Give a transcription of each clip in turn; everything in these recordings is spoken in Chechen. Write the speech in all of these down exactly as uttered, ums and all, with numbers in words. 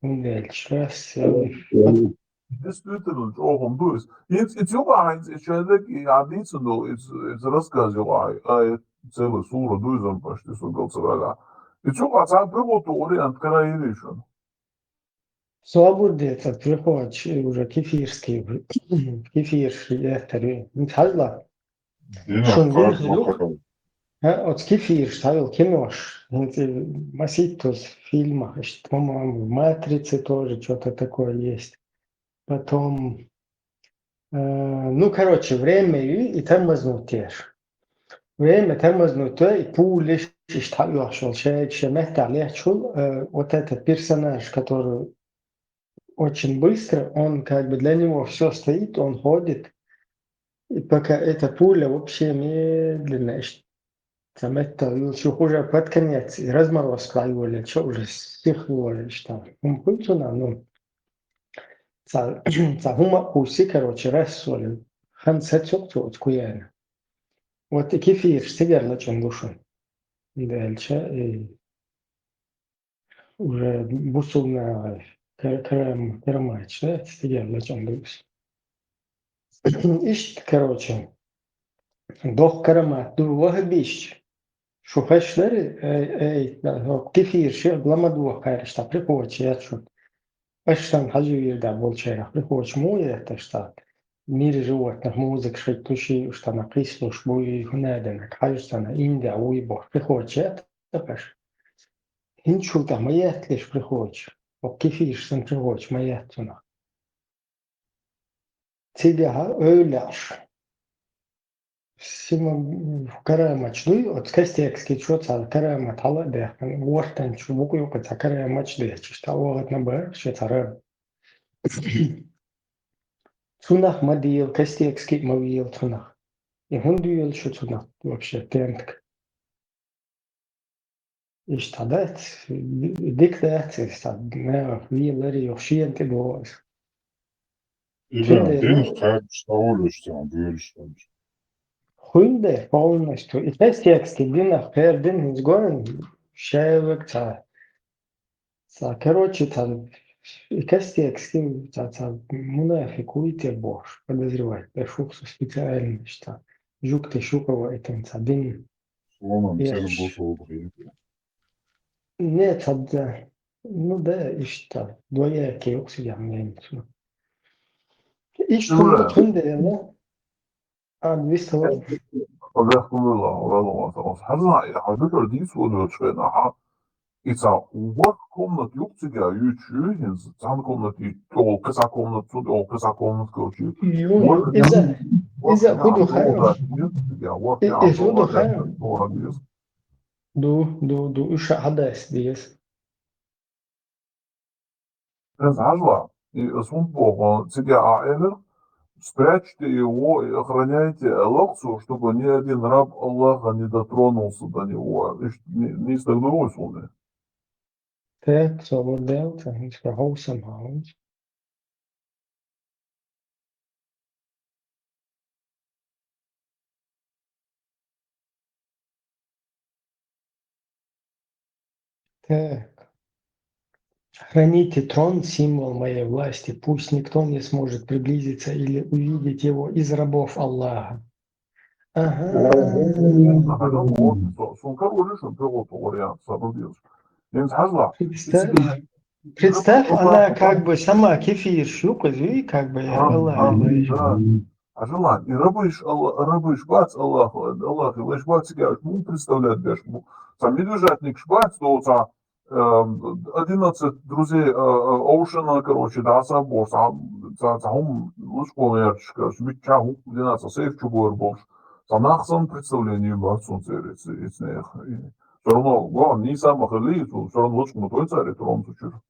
ХӀунда аьлча, Действительно, чӀоагӀа ду иза. ХӀинца иза юкъахь, хӀинца иза шайн дерг и Ӏа дийцина долу, иза, иза рассказ юкъахь, а, э, целый сура ду иза почти со галцавала. Иза юкъахь цхьа приготовка вариант карайирий шуна? Собар де, цхьа приходишь, и уже кефирский, кефирши эттари. ХӀинца хьажала. Шун вирхи юкъ. ХӀа, оцу кефирш, цхьайолу кинош, хӀинца маситтаза фильмах, иштта, по-моему, «Матрица» тоже что-то такое есть. Потом, э, ну, короче, время и, и тормознуть еш. Время тормознуть, и пуля иштта хьаоьхуш волу, шайга шен меттехь лехчахула, э, вот этот персонаж, который очень быстро, он как бы для него все стоит, он ходит, и пока эта пуля вообще медленно, иштта, цхьа меттехь юьллуш, юха уже под конец, и разморозка дӀайолаелча, уже сих йолуш там. ХӀума хуьлу цунах, ну, цхьа, цхьа хӀума а кхуссий, короче, раз йолу. Хан сацо цо оцу куьйгана. Вот и кефирш цигара лачкъийна ду шуна. Делча, и уже бусулба наха кара-, карам-, караматаш, да, цигара лачкъийна ду иза. Иштта, короче, доккха карамат ду вахабисташ. Шу хезаш дарий, ай, ай, кефирш ла ма доху кхаьршна, приходишь яц шуна. Аша сан хьажийра да болчарах, приходишь муха етташ цхьа? «Мир животных» музыка шийтта ши уьш цхьана кхийсалуш буй, хӀун а денаг, хьажа цхьана, Индия вуй боху, приходишь етташ? ХӀинцачул тӀаьхьа ма етталаш приходишь, оцу кефирш санна приходишь ма етта цунах. Цигахь эвлаьаш. Сима караматаш дуй, оцу Костекский чу цхьа карамат хьала а даьккхина, гортан чу букъ юкъа цхьа караматаш детташ, цхьа охатна бара, шен цхьа раб. Цунах ма дела, Костекский а ма вела цунах. И хӀунда доьлу шу цунах вообще, тентка? Иштта дац, дика дац иза, цхьа нахах вийларе юха шена тӀе догӀу иза. Ибрахим, динах кхаьбча дӀаволуш цхьа доьлуш хилча. ХӀунда полностью? И Костекский динах кхера дина хӀинца гоьран шаьвиг цхьа, цхьа, короче, цхьа, и Костекский цхьа, цхьа мунафикъ вуй те бохуш, подозревать деш ву-кх со специально, иштта жуьгташа юкъа вайтина цхьа дин. Сломан церан бусулба хи. Не, цхьа да. Ну да, иштта. Двоякий юкъа сидя мнение. Иштта хӀунда, хӀунда дела? А, вист вала. Аллах кумала, вала вала. Хьажа, я хьажа, дийцо доцу хенахь, и цхьа ворхӀ комнат юкъа цига юьйцуш ю, хӀинца цхьана комнате тӀехула кхин цхьа комнат, цунна тӀехула кхин цхьа комнат, короче. Ю, ю, иза, иза хӀун ду хаьа? И, иза хӀун ду хаьа? Ду, ду, ду, уьш а хьадас деза. Иза хьажа, и ас хӀунда боху, цига а элира, спрячьте его и охраняйте, аьлла-кх цо, чтобы ни один раб Аллаха не дотронулся до него. Иштта ни-, нийса даг ду вай суна? Так, собар де, цхьа хӀинца хьовсам хьовса. Так. Храните трон, символ моей власти. Пусть никто не сможет приблизиться или увидеть его из рабов Аллаха. Ага. Со-, сон карош ю шуна пехота вариант, сан рубилаш. ХӀинца хьажа. Представь, представь, она как бы сама кефирш ю-кх иза, как бы, Аллах. Хьажа, и рабаш, Алла-, рабаш бац Аллах, Аллах, и лайш бац, цига уьш муха представлять беш бу. Цхьа медвежатникаш бац, до цхьа, эм, одиннадцать друзей, э, э, Оушена, короче, да, цхьа боху, цхьа, цхьа, цхьа хӀума лучкъо ярташ, короче, миччахьа хӀума дина, цхьа сейф чу бора болуш. Цхьа нах санна представление бац цунна церан, ц-, ицнех. Всё равно, главное, нийса ма хилли, цо всё равно лучкъа ма той цара и трон цу чуьра.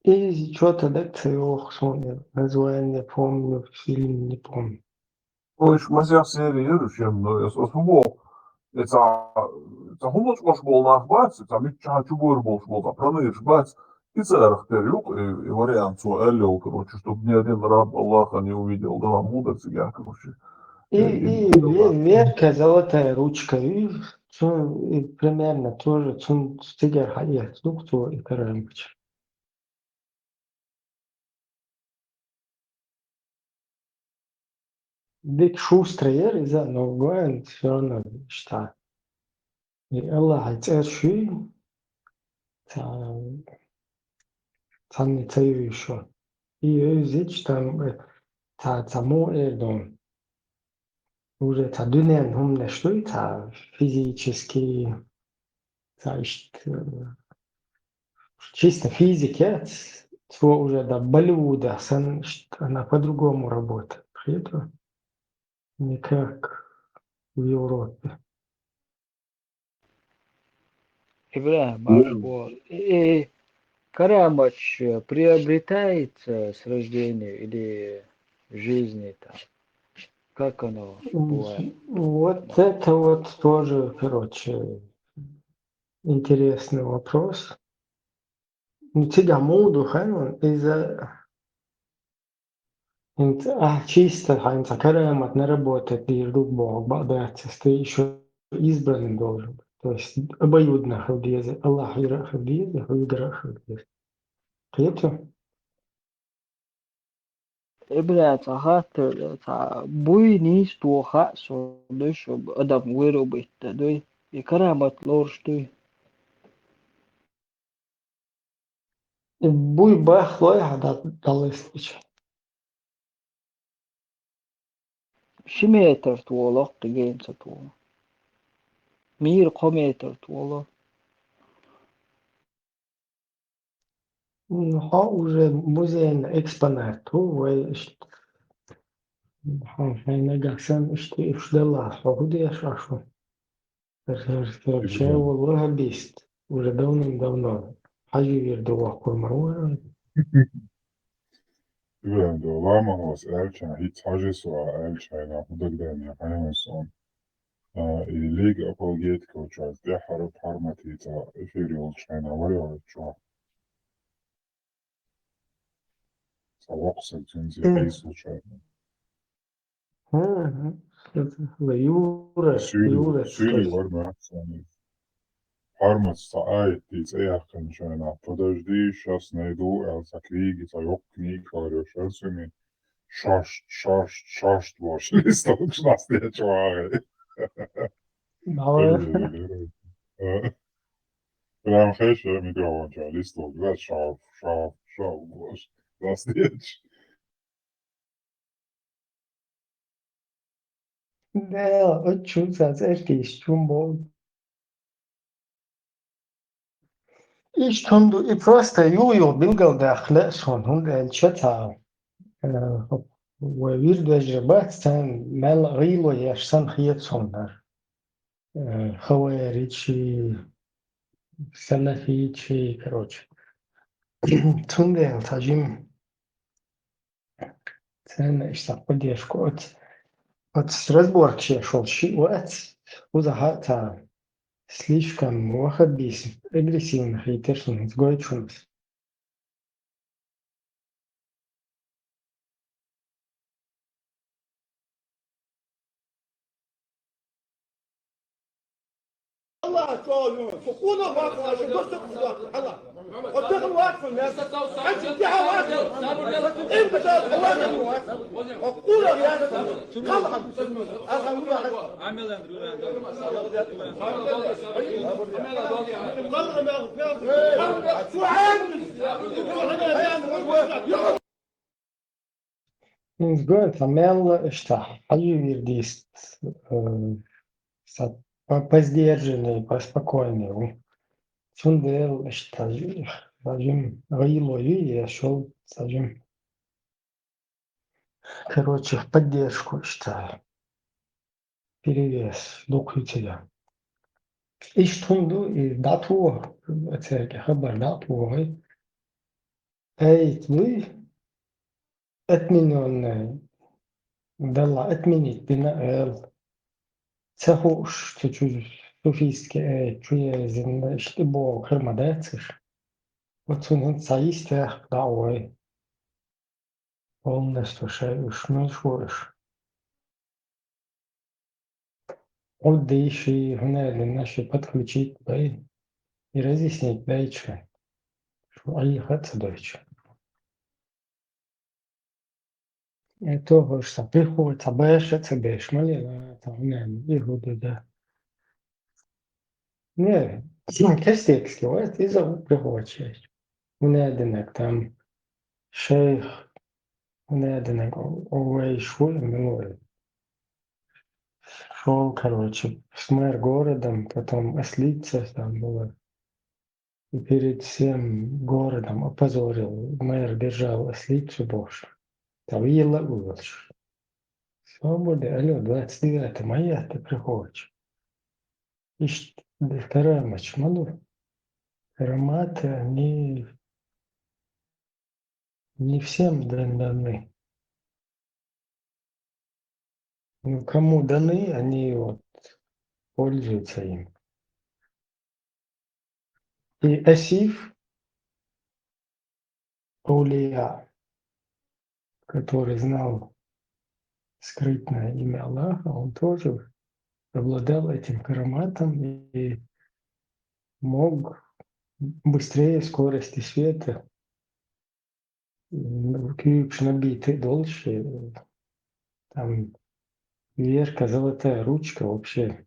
И чё-то так ца йоху суна, название помню, фильм не помню. Ой, уьш масех серия яра уьш, но ас, ас хӀун боху, и цхьа, цхьа хӀума лучкъош болу нах бац, цхьа миччахьа чу бора болуш болу, цхьа пронырш бац, и царах тера ю-кх, и, и вариант цо аьлла йолу, короче, чтобы ни один раб Аллаха не увидел, да, муха дара цигахь, короче. И, и, и, и ве-, верка золотая ручка, и цун, и примерно тоже цун цигара хьаэцна ду-кх цо и карамат. Дика шустрый яра иза, но вайн всё равно иштта. И Аллахьа цӀераш юй, ца-, цхьанне ца юй шо. И евзича там, э, ца, ца муха эр ду. Уже ца дуьненан хӀуманаш дуй, ца физический, ца иштта, э, чисто физика, ц-, цо уже да Болливуда санна, иштта она по-другому работает. Хету? Не как в Европе. ИбрахӀим, марша вогӀийла. Э, караматаш приобретается с рождения или жизни там? Как оно бывает? Вот это вот тоже, короче, интересный вопрос. Ну, цигахь муха ду хьуна, иза ХӀинца ахь чисто хьайна цхьа карамат наработать дийр ду бохург бакъ дац, ты ещё избранный должен быть. То есть обоюдно хила деза, Аллахь вира а хила деза, хьоьгара а хила деза. Кхету? Эбла цхьа хаттар, цхьа буй нийса тоха хаьа суна, дуй шу адам виру битта дуй, и карамат лоруш дуй. Буй бахлой хьан дӀа-, дӀалистича? Ши метр толу, кхин генца толу. Мийра кхо метр толу. Ну, хьо уже музейный экспонат ву, вай иштта. Хьо хьайн нагахь санна иштта уьш делахь, хьо хӀун деш Ӏаш ву? Р-, р-, р-, Ибрахим. Чевал ваххабист, уже давным-давно хьажи вир ду воккхур ма вара. Ибрахим, до ламахос аьлча, хӀинца хьажи со аьлча, хьайна хӀун дагадайна, хьайна сон. А, и Лига апологетиков чуьра тӀаьххьара Парматица эфир йолчу хьайна вари чохь. Цхьа воккха саг цуьнца Мгм. Ӏийсалучарна. Мгм. Юра, Суьйли, Юра, Суьйли скажи. Вара ма, цхьана. Пармат цхьа аят дийца яьккхина шайна. Подожди, щас найду, аьлла цхьа книги, цхьа йоккха книга хилар йо шарсуьми. Шаршт, шаршт, шаршт бохуш, листовкаш ластечу вагӀе. Давай. Прям хеша микрофон чохь листовка, да, шарф, шарф, шарф бохуш, ластечу. Да, оцу чу ца цӀеркиш чу боху. Иштта хӀума ду, и просто юха-юха билгалдаккха лаьа суна, хӀунда аьлча цхьа, э, вай вирдвежарий бац, царна мел гӀийло еш санна хета суна хӀара. Э, хаваричий, салафичий, короче. Цундела цхьа жима Царна иштта поддержку оц, оц разборкаш еш волу шиъ вац, кхузахь а ца слишком ваххабизм, агрессивно хийтира шуна хӀинца гойтуш. ХӀинца гой, цхьа мелла иштта хьажи вирдист, э, са по-, по-сдержаннее, поспокойнее ву. Цундела иштта хьажи, хьажи гӀийло ю, я шел хьажи. Короче, поддержку иштта. Перевес дукха ю цига. Иштта хӀума ду, и дӀатоха, церга хабар дӀатохай. Ай, дуй, отменённая, Далла отменить дина эл. Ца хууш, цу чу суфийский аят чу езина, иштта боху хир ма дац уьш. Вот цунна хӀинца цхьа йистехь дӀа а вой. Полностью шай уьш, муьлш ву уьш? Ӏуддийши, хӀунадинаши подключить бай и разъяснить байчка. Шу Ӏийха ца дойчу. Э, то, что приходится, бэша ца беш, молила, там, не, и буду, да. Не, кастетский, вот, и за приходится. У меня одинак, там, шейх, у меня одинак, о, о, ой, шо, ну, шёл, короче, с мэр городом, потом ослица там была. И перед всем городом опозорил, мэр держал ослицу бошь. Там ела улаш. Свобода, алло, двадцать девятое мая ты приходишь. Ишт, карамач, малу. Караматы, они не всем дан-, даны. Ну, кому даны, они вот пользуются им. И Асиф, Аулия, который знал скрытное имя Аллаха, он тоже обладал этим караматом и мог быстрее скорости света, м, куьйгаш набитый долуш, э, там, Верка, золотая ручка вообще.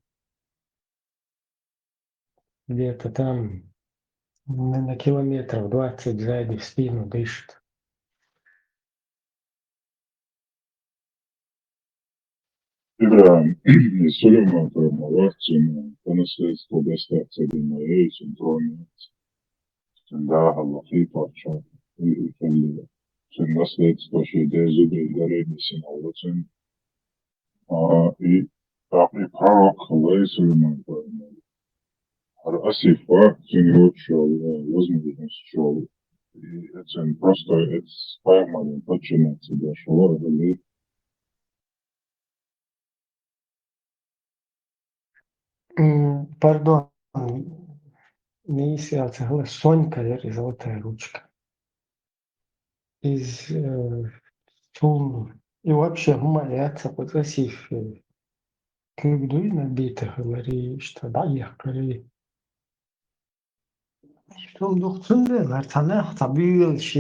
Где-то там на, на километров двадцать сзади в спину дышит. Ибрагьим, Сулейман Кармалахчун по наследству достаться до моей синхронии. Цун дагьа лахи паччахь и, и хилла. Цун наследство ши дезу бейдарени синаллацун. А, и, так и пророк Аллаха Сулейман Кармалах. ХӀара Асифа, цуьнан йоцуш йолу, э, возможность йолу. И цуьнан просто эцу пайхамаран подчиниться деш вара хилла. М, пардон, Миса яц хилла, Сонька яра и золотая ручка. Иза, э, цунна. И вообще хӀума яц кху цӀа сиффе. Куьг дуй набита хилари, иштта дӀаэхкари. Цунна дух цундела, цхьа нах, цхьа буьйлуш,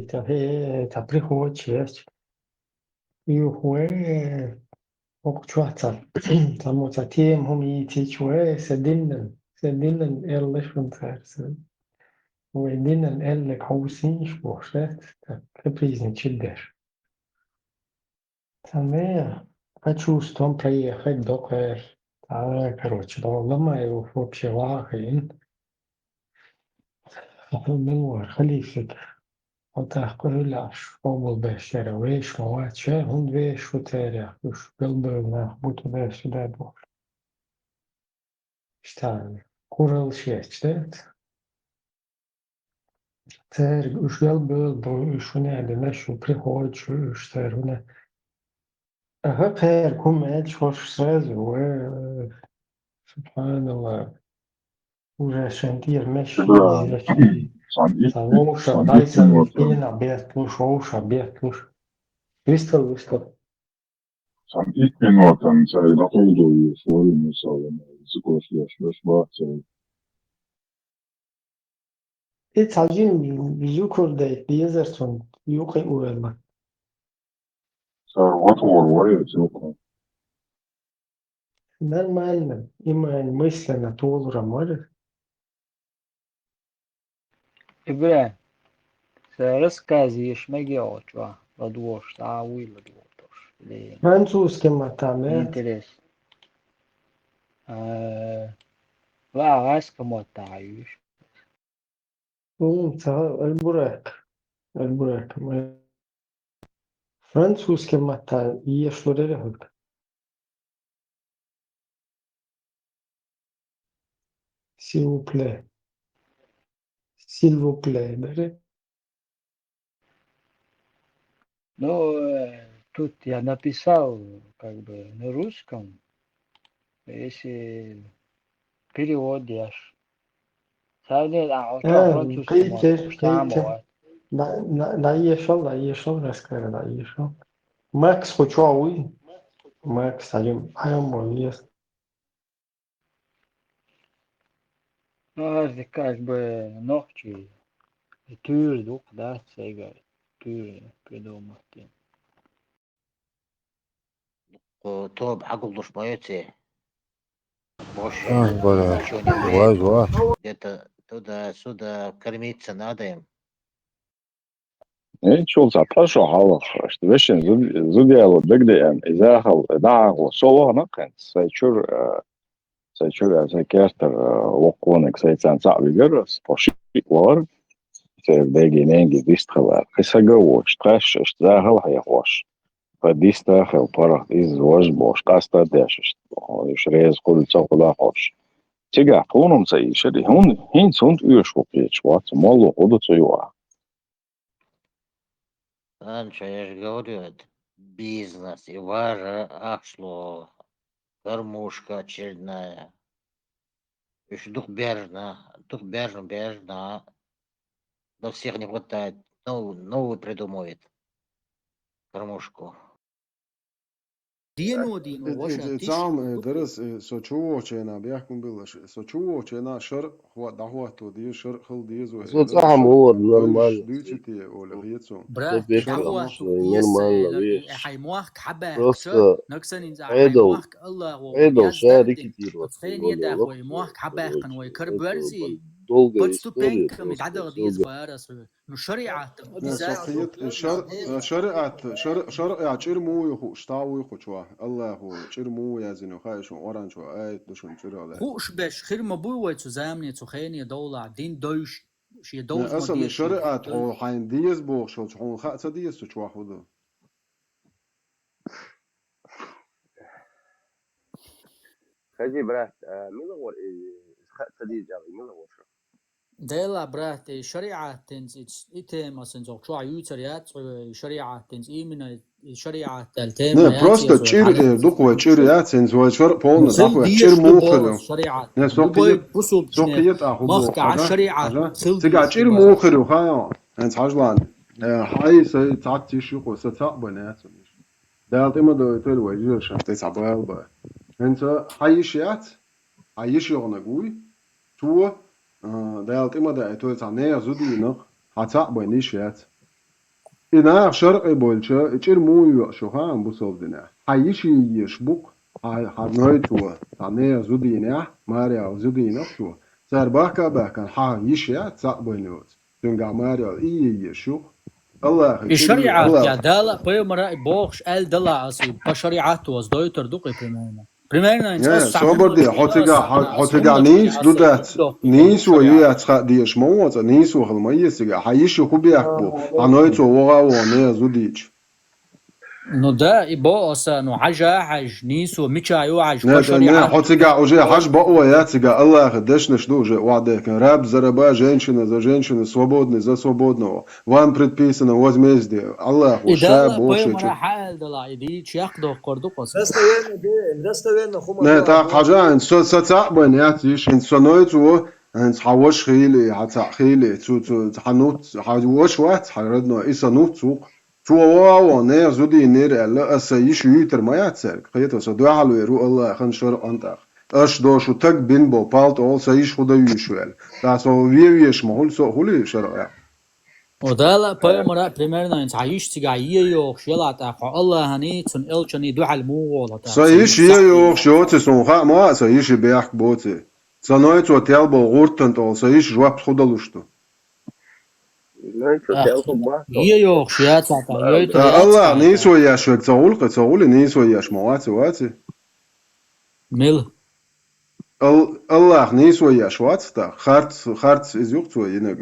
цхьа хе-, цхьа приходчаш. Юха вай, хӀокху чохь цхьа, цхьаммо цхьа тема хӀума йийцича вай, сан динан, сан динан элла шуна цара сан. Вай динан эллиг хьовсийша бохуш, да? Так, капризничать деш. Цхьа мега, хочу с тобой проехать, докхер. А, короче, ламай вообще ваха хиъна. Мила вара халифик? Хьо тӀаккха къуьллаш къобалбеш яра вешан ма вац ша, хӀунда вешан ву церах, уьш галбевлла нах бу ту беш дай бохуш. Иштта, куралла шеч, да? Цаьрга уьш галбевлла бу, уьш хӀунда аьлла, шу приходчаш уьш цара хӀунда. Аха, кхерга хӀума аьлча хӀорш сразу, ва, субханаллах. Уже шайн тӀера меш, да, шайн ишта, цхьана итт-, цхьана вовшах цхьана итт дӀайсаллаш, минута. Пена бетталуш, вовшах бетталуш. Вистал, вистал. Цхьана итт минутан цаьрга дӀакховдо йолуш вара, мисална, цикош леш, леш бац цаьрга. И цхьа жин зукар дайта дезар цунна, юкъа а ваьлла. Цара ватор вара иза юкъа. Нормально, иман мысленно толуран вара. Ибрахим, сан рассказ еш мега оха чохь, ладогӀуш, дӀа а вуй ладогӀуш. Французский маттахь, да? Интересно. А, ва гӀаскхи маттахь еш. ХӀун ца, Аль-Бурак. Аль-Бурак. Французский маттахь еш лорера хӀуьга. S'il vous plaît. S'il vous plaît, бери. Ну, э, тут я написал, как бы, на русском, если перевод еш. Царна а, а, кхийтира, кхийтира. ДӀа-, дӀа-, дӀаешал, дӀаешал, раскрыла дӀаешал. Макс кху чохь вуй? Макс, Ӏайом, Ӏайом ву, ес. Ну, ас как бы нохчий. Туьр ду-кх, да, сайгара туьр придумать. Кху тоба хьагулдуш ма ю ци. Боши, а, бля, ничего не вай, вай. Где-то туда-сюда кормиться надо им. Э, чул цхьа тхо шо хьалха, иштта вешин зуд-, зуд яло дагадеана, и захал, э, дӀахьалхо. Со вахана кхин, сай чура, э, сай чура, сай кертара, э, воккхониг сай царна цхьаъ вигар, тхо шиъ вахар, церан деги-ненги дист хилар. Кхин сага воцуш, тхаьш иштта захал хьехош. Тха диста хила паргӀат иза важа болуш, къаста а деш иштта. Уьш реза хуьлу ца хуьлу а хууш. Цигахь тхуна-м ца ийшира, хӀунда, хӀинца хӀунда оьшуш ву кхеташ вац, молла хӀун ду цу юкъахь? Санчо, я же говорю, это бизнес, и вара ахча ло, кормушка очередная. Уьш дукха баьржина, дукха баьржина, баьржина. Но всех не хватает. Новую, новую придумывает. Кормушку. Дено, дено, э, ваша, э, э, тиша. Цхьаъ, э, дарас, э, со чу вохучу хенахь бехкам биллаш, со чу вохучу хенахь шарӀ хӀо-, дӀахӀотто деза, шарӀ хила деза вай. Со цхьаъ ма вара, нормально. Дуьйцу те, Оля, хьецо. Брат, со бехк дӀахӀотто деза, нормально, веш. Хьайн мохк хьабаьхкича, просто нагсанин за хьайн Ӏедал, мохк Аллахо Ӏедал яздаьр ша ди. Рекетировать оцу хене даха вай мохк хьабаьхкина вай карабоьрзий. Долгая история, просто долгая. Подступенками дӀадала деза вай ара со. Ну, шариӀат, не, обязательно. Со кхета, шар-, шариӀат, шар-, шарӀ я чӀир муха ю хууш, тхьа вуй хучу, Аллахо чӀир муха язйина ю, хаьий шуна, Къуръан чу аят ду шуна чӀирал. Хууш беш, хир ма буй вай цу замане, цу хене довлахь, дин дойш, шен довза ма деза. Аса шариӀат хьо хьайна деза бохуш, хьуна хаа ца деза цу чохь хӀун ду? Скажи, брат, а, мила гӀор и хаа ца деза, мила гӀор шу? Дела, брат, и шариӀат тенца и, и тема сен цох чохь юьйцар яц, и шариӀат тенца именно и шариӀат аьлла тема. Не, яц просто я чӀир, э, дукха вай чӀир яц, хӀинца вай шар полна, ну, дукха вай чӀир муха хир ю. Не, со кхета, со кхета ахьа хӀун боху, хьажа? Цига чӀир муха хир ю, хаьий хьо? ХӀинца хьажлан. Э, хьай, сай цхьацца йиш ю-кх, сан цхьаъ бен яц. Дала тӀе ма дойтийла вай, йижаршна тӀе цхьа бала бан. ХӀинца хьан йиш яц? Хьан йиш йогӀнаг вуй? Цо, а, Дала тӀе ма даийтийла цхьа нехан зуда йина-кх, хьан цхьаъ бен йиш яц. И наха шарӀе болча, и чӀир муха йоьшу хаьий бусалба динехь? Хьан йиш е езаш бу-кх, хьан, хьан нойцо, цхьа нехан зуда йинехь, маре яла зуда йина-кх цо. Цара бахка а баьхкина, хьан йиш яц цхьаъ бен йоцу? Цуьнгахь маре яла и е езаш ю-кх. Аллахе и чӀир ю, шариӀат Аллах. Я Дала а, пайхамара а бохуш аьлла далахь аса, и по шариӀату аса дойтур ду-кх и примерно. Примерно, не, собар де, хьо цигахь, хьо цигахь нийса ду дац, нийсо ю яц хаа дезаш ма ву цкъа, нийсо хила ма еза цигахь. Хьан йиш ю хӀун бехк бу, хьан нойцо вогӀа а вогӀу нехан зуда йича. Ну да, и боху аса, ну, хьажа а хьажа, нийсо мичахь ю хьажа, не, по шариӀату. Не, хьо цигахь уже хьажа бакъо яц цигахь, Аллахе дешнаш ду уже охьадехкина. Раб за раба, женщина за женщину, свободный за свободного. Вам предписано возмездие. Аллахо ша боху шен чу. И Дала, пайхамара хьааьлла далахь, и дийча яккха доккхур ду-кх аса. Достоверно де, достоверно хӀума. Не, тӀаккха хьажа, хӀинца со, сан цхьаъ бен яц йиш, хӀинца сан нойцо, хӀинца хьан ваша хийла, хьан цхьаъ хийла, цу, цу, хьан нуц, хьан ваша вац, хьан родной, и сан нуц ву-кх. Цо вогӀа а вогӀу, нехан зуда йинера аьлла, аса сан йиш юьйтур ма яц цаьрга. Кхета, со дуьхьал вер ву Аллахьан шарӀан тӀаккха. Аш дошу таг бина болу палта олу сан йиш хӀун дан юьйш ву аьлла. Ткъа со вен веш ма хуьлу, со а хуьлий шарӀехь? О, Дала а, пайхамара а, примерно, хӀинца хьан йиш цигахь е йогӀуш ялахь тӀаккха хьо Аллахьаний, цуьнан элчаний дуьхьал муха волу хьо тӀаккха? Сан йиш е йогӀуш йоций суна, хаа ма а, сан йиш и бехк боций. Сан нойцо тел болу гӀуртан тӀе олу сан йиш жоп хӀун далуш ду? Нойцо тел хӀун боху? Е йогӀуш яцахь тӀаккха, йойтур яцахь тӀаккха. Аллахь нийсо еш верг ца гӀулкъе, ца гӀули нийсо еш ма вац, ваций? Мила? Ал-, Аллахь нийсо еш вац тӀаккха? Харц, харц иза ю-кх цо йинарг,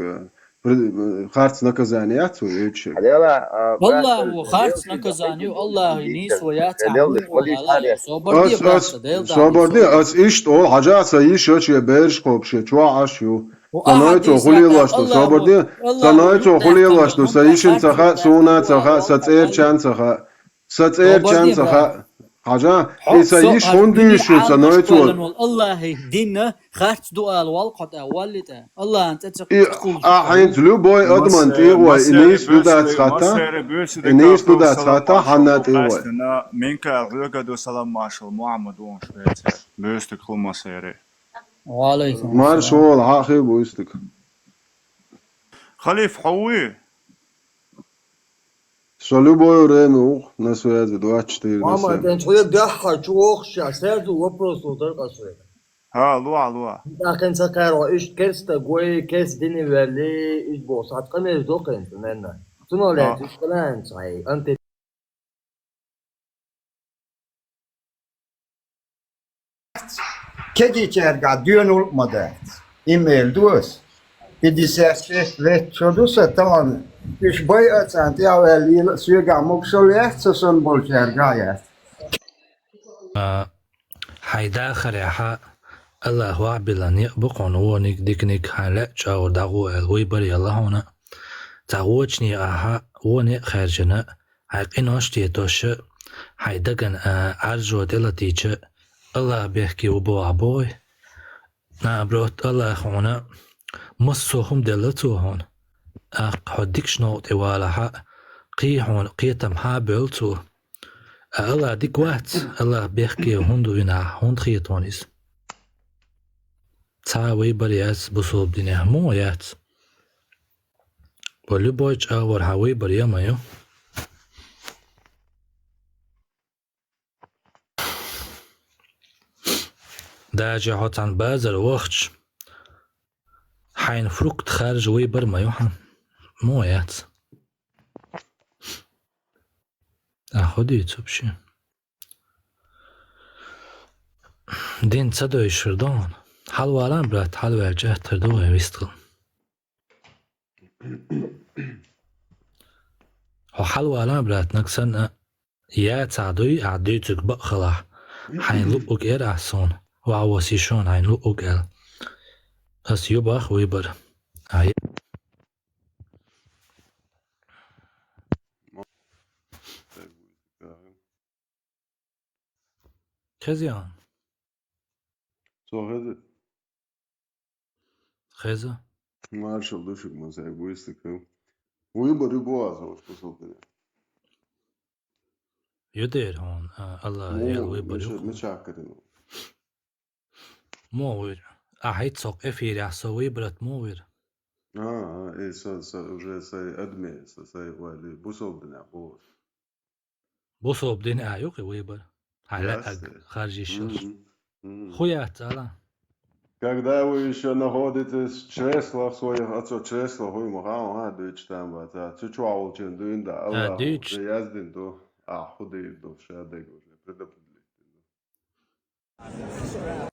при-, харц наказание яц цо йойтуш ерг? Аллахьо харц наказание ю, Аллахье нийсо яц, хьан муха вала, собар де, брат, Дела тӀе. Собар де, аса иштта олу, хьажа, сан йиш я, шен бераш кхобуш я, чохь Ӏаш ю. Сан нойцо хӀун лелош ду, собар де, сан нойцо хӀун лелош ду, сан йишина ца хаьа, суна ца хаьа, сан цӀерачарна ца хаьа. Сан цӀерачарна ца хаьа. Хьажа, и сан йиш хӀунда дуьйш ю сан нойцо? Аллахье дина харц ду ала валла кхо тӀе, валли тӀе. Аллахьан цӀе ца кхуллуш. Ахьа хӀинца любой адаман тӀе а гӀой, и нийса ду дац хатта, и нийса ду дац хатта, хьанна тӀе а гӀой. Минкал гӀоьга ду салам машал Мухьаммад вон швецер. Бёстаг хӀума сери. Ва алейкум ассалам. Марш вола, хьа хи буйстик. Халиф, хьо вуй? Со любое время ух, на связи двадцать четыре на семь. Мама, тен чуе даха чу охша, сразу вопрос удар касуе. ХӀа, луа, луа. Дахен ца каро, иш кеста гой, кес дини вели, иш бо, сат камеш дохен, ненна. Суно лен, иш калан цай, анте Кегийчаьргахь доьналла а ма дац. Имейл ду ас. Пятьдесят шесть лет чо ду сан тахана. Уьш байа а царна тӀехваьлла лела а соьгахь могушалла яц, со санна болчаьрга а яц. А, хьайн дахарехьа, Аллах вахь биллан некъ бу хьуна, вониг, диканиг, хьайн лаьа чӀагӀур дӀагӀо аьлла, вай бар ялла хьуна. Цхьа вочу некъахьа, вон некъ хаьржина, хьайн къинош а тетош, хьайн дагана, а, Ӏаржо тӀелатийча, Аллах бехке ву бохьа бохуй. Наоборот, Аллах хьуна массо а хӀума делла цо хьуна. Аккха хьо дикачу новкъа тӀе валахьа, кхий хьуна кхетам хьа а бевлла цо. А Аллах дика вац, Аллах бехке хӀунда вина, хӀунда хета хьуна иза? Цхьа а вай бар яц бусалба динехь, муха яц? Ва любой чӀагӀор хьан вай бар я ма ю? Даже хьо цхьана базар вахча, хьайна фрукт харжа вай бар ма ю хьан? Муха яц? Ахьа хӀун дуьйцу вообще? Дин ца дойшур ду хьуна. Хьалавала, брат, хьалаваьлча, аттар ду вайн вистхила. Хьо хьалавала, брат, наг санна, я цхьа дуй, ахьа дуьйцург бакъ хилахь. Хьайн луъуг эр ахьа суна. Ваха васи шуна хьайн луъуг аьлла. Ас ю бах выбор. Ай. Хеза ян? Со хеза. Хеза. Маршал ду шуьга, ма сай буйстик. Выбор ю бу аса, уж кусал тыне. Ю дер хьуна, а, Аллах, ну, я выбор ю. Мича-, мича карина. Мо вир. А хьайт сох эфиря со выбрать мо вир. А, а, э, со, со, уже сай адме, со, сай вали, бусалба динехь бу. Бусалба динехь ю кхи выбор. Хьан лаьа харжа йиш йолуш. Мгм. Мгм. Ху яц ала? Когда вы ещё находитесь в чреслах своих отцов, чреслах, хӀуй ма хаьа, хӀа, дуьйцуш там бац, а, цу чохь волчун дуьйна да, Аллах дуьйцуш уже яздина ду, а, хӀу дийр ду, ша дерг уже предопределить дина ду.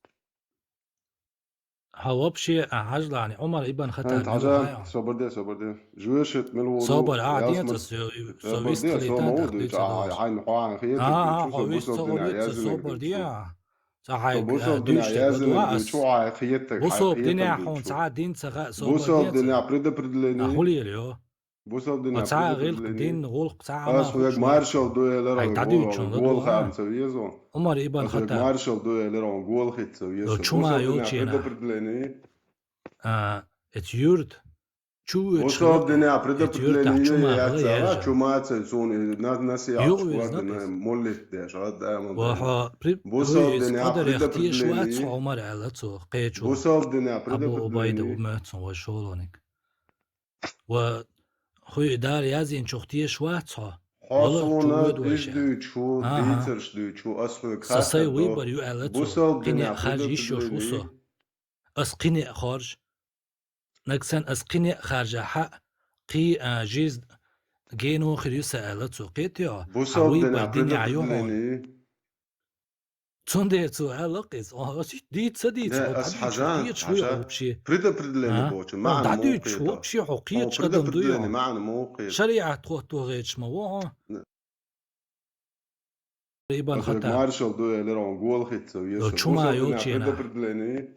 Хьо вообще, а, хьажлани, Ӏумар ибн Хаттаб хӀан, мила хьажа, хьайо? Собар де, собар де. Жоьшат мила ву ду, собар, а, ялсмар-, ден ца со, со собар де, вистхилийтан со ма ву ду, даккхалийтан ча, доза. Хьайн, хьайн, хьайн, а, хьо вист ца гӀо вист, собар де, а. Ца хьайн, а, дуьйш тӀе гӀо ду, а, ас. Бусалба динехь хьуна ца дин ца хаьа, собар де ца. Бусалба динехь предопределение. А, хӀу лела йо? Бусалба динехь предопределение. Ва цхьа гӀиллакх дин, гӀуллакх цхьа а ма хууш. Ас вега маршал ду элира, хьайн дӀадуьйчун гола, гола хаам ца веза. Ӏумар ибн Хаттаб. Ас вега маршал ду элира, хьайн гола хи ца веза. Чу ма йолчу хенахь. Бусалба динехь предопределение. А, эцу юрт. Чу вуьйцуш. Бусалба динехь предопределение яц ала, чу ма ца суна, на, насихьат, молитва деш, гӀадда амал деш. Ва хьо при-, бусалба динехь предопределение. Хьо Ӏумар аьлла цо, кхечо. Бусалба динехь предопределение. Абу Убайда ву моьтту сан вай шолгӀаниг. Ва хӀуй Дала яздинчух тешаш вац хьо? Хьо суна диш дуьйцуш ву, дийцарш дуьйцуш ву, ас хьоьга хаттар ду. Сан сайн выбор ю аьлла цо. Бусалба динехь предопределение. Кхин а харжа йиш йолуш ву со. Ас кхин а хоржа. Нагахь санна ас кхин а харжахь, кхин а жизнь гено хир ю сан аьлла цо. Кхетий хьо? Хьан выбор динехь ю хьуна. Бусалба динехь предопределение. Цундела цо аьлла-кх иза, о, ас итт дийца ца дийца, хьо дӀадуьйцуш, хьо кхеташ вуй хьо вообще? Предопределение бохучун маьӀна муха кхетий? Хьо дӀадуьйцуш вообще, хьо кхеташ адам дуй хьо? Предопределение маьӀна муха кхетий? ШариӀат хӀотто гӀерташ ма ву хьо. Ибн Хаттаб. Маршал ду элира, хьайн гола хи ца веза. Чу ма йолчу хенахь. Предопределение.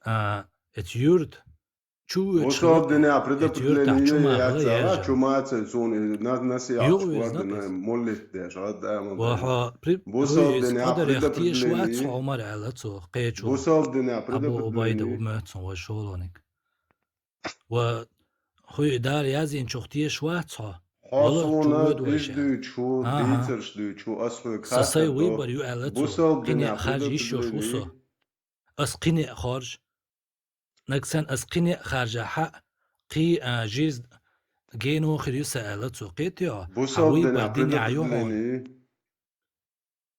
А, эцу юрт. Чу вуьйцуш. Бусалба динехь предопределение яц ала, чу ма ца суна, на, насихьат, молитва деш, гӀадда амал деш. Ва хьо при-, бусалба динехь предопределение. Хьо Ӏумар аьлла цо, кхечо. Бусалба динехь предопределение. Абу Убайда ву моьтту сан вай шолгӀаниг. Ва хӀуй Дала яздинчух тешаш вац хьо? Хьо суна диш дуьйцуш ву, дийцарш дуьйцуш ву, ас хьоьга хаттар ду. Сан сайн выбор ю аьлла цо. Бусалба динехь предопределение. Кхин а харжа йиш йолуш ву со. ас кхин а хорж, нагсан ас кхин а харжа хьа, кхи а жизнь гено хир ю са аьлла цо кхетио. Бусалба дина предопределение.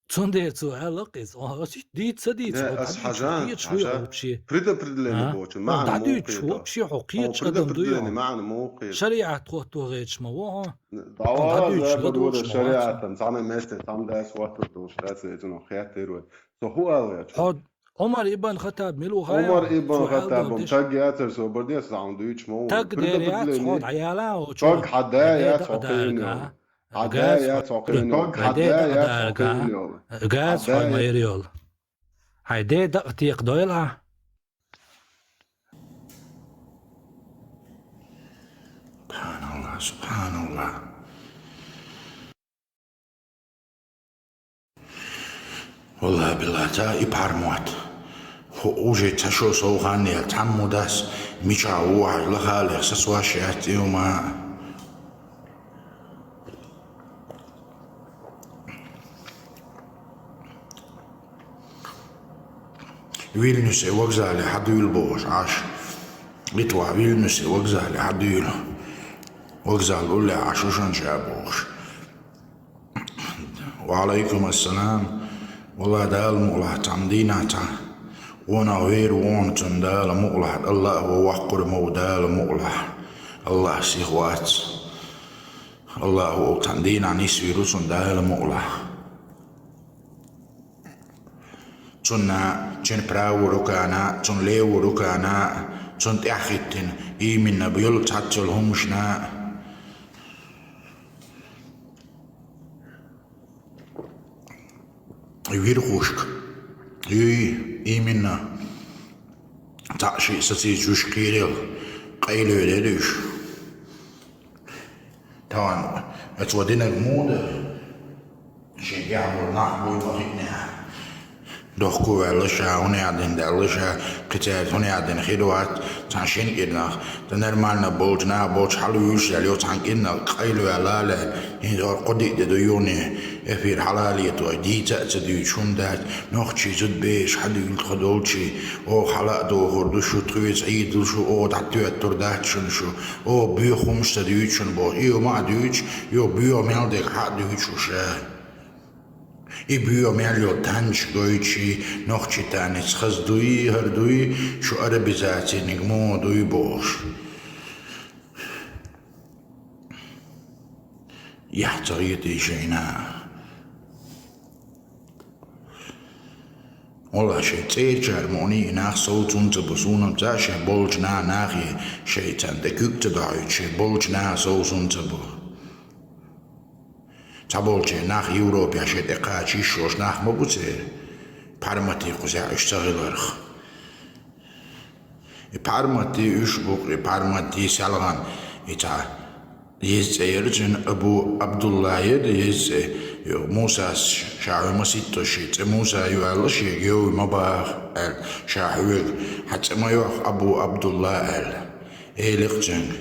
Цундела цо аьлла кхиз, о, дийца, дийца, ас хьажа, хьажа. Предопределение бочун, маьӀна дӀадуьйчу вообще хьо кхечу адам ду предопределение, маьӀна мукъе. ШариӀат хӀотто гӀечма во хьо. ДӀавала дӀадуьйчу, ладугӀуш шариӀатан, цхьана месте, цхьана дас хӀотто долуш, дац вецунах хеттера вай. Со хӀу аьлла яц? Хьо Ӏумар ибн Хаттаб мила ву хьайна? Ӏумар ибн Хаттаб таг яцар со бар дес, цхьана дуьйчу ма ву. Таг дер яц, хьо дӀаяла, о, таг хьа да яц, хьо кхийна. Хьа да яц, хьо кхийна. Таг хьа да яц, хьо кхийна. Газ хьо майра йолу. Хьайн де дакъа текха дойла. Субханалла, субханалла. Валлахи, билла, ца и пхьармотт. ХӀу уже ца шо сов хан ял, цхьаммо дас, мича ву хьажа лахалех сацваш яц и хӀума. Вильнюсе вокзале хьадуьйла бохуш Ӏаш. Литва Вильнюсе вокзале хьадуьйла. Вокзал уллехь Ӏаш шу шан ша бохуш. Ва алайкум ассалам. Валла, Дала мукъалахь, цхьана дийнахь цхьа вонах вер вон цунна Дала мукъалахь, Аллах ван ваккхур ма ву Дала мукъалахь. Аллах сих вац. Аллах ву цхьана дийнахь нисвийр ву цунна Дала мукъалахь. Цунна чен правую рукана, цунна левую рукана, цунна тӀаьххӀиттина, именно, йолу цхьацца йолу хӀумашна. Вирхушка. Юй, именно. Цхьаъ шиъ сацийча уьш кхийрел къайлавелира уьш. Тахана оцо динарг муха дара? Шен гехь болу нах буй ма хиънехь. Дохко ваьлла ша, хӀунда дина даьлла ша, кхин цаьрца хӀунда дина хир вац, цхьана шина кӀира нах. Ткъа нормально болчу наха болчу хьала вуьйш яьлла, йо цхьана кӀира нах къайла ваьлла а лаьа, хӀинца хӀора кхо-диъ де ду юхне, эфир хьала а летор, дийца а ца дуьйцуш хӀума дац, нохчий зудбераш хьадуьйла тхо долчий, оха хьала а дохур ду шу, тхоьца Ӏийдал шу, оха дӀатоьттур дац шуна шу, оха боьха хӀумаш ца дуьйцу шуна боху. И хӀума а дуьйцуш, йо боьха мел дерг хьа а дуьйцуш шу ша. И боьха мел йолу танча гойтуш, нохчий танец хаза дуй, хӀара дуй, шу арабизацийниг муха дуй бохуш. Яхь ца гӀетий шайна. Валла, шайн цӀерачара мукъаний и нах совцун ца бу, суна-м цкъа шайн болчу наха нахе шайн царна тӀе куьг ца дохьуьйту, шайн болчу наха совцун ца бу. Цхьаболчийн нах Европехь шайн тӀе кхача йиш йолуш нах ма бу церан, пхьарматий кхузахь уьш ца хиларх. И пхьарматий уьш бу-кх, и пхьарматий селхана, и цхьа еза цӀе яра цуьнан, Абу Абдулла яра еза цӀе, йо, Мусас ша хьоьга маситталуш шен цӀе Муса ю аьлла, шега йовй ма баха аьлла, ша хьоьга, хьан цӀе ма йоху Абу Абдулла аьлла. Элира цуьнга: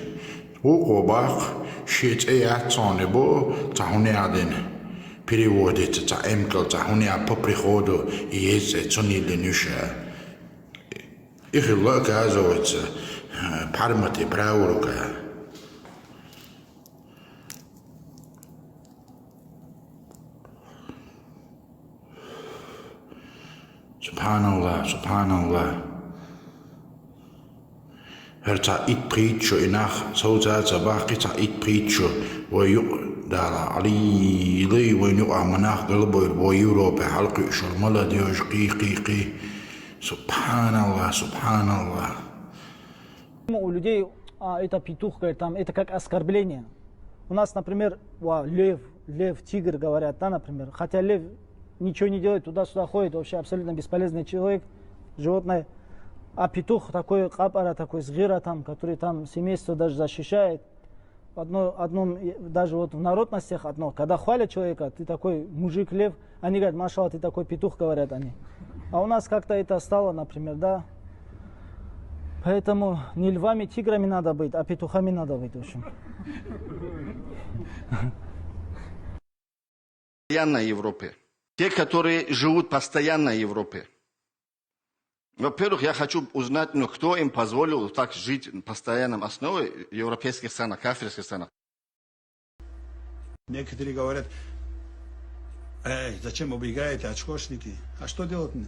«Вукхо баккха, шен цӀе яц хьуна бо, цхьа хӀунда дина переводица, цхьа эмкал, цхьа хӀунда по приходу и еза цӀе цунна йиллина ю ша». И хилла, оказывается, пхьарматий правую рука. Субханалла, субханалла. ХӀара цхьа итт-пхийтта шо и нах совца ца баккхий, цхьа итт-пхийтта шо вай юкъа, Дала Ӏалий, вайн юкъахь ма нах галбойла, вай Европе хьалакхуьуш йолу молодёжь, кхий, кхий, кхий. Субханалла, субханалла. У людей, а, это петух, говорит, там, это как оскорбление. У нас, например, ва, лев, лев, тигр говорят, да, например. Хотя лев ничего не делает, туда-сюда ходит, вообще абсолютно бесполезный человек, животное. А петух такой, къапӀара такой, згира там, который там семейство даже защищает. В одно, одном, и даже вот в народностях одно, когда хвалят человека, ты такой мужик-лев, они говорят: «Машалла, ты такой петух», говорят они. А у нас как-то это стало, например, да. Поэтому не львами, тиграми надо быть, а петухами надо быть, в общем. Постоянно в Европе. Те, которые живут постоянно в Европе. Во-первых, я хочу узнать, ну, кто им позволил так жить на постоянном основе в европейских странах, кафирских странах. Некоторые говорят: «Эй, зачем убегаете, очкошники? А что делать мне?»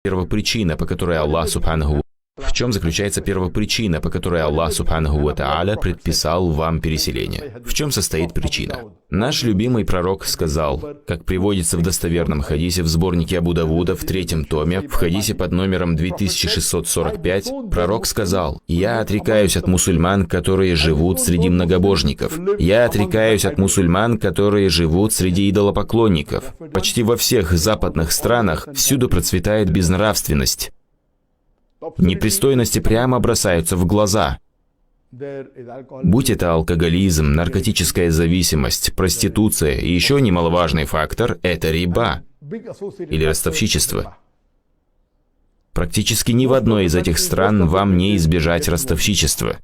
Первопричина, по которой Аллах Субханаху... В чем заключается первопричина, по которой Аллах Субханаху ва Тааля предписал вам переселение? В чем состоит причина? Наш любимый пророк сказал, как приводится в достоверном хадисе в сборнике Абу Давуда в третьем томе, в хадисе под номером две тысячи шестьсот сорок пять, пророк сказал: «Я отрекаюсь от мусульман, которые живут среди многобожников. Я отрекаюсь от мусульман, которые живут среди идолопоклонников». Почти во всех западных странах всюду процветает безнравственность. Непристойности прямо бросаются в глаза. Будь это алкоголизм, наркотическая зависимость, проституция и еще немаловажный фактор — это риба или ростовщичество. Практически ни в одной из этих стран вам не избежать ростовщичества.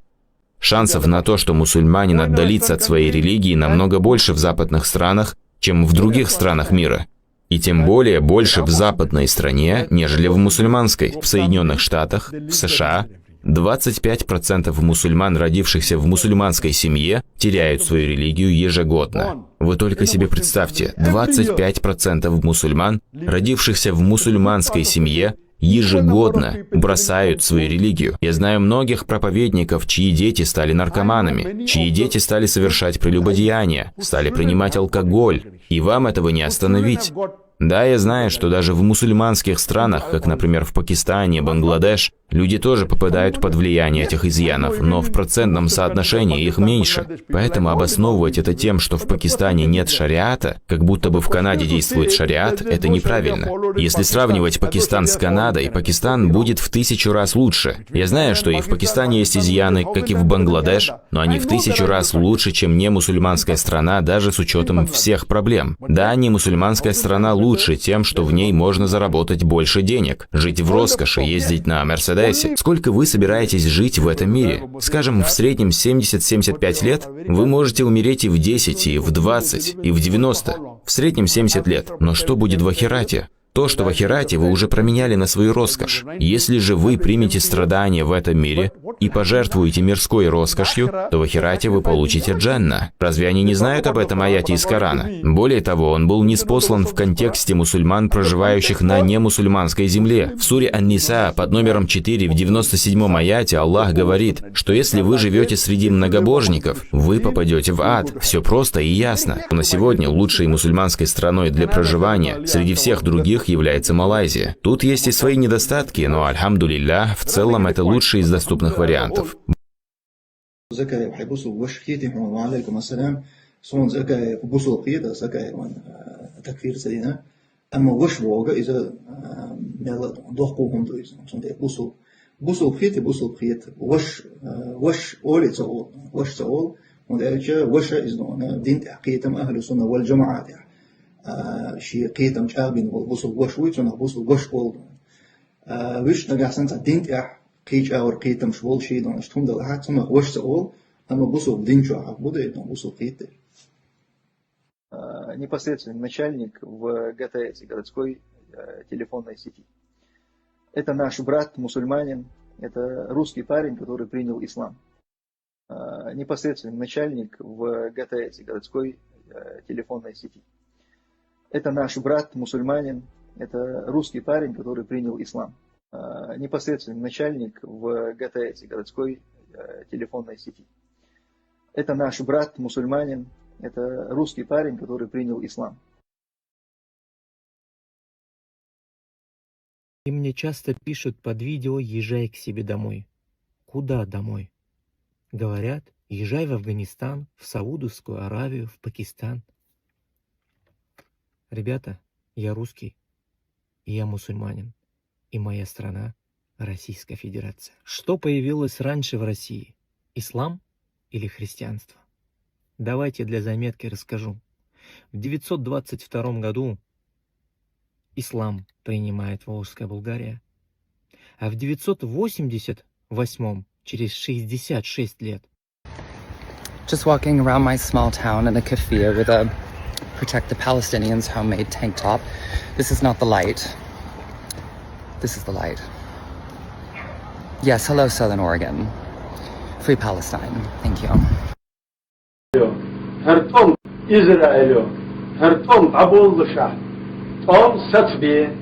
Шансов на то, что мусульманин отдалится от своей религии, намного больше в западных странах, чем в других странах мира. И тем более больше в западной стране, нежели в мусульманской. В Соединенных Штатах, в С Ш А, двадцать пять процентов мусульман, родившихся в мусульманской семье, теряют свою религию ежегодно. Вы только себе представьте, двадцать пять процентов мусульман, родившихся в мусульманской семье, ежегодно бросают свою религию. Я знаю многих проповедников, чьи дети стали наркоманами, чьи дети стали совершать прелюбодеяние, стали принимать алкоголь. И вам этого не остановить. Да, я знаю, что даже в мусульманских странах, как, например, в Пакистане, Бангладеш, люди тоже попадают под влияние этих изъянов, но в процентном соотношении их меньше. Поэтому обосновывать это тем, что в Пакистане нет шариата, как будто бы в Канаде действует шариат, это неправильно. Если сравнивать Пакистан с Канадой, Пакистан будет в тысячу раз лучше. Я знаю, что и в Пакистане есть изъяны, как и в Бангладеш, но они в тысячу раз лучше, чем не мусульманская страна, даже с учетом всех проблем. Да, не мусульманская страна лучше тем, что в ней можно заработать больше денег, жить в роскоши, ездить на Мерседесе. Сколько вы собираетесь жить в этом мире? Скажем, в среднем семьдесят-семьдесят пять лет, вы можете умереть и в десять, и в двадцать, и в девяносто. В среднем семьдесят лет. Но что будет в ахирате? То, что в ахирате, вы уже променяли на свою роскошь. Если же вы примете страдания в этом мире и пожертвуете мирской роскошью, то в ахирате вы получите джанна. Разве они не знают об этом аяте из Корана? Более того, он был ниспослан в контексте мусульман, проживающих на немусульманской земле. В суре Ан-Ниса под номером четыре в девяносто седьмом аяте Аллах говорит, что если вы живете среди многобожников, вы попадете в ад. Все просто и ясно. На сегодня лучшей мусульманской страной для проживания среди всех других является Малайзия. Тут есть и свои недостатки, но, альхамдулилля, в целом это лучший из доступных вариантов. Закаев хьайбусу ваш хити хьон, ва алейкум ассалам. Сон Закаев бусул хита, Закаев ван, э, такфир садина. Амма ваш вога иза, э, мела дохку хунду иза. Сон де бусул. Бусул хити, бусул хит. Ваш, э, ваш оли цаол, ваш цаол. Он элча ваша иза, э, дин хитам ахлу сунна вал джамаат. Э, ши хитам чабин вал бусул ваш уй, сон бусул ваш ол. Э, виш нагасан ца дин тя кийчӀагӀур кхетамаш волу шийдонаш тхуна дала хьа, цунах ваша ца олу, амма бусулба дин чохь ахь бу дайдон бусулба кхетар. Непосредственный начальник в ГТС, городской э, телефонной сети. Это наш брат, мусульманин, это русский парень, который принял ислам. Э, непосредственный начальник в ГТС, городской э, телефонной сети. Это наш брат, мусульманин, это русский парень, который принял ислам. Э, непосредственный начальник в ГТС, городской э, телефонной сети. Это наш брат, мусульманин, это русский парень, который принял ислам. И мне часто пишут под видео: «Езжай к себе домой». Куда домой? Говорят: «Езжай в Афганистан, в Саудовскую Аравию, в Пакистан». Ребята, я русский, и я мусульманин, и моя страна — Российская Федерация. Что появилось раньше в России? Ислам или христианство? Давайте для заметки расскажу. В девятьсот двадцать втором году ислам принимает Волжская Булгария, а в девятьсот восемьдесят восьмом, через шестьдесят шесть лет, Just walking around my small town in a keffiyeh with a Protect the Palestinians homemade tank top. This is not the light. This is the light. Yes, hello, Southern Oregon. Free Palestine. Thank you. ХӀара тӀом Израило, хӀара тӀом дӀаболлушехь, тӀом сацабе.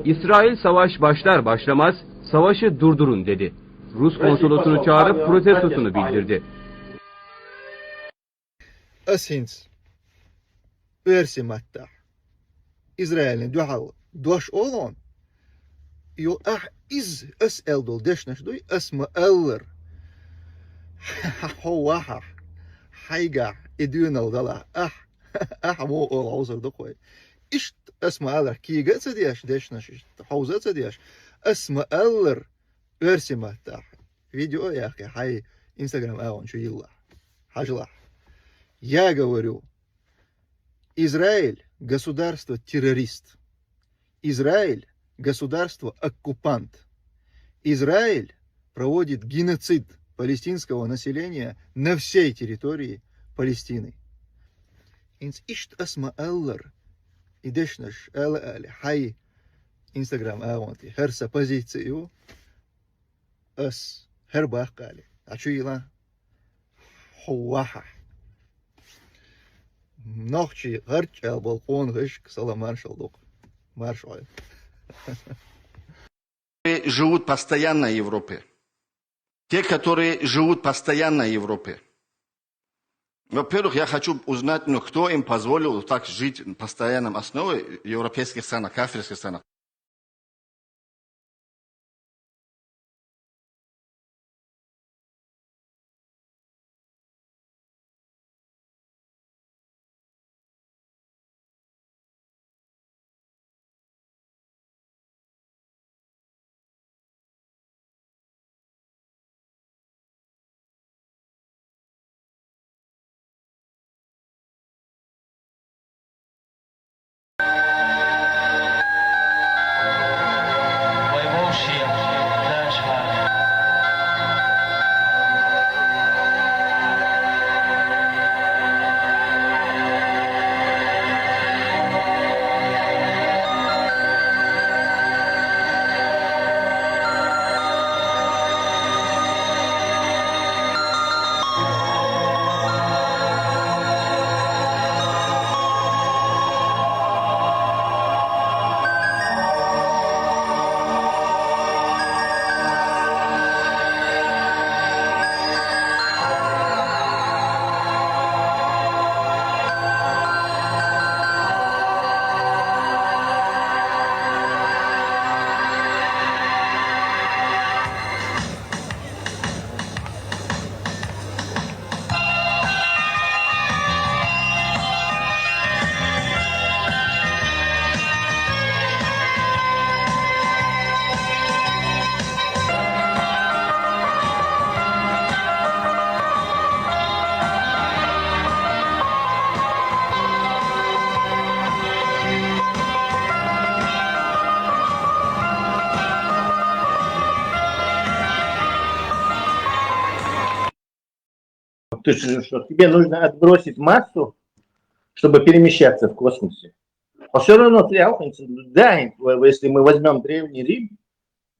İsrail savaş başlar başlamaz savaşı durdurun dedi. Rus konsolosunu çağırıp protestosunu bildirdi. Ас хӀинца оьрсийн маттахь Израилан дуьхьал дош олу хьуна, йо, ахь иза, ас аьлла долу дешнаш дуй, ас ма-аллара. Хьо вахахь, хьайгахь и доьналла далахь, ахь, ахь во олу хьовсур ду-кх вай. Иштта ас ма-аллара, кега а ца деш, дешнаш иштта хьовза а ца деш, ас ма-аллара, оьрсийн маттахь видео а яьккхи, хьайн Instagram агӀон чу йиллахь. Хьажалахь. Я говорю, Израиль — государство-террорист. Израиль — государство-оккупант. Израиль проводит геноцид палестинского населения на всей территории Палестины. ХӀинца иштта ас ма-аллара, и дешнаш ала али, хьайн Instagram агӀон тӀе, хӀара сан позици ю, ас хӀара баккха али, Ӏа чу йилахь, хьо вахахь. Нохчий гӀарчӀ аьлла болу къонахашка салам маршалла ду-кх. Марша Ӏойла. Живут постоянно в Европе. Те, которые живут постоянно в Европе. Во-первых, я хочу узнать, ну, кто им позволил так жить на постоянном основе в европейских странах, кафирских странах. То есть, что тебе нужно отбросить массу, чтобы перемещаться в космосе. А все равно, ты, а, да, если мы возьмем Древний Рим,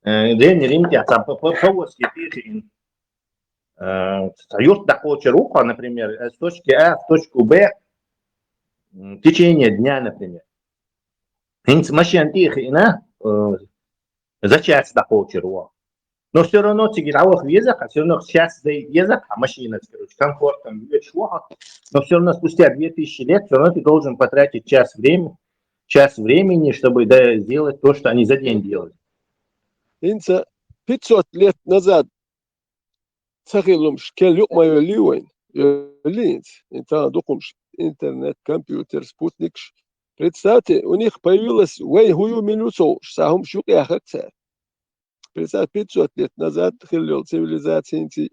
э, Древний Рим, тебя там по, по, повозки тихо, э, юрт такого рука, например, э, с точки А в точку Б, м, в течение дня, например. ХӀинца машина тӀе а хиъна, э, за час дӀакхочур ву. Но все равно цига дӀаваха веза, все равно час дайта еза, а машина, короче, комфортом везаш ву. Но все равно спустя две тысячи лет все равно ты должен потратить час времени, час времени, чтобы да, сделать то, что они за день делали. ХӀинца пятьсот лет назад ца хиллумаш кел юкъа ма йоллий вайн, йоллий хӀинца. ХӀинца тахана дукхумаш интернет, компьютер, спутникаш. Представьте, у них появилось вай хӀу ю мила ю ца хууш, цхьа хӀумаш юкъаяьхнарг цара. Представь, пятьсот лет назад хилла йолу цивилизаци хӀинца.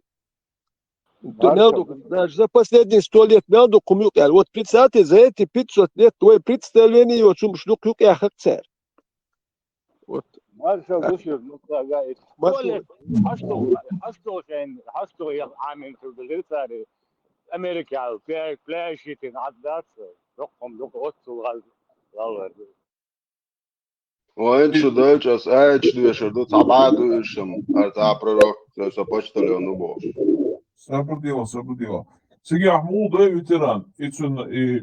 Мел ду, даже за последние сто лет мел ду хӀума юкъаяьлла. Вот представьте, за эти пятьсот лет вай представление йоцу хӀумаш дукха юкъаяьхнарг цара. Вот. Маршал гуш ю, ну, га, и Маршал. Туалет, хьашт долу, хьашт долу шайн, хьашт долу ял Ӏамин чу дезира цара. Америка, пля-, пляж йитина Ӏад дац, доккхум, дукха оццул гӀал-, гӀалвар. Вайн шу дойчу ас аьлча доьшур ду, цхьа бӀа а ду уьш-м, ара цхьа пророк, со почтальон ву бохуш. Сабр дело, сабр дело. Цигахь муха дай ветеран? И цуьнан и,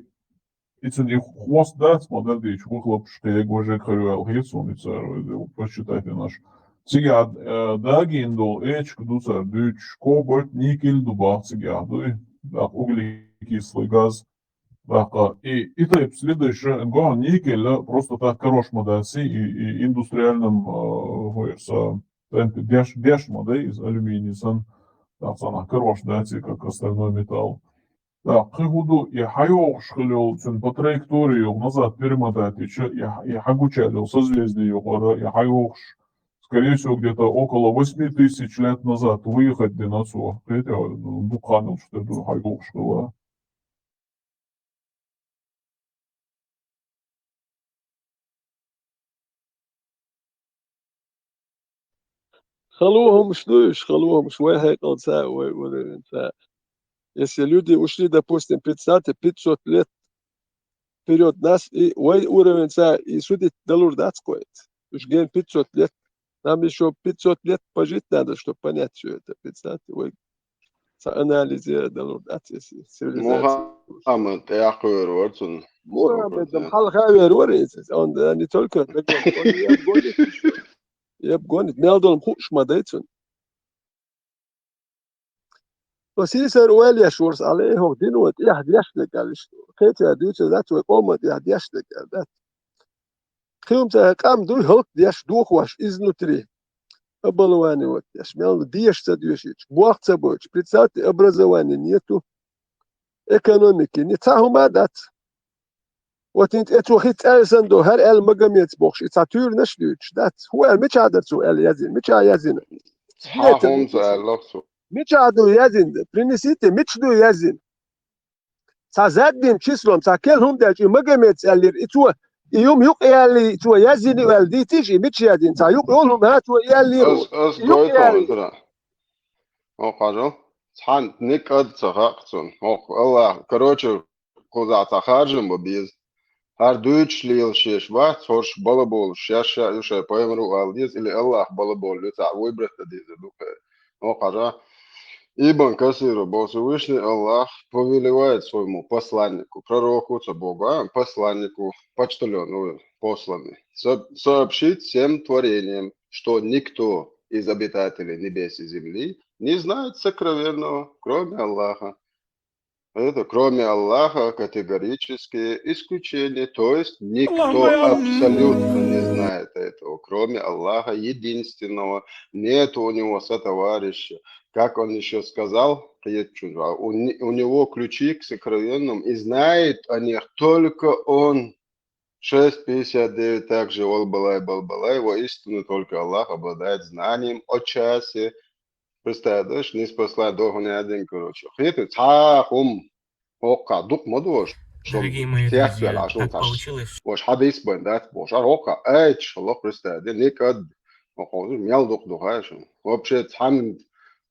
и цуьнан и хвост дац, ма дар дийчу, вух лапаш кхега важа кхайваьлла хьецун и цара, посчитать динаш. Цигахь, э, дагийна долу эчка ду цара дуьйцуш, кобальт, никель ду бах цигахь, дуй? ТӀаккха углекислый газ. ТӀаккха и, и тайпа следующий, гон никель, просто так карош ма дац, и, и индустриальном, э, вайрса, темпе деш, деш ма дай, из алюминий сан, так, санна карош дац, и как остальной металл. Так, кхин хӀун ду, и хьайогӀуш хила йолу, цуьнан по траектории йолу назад перемотать йича, и, и хьагучаьлла йолу созвездие юкъара, и хьайогӀуш, скорее всего, где-то около восьми тысяч лет назад выехать дина цо. Кхетий, дукха хан йолуш тера ду хьайогӀуш хила. Хало хӀумаш ду уьш, хало хӀумаш, вай хьекъалца, вай уровеньца. Если люди ушли, допустим, представьте, пятьсот лет вперёд нас, и вай уровеньца и судить далур дац кхойтта. Уж ген пятьсот лет. Нам ещё пятьсот лет пожить надо, чтоб понять всё это. Представьте, вай ца анализировать далур дац, если цивилизация. Мухаммад тӀехь кхоьру вара цунна. Мухаммад, сто процентов. Хьалха вер вара иза. Он, э, не только догон, он и обгонит ещё. И обгонит. Мел долу хууш ма дай цунна. Ва сийсара ойла еш вара ас, Ӏалайхьо, дино тӀехь деш дерг аьлла иштта. Кхечара дуьйцур дац, вай къоман тӀехь деш дерг аьлла дац. Кхин хӀума ца къам дуй, хӀаллакдеш, дохош изнутри. Оболванивать деш, мел деша ца доьшуьйтуш, бох ца бойтуш. Представьте, образования нету, экономики нет, цхьа хӀума а дац. Вот хӀинца цо хи цӀаьрсан до, хӀара аьлла Магомеца бохуш, и цхьа туьйранаш а дуьйцуш дац. ХӀун аьлла, мичахь дара цо аьлла язйина? Мичахь язйина? Цхьа хӀума ца аьлла цо. Мичахь ду язйина? Принесите, мича ду язйина? Цхьа задним числом, цхьа керла хӀума даьлча, и Магомеца аьллера, и цо, и юма юкъа яьллий, цо язйина аьлла дийцийша, и мича язйина? Цхьа юкъа йолу хӀума, хӀа, цо яьллера. Ас, ас гайтал хӀунтара. ХӀокху хьажал. Цхьаьна никъад ца хаьа цунна. ХӀокху Аллах, короче, кхузахь цхьа харжам бан беза. ХӀара дуьйцуш лелаш еш бац, хӀорш балаболуш, шаьш ша ю шайн пайхамар ву ала деза, или Аллах балаболу ю, цхьаъ выбрать дан дезар ду кхеран. ХӀокху хьажа. Ибн Касира боху, Всевышний Аллах повелевает своему посланнику, пророку, ца богу, а, посланнику, почтальон, ой, посланный, со-, сообщить всем творениям, что никто из обитателей небес и земли не знает сокровенного, кроме Аллаха. Это кроме Аллаха категорические исключения, то есть никто абсолютно не знает этого, кроме Аллаха единственного. Нет у него сотоварища. Как он ещё сказал, у не-, у него ключи к сокровенным, и знает о них только он. Шесть пятьдесят девять также Валбалай Балбалай, воистину только Аллах обладает знанием о часе. Представляешь, неспослай дохуни один, короче. Хити цхьа хум хӀокхахь дукха ма дош, шо Дорогие мои стяг друзья, пел, а шо так таш получилось, что ваш хьадис бен дац бохуш. А хӀокхахь айча хӀаллах представь, де, никад. ХӀокхузу мел дукха ду хай шун. Вообще цхьан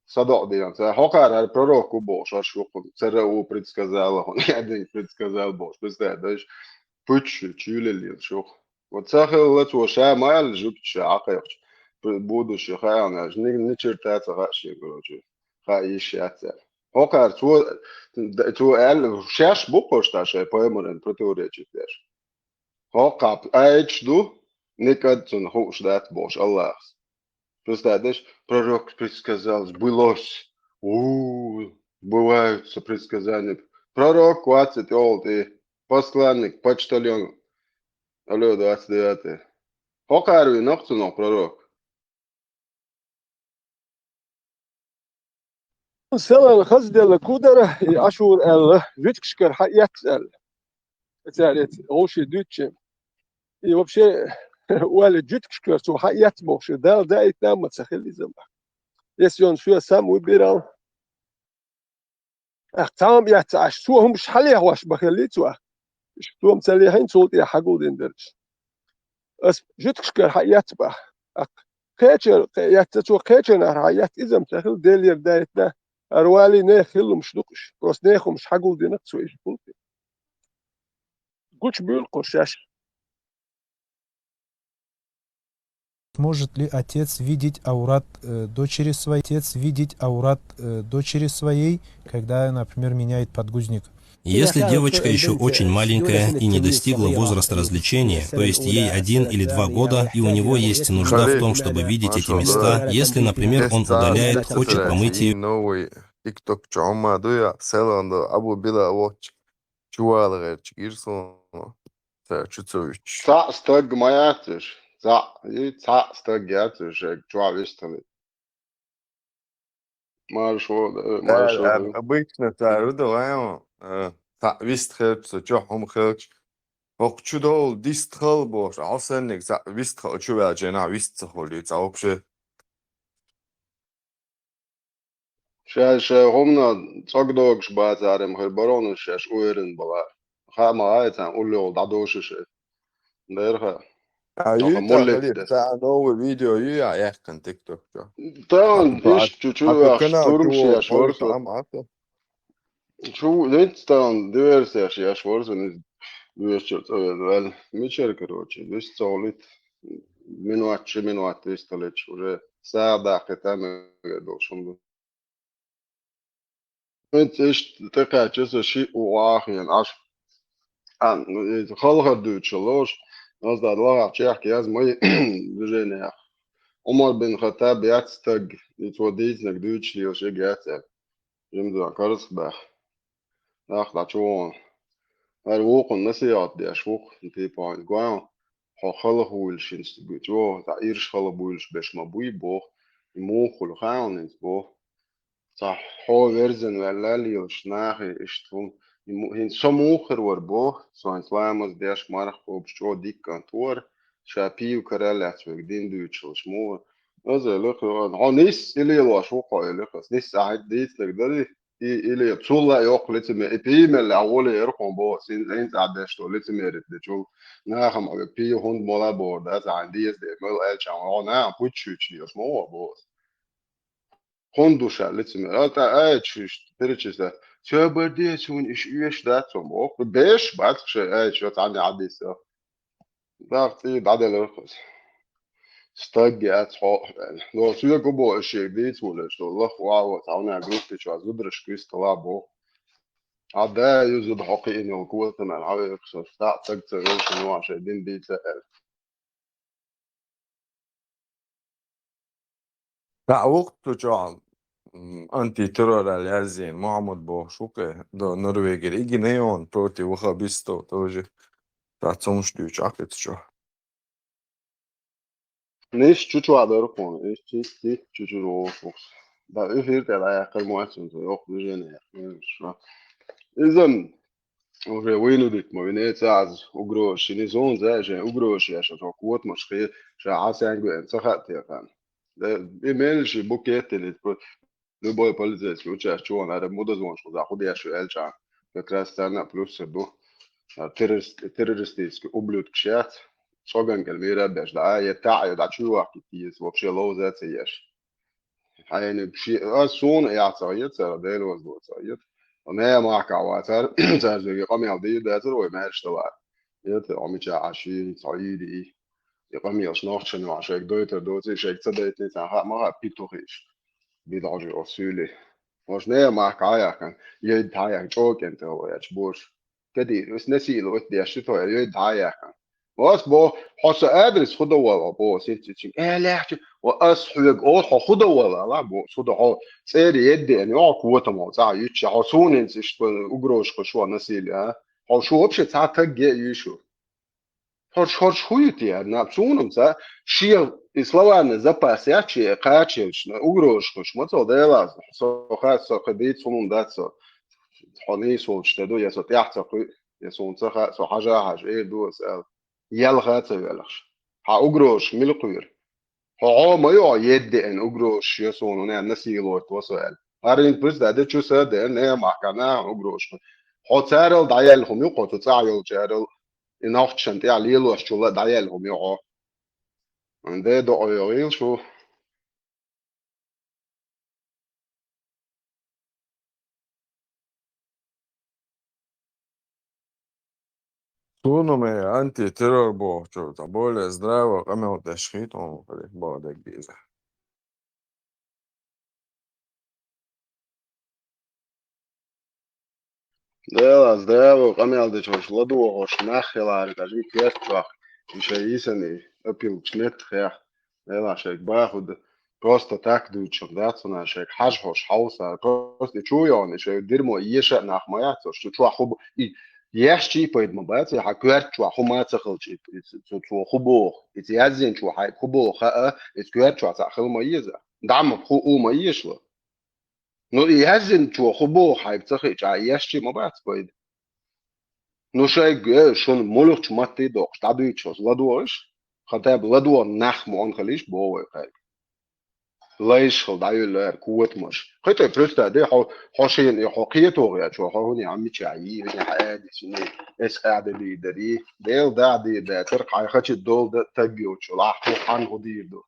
садоӀ дина. Ца хӀокхара хӀара пророк ву бохуш, аш хӀукхун. Цара ву предсказала, хӀун ядин предсказал бохуш. Представь, да, иш пуч чуьйлаллин шух. Вот ца хилла цо ша ма аьлла жуьгташа Ӏа кхайкхича, бу-, будущее хаьа аьлла, ни-, ни черта ца хаьа шен, короче, хаьа йиш яц аьлла. ХӀокхара цо, д-, цо аьлла, шаьш бу кхуш та шайн пайхамаран противоречить деш. ХӀокхахь айча ду, никад цунна хууш дац бохуш Аллахьас. Представь, пророк предсказал, сбылось. У, сбываются предсказания. Пророк двадцать, олти, посланник, почтальон. Алло, двадцать девятый. ХӀокхара вина-кх цунах пророк. Селан хазделла кудара, и Ашур аьлла, жуьгташкара хьаэцна аьлла. Цара эца вовший дуьйцучи. И вообще, оале, жуьгташкара цо хьаэцна бохуш, Дала даийтина а ма ца хилла иза ма. Если он всё сам выбирал, ах, цхьа хӀума эцна Ӏаш, цо хӀумаш хьалехош бан хилла цо. Иштта тома ца лехьина, цул тӀе хьагулдина дерш. Ас жуьгташкара хьаэцна бах. Ах, кхечара, кхе-, эцна цо кхечарнахьара хьаэцна, иза-м ца хилла, Делера даийтина, ара валий, нехан хилла хӀумаш ду-кх уьш. Просто нехан хӀумаш хьагулдина-кх цо иштта гулти. Гучубуьйлу-кх уьш шаьш. Может ли отец видеть аурат э, дочери своей, отец видеть аурат э, дочери своей, когда, например, меняет подгузник? Если девочка еще очень маленькая и не достигла возраста развлечения, то есть ей один или два года, и у него есть нужда в том, чтобы видеть эти места, если, например, он удаляет, хочет помыть ее. Новый TikTok чё, ма дуя, селан да, абу била вот, чувала герч, гирсон, та чуцович. Цаӏ стаг ма яц уж. Цаӏ, и цаӏ стаг яц уж, чуа вистали. Маршо, э, маршо. Обычно та руда вайма, та вист херч, со чё хом херч. Ох, чудо, дист хал бош, алсенник, та вист хал, чё вяжена, вист ца холи, та вообще. Шаьш хьумна цӀогдогаш бацарем хир баронаш шаьш уверен бала. Хама айцан уллёл дӀадошаш. Дерха. А Тоха юй молле тахали, дес. Та новый видео юй, а яхкан TikTok чё. Тан Ата иш чучу Ата ах канал штурм чё, шаьш Польша, ворса. ам ата. Чу венц тан диверсия шаьш ворса не. Вечер цавел вал. Мичер, короче, весь цолит. Минуат, чи минуат висталич уже. Сада хитам должен был. Венц иш текача со ши уахин аш. А, халхар дучу лош. Нас да лага чех яз мой движение. Умар бин Хаттаб яц стаг, и цо дийцнаг дучу лио шег яц. Жимза карс бах. Ах, да чуон. Ар вокун насият деш вок, типа, гуан. Хо халахуил шинс гучо, та ирш халабуилш беш ма буй бох. И мухул хаунинс бох. Та хо верзен валла лилш нахи иштун. И му-, хин со мухар вар бох, соин сламаз деш марх обш чо диккан туар. Ша пив караляц век дин дучилш мугар. Аз эле хо нис или лош вок, эле хос. Нис ахид дийцнаг дали. И, или цулла йок лицеме, и пимел а воле эрхон бо, син, син цабешто лицемерит де чул. Нахам а пи хунд мола бо, да, сан диес де, мел элчан, о, на, пучуч, ёс мо бо. Хундуша лицемер. А та, ай, чуш, перечисла. Всё, бордец, он иш, иш, да, цом, ох, беш, бат, ше, ай, чё, там, я, бис, ох. Дагъ цӀий дӀаделархъус. Стаг яц хьо. Но суя губо эшек дийц вулеш, лах ваво, тавна группе чуа зудраш квист лабо. А да ю зуд хьо кхиънил култана хьавирхъсус. Та таг ца вешин ваше дин дийца эл. Та вукъту чуа, м, антитеррор аль язин, Мухаммад бохуш вукъе, до Норвегия. Иги неон против ваххабистов тоже. Та цумш дюйч акъит чуа. Ниш чучуа дорхун, иш чисти чучур вохус. Да эфир те да якъар муацун, то ёх движение. Изан уже вынудить мо вине цаз угрош, не зон за же угрош, я ша то кот машхи, ша асянгуэн цахат те хан. Да и меньше букет или любой полицейский участок, чего надо, мудозвончик за худящий эльчан. Как раз цена плюс ду. Террорист-, террористический ублюдок шат. Цоган кел мира беш, да, я та, я да чувак китис, вообще лоу за це еш. Хьайни пши, а сун яцагӀ ецара, Дела ваз доцагӀ ет. Не махкава цар, цар зеги къамел ди дацар вай мэрш дала. Ет омича аши, цаиди. И къамел шнохчан ва шек дойтар доци, шек ца дайтни ца ха, маха питухиш. Бидажи осули. Мош не махкая хан, ед тая чокен те ваяч бош. Кади, ус насиловать деш то, ед тая хан. Вас бо, хьо со адрес худо вала бо, син чин. Э, лехчи, ва ас хьуг, о, хьо худо вала, ла бо, худо хьо цӀери едде, ани, о, квота мо, ца, юча, хьо сунин сиш, угрош, хьо шо насилие, а? Хьо шо вообще ца таг е юшу. Хорш, хорш хуйти, а, на, сунам ца, ши и словарный запас я, чи, качелш, на, угрош, хьо шо, ма цо дела, со, ха, со, ха, бит, сунам, да, со. Хьо не солч, те ду, я со, тяхца, ху, я сун, ца, ха, со, хажа, хаж, э, ду, с, а. Ялха ца велхш. Хьа угрош милхъвир. Хьо хьо ма йо едде эн угрош я суна не насиловать васо эл. Харин пус да де чу са де не махкана угрош. Хьо царал даял хум ю, хьо цу цайл чарал и нохчан тя лилош чула даял хум ю хьо. Де до ойгил шу. Цунаме антитеррор бохучо цхьа более здраво къамел деш хитон хали богадаггиза. Дела, здраво къамел дечош ладугӀош нах хилари, кажи кертчох, иша йисани, апилч нет хех. Дела, шек бахуд, просто так дуйчур, да, цуна шек хьаж хош, хьауса, просто чу йони, шек дирмо еша нах ма яцош, чу чуа хуб, и еш чи пайд ма бац, и ха кертчуа хума цахал чи, и цу, цу хубох, и язин чуа хай хубох, ха, и кертчуа цахал ма еза. Дам ху у ма ешла. Ну, и язин чуа хубох хай цахи ча еш чи ма бац пайд. Ну, шайг, э, шун мулугч матти докш, дадуйчос, ладугӀаш, хотя бы ладугӀа нах муон халиш, бо вай хай. Лайш хал даюллар, куот маш. Хай тай просто, де, хо, хо шин, и хо киетогъя, чо, хо хуни амича, и, и, хадис, и, эс ада ди дари, дел да ди да, тер хай хачи дол да тагио, чо, ла, хо хан хо ди ду.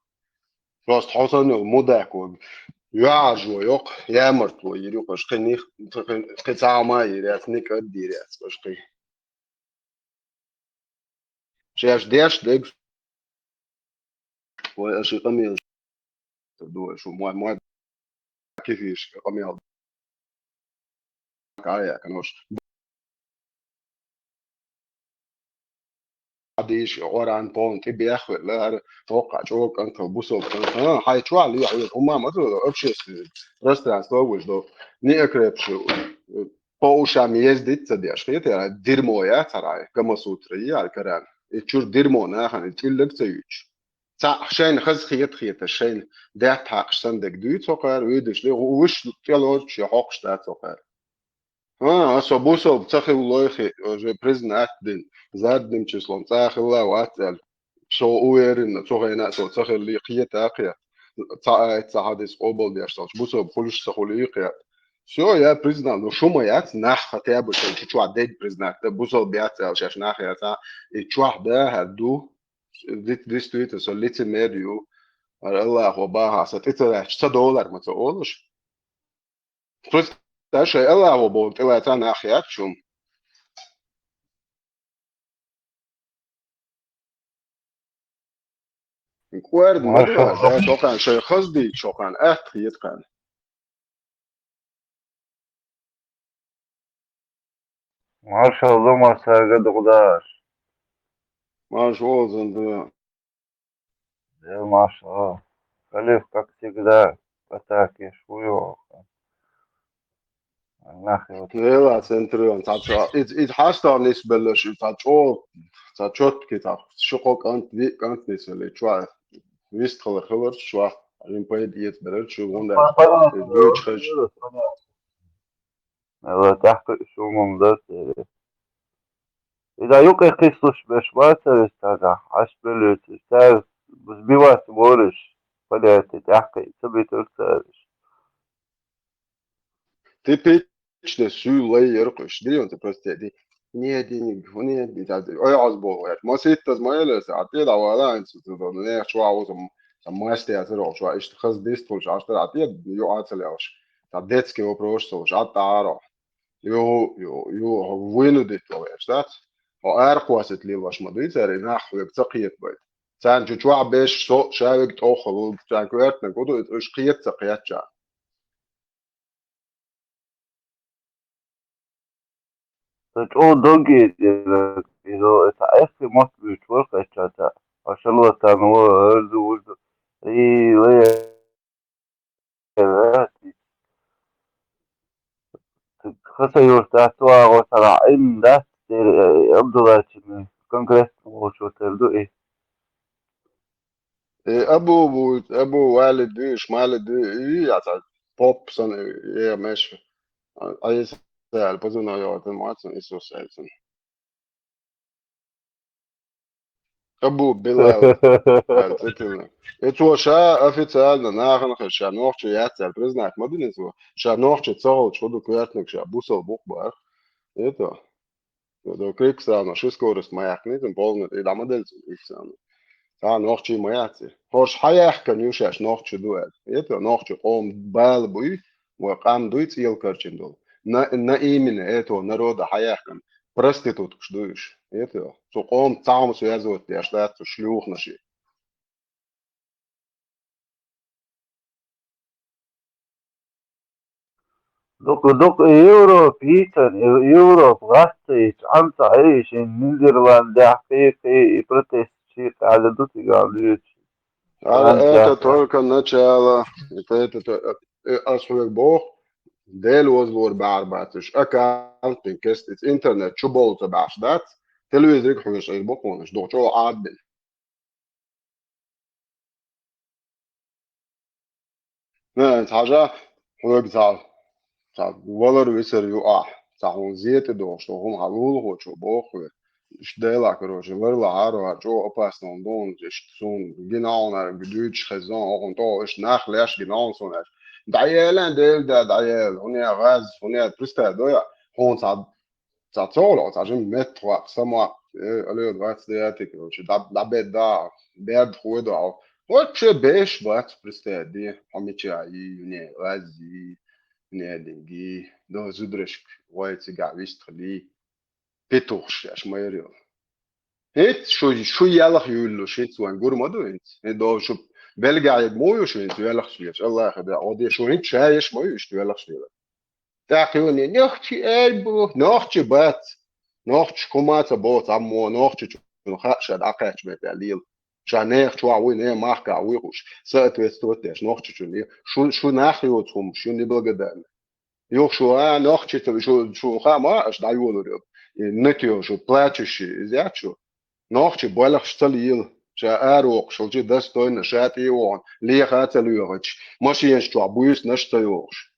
Просто хо сан йол мудак ваг. Яж во йок, ямарт во, ири хош, хи них, хи, хи цама, ири ас, ник ад, ири ас, хош, хи. Шеш деш дег. Ой, аши къамел. Дуэ шу мой, мой. Кифиш, къамел. Кая, канош. Адиш, оран, пон, ти бяхве, лар, тока, чок, антал, бусол, ха, хай чуа, ли, хай, ума, мату, общественный пространство, выждо. Не окрепши, по ушам ездить, ца деш, хет, я, дерьмо, я, царай, Камасутра, я, Коран. И чур дерьмо, нахан, и тюллек, ца юч. Ца, шайн, хаз, хет, хет, шайн, дят, хак, сандек, дуй, цокар, уйдыш, ли, уш, тело, чи, хок, шта, цокар. А, а со бусол, ца хил лойхи, уже признать дин, задним числом, ца хил ла, вацал. Со уверенно, цо гайна, со ца хил ли, хет, а, хет. Ца, а, ца, хадис, обал, деш, салч, бусол, хулиш, ца хули, хет. Всё, я признал. Ну, шума яц, нах хотя бы, что чуть-чуть дед признать, да, бусол бяц, а сейчас нах яц, а, и чуа, да, ду, дис-, действительно, со лицемерию, Аллаху баха, со тицарач, ца доллар, ма ца олуш. Просто, да, шай Аллаху бон, тила ца нах яц, шум. Куэрд, машалла, мадуа, да, шохан, шай хазди, шохан, ахт, хиет хан. Машалла, масага дугдаш. Машалла, занда. Э, машалла. Халиф, как всегда, в атаке, шуё. Нахуй. Вела центрион, ца чо. Ид, ид хастан ис беллеш, ца чо, ца чот ки та. Шуко кант, ви кант нис ле, чуа. Вист хылыр, хылыр, чуа. Им поэт иет берер, чу гунда. Дуч хыч. Вела тахты шумум да. Ида юкъе къислуш беш бацар истага, аш белюц, истаг сбивать вориш, поляти, тяхкай, ца битур цариш. Типичный сюй лей яркуш, дрион ты просто ди. Не денег, не, не, да, ой, аз бол, я. Масит таз маелес, а ты да вала, инсу, не, чуа, узам, там, масти, я, зро, чуа, ишт, хаз, дистул, чуа, аш, а ты, ю, ацелеш. Там детский вопрос, чуа, а, таро. Ю, ю, ю, вынудить ловеш, да? О, эр квасит лил ваш мадуй, цари нах век цакиет байт. Цан чу чуа беш со, шавек тохо, цан квертна, куду, иш киет цакиет ча. Та чо доги, изо, это эфи мот бич вор качата. Ашалла тан во, эрду, урду. И ле, Хаса юртац вагӀо сара, им дац дер, э, Абдуллачими конкретно волчу тер ду и. Э, Абу бу-, Абу Вали ду, Шмали ду, и, я ца поп сан, э, э, меш. А, а если аль позывной йогӀо, ты муацин Иисус Эльцин. Абу Билал. Действительно. Эцо ша официально нахана хир ша нохчи яц аьлла признать ма дина эцо. Ша нохчи ца хилча хӀу ду коьртаниг ша бусал букъ бара. Это. Это крик сана, ши скорость ма яхканийта, полный, и да модель крик сана. Ца нохчи ма яц. ХӀорш хьаяхкан ю шаьш нохчи ду аьлла. Это нохчи къом бала буй, ва къам дуй цӀел карчин долу. На, на именно этого народа хьаяхкан. проституткаш ду уьш. Эта йоах. Цу къоман цхьа хӀума связывать деш дац цу шлюхнаши. Дукха, дукха и Европа йийцан, и Европа гӀаттийча, Ӏанца Ӏийшин, Нидерландехь кхий, кхий, и протест шийкъа аьлла ду цигахь дуьйцуш. Ара, это только начало. Это, это, то- э, ас хьоьга боху, Дела возлора бахьар бац уьш. Аккаунтин кестица интернет чу болу ца баьхьаш дац, телевизориг хьоьжуш Ӏийр бу кхунаш, дукха чӀогӀа Ӏадбина. Нана, хьажа, хьоьга цхьа, цхьа валар висар ю ахь, цхьа хьуна зе тӀе дохуш, хӀума хьан лулахочо боху хьоьга. Иштта Делахь, короче, ларлахьара хьара чӀогӀа опасно хӀума ду хьуна, иштта суна гина хьуна дуьйцуш хезна, хӀокхунна тӀехула иштта нах леш гина хьуна суна аьлча. ДӀаела, Дела да, дӀаела, хӀунда гӀаз, хӀунда, представь, дой, хьуна цхьа Цхьа цогӀалахь, цхьа жима меттахваккха, самаккха, э, алло, двадцать девятый, короче, дӀа-, дӀабедда, берда хой до. Вообще беш бац, представь, де, хьо мича йий, юне, вази, юне динги, до зудрашка, вай цигахь вистхили, петух шаьш ма яр йо. ХӀинца шу, шу ялах юьйлуш, хӀинца вайн гур ма ду хӀинца. ХӀинца до шу белгахь ма ю шу хӀинца велахаш леш, Аллахьа да, оде шу хӀинца ша еш ма ю иштта велахаш лела. ТӀаккха юне, нохчи эр бу, нохчи бац. Нохчи хӀума ца боцу, аммо нохчичун хаа ша дӀакхаьчча метта лела. Ша нехан чохь вуй, нехан махкахь вуй хууш. Соответствовать деш нохчичун. Шу, шу нах йоцу хӀума, шу неблагодарный. Юха шу, а, нохчи ца, шу, шу хаа ма, аша дӀайолур ю. И нетё шу, плачущий, иза яц шу. Нохчи боьлхуш ца лела. Ша аравоккхуш, хӀалчи достойно, ша тӀе а вахана, леха а ца лоьхуш, машенаш чохь буьйсанаш а ца йохуш.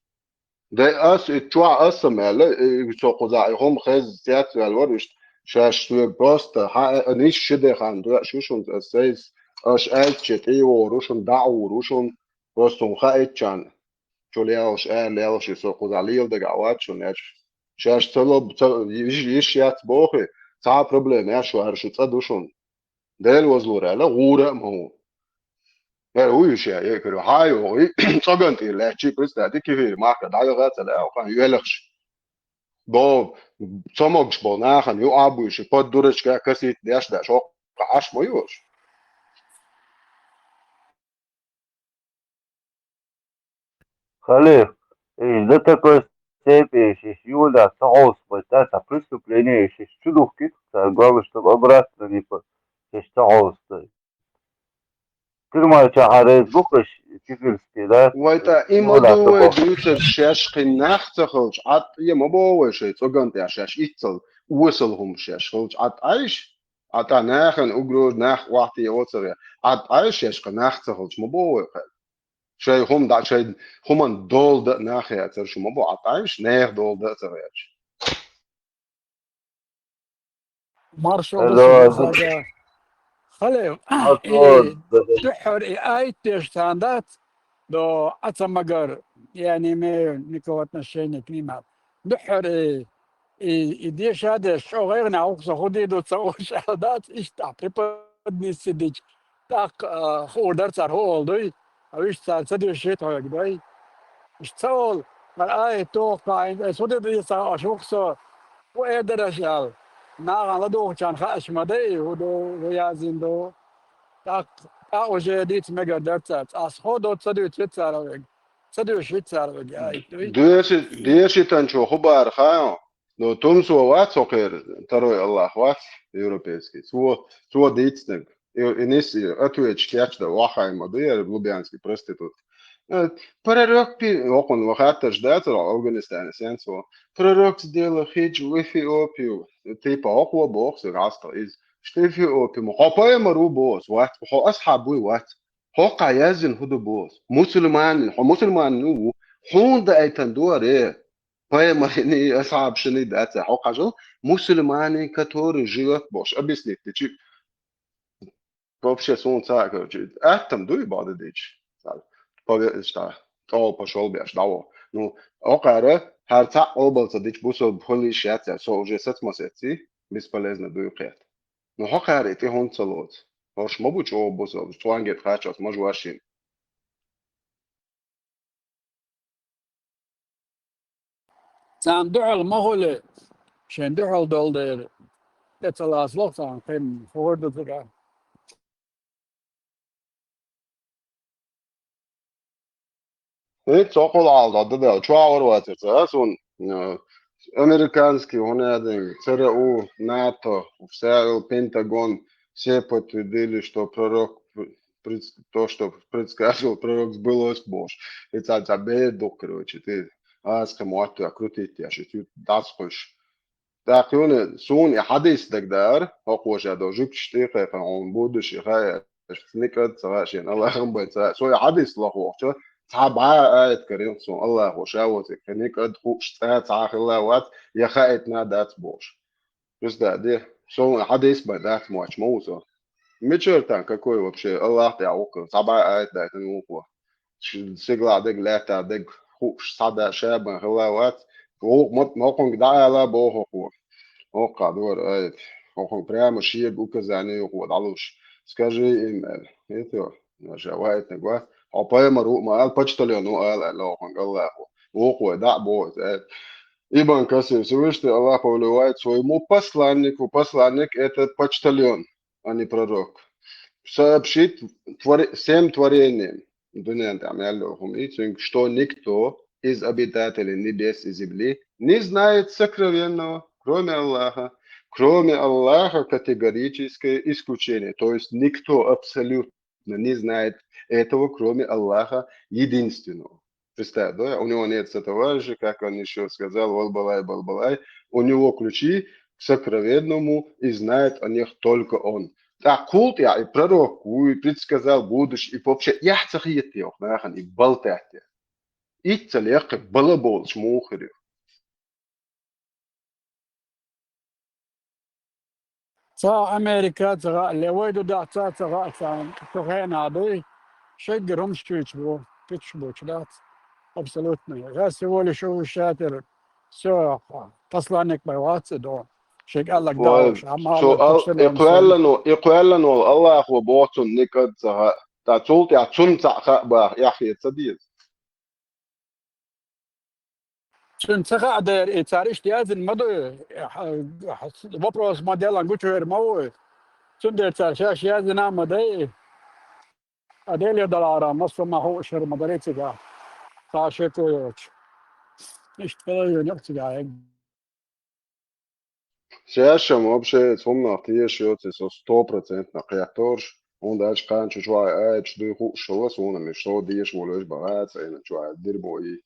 Де ас и чохь аса мел, и со кхузахь и хӀума хеза цецваьлла вара иштта, шаьш соьга просто хьан а, нисса ши де хан доьӀуш ю шуна аса сайца, аша аьлча тӀе а вогӀур ву шуна, дӀа а вогӀур ву шуна, просто хӀума хаийтчарна, чу лелаш, ара лелаш, и со кхузахь лела дагахь вац шуна аьлча. Шаьш ца лоб-, ца, йиш, йиш яц боху, цхьа а проблема яц шу, хӀара шу цӀа ду шуна. Дела возлур аьлла, гӀура а ма ву. Яра вуй уьш я, я кара, хьан йогӀий, цӀоган тӀера лаьттачий, представь, кефир махка дӀайогӀа ца лаьа, хан йоьлхаш. Бо, цомогуш бо нахана юкъа а буьйши, под дурочка косить деш даш, хӀокху Ӏаш ма йош. Халиф, и до такой степени шиш юна ца хьовсабайта, ца преступление шиш чу духкит, ца главное, чтобы обратно не по-, шиш ца хьовсабай. Тюрьма чохь реза бу-кх уьш, сибирский, да? Вай тӀа и ма ду вай дуьйцург, шаьш кхин нах ца хилча, Ӏад тӀе ма бо вай шайн цӀоган тӀехь, шаьш иццал осал хӀума шаьш хилча, Ӏад Ӏайша? Ӏад Ӏа нахана угроза, нах охьатео ца ве. Ӏад Ӏайша шаьш кхин нах ца хилча, ма бо вай кхел. Шайн хӀума дӀа, шайн хӀуман дола дан нах яцара шу ма бо, Ӏад Ӏайша, нехан дола дан а ца гӀерташ. Маршо Алло, висина Алло. Сага. Халев, Маршо, и Алло. Дуьххьара и айттеш царна дац, до Ӏаца магар, я не имею никакого отношения к ним. Дуьххьара и, и, и деша деш, чӀо гӀайгӀана гӀуллакх со хӀу дийр ду ца уьш аьлла дац, иштта преподнести дича. ТӀаккха, а, хуур дара цара хӀу олу дуй, а уьш цара ца дуьйшуьйту хьоьга дуй. Иштта ца олу, хӀара айхьа тоху кхаьа, аса хӀу де деза ца хаа, аша ву-кх со, хӀу эр дара аша аьлла. Нахана ладугӀучарна хаьаш ма дай, хӀу ду, хӀу яздина ду. ТӀаккха, тӀаккха уже дийца мегар дара цара. Аса хӀу ду ца дуьйцуьйту цара вега. Ца дуьйшуьйту цара вега, айхьа дуй. Доьши-, дешитанчо хӀу бара хаьа? Ну, Тумсо вац хӀокхеран, второй Аллах вац, европейский. Цо, цо дийцинарг. И, и нис, и ответчик яц дан, ваххьай ма ду яра лубянский проститутка. Э, пророк пи-, хӀокхунна ваха хаттарш дацара Афганистане, сенца ву. Пророк сделал хидж в Эфиопию. Типа, хӀокхо боху, со гӀастал иза. Что Эфиопия, ма хьо пайхамар ву боху, вац, хьо асхьаб вуй, вац. ХӀокхахь яздина хӀу ду боху. Мусульманин, хьо мусульманин ву. Хьуна даийтан ду аре. Пайхамаршний, асхьабашний дац, хьо хьажал, мусульманин, который живёт бохуш, объяснить дичи. Вообще, суна ца, короче, аьттам дуй бада дичи. Пове-, ишта, тӀо пошёл беш, даво. Ну, окхара, хӀара цхьаъ къобал ца дичи, бусалба хила йиш яц, со уже сац ма сецций, бесполезно дуй кхета. Ну, хьо кхара и тӀе хӀунда ца лоцу? ХӀорш ма бу чӀогӀа бусалба, цуьнгахь кхаччалц ма жу вашин. Царна дуьхьал ма хуьлу, Шен дуьхьал долу дела, тӀе ца лацалахь царна кхин хӀора ду цигахь. И цо къулгӀалла дӀадала, чохь вара вацара ца а суна, э, американский, хӀун аьлла, ЦРУ, НАТО, вся Пентагон, все подтвердили, что пророк, пред- то, что предсказывал пророк, сбылось бохуш. И цхьа цхьа бер ду, короче, ты аз кхин мотт а крутить еш, и цуьнан дӀасакхуьйсуш. ТӀаккха юна суна и хьадис дагадара, хӀокхо ша до жуьгташ тӀе а кхайкхина, хьуна будущий хаьа, аша никъад ца хаьа, шена Аллахам бен ца хаьа. Со и хьадис лохвохча, цхьа бӀа а аят карийна суна, Аллахо ша воцург кхин никъад хууш цкъа а цхьа а хилла вац, я хаийтина дац бохуш. Представь, де, со хьадис бен дац моч ма ву со. Мичара тан какой вообще? Аллах тӀехь ву-кх, цхьа бӀа а аят дайтина ву-кх. Ш- сигалахь дерг, лаьттахь дерг хууш, схьада ша бен хилла вац. Вукху ма- мокхунга дӀаала боху хӀокхо. Воккхахь дора аят. Хьо прямо шега указание юхо дӀалуш. Скажи им, аьлла. Это, ша ваийтинарг вац. Хьо пайхамар ву ма ала, почтальон ву ала, аьлла хьуна Аллахо. Вукхо дӀа а боху, аьлла. Ибн Касир, Всевышний Аллах повелевает своему посланнику. Посланник — это почтальон, а не пророк. Сообщить твор- всем творениям. Дуьнен тӀехь мел йолу хӀума и цуьнга, что никто из обитателей небес и земли не знает сокровенного, кроме Аллаха. Кроме Аллаха категорическое исключение. То есть никто абсолютно не знает этого, кроме Аллаха единственного. Представь, да? У него нет сотоварища, как он еще сказал, вал балай, бал балай. У него ключи к сокровенному, и знает о них только он. ТӀаккха кхул тӀехь и пророк ву, и предсказал будущее, и вообще эхь ца хетте йоху нахана и балтаьтте. Итт ца лекха бала болуш муха хир ю? Ца Америка ца хаьа, ле вай ду дахь ца ца хаьа царна, цу хенахь дуй, шеггара хӀумаш чуьйцу бу, куьцаш бу чу дац. Абсолютно. Я всего лишь уж шатер. Все, посланник бай вац до. Шег Аллах Вай, даош, амма цо Аллах ал- и туксанан кхоьллан ву- и кхоьллан волу Аллахо боху цунна никъад ца хаьа. Та цул тӀехь цунна цхьаъ хаьа баха, эхь хета ца деза. Цуьнан ца хаьа дера, и цара иштта яздина ма ду, вопрос ма делан гучуьйр ма ву. Цундела цара шаьш яздина а ма дай. А Деле далара массо ма хууш хир ма дарий цигахь. Цхьа шеко йоцуш. Иштта хила йоьнех цигахь. Шаьшшам вообще хӀуманах тешаш йоцу со сто процентов кхетторш, хӀунда аьлча кхана чу чохь аьлча дуй хууш хила суна, меш со деша волуш бан гӀа а цӀена чохь дирбо и.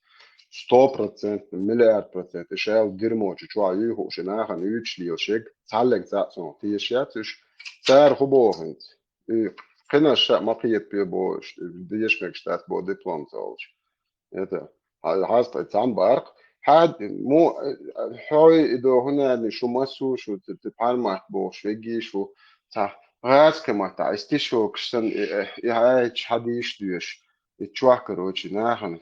Сто процентов, миллиард процент, и шаьл дирмо чу чохь юй хууш, и нахана юьйцуш лелаш ерг, цхьаллиг цхьаъ суна тешаш яц уьш. Цара хӀун боху хӀинца? И кхинаш ша ма кхетабе боху, деша мегаш дац боху диплом ца олуш. Это, хьа- хьаста цхьаьна баккха. Хьад, му, хьой, и до хӀунарни шу массо, шу ц- ц- пхьармат бохуш, вегги шу ца гӀазкхи матта, и стишокаш сан, и, и хьаьча хьадийш доьш, и чохь, короче, нахана.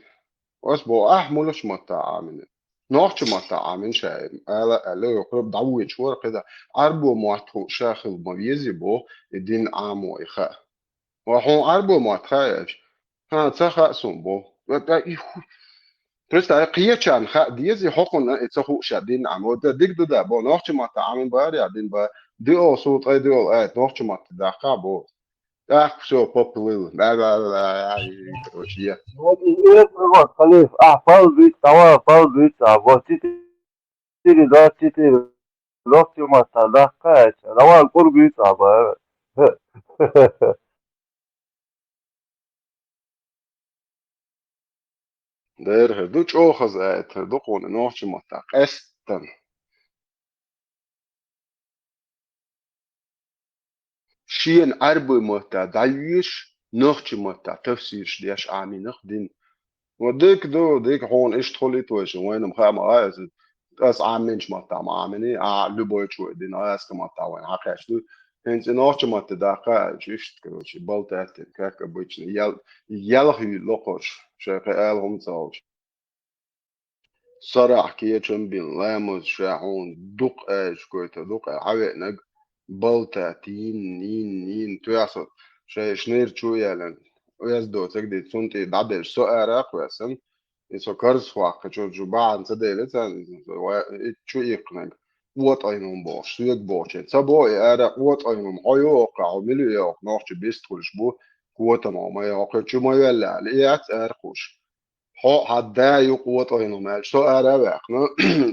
Ас бо ахь мулаш матта Ӏамина. Нохча матта Ӏамин шаим, ала ала, йохраб дӀавуьйчу вара кхида. Ӏарбо мотт ху ша хил ма вези бо, и дин Ӏамо и хаа. Ва хьуна Ӏарбо мотт хаьа аьлча? Ха, ца хаьа суна бо. Ва тӀа и ху- Представь, кхечарна хаа деза, и хӀокхунна и ца хууш а дин Ӏама. Вот диг ду да бо, нохча матта Ӏамин бара я дин ба. Диол сул ткъе диол айт, нохча матта даккха бо. Так, все, поплыл. Да, да, да, да, короче, я. Вот и это вот, халиф, а, пал бит, тава, пал бит, а, вот четыре, двадцать четыре. Нохча матта даккха, рава кур бит, а, ба. Дера хир ду, чӀогӀа хаза аят хир ду кхуна нохча матта, къаьстина. Шена Ӏарбой матта дӀайоьшуш, нохча матта тафсираш деш Ӏамийнах дин. Ва дика ду, дика хьуна иштта хуьлийта вайшин, вайна-м хаа ма хаьа иза. Ас Ӏаминчу матта ма Ӏаминий, а любой чу вай дина, аска матта вайна хьакхаьчна ду. ХӀинца и нохча матта даккха, иштта, короче, болтать, как обычно, ял-, ялх юьйлу локхуш, шайн кхин ала хӀума ца олуш. Сарахь кечам бина, ламаз ша хьуна дукха аьлча гойту, дукха аьлла, хьавеанаг, балтат, йин, йин, йин, тоьхсо, шайн шныр чу а ялан, оьзда доцург дийца, цунна тӀе дӀадевлла со ара а кхоьссина, и со карзахваккхича, чу бахьана ца дели царна, и чу иккхинарг. къотӀайна хӀума бохуш, соьга бохучеран. Ца боху и ара къотӀайна хӀума, хьо йоху, хьо мила йоху, нохча бистхуьлуш бу, котам хьо ма йоху, чу ма йоьлла аьлла, и яц ара кхуш. Хьо хьан да ю къотӀайна хӀума аьлча, со ара а ваьккхина,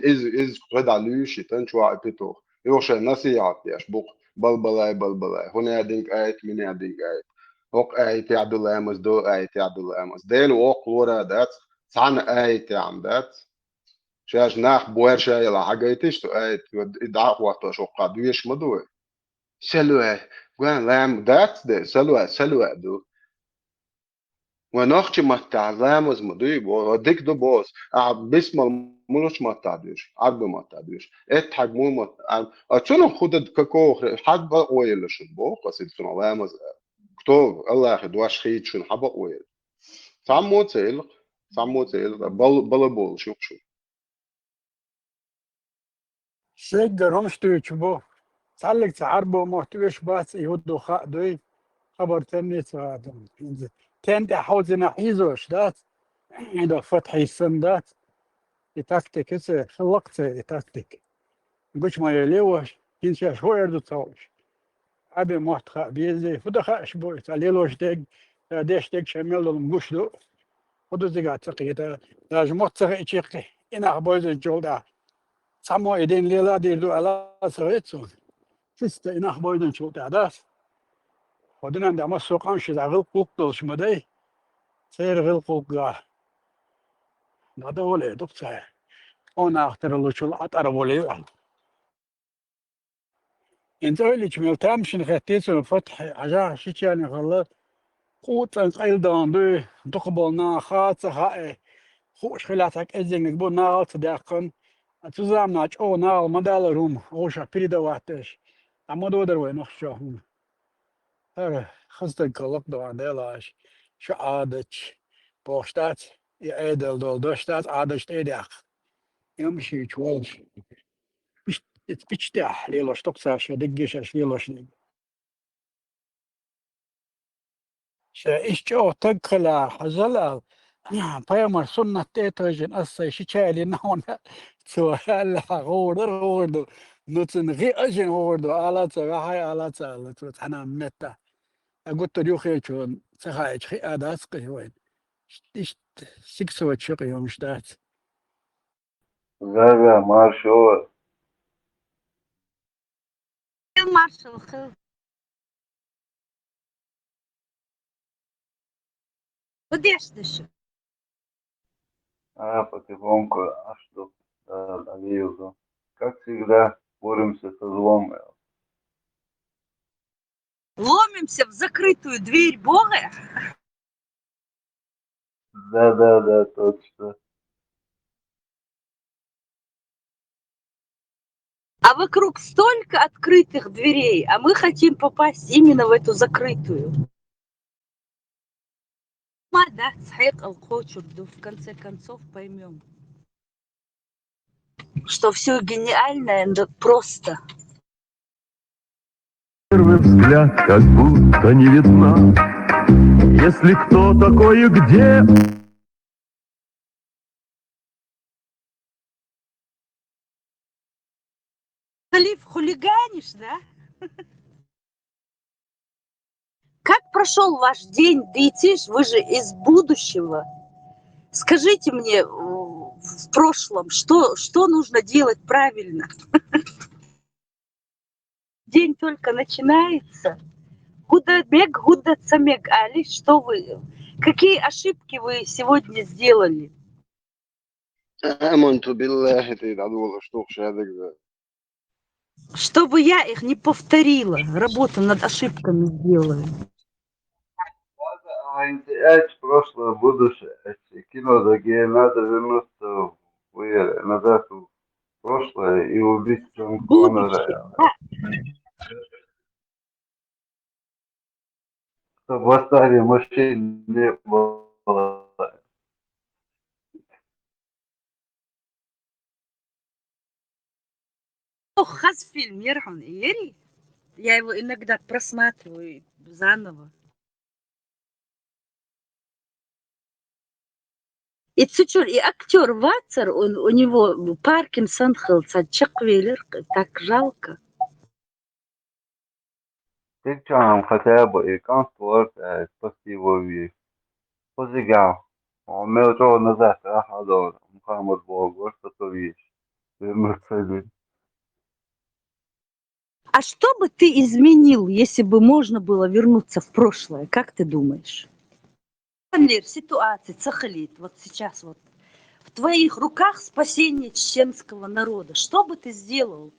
иза, иза кхидӀа луьйш и тан чохь и петух. Юха шайн насихьат деш бу-кх, балбалай, балбалай, хӀун аьдинг айта, мин аьдинг айта. ХӀокху аятехь ду ламаз, до аятехь ду ламаз. Дела воккха лора а дац, цхьана аятехь а дац. Шаьш нах бор ша яла хьагайтиш цу аят, и дӀа а хӀоттош, хӀокху доьшуш ма ду вай. Салва, ван лам дац де, салва, салва ду. Вай нохча маттахь ламаз ма дуй, бо, дика ду боху. А бисмал мулуш маттахь дуьш, Ӏарби маттахь дуьш. Эттахьаг мул ма, а, а цунах хӀу дан какого хре-, хьан бакъо елла шуна боху, аса цунах ламаз. Кто Аллахе дош хийца шуна хьан бакъо елла? Цхьаммо ца елла, цхьаммо ца елла, бал-, бала болуш ю-кх шуна. Шеггара хӀумаш дуьйцуш бу. Цхьаллиг ца Ӏарбо мотт оьшуш бац, и хӀу ду хаа дуй, хабар теннийца а ду. ХӀинца тен тӀехь хьовзина хьийзош дац, и до фатхьийсан дац. И тактика ца хилла-кх церан, и тактика. Гучу ма елла ваш, хӀинца шаьш хӀу эр ду ца хууш. Ӏаби мотт хаа беза, хӀу дан хааша бу, цхьа лелош дерг, цхьа деш дерг шайн мел долу гуш ду. ХӀу ду цигахь ца кхета, даже мотт ца хиъча кхин, и нах бойзанчул тӀаьхьа. Цхьаммо и дин лела а дийр ду аьлла а ца хета суна. Чисто и нах бойзанчул тӀаьхьа дац. ХӀо динан тӀехь массо а къам шиза гӀиллакх-гӀуллакх долуш ма дай. Церан гӀиллакх-гӀуллакхга дӀадовлий ду-кх цара. Къонах тера лучул а тӀара волий аьлла. ХӀинца ойлича мел тамашийна хеттий цунна Фатхьи, хьажахь шичарнехула, къуцӀан къайладан дуй, дукхахболу наха а ца хаьа, хууш хилахь цхьа кӀеззигниг бу нахала ца даьккхина, цу заманахь чӀогӀа нахала ма далара хӀума, вовшах передавать деш, дӀа ма додара вай нохчо хӀума. ХӀара хаза стаг кхаллакх ду, Делахь аша, шу Ӏадаташ бохуш дац, и Ӏедал долу дош дац, Ӏадаташ тӀе а даьккха. Ямашийчу волуш. Пич-, пичтехь лелош ду-кх цара шайн деггаш аша лелош дерг. Ша иштта чӀогӀа стаг хилахь, хьажал ала, пайхамар суннат тӀе а тевжина, аса сайн шича а лина хьуна, цо аьлла, гӀур дара, гӀур ду. Ну, цунна гӀи а жина гӀур ду, ала ца ваьхьай, ала ца ала, цо цхьана а меттахь. Ткъа гуттар а юххечо ца хаьча хиъа дац кхин вайна. Иштта сиксочу юкъа йомаш дац. Да, да, маршо. Маршо хила. Куда ж ты ещё? А, потихоньку, а что? Да, да, вижу. Как всегда, боремся со злом. Ломимся в закрытую дверь Бога. Да, да, да, точно. А вокруг столько открытых дверей, а мы хотим попасть именно в эту закрытую. Ма дац, хьекъал кхочург ду, в конце концов поймём, что всё гениальное д-, просто. Первый взгляд как будто не видна. Если кто такой и где. Халиф, хулиганишь, да? Как прошёл ваш день, Дитиш? Вы же из будущего. Скажите мне, э, в прошлом, что, что нужно делать правильно? День только начинается. Гуда бег, гуда цамег, Али, что вы, какие ошибки вы сегодня сделали? Аманту биллахи, ты дадула, что шадыгда. Чтобы я их не повторила, работа над ошибками сделаю. Надо, а, эти, эти прошлое, будущее, эти кино, да, где надо вернуться в, в, назад в прошлое и убить Джон Коннора. Будущее, да. Чтобы восстание мужчин не было. Ох, хас фильм, ерхьун, ери? Я его иногда просматриваю заново. И цу чура и актёр вацар, он, у него Паркинсон хилла, цхьа чекхвелира, так жалко. Тикчам хотя бы и конструктор, э, спасибо веш. Позига, он мел чё назад, а, хадор, Мухаммад Богор, что то веш. Вернуться. А что бы ты изменил, если бы можно было вернуться в прошлое? Как ты думаешь? Например, ситуация ца хилийта, вот сейчас вот в твоих руках спасение чеченского народа. Что бы ты сделал,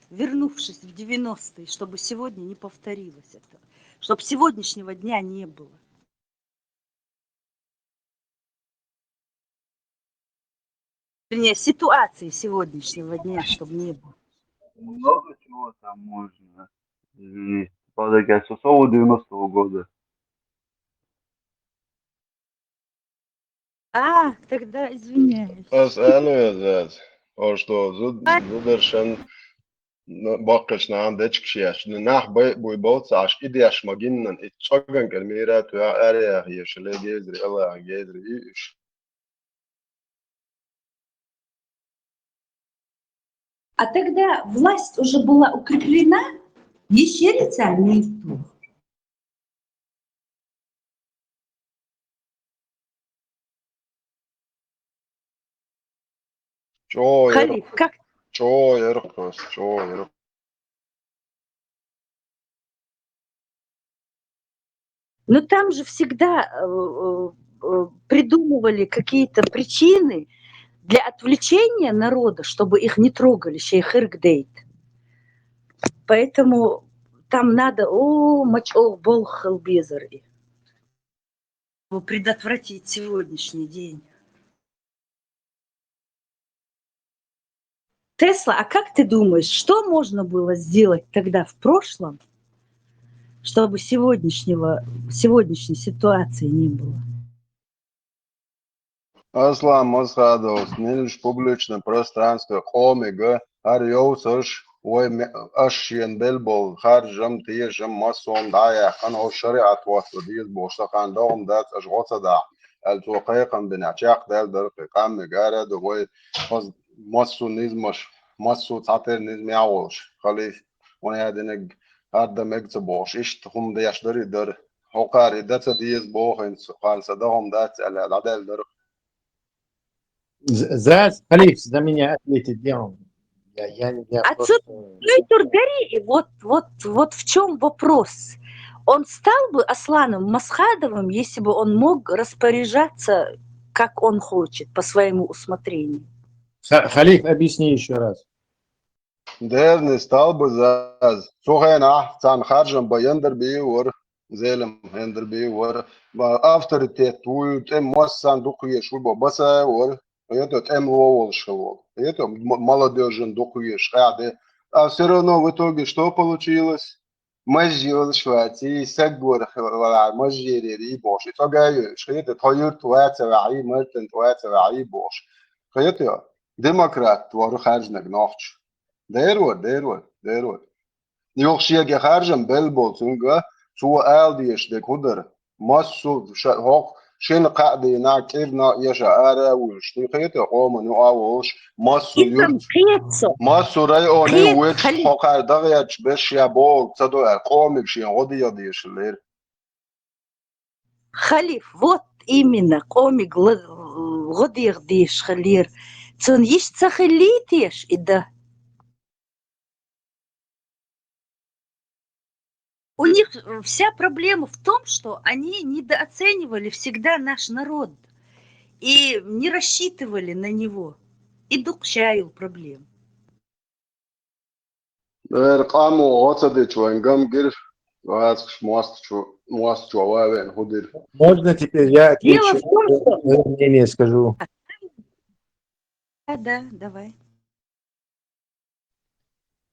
вернувшись в девяностые, чтобы сегодня не повторилось это? Чтобы сегодняшнего дня не было. Вернее, ситуации сегодняшнего дня, чтобы не было. Много чего там можно изменить. Подожди, а что девяностого года? А, тогда извиняюсь. Ас аьлла везац. Аш то зуд-, зударшан, ну, баккхача наха дечкаш еш. Ну, нах бай-, буй болцаш, и деш ма гиннан, и чӀаган кӀел мира туя аря еш, ле гезри, Аллах гезри, и уж. А тогда власть уже была укреплена, ещё лица нету. Чё, Халиф, как? Чё, Иркус, чё, Иркус. Но там же всегда, э, э, э, придумывали какие-то причины для отвлечения народа, чтобы их не трогали, шейх Иргдейт. Поэтому там надо, о, мачо бол хилба езар и предотвратить сегодняшний день. Тесла, а как ты думаешь, что можно было сделать тогда в прошлом, чтобы сегодняшнего, сегодняшней ситуации не было? Аслан Масхадовс, нилш публичное пространство къомига, гьар йовсаш, вай ме-, аш шен бел бол, харжам, тешам, массом дӀаяьккхана, ош шариат вац деза бохуш, сахан догӀма дац, аш гӀо ца дахь, аьлла, цо кхайкхам бина, чекхдаьлла дара кхин къаммига ара а ду, вай хаз-, массо низмаш, массо цхьатера низмехь волуш, халиф, вайн диниг хӀара дан мега ца бохуш, иштта хӀума деш дара и дара. ХӀокхара и дан ца деза боху хӀинца, кхана сан догӀма дац аьлла, дӀадаьлла дара. З-, за, Халиф, за меня ответить, где он? Я, я не, я А просто, цу-, цуьйтур дари, вот, вот, вот в чём вопрос. Он стал бы Асланом Масхадовым, если бы он мог распоряжаться, как он хочет, по своему усмотрению? Ха-, Халиф, объясни ещё раз. Дерни стал бы заз. Цу хенахь царна харжам бан яндар бийр вара, Зелим яндар бийр вара. Ма авторитет вуй, тӀе массарна дукха везаш ву бо Басаев вара. Хета тӀемало волуш хила волу. Хета м-, молодёжан дукха везаш къаьхьа де. А всё равно в итоге что получилось? Мажжи йолуш вац, и саг вара хила вала, мажжерера и бохуш, и цӀога а йоьш. Хета тхо юрт ваца ваьхьий, мартан тӀе ваца ваьхьий бохуш. Хета? Демократ вара харжнаг нохча. Дер вара, дер вара, дер вара. Юха шега харжам белла болу цуьнга, цо ала дезаш дерг хӀун дара? Массо ша-, хӀокху шина кхаа дийнахь кӀирнах а эша ара а вуьйлуш, хета къоман юкъа а волуш, массо юрт, массо районе вуьйлуш, хӀокхара дагӀерчу беш я бохург ца до аьлла, къомиг шен гӀо деха дезаш лера. Халиф, вот именно, къомиг ла-, гӀо деха дезаш хиллера. Цунна йиш ца хиллий теша и дан? У них, э, вся проблема в том, что они недооценивали всегда наш народ и не рассчитывали на него. И дукха ша йолу проблема. Эр къамо гӀо ца дечу вайн гам гира, вацахаш мостачу, мостачу ван вен хӀун дира. Можно теперь я отвечу? Дело в том, что... Своё мнение скажу. Да, да, давай.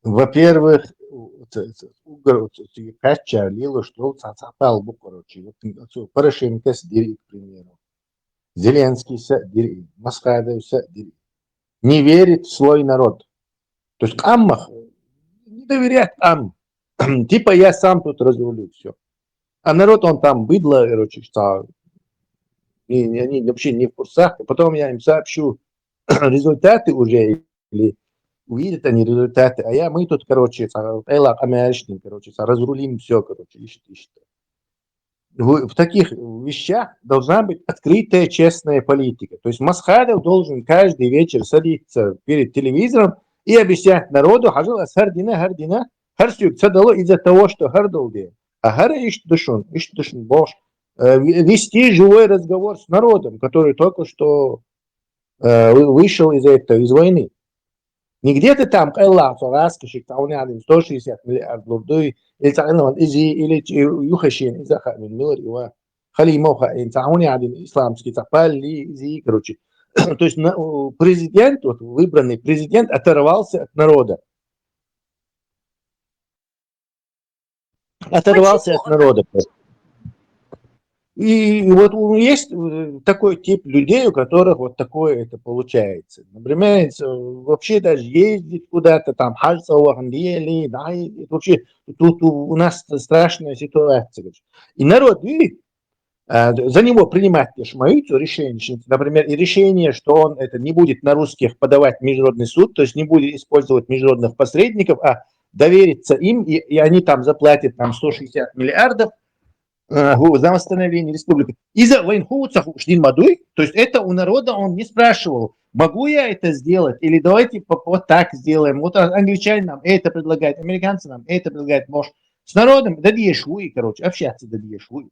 Во-первых, у-, ц-, ц-, угар-, ц-, ц-, кхаьччара лелош долу цхьа, цхьа пал бу, короче. Вот, м, цу Порошенкос дира и, к примеру. Зеленскийс а дира и, Масхадовс а дира и. Не верит в свой народ. То есть къаммах не доверять къам. Типа я сам тут разрулю всё. А народ он там быдло, короче, цхьа И они вообще не в курсах. И потом я им сообщу результаты уже, или увидят они результаты. А я, мы тут, короче, цхьа къайла къамаьл еш дина, короче, цхьа разрулим всё, короче, иштта, иштта. В таких вещах должна быть открытая, честная политика. То есть Масхадов должен каждый вечер садиться перед телевизором и объяснять народу: хьажал, аз хӀара дина, хӀара дина, хӀара соьга ца дало из-за того, что хӀара дала де. А хӀара иштта да шун, иштта да шун бохуш, э, вести живой разговор с народом, который только что, э, вы-, вышел из этого, из войны. Не где-то там къайла цхьа гӀаскхи шиъ, цхьа хӀуна яхьа дина сто шестьдесят миллиард лур ду, или цхьа къайла иза, или ч-, юха шена иза хаьа, мила милар и ва. Халимов хаьа, цхьа хӀуна яхьа дина исламский, цхьа палли, иза, короче. То есть на-, у, президент, вот выбранный президент оторвался от народа. Оторвался от народа. И вот у-, есть, э, такой тип людей, у которых вот такое это получается. Например, с-, вообще даже ездить куда-то там, хьажцӀа вахана дели, да, и это вообще тут у нас страшная ситуация, короче. И народ, и, а, за него принимать, конечно, мои решения, например, и решение, что он это не будет на русских подавать в международный суд, то есть не будет использовать международных посредников, а довериться им, и, и они там заплатят нам сто шестьдесят миллиардов, э, за восстановление республики. Иза вайна хӀу ца хууш дина ма дуй. То есть это у народа он не спрашивал, могу я это сделать, или давайте по-, вот так сделаем. Вот, а, англичане нам это предлагают, американцы нам это предлагают, может. С народом да деш вуй, короче, общаться да деш вуй.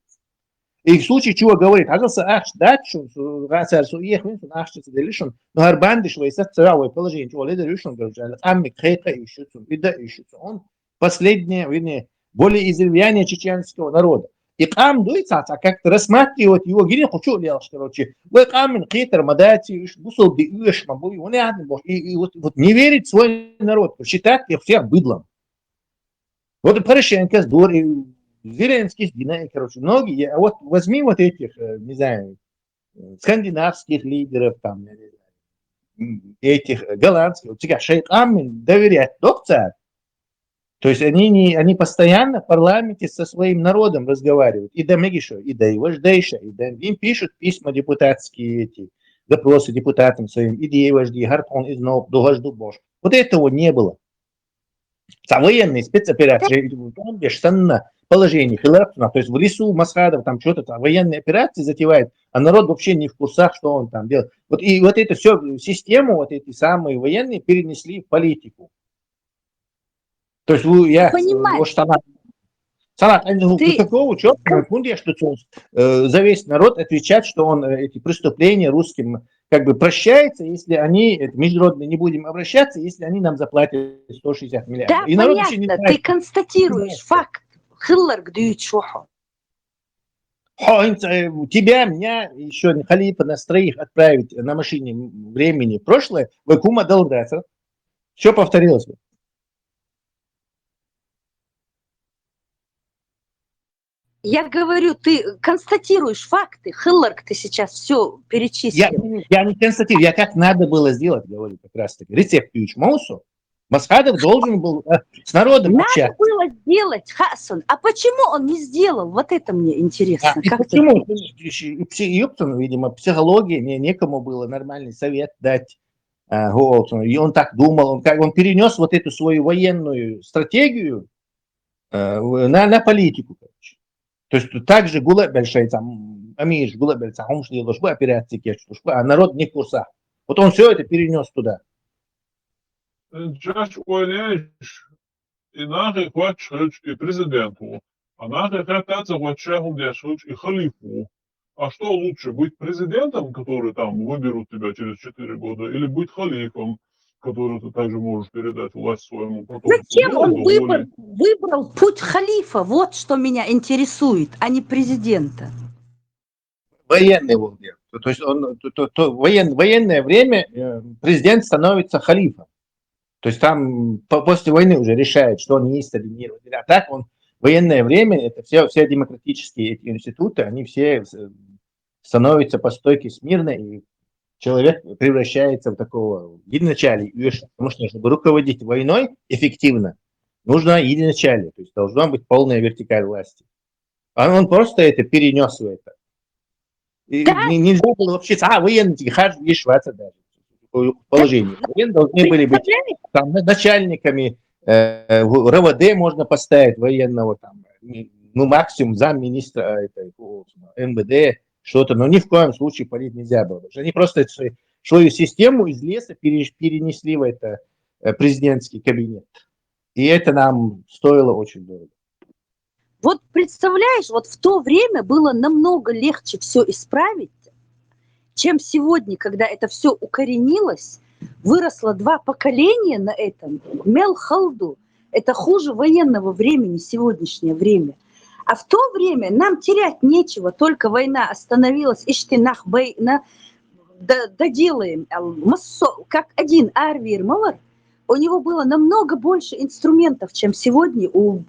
И в случае чего говорит: хьажал, сан ахча дац шуна, со гӀа-, цара со эхавина, сан ахча ца делира шуна, но хӀара бандаш вай саццара, вай положение чӀогӀа ледар ю шуна, короче, аьлла, къаманна кхайкха йиш ю цунна, и да йиш ю цунна. Он последнее, вернее, волеизъявление чеченского народа. И къам дуй цхьа, цхьа как-то рассматривать его гине кхучу лелаш, короче, вай къаманна кхетар ма дац, уж бусалба ди оьшуш ма буй, вон яхьа дина бохуш. И, и вот, вот не верить в свой народ, считать их всех быдлом. Вот и Порошенкос дора, и Зеленскийс дина, и, короче, многие, а вот возьми вот этих, э, не знаю, э, скандинавских лидеров, там, я не знаю, м, этих, э, голландских, вот цигахь шайн къаманна доверять дог цара. То есть они не, они постоянно в парламенте со своим народом разговаривают. И да мегиша, и да и вождейша, и да им пишут письма депутатские эти, запросы депутатам своим, и да и вожди, хӀара тхуна иза новкъа ду, хӀара ду бохуш. Вот этого не было. Цхьа военный спецоперация, тӀом беш санна положение хиларх цунах. То есть в лесу Масхадов там что-то там, военные операции затевает, а народ вообще не в курсах, что он там делает. Вот и вот эту всю систему, вот эти самые военные перенесли в политику. То есть вы, я, понимаете, вот сама, сама, ну, ты такого чётко, секунду, что, э, за весь народ отвечать, что он, э, эти преступления русским как бы прощается, если они, это, международные, не будем обращаться, если они нам заплатят сто шестьдесят миллиардов. Да, и народ вообще не, понятно, знает, ты констатируешь факт. Хилларг дуьйцу хьо. Хьо хӀинца, э, тебя, меня, ещё халифа нас троих отправить на машине времени в прошлое, вай кума дала дац. Всё повторилось бы. Я говорю, ты констатируешь факты, хилларг ты сейчас всё перечислил. Я, я не констатирую, я как надо было сделать, говорю как раз таки. Рецепт дуьйцу ма ву со. Масхадов должен был, э, с народом общаться. Надо было сделать, Хасан. А почему он не сделал? Вот это мне интересно. А, и как ты думаешь? Почему? И пси-, и ёптан, видимо, психология, не, некому было нормальный совет дать, а, Голцу. И он так думал, он как, он перенёс вот эту свою военную стратегию, э, в-, на, на политику, короче. То есть так же гулабель шайца, м, амирш гулабель ца хумш лелош бу, операция кечдеш бу, а народ не в курсах. Вот он всё это перенёс туда. Жаш ойлеш, и нахе квач хрючки президенту, а нахе хатаца квач шаху деш хрючки халифу. А что лучше, быть президентом, который там выберут тебя через четыре года, или быть халифом, который ты также можешь передать власть своему потомку? Зачем он выбор-, выбрал путь халифа? Вот что меня интересует, а не президента. Военный был. То, то есть он, то, то, то воен-, военное время, э, президент становится халифом. То есть там по-, после войны уже решает, что он министр или не. А так он, военное время, это все, все демократические эти институты, они все, э, становятся по стойке смирно, и человек превращается в такого единачалия, потому что, чтобы руководить войной эффективно, нужно единачалие, то есть должна быть полная вертикаль власти. А он просто это перенёс в это. И не- нельзя было вообще, а, военные, харжи, есть шваться даже. Такое положение. Военные должны были быть там начальниками, э, в- РВД можно поставить военного, там, ну, максимум замминистра, а, это, МВД, что-то, но ни в коем случае полить нельзя было. Они просто эту свою- свою систему из леса пере- перенесли в это, э, президентский кабинет. И это нам стоило очень дорого. Вот представляешь, вот в то время было намного легче все исправить, чем сегодня, когда это все укоренилось, выросло два поколения на этом. Мел халду. Это хуже военного времени сегодняшнее время. А в то время нам терять нечего, только война остановилась, иштинах война, д- доделаем. Ал- массо- Как один Арвир Мавар, у него было намного больше инструментов, чем сегодня у,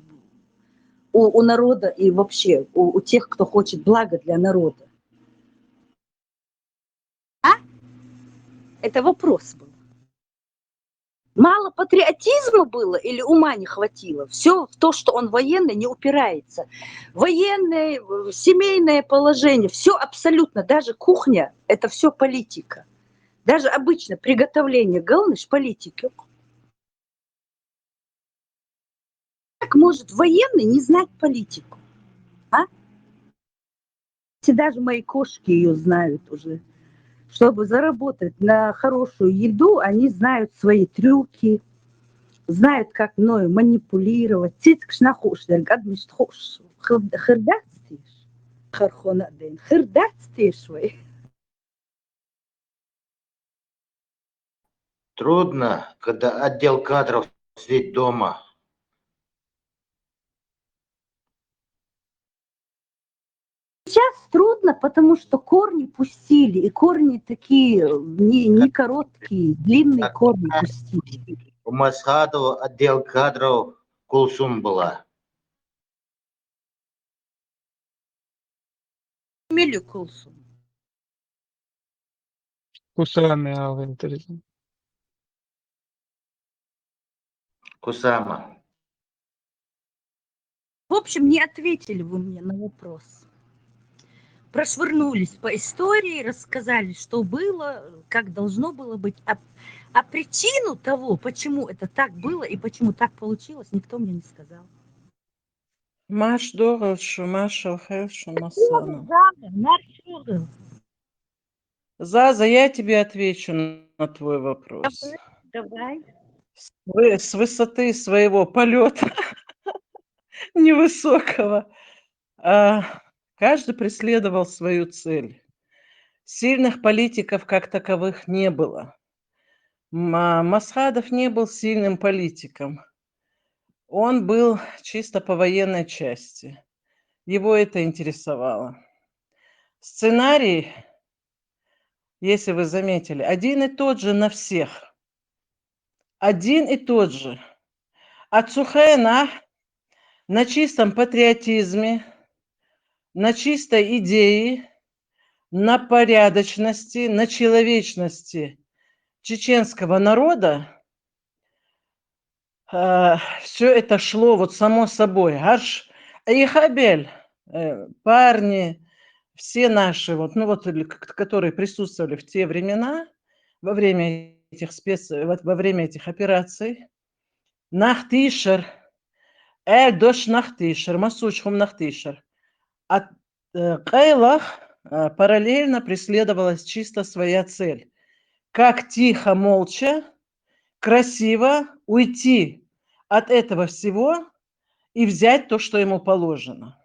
у, у народа и вообще у, у тех, кто хочет блага для народа. А? Это вопрос был. Мало патриотизма было или ума не хватило? Все то, что он военный, не упирается. Военное, э, семейное положение, все абсолютно, даже кухня, это все политика. Даже обычно приготовление, главное, политика. Как может военный не знать политику? А? Если даже мои кошки ее знают уже. Чтобы заработать на хорошую еду, они знают свои трюки, знают, как мною манипулировать. Цицк шнахуш дерг, адмиш тхуш. Хыр- хырдац тиш. Хархона ден. Хырдац тиш вы. Трудно, когда отдел кадров сидит дома. Сейчас трудно, потому что корни пустили, и корни такие не, не короткие, длинные корни пустили. У Масхадова отдел кадров Кулсум была. Милю Кулсум. Кусами алентыризм. Кусама. В общем, не ответили вы мне на вопрос. Прошвырнулись по истории, рассказали, что было, как должно было быть. А, а причину того, почему это так было и почему так получилось, никто мне не сказал. Маш догъал шу, Маш алхел шу, Шугъыл, Масана. Заза, мар шугъыл. Заза, я тебе отвечу на твой вопрос. Давай. С вы- с высоты своего полета невысокого, а, каждый преследовал свою цель. Сильных политиков как таковых не было. Ма- Масхадов не был сильным политиком. Он был чисто по военной части. Его это интересовало. Сценарий, если вы заметили, один и тот же на всех. Один и тот же. От Сухена на чистом патриотизме, на чистой идее, на порядочности, на человечности чеченского народа, все это шло вот само собой. Аж Ихабель, э, парни, все наши, вот, ну вот, или к- которые присутствовали в те времена, во время этих спец, вот во время этих операций, нах тишер, э, дош нах тишер, масуч хум нах тишер. А э, къайлах, э, параллельно преследовалась чисто своя цель. Как тихо, молча, красиво уйти от этого всего и взять то, что ему положено.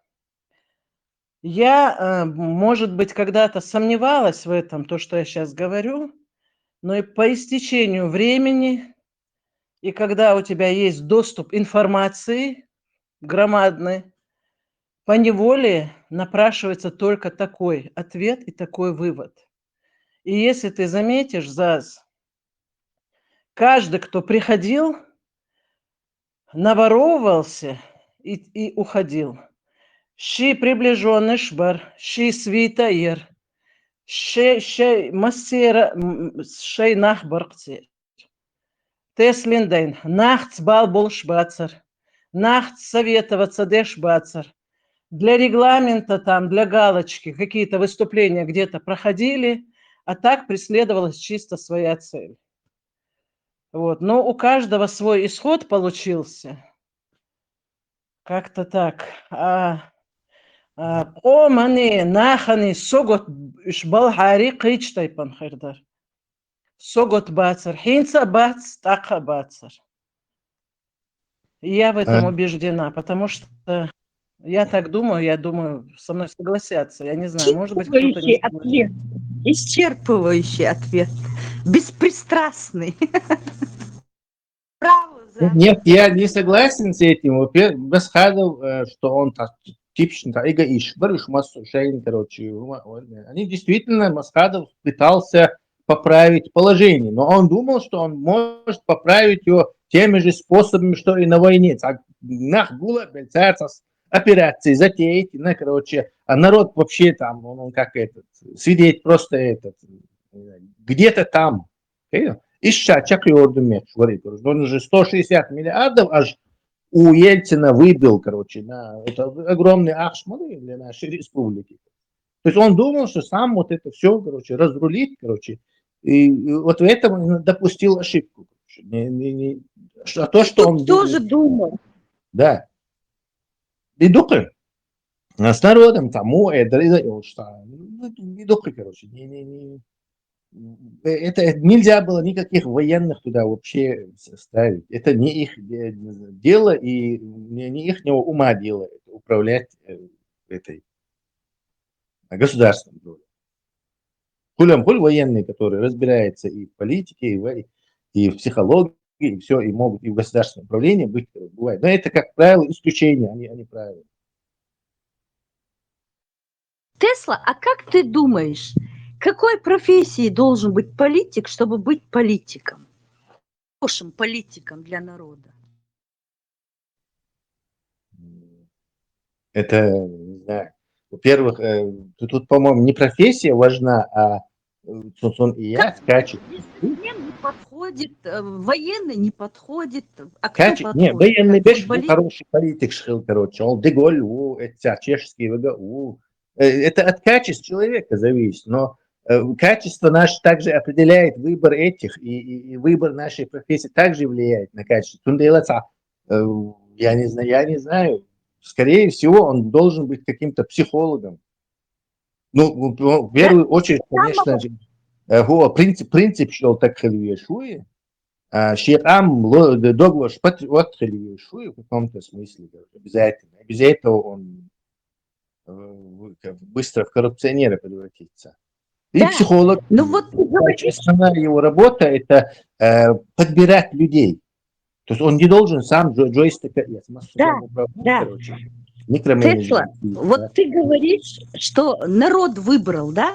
Я, э, может быть, когда-то сомневалась в этом, то, что я сейчас говорю, но и по истечению времени, и когда у тебя есть доступ информации громадный, поневоле напрашивается только такой ответ и такой вывод. И если ты заметишь, Заз, каждый, кто приходил, наворовывался и, и уходил. Ши приближенный шбар, ши свитаер, ши, ши мастера, м, ши нахбаркти. Теслиндайн, нахц бал болш бацар, нахц советоваться деш бацар. для регламента, там, для галочки какие-то выступления где-то проходили, а так преследовалась чисто своя цель. Вот. Но у каждого свой исход получился. Как-то так. А, а, къомани, нахани, согот, уьш балхьари кхыча тайпан хир дара. Согот бацар, хӀинца а бац, тӀаккха а бацар. Я в этом А. убеждена, потому что я так думаю, я думаю, со мной согласятся. Я не знаю, может быть, кто-то не Исчерпывающий ответ. Исчерпывающий ответ. Беспристрастный. Браво за Нет, я не согласен с этим. Во-первых, Масхадов, э, что он так типично, так, эгоист. Барыш Масу Шейн, короче, ума-, он- они действительно, Масхадов пытался поправить положение, но он думал, что он может поправить его теми же способами, что и на войне. Так, нах гула бельцарцас операции затеять, ну, короче, а народ вообще там, он, он как этот, сидеть просто этот, где-то там. Понял? Ишша чак йордумет, говорит, он же сто шестьдесят миллиардов аж у Ельцина выбил, короче, на это огромный ахш малы для нашей республики. То есть он думал, что сам вот это все, короче, разрулит, короче, и, и вот в этом он допустил ошибку. Короче. Не, не, не, что, а то, что он Тут тоже думал. Да. И духи. А с народом там, о, это, это, вот что, ну, и духи, короче, не, не, не. Э, Это, это нельзя было никаких военных туда вообще с- ставить. Это не их де- дело и не, не ихнего ума дело это управлять э, этой э, государством. Хулям хуль военные, которые разбираются и в политике, и в, и в психологии, и все, и могут и в государственном управлении быть, бывает. Но это, как правило, исключение, а не, а не правило. Тесла, а как ты думаешь, какой профессии должен быть политик, чтобы быть политиком? Хорошим политиком для народа. Это, не знаю, во-первых, э, тут, тут, по-моему, не профессия важна, а э, сон, сон и я, качество. Бизнесмен не подходит, э, военный не подходит, а кто Каче... подходит? Не, военный Как беш футболист? Хороший политик шхил, короче. Он Деголь, у, это чешский В Г У. Э, Это от качества человека зависит, но э, качество наше также определяет выбор этих, и, и, и выбор нашей профессии также влияет на качество. Тундела ца, э, я не знаю, я не знаю. Скорее всего, он должен быть каким-то психологом. Ну, в в первую очередь, конечно же, э, го принцип, принцип, что так хилвешуи, а шиам договор патриот хилвешуи в каком-то смысле, говорю, обязательно. Без этого он э, в- как бы быстро в коррупционера превратится. И Да. психолог, Ну вот ты говоришь, основная его работа это э, подбирать людей. То есть он не должен сам джо- джойстика, я с- Да, управлять, да. Короче, микроменеджмент. Тесла, вот ты говоришь, что народ выбрал, да?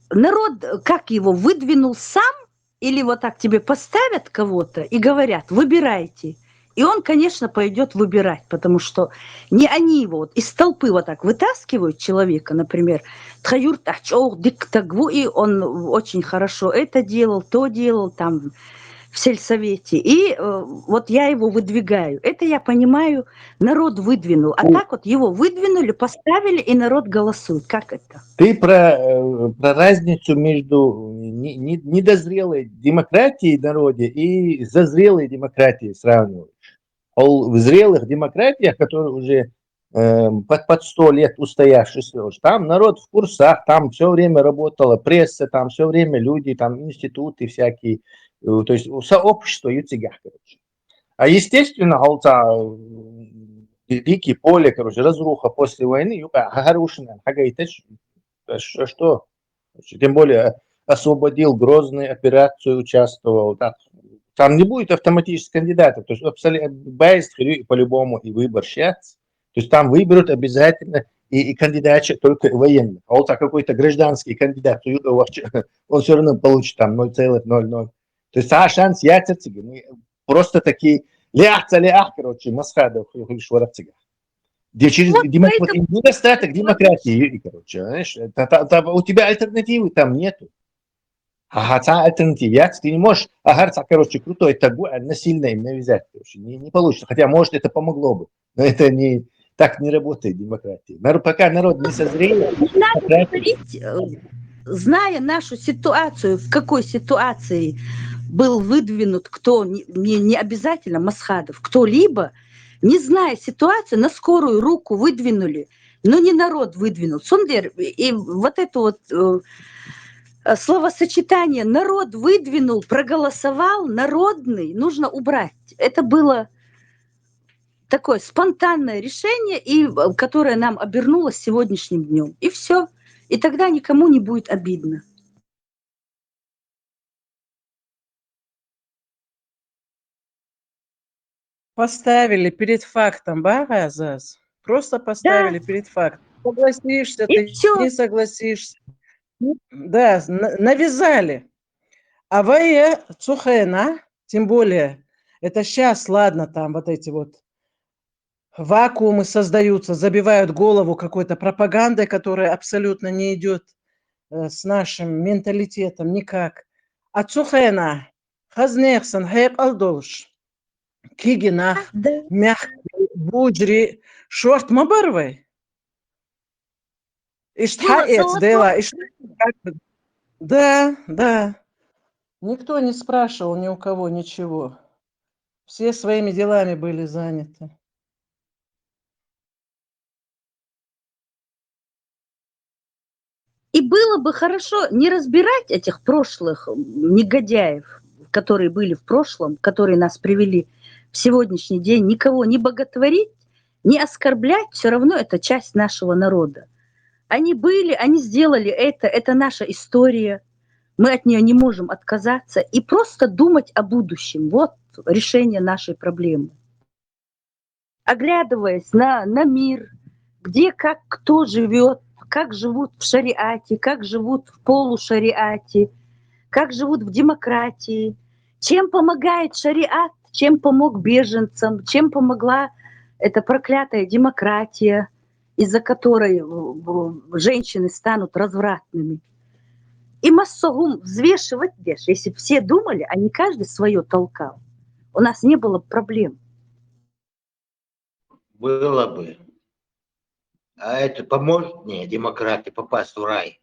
Народ, как его, выдвинул сам, или вот так тебе поставят кого-то и говорят, выбирайте. И он, конечно, пойдет выбирать, потому что не они его вот из толпы вот так вытаскивают человека, например, тхаюрт ахчох диктагву, и он очень хорошо это делал, то делал, там в сельсовете. И э, вот я его выдвигаю. Это я понимаю, народ выдвинул. А Ну. Так вот его выдвинули, поставили, и народ голосует. Как это? Ты про, э, про разницу между не- не- недозрелой демократией в народе и зазрелой демократией сравниваешь. А у- в зрелых демократиях, которые уже э, под, под сто лет устоявшихся, там народ в курсах, там все время работала пресса, там все время люди, там институты всякие, э, то есть сообщество юцигах, короче. А естественно, алца дикий поле, короче, разруха после войны, юка харушина, хагайтач, что, что? Тем более освободил Грозный, операцию участвовал, так, там не будет автоматически кандидата, то есть абсолютно байст по-любому и выбор сейчас, то есть там выберут обязательно и, и кандидат только военных. А вот так какой-то гражданский кандидат, то юка вообще, он все равно получит там ноль целых ноль ноль. То есть а шанс я церциги, мы просто такие лях, лях, короче, Масхадов, хули шварацига. Где через Вот демок- поэтому- недостаток демократии, Юрий, короче, знаешь, это- это- это- у тебя альтернативы там нету. Ага, ца альтернатива, я- ты не можешь, ага, ца, короче, крутой, это гу- а насильно им навязать, короче, не, не получится. Хотя, может, это помогло бы, но это не, Так не работает демократия. Народ, пока народ не созрел, Не надо говорить, э, зная нашу ситуацию, в какой ситуации был выдвинут кто, не, не, не обязательно Масхадов, кто-либо, не зная ситуацию, на скорую руку выдвинули, но не народ выдвинул. Сонда, и вот это вот э, э, словосочетание «народ выдвинул, проголосовал, народный» нужно убрать. Это было такое спонтанное решение, и, э, которое нам обернулось сегодняшним днем. И все. И тогда никому не будет обидно. Поставили перед фактом, ба, Азаз? Просто поставили перед фактом. Согласишься И ты, всё. Не согласишься. Да, на- навязали. А вайя цу хенахь, тем более, это сейчас, ладно, там вот эти вот вакуумы создаются, забивают голову какой-то пропагандой, которая абсолютно не идет э, с нашим менталитетом никак. А цу хенахь, хазнех сан хьекъал долуш, кигина, Да. мягкий, буджри, шорт ма бар вай? Ишта Было хьаэц золото. дела, ишта как бы. Да, да. Никто не спрашивал ни у кого ничего. Все своими делами были заняты. И было бы хорошо не разбирать этих прошлых м, негодяев, которые были в прошлом, которые нас привели в сегодняшний день, никого не боготворить, не оскорблять, все равно это часть нашего народа. Они были, они сделали это, это наша история, мы от нее не можем отказаться. И просто думать о будущем. Вот решение нашей проблемы. Оглядываясь на, на мир, где как кто живет, как живут в шариате, как живут в полушариате, как живут в демократии, чем помогает шариат, чем помог беженцам, чем помогла эта проклятая демократия, из-за которой э, женщины станут развратными. И массагӀум взвешивать деш, если бы все думали, а не каждый свое толкал, у нас не было проблем. Было бы. А это поможет мне, демократы, попасть в рай?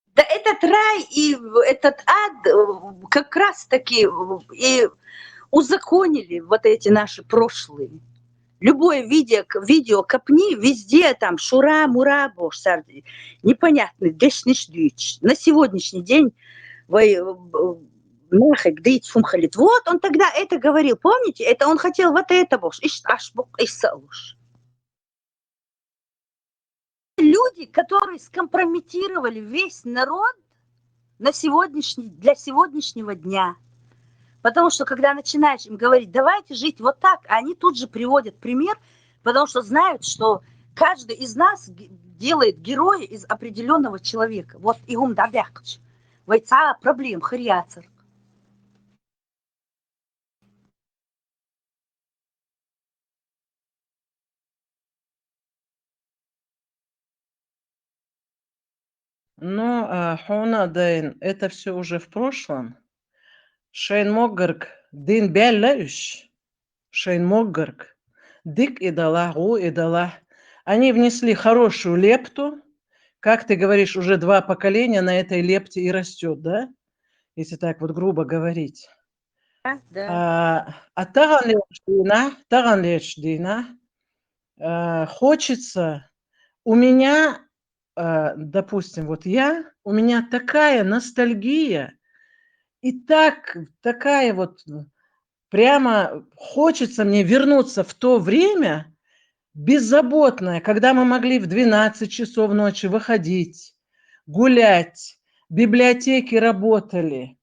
Да этот рай и этот ад э, как раз-таки э, и узаконили вот эти наши прошлые. Любое видео, видео копни, везде там шура, мура, бош, сар-, непонятный, дешниш дюч. На сегодняшний день вай, э, нахай, где хум халит. Вот он тогда это говорил, помните? Это он хотел вот это, бош, иш ашбук, иш салуш. Люди, которые скомпрометировали весь народ на сегодняшний, для сегодняшнего дня. Потому что когда начинаешь им говорить, давайте жить вот так, они тут же приводят пример, потому что знают, что каждый из нас г- делает героя из определенного человека. Вот и ум дабяхч. Вайца проблем хряцер. Ну, а, хьуна дайн, это все уже в прошлом. Шайн моггарг дин бяьлла уьш. Шайн моггарг. Дик и далахь, гӀу и далахь. Они внесли хорошую лепту. Как ты говоришь, уже два поколения на этой лепте и растет, да? Если так вот грубо говорить. Да, да. А, а тагӀанлерчу дийнахь, тагӀанлерчу дийнахь, а, хочется, у меня, а, допустим, вот я, у меня такая ностальгия, и так, такая вот, прямо хочется мне вернуться в то время беззаботное, когда мы могли в двенадцать часов ночи выходить, гулять, библиотеки работали,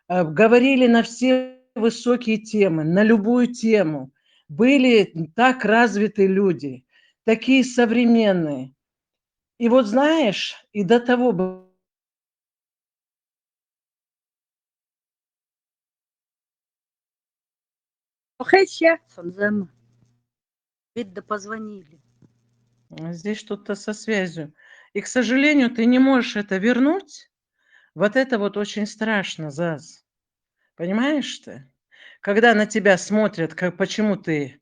э, говорили на все высокие темы, на любую тему. Были так развитые люди, такие современные. И вот знаешь, и до того бы- Хешья, Санзема. Видно, позвонили. Здесь что-то со связью. И, к сожалению, ты не можешь это вернуть. Вот это вот очень страшно, Заз. Понимаешь ты? Когда на тебя смотрят, как, почему ты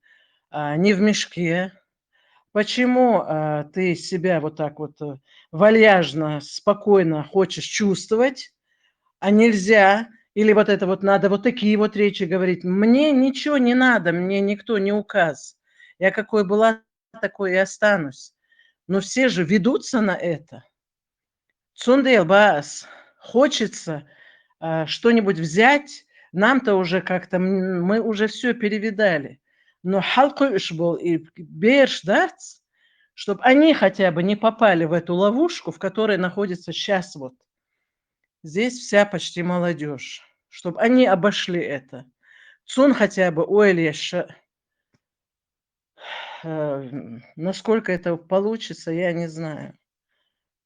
а, не в мешке, почему а, ты себя вот так вот э, вальяжно, спокойно хочешь чувствовать, а нельзя, или вот это вот надо вот такие вот речи говорить. Мне ничего не надо, мне никто не указ. Я какой была, такой и останусь. Но все же ведутся на это. Цундел баас, хочется а, что-нибудь взять, нам-то уже как-то, мы уже все перевидали. Но халкы ишбол и берш дарц, чтобы они хотя бы не попали в эту ловушку, в которой находится сейчас вот здесь вся почти молодежь, чтобы они обошли это. Цун хотя бы ойлеша. Насколько это получится, я не знаю.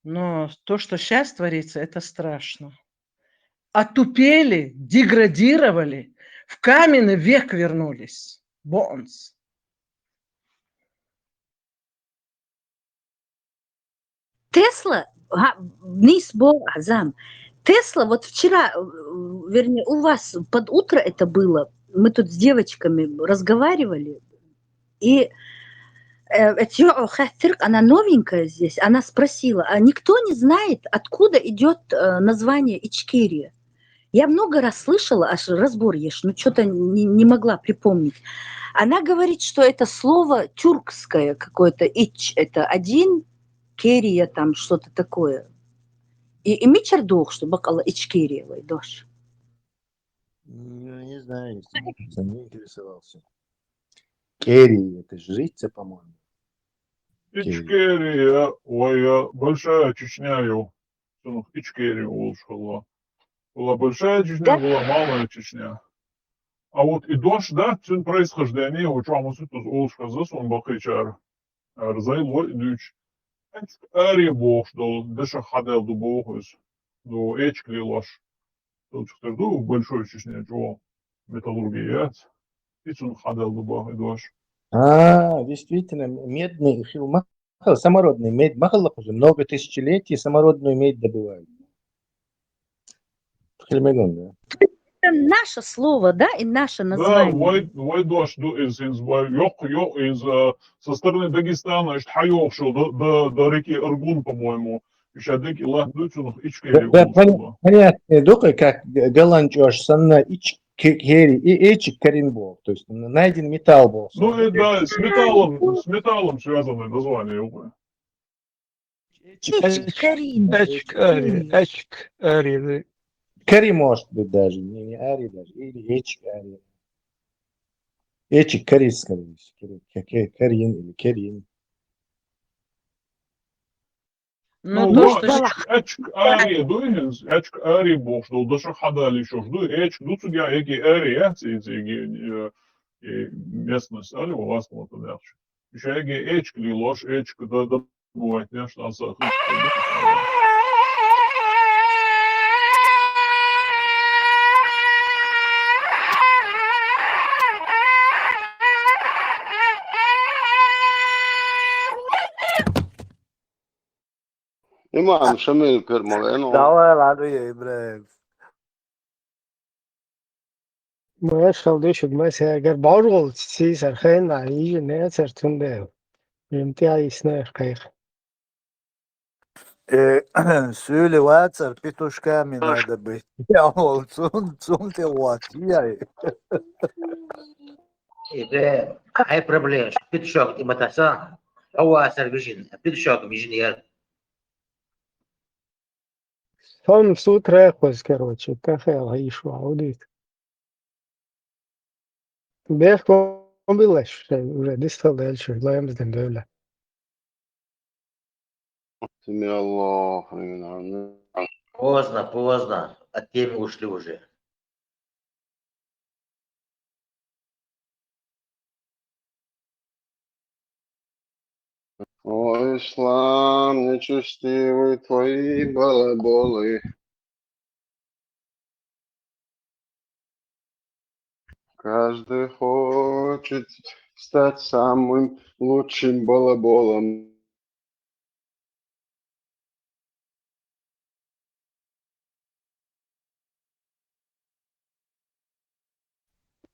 Но то, что сейчас творится, это страшно. Отупели, деградировали, в каменный век вернулись. Бонс. Тесла, га, нийса бо, Азам. Тесла, вот вчера, э, вернее, у вас под утро это было. Мы тут с девочками разговаривали. И э, это Хатирк, она новенькая здесь. Она спросила, а никто не знает, откуда идет э, название Ичкерия? Я много раз слышала, аж разбор ешь, но что-то не, не могла припомнить. Она говорит, что это слово тюркское какое-то, ич, это один, керия там что-то такое. И, и мичар дух, что бакала Ичкерия вай дош. Ну, не знаю, если не, не интересовался. Керия, это жрица, по-моему. Ичкерия, ой, большая Чечня, ё. Цунах Ичкерия олуш хилла. Была большая Чечня, была малая Чечня. А вот и дош да, цун происхождение, вот чё мы тут олуш хазас, он бакъичар. Арзай ло и дуч. Эчк ари бохш дол, дыша хадел ду бохус. Ду эчк ли лош. Дол чухтер ду большой Чечня, чё металлургия яц. И цун хадел ду бох и дош. А, действительно, медный хил махал, самородный медь махал уже много тысячелетий самородную медь добывают. Хельмегон, да. Это наше слово, да, и наше Да, название. вай, вай дош ду из, из, вай, ёк, ёк, из, э, со стороны Дагестана, ишт хайёк шо, до, до, до реки Аргун, по-моему. Ишт адык и лах ду, цунах Ичкерия Да, олуш поня- хилла. Понятно, только как г- голландчош санна ич ке- кери и эчик карин бох, то есть найден металл бох. Ну и да, с металлом, с металлом связанное название, увы. Эчик, карин. Эчк ари, эчк ари. Кари может быть даже, не, не ари даже, или эчик ари. Эчик кари, скорее всего, кари- ка- ка- карин или керин. Ну, Ну, то, вот, что эчк, эчк ари, дуй, эчк ари бохш дол, дыша хадали шош, дуй, эчк, ду цугя, эки ари, я, ци, ци, эки, э, э, местность, али, у вас вот, да. Ещё эки эчк ли лош, эчк, да, да, бывает, не, что он сахар. Имам Шамил Пермалено. Давай, ладно, я, Ибраим. Машал душук масагар баргул сисар хена ижи нецер тунде. Бимти айсна кайх. Э, Сюли вацар, петушками надо быть. Я мол, цун, цун те вот, я. Ибе, ай проблем, петушок и матаса, а вацар вижин, петушок вижин я. Сон сутра коз, короче, кафе ишва аудит. Бех билеш уже дистал дальше, лаемзден дёле. Сами Аллах, амин, амин. Поздно, поздно, от темы ушли уже. О, Ислам, нечестивый, твои балаболы. Каждый хочет стать самым лучшим балаболом.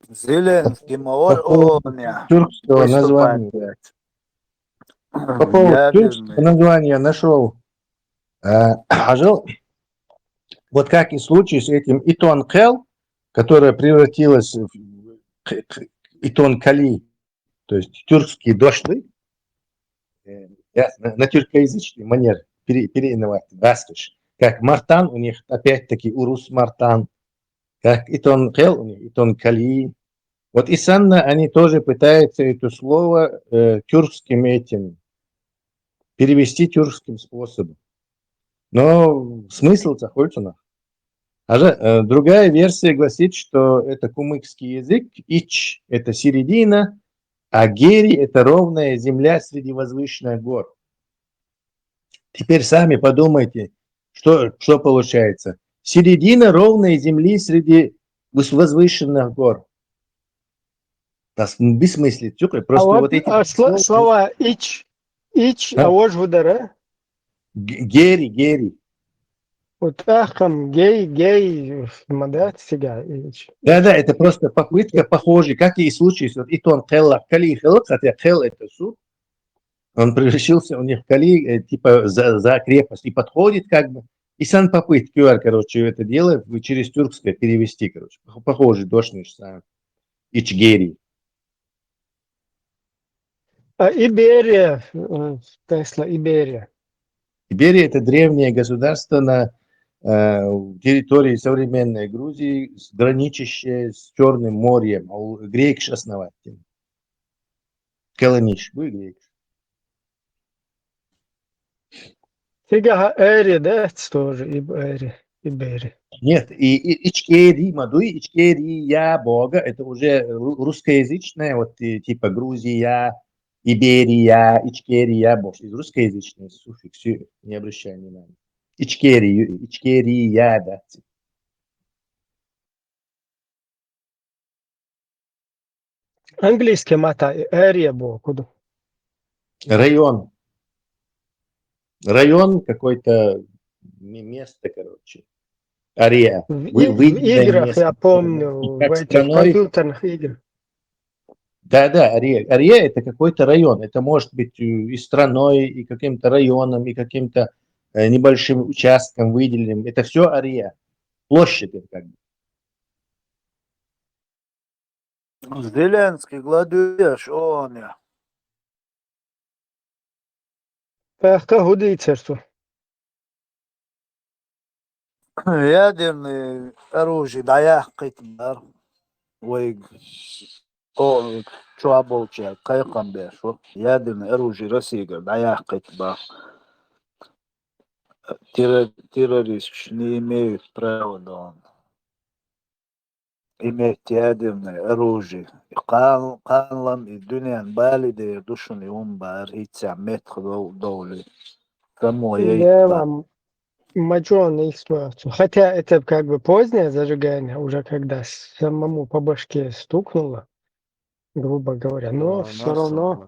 Зеленский, По поводу тюркского названия. По поводу тюркского названия нашел. Хьажал, вот как и случай с этим Итон Кел, которая превратилась в Итон Кали, то есть тюркский дошли, э, я на, на тюркоязычный манер пере, переименовать, баскыш. Как Мартан у них, опять-таки, Урус Мартан. Как Итон Кел у них, Итон Кали. Вот и Санна, они тоже пытаются это слово э, тюркским этим перевести тюркским способом. Но смысл-то хоть у нас. А же, э, другая версия гласит, что это кумыкский язык, ич — это середина, а гери — это ровная земля среди возвышенных гор. Теперь сами подумайте, что, что получается. Середина ровной земли среди возвышенных гор. Нас бессмыслит, просто а вот, вот эти а слова ич, ич, а, а уж вудара? Гери, гери. Вот ахам, гей, гей, мадат сега. Да, да, это просто попытка похожей, как и случай. Вот и тон хелла, кали хелла, хотя хел это суд. Он превратился у них в кали, э, типа за, за крепость, и подходит как бы. И сан попытки, короче, это дело через тюркское перевести, короче. Похожий дошниш сам. Ичгери. А Иберия, э, Тесла, Иберия. Иберия — это древнее государство на э, территории современной Грузии, граничащее с Черным морем, а грекш основатель. Колониш, вы грекш. Сега Эри, да, тоже Ибери, Ибери. Нет, и, и Ичкери, Мадуи, Ичкерия Бога, это уже русскоязычное, вот типа Грузия, Иберия, Ичкерия, Бог, из русскоязычные суффиксы, не обращай внимания. Ичкери, Ичкерия, да. Английский мата area бо куду? Район. Район, какое-то место, короче. Area. В, в играх место, я помню, в этих компьютерных играх. Да, да, area. Area — это какой-то район. Это может быть и страной, и каким-то районом, и каким-то э, небольшим участком выделенным. Это все area. Площадь это как бы. Зеленский, гладуеш, он я. Пахта худицерсу. Ядерный оружие даяхкит бар. Вай о чуаболча кайкам беш. Ядерный оружие Россия даяхкит бар. Террористы не имеют права, да он. Иметь ядерное оружие. И кан, канлам и дунен бали де душуни умбар, и ця метх доули. Само я и там. Маджон их смерть. Хотя это как бы позднее зажигание, уже когда самому по башке стукнуло, грубо говоря, но все равно.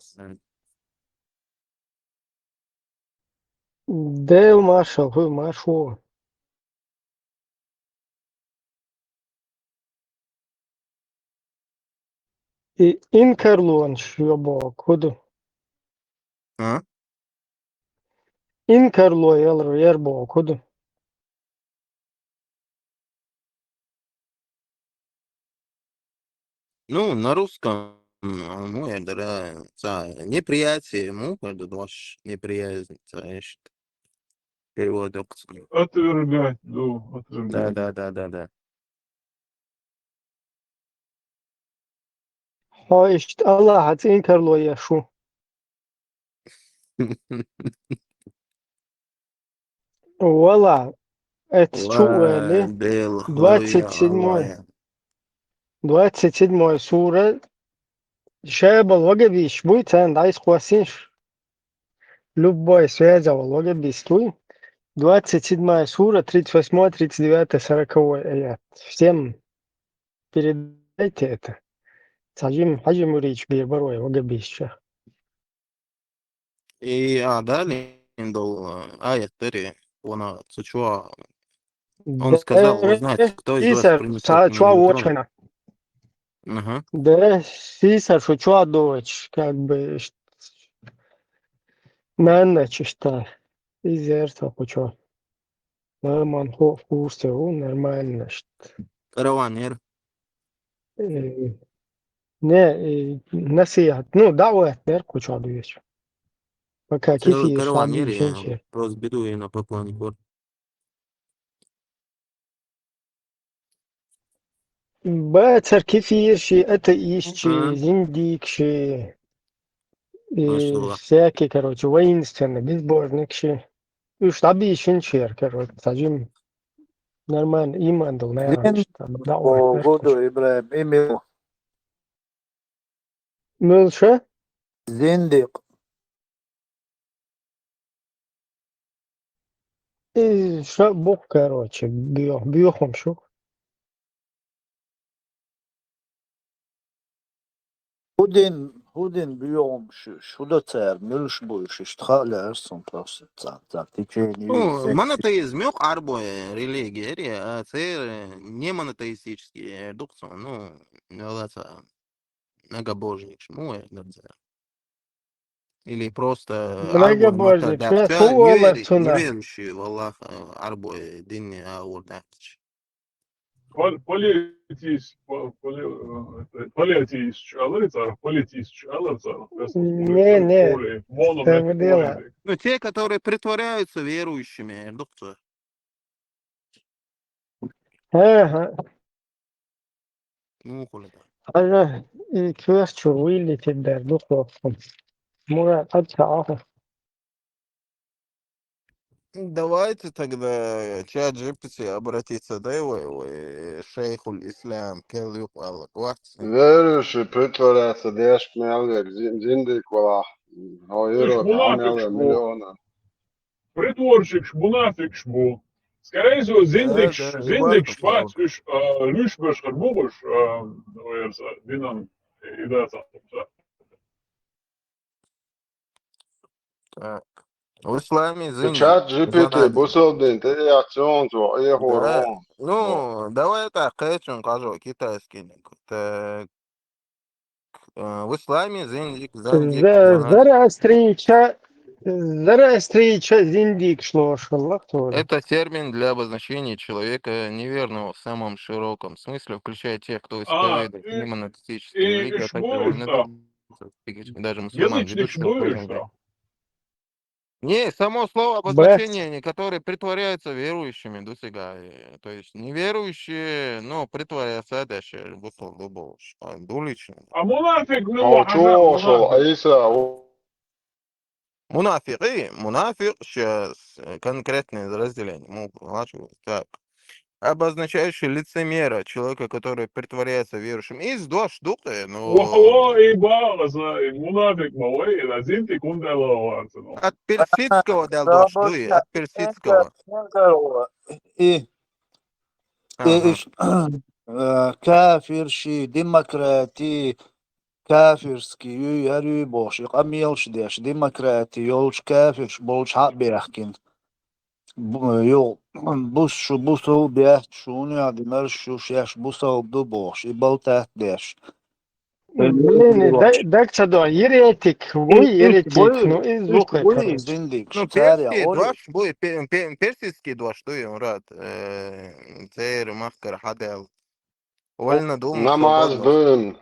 Дэл маршал, ху маршо. И инкарлуан шуябо куду. А? Инкарлуа ялру ярбо куду. Ну, на русском, ну, я говорю, неприятие, ну, это ваш неприязнь, знаешь, перевод. Отвергать, да, отвергать. Да, да, да, да, да. Хо ишт Аллах ацин карло яшу. Вала, это чуэли. Двадцать седьмой. Двадцать седьмой сура. Шайбал вагабиш буй цан дайс хвасиш. Любой связь вагабиш туй. Двадцать седьмая сура, тридцать восьмой, тридцать девятый, сороковой аят. Всем передайте это. Сажим, хажим урич бир барой вагабиш. И а далее индол аят тери, она сачуа. Он сказал, вы знаете, кто из вас принесет мне трон? Ага. Да, сийсара шу чоа доцуш, как бы, ш-, нанна чиста. Изер со кучо. Да, ман хо курсе у нормально, ш-. Караван яр. Э, Не, э, насихат. Ну, даъват дер кучо дуеш. Пока Целый кифи караван шаби яр, я шинче. Просто беду я на поклонник. Ба церкви фирши, атеистши, Ага. Зиндикши, и Машаллах. Всякие, короче, воинственные, безбожникши. Уж таби шинчер, короче, сажим. Нормально, иман дал, наверное, Зин- что там, да, О, ой, Гуду Ибрагим, имил. Ну, что? Зиндик. И что, Бог, короче, бьё-, бьёхом шу. ХӀу дин, хӀу дин буьгӀум шу, шу да цара, муьлш буй шу, иштта хаалар сун просто цхьаъ, цхьаъ течение. Ну, монотеизм йокъ Ӏарбой религия, а церан не монотеистический, дукха цо, ну, лаца многобожник, ну, э, да, церан. Или просто Многобожник, Ӏарбой ша ша ху вала невер-, цуна. неверующий, валлах, э, Ӏарбой дин а ур дац. Пол-, политис-, по-, поли-, э, политис чалар цар, политис чалар цар. Не, не. Моно Там дело. Ну, те, которые притворяются верующими, дукха цо. Ага. Ну, хули да. Ага, и квест чу вылетит, да, духовку. Мура, отца, ага. Давайте тогда чат G P T обратиться, да, вы, вы, шейхуль ислам, кел юкъал, вахт. Верующий притворяться деш мел век зин-, зиндик вала. О, Европе, а мел век миллиона. Притворщикаш, мунафикаш бу. Скорее всего, зиндикаш, Да, да, зиндикаш варфа бац уж, а, луьш башхар бу уж, а, верца, динан, и да, ца, ца. Так. В исламе зиндик. Чат G P T, Занадо. бусалдин, реакцион цо, Да. эхур. Ну, давай так, кхечун кажу китайский. Так. Э, в исламе зиндик, зандик, За-, занадо. Зороастрийча, Зороастрийча зиндик шло, шаллах тоже. Это термин для обозначения человека неверного в самом широком смысле, включая тех, кто А, исповедует и, не монотеистическую и религию, а также шмур, вольнодумцев, да. и даже мусульман, Язычник ведущих шмур, в что? Не, само слово Б. обозначение, они, которые притворяются верующими, дусига, э, то есть неверующие, но притворяются дальше, бусал дубовш, а, дуличный. А мунафик, ну, О, а, чё шел, мунафик. Аиса, о, Мунафикъ, и мунафикъ сейчас, э, конкретное разделение. Му-, лачу, так. Обозначающий лицемера, человека, который притворяется верующим. Из дош дукъе, ну, Вахо, и бага, за, и мунафик ма вай, и зиндик кунда ла варца, ну. От персидского дал дош дуй, от персидского. И, и Ага. иш-, э, кафирши, демократи, кафирский юй, яр юй бохуш, и къамелаш деш, демократи йолчу кафирш болчу хьа а бехкина. Бу-, ю-, бус шу бусал бехк, шуна яхь динарш шу шеш бусал ду бохуш, и балтат деш. Блин, даг, даг ца до, еретик, вуй, еретик, ну, и звук Вуй, это. зиндик, Ну, царя, персидский ори. Дош, бу-, пе-, пе-, персидский Дош, дуй, он рад, э, цер махкар хадел. Вольно думать, намаз свободно. дуй.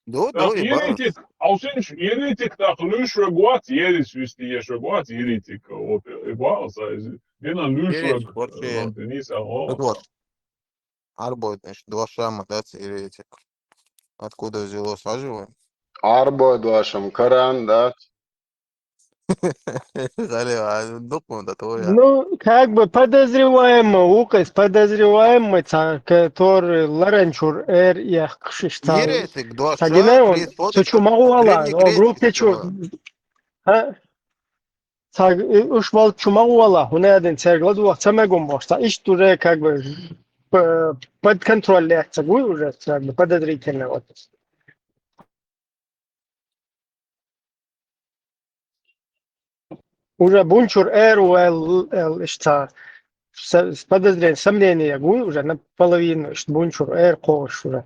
Ду, Так, ду, и бала. еретик, алшинч, еретик, так, луьш вегвац, ерис вист еш вегвац, еретик, вот, и бала, са, из, динан луьш Еретик вег, вообще зонтин, ниса, о. Вот, вот. Арбой, значит, два шама, да, еретик. Откуда взялось, а живой? Арбой дошам, Коран, да? Залива, дукму да твоя. Ну, как бы подозреваемый, указ подозреваемый, ца-, который ларанчур эр яхкшиш ца-, Еретик, два ца гинай он, преисходит цу чу магу вала, древний о, группе греческий чу. был. А? Ца-, уш вал чу магу вала, хунадин цергла дуах ца мегум бошца. Ишт уже как бы п-, под контроль лехца гуй уже, как бы подозрительно вот. Уже бунчур эр уэл, эл, ишта, с-, с подозрением, сомнение гуй уже наполовину, ишт бунчур эр кош уже.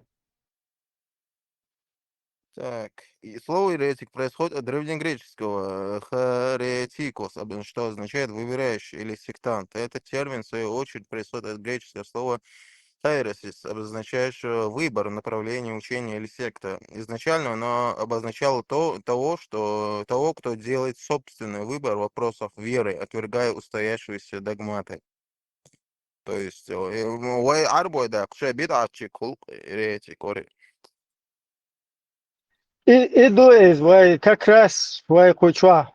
Так, и слово еретик происходит от древнегреческого, э, «heretikos», об-, что означает «выбирающий» или «сектант». Этот термин, в свою очередь, происходит от греческого слова «heresis», обозначающего выбор, направление учения или секта. Изначально оно обозначало то, того, что, того, кто делает собственный выбор в вопросах веры, отвергая устоявшиеся догматы. То есть, э, м, вай гӀарбойда кхе бидгӀатчи кул еретик ори. И, и ду эз вай как раз вай кху чу,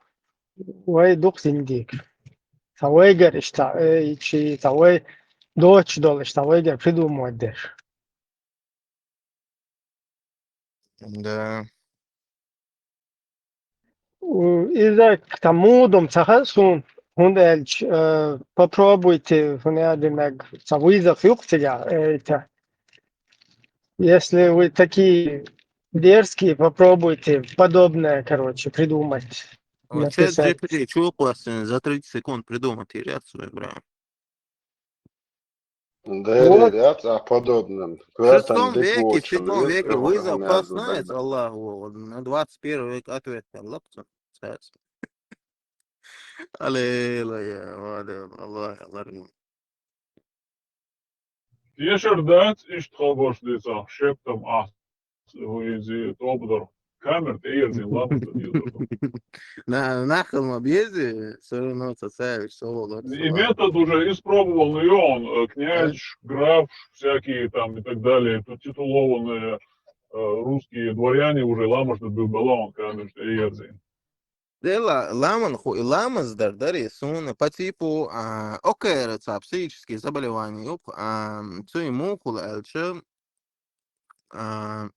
вай дукха зиндиг. Ца вайгара иштта, э, чи ца вай доцуш долу иштта вайгара придумать деш. Да. У, иза к тому дом ца хаьа суна, хӀунда аьлча, э, попробуйте, хӀунда аьлла динарг ца вызов ю-кх цигахь, э, это. Если вы такие дерзкие, попробуйте подобное, короче, придумать, Вот написать. Чат G P T чу кхоьссина за тридцать секунд придумать йира яц вай, бра. Дерриг Вот. Яц а подобным. В шестом веке, в седьмом веке вызов послал Аллаху, на двадцать первый век ответ дала. Аллилуйя, Аллах, Аллах. Дешар дац иштта хабарш дийцахь, шептам ахь. Иза тобадар. Камера тӀеерзина ламаз дан дезар. На-, нахал ма беза, всё равно цхьацца вуьш со волу. И метод уже испробовал, ну, и он, э, князь, граф, всякие там и так далее, тут титулованные, э, русские дворяне уже ламаз дан бу бала он камера тӀеерзина. Дела, ламан ху-, ламаз дар дари суна по типу, а, окейра цхьа психические заболевания юкъа, а, цуьнан муха хуьлу аьлча, а,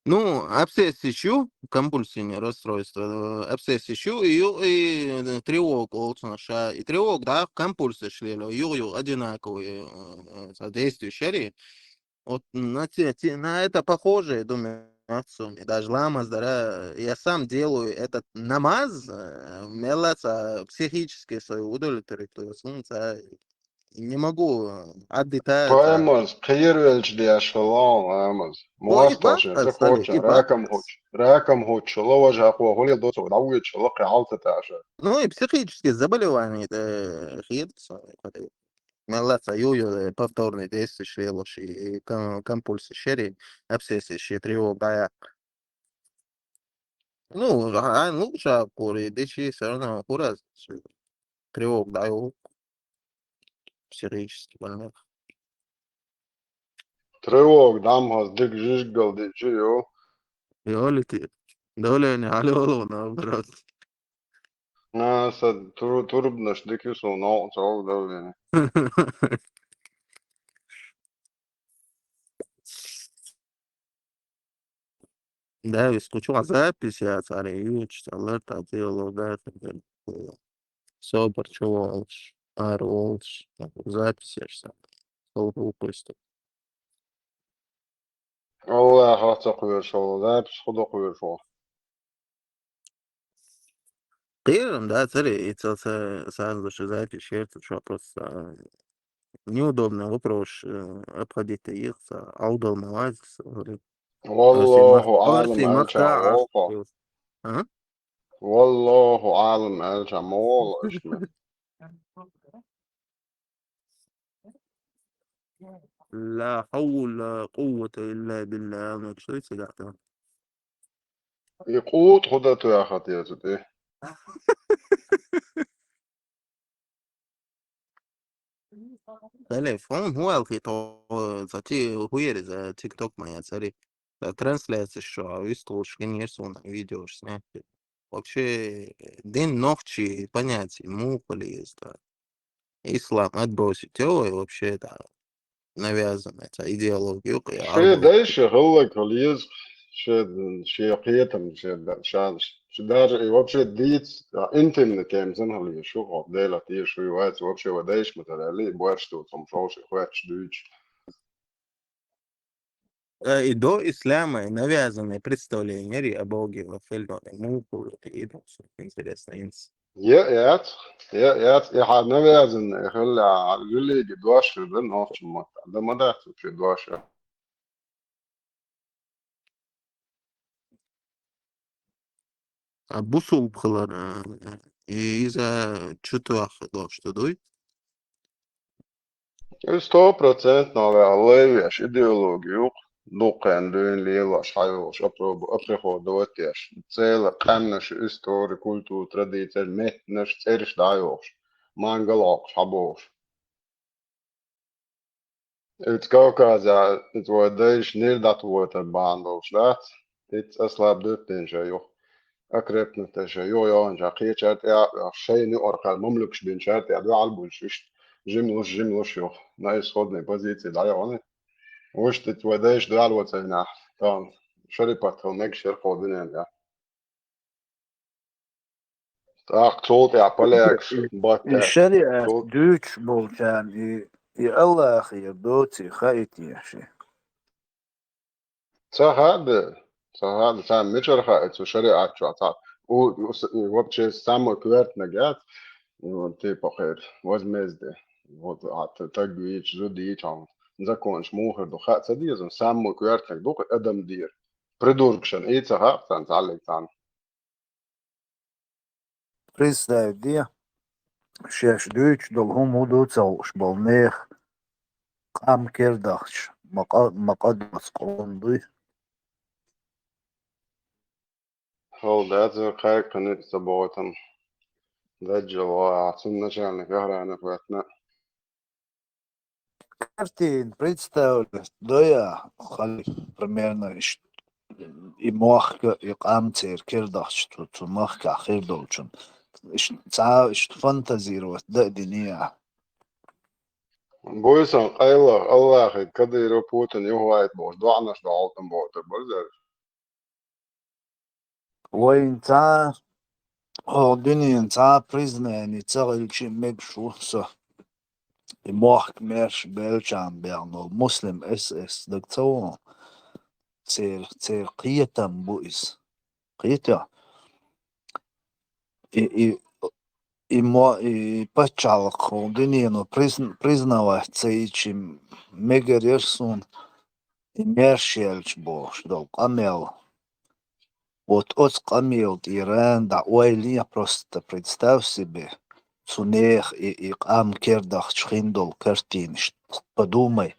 ну, обсессиш ю, компульсивное расстройство, э, обсессиш ю, и ю, и, э, тревога олу цунах ша, и тревога дӀа компульсиш лело, юха-юха одинаковые, э, э, действия шари. Вот на те, те, на это похоже, я думаю, отцу. И даже ламаз дара, я сам делаю этот намаз, э, мелла ца психически свою удовлетворить, то есть, ну, ца, не могу, э, отдыхать, ца. Ламаз, кхервелча деш хила ламаз. Ой, мостал шен, ламаз, ца кхочун, и ракам ламаз. Хоч, ракам хоч, ловаж хьакхо, хулил доцо, дӀавоьдуш, лакхе хьалтаташа. Ну, и психические заболевания, э, хир, ца, Мелла ца ю-ю, э, повторный действиеш лелош, и, и ком-, компульсиш шари, обсессиш ши тревога дӀаяккха. Ну, а, а, ну, ша кури, дичи, всё равно хураз, шу тревога дӀаю психически больных. Тревога дӀа ма хаза дика жижигал дичи ю. Йолити, давление алёло, наоборот. А, са туру-, турбанаш дика ю суна, новкъа ца вогӀу давление. Да, вис кху чохь запись яц, аре, юучу ца лар, та дело, да, та дело. Собар чу волуш, ара волуш, запись еш сан. Сол хӀу кхуьйсу. Аллахьа ца кхоьруш волу, запись хӀу до кхоьруш волу. Кхерам, да, царе, и ца, ца, сразу же запись шерца, что просто, а, неудобный вопрос, э, обходить их, ца, аудал мавазис, говорит. Валлаху алам, аьлча, а? Валлаху алам, аьлча, ма волу иштта. Ла хьавла къуввата илла билла, ма шуьйца даьхна. И къут хӀу дан тоьхна те цу тӀе? Телефон, хӀун аьлла хи тхо, за ти-, хӀу яра иза, TikTok ма яцара. Трансляция шо, вистхуьлуш хин яра суна видеош снять. Вообще, дин нохчий понятие, муха леза. Ислам отбросить, ой, вообще, да, навязанная эта идеология, ой, шен аргумент. Дайша гӀаллакьхула еза, шен, шен кхетам, шен да-, шан, ш-, даже и вообще дийца, а, интимный тема санна хила еза, шу хӀокху Делах теша шу ю вац, вообще ва дайша ма тара аьлла, и боьрша ду, цхьа шовша, и хоьттуш дуьйцуш. Э, и до ислама, и навязанное представление о Боге, во всем, ну, это интересно, интересно. Я, яц, я, яц, и хьан навязанное, хилла, а, жулиги дош хир дан, нохча мотта. Да ма дац вообще дош. А бусулба хилар, а, и иза чу тоьхна долуш ду дуй? Иза сто процентов лайвеш идеология ю-кх, дуккха дуьйна лелош, хьайолуш, опро-, оприходовать еш. Цела къаьмнаш, истори, культура, традицеш, меттанаш, цӀераш дӀайохуш, мангал Ӏокхуш, хьабохуш. Иза Кавказехь, иза вай дайша нир дӀатохуьйтур бахьана долуш дац. Иза аслаб дуьттина шайн юха, окрепнуть шайн юха йогӀуш, кхечара тӀе а оьхуш, шайна юкъара кхаьрда мамлюкаш бинчара тӀе а дуьхьал буьллуш, иштта жимлуш, жимлуш юха, на исходный позиции дӀайогӀуна. Вуьшта иза вай дайша дуьхьал вацийнехь, тахана шарипат хила мегаш яра кху дуьненна. ТӀаккха цул тӀаьхьа полякаш, и, и баттехь, шариат цул дуьйцуш болчарна и, и Аллахера доций хаий те ши? Ца хаьа, ца хаьа, царна мичара хаьа цу шариат чохь цхьа? У, у, с-, вообще самый коьртаниг яц, ну, типа, хир, возмездие. Вот, а, т-, таг вийча, зуда йийча, хьуна законаш муха хир ду, хаа ца деза, самый коьртаниг ду-кх адам дийр. Придуркашна, и ца хаьа царна, цхьаллиг царна. Представь де, шаьш дуьйцуш долу хӀума хӀун ду ца хууш болу нехан къам кердахча, ма къа-, ма къа доцу къоман дуй. Хала дац, кхайкхина ца боху там. Даджал ваха, цунна начальник охраны хӀоьттина. Картина представлять дой ахь, халиф, примерно иштта и мохк а, и къам церан кердахча цу, цу махкахь хир долчун. Иштта цхьа а иштта фантазировать дан а дина ахь. Буьйсан къайлаха Аллахе Кадыров, Путин юхавайта бохуш, доӀанаш дӀахьулдан бохург бара иза. Вайна цхьа а, хӀокху дуьненан цхьа а признание ца хилча а мегаш ву со. И мохк маьрша баьлча а баьхна волу Муслим эс эс дага ца вон. Церан, церан кхетам бу иза. Кхетий? И, и, и мо-, и пачхьалкх хӀокху дуьнено призн-, признавать ца йича мегар яра суна. И маьрша яьлча бохуш долу къамел. Вот оцу къамел тӀера дӀа ойла е, просто представь себе, цу нехан и, и къам кердахча хин долу картинаш. Подумай.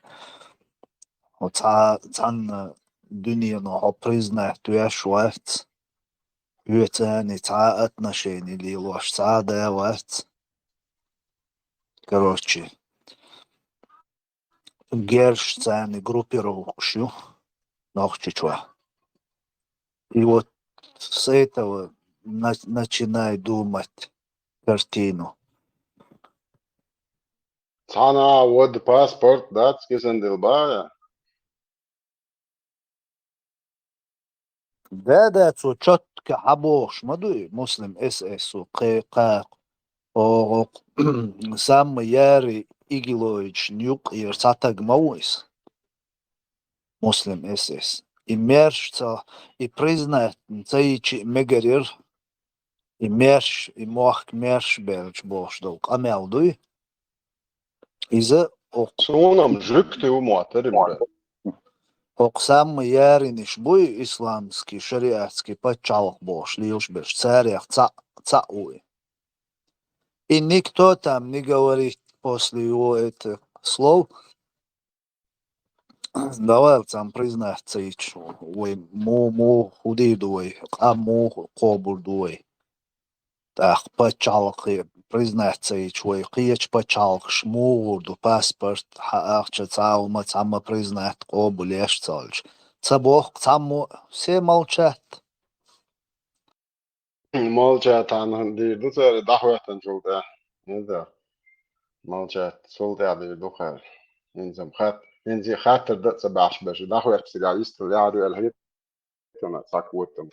Хьо цхьа, цхьанна дуьнено хьо признать веш вац, хьоьца цхьа а отношение лелош цхьа а да вац. Короче, герш царна группировкаш ю Нохчийчохь. И вот с этого на-, начинай думать картину. Цхьана а вада паспорт дац, кисана дилла баха? Да, да, цо чётко хьан бохуш ма дуй, Муслим эс эс-о кхе-, кхакху. Оха Самма Яри Игиловична юккъера цхьа таг ма ву иза. Муслим эс эс. И маьрша ца, и признать ца йича а мегар яра, и маьрша, и мохк маьрша баьлча бохуш долу къамел дуй. Иза окху Суна-м жуьгти ву моттарий, бе? Окху Самма Яринаш буй исламский, шариатский пачхьалкх бохуш лелаш берш, царех цхьаъ, цхьаъ ву и. И никто там не говорит после его этих слов. Давай цхьаьна признать ца йича, вай му-, муха хӀун дийр ду вай, къам муха кхобур ду вай. ТӀаккха пачхьалкхе признать ца йича, вай кхечу пачхьалкхаш муха гӀур ду паспорт, хьан ахча цхьа а хӀума цхьамма признать къобулъеш ца хилча. Ца боху цхьаммо, все молчат. Молчат, хьан дийр ду цара дӀахӀоьттинчул тӀаьхьа. ХӀинца молчат, цул тӀаьхьа дийр ду кхара. ХӀинца-м хат-, хӀинца хаттар дан а ца баьхьаш берш, дӀахӀоьттича цигахь йистал яхьар ю аьлла хетта, цхьа котам.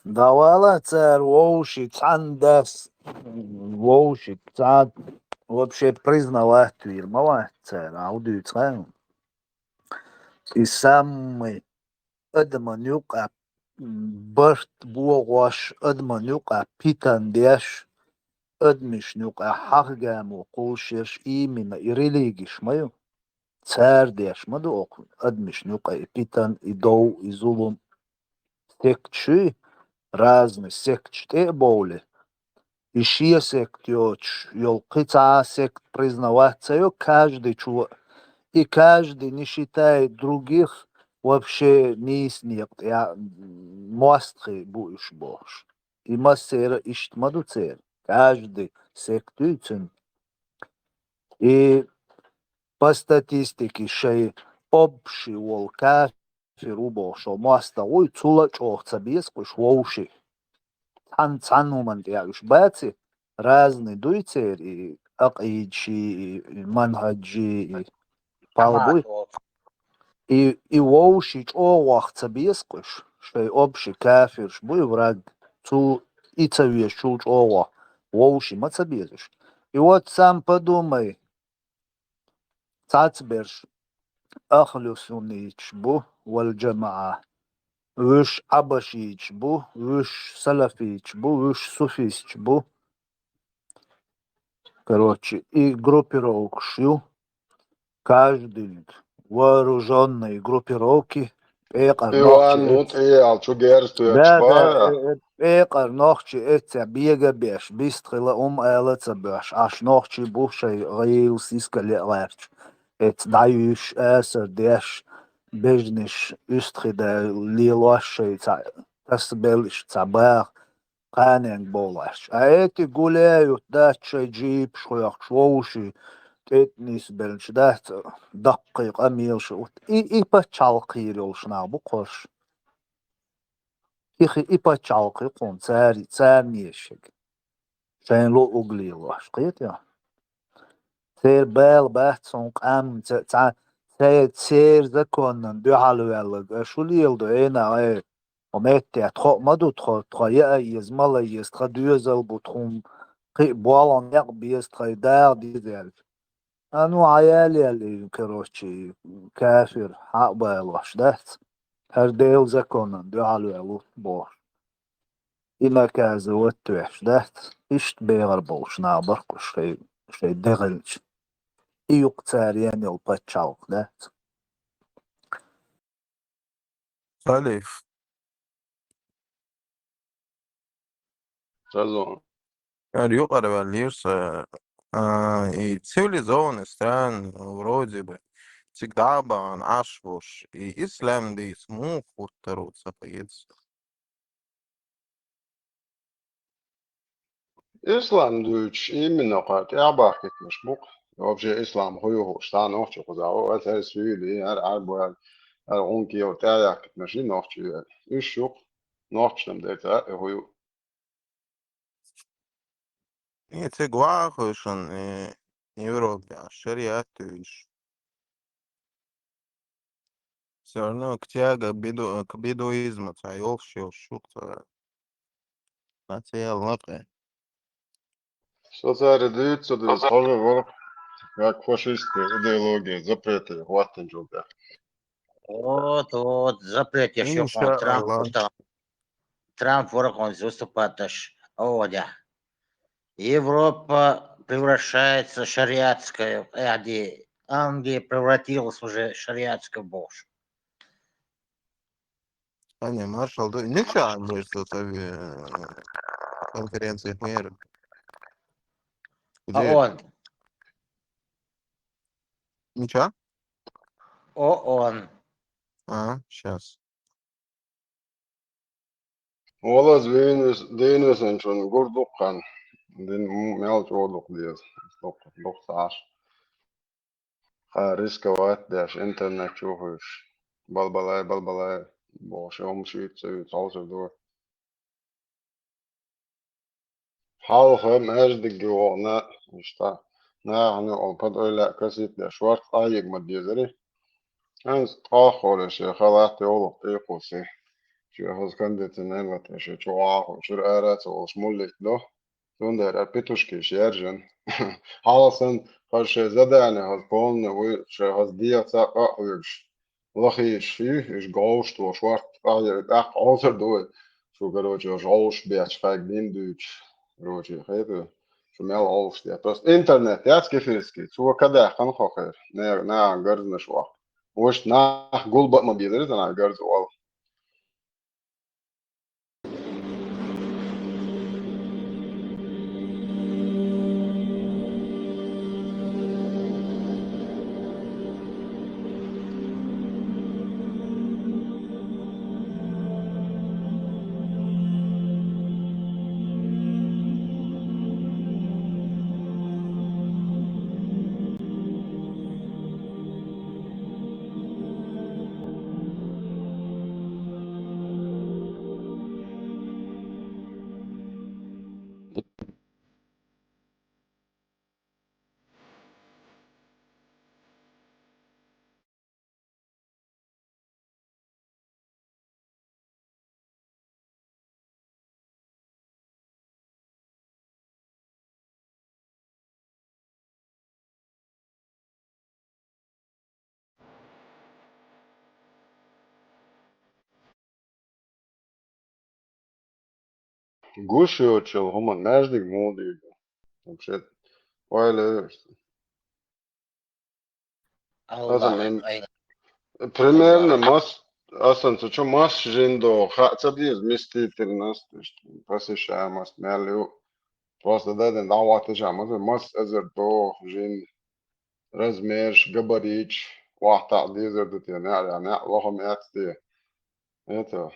Давала цара вовши цхьаьна дас, вовши цхьа вообще признавать вийр ма вац цара, а хӀун дуьйцу хьайна? И самый адаман юкъа барт богӀош, адаман юкъа питан беш, адамашна юкъа хьагӀ-гамо кхуллуш ерш именно и религиш ма ю. Цара деш ма ду окху адамашна юкъа и питан, и дов, и зулум. секташ ю, разный секташ тӀе а бовлий, и шен сект йоцуш йолу кхин цхьа а сект признавать ца йо каждый чу, и каждый не считает других вообще нийса некъа тӀехь мостагӀий бу уьш бохуш. И массеран иштта ма ду церан, каждый сект ю цуьнан. И по статистике шайн общий волу кафир ву бохуш волу мостагӀа вуй, цул а чӀогӀа ца беза-кх уьш вовший. Цхьана, цхьана хӀуманна тӀехь уьш баций, разный дуй церан и акъидаший, и, и манхьаджий, и пал буй. И, и вовший чӀогӀа ца беза-кх уьш, шайн общий кафирш буй враг, цул и ца везачул чӀогӀа вовший ма ца беза уьш. И вот сам подумай, цхьацберш ахлу сунниташ бу, вал джамаа, вуьш хьабашиташ бу, вуьш салафиташ бу, вуьш суфисташ бу. Короче, и группировкаш ю, каждый вооружённые группировки, пекъар Иван, нохчи ну, эц-, тӀе ял чу герз тоьхча да, бара. Э, э, пекъар нохчи эццехь бега а беш, бист хила хӀума ала а ца боьш, Ӏаш нохчий бу шайн гӀийла сиска леа гӀерташ, эцу дӀаюьйш, асар деш, бежнаш уьстагӀий да лелош шайн цхьа тасабеллаш цхьа баха, кханенга бовлаш. А эти гуляют, дац, шайн джипаш хьоькхуш, вовший тӀе а нисбеллачу дац, даккхий къамелаш. И, и пачхьалкх йийр йолуш нах бу кхуш. И хи-, и пачхьалкх ю кхуна цари-, царна ешиг. Шайн луъуг лелош, кхетий? Церан бала бац хьуна къам ца-, ца-, церан законан дуьхьал ваьлларг. Шу леладо, Ӏена, ай, хьо метте, тхо а ма ду, тхо, тхо яа еза, мала еза, тхан доьзал бу, тхуна кхин а болх некъ беза, тхайн дагӀа деза аьлла. А ну, хьан ял яьлла, короче, кафир, хьан а балош дац? ХӀара Делан законан дуьхьал ваьлла ву бохуш. И наказывать веш дац? Иштта бегӀар болуш нах бара-кх уьш шайн, шайн дегӀалча. И юкъа цара ен йолу пачхьалкх дац? Салиф. Сазон. Ара юкъара ваьллера со, а, и цивилизованный стран, вроде бы, цига дӀа а бахана Ӏаш болуш, и ислам дийца муха хӀуттур ву ца хеза. Ислам дуьйцуш, именно кхара тӀаьхьабахкийтинарш бу-кх. Вообще ислам хӀун ю хууш, цхьа нохчи кхузахь ву, аса хӀара суьйли, хӀара Ӏарбо аьлла, хӀара гӀункийлла тӀаьхьаяхкийтинарш и нохчи. Уьш ю-кх, нохчашна дерг цхьаъ а хӀун ю. И цига вахахуьйшан, и Европе шариат ю уьш. Всё равно к тяга беду-, к бедуизму цхьа йолуш йолуш шу-кх цара. Нациал лакъе. Со цара дуьйцу ца дуьйцу, хьожа вара, как фашистская идеология, запреты хӀоттинчул тӀаьхьа. Вот, вот, запрет я шу Трамп Иншааллах. Трамп вара хьуна выступать деш. О, да. Европа превращается шариатская, э, где Англия превратилась уже в шариатскую бохуш. А не, маршал ду. Ничего, а, между собой, э, конференциях мира. Где? ООН. Ничего? ООН. А, сейчас. Валаз вийна вис-, дийна висинчун гур дуккха хан. Дин м-, мел чӀогӀа дукха деза. Дукха, дукха цхьаш. Кхара рисковать деш, интернет чу а хуьйш. Балбалай, балбалай, бохуш, хӀума шуьйца ца юьйцу хьовсур ду. Хьалха маьждиге вахана, иштта, нахана ола пад ойла касийтдеш, шорта къахьега ма дезари. ХӀинца ткъаххоле шен халат йовлакх тӀе а кхуссий, шен хаза кондиционер латте, шен чу гӀахо, чуьра ара а ца волуш, мулликъ до. Цундела ара петушкиш яржина. Хьалха санна, хаза шайн задание хаза полный вуй, шайн хаза дегӀаца а къа а хьоьгуш. Лахийша ю, уьш гӀовшто шорта къахьега, тӀаккха Ӏовсар ду вай. Шу, короче, уьш гӀовш бетташ хьайга дин дуьйцуш. Короче, хетий, шу мел гӀовш де. Просто интернет яц кефирский, цо кадаьккхина хӀокхеран, нагахь гарзанаш ваккха. Вуьш нах гулба а ма безара, цу нах гарза вала. Гуш йоцучу хӀуманна маьждиг муха дийр ду? Вообще, ойла эр. Аса Аллах, мен айла. Примерно мас, асан цу чу мас жин догӀу, хаа ца деза, миститель нас, то есть, посещаемость мел ю. Просто да ден дӀахӀоттача мас, мас эзар догӀу жин, размерш, габариташ, охьатаӀа дезар ду те, неӀ, неӀ лохам эц те. Это.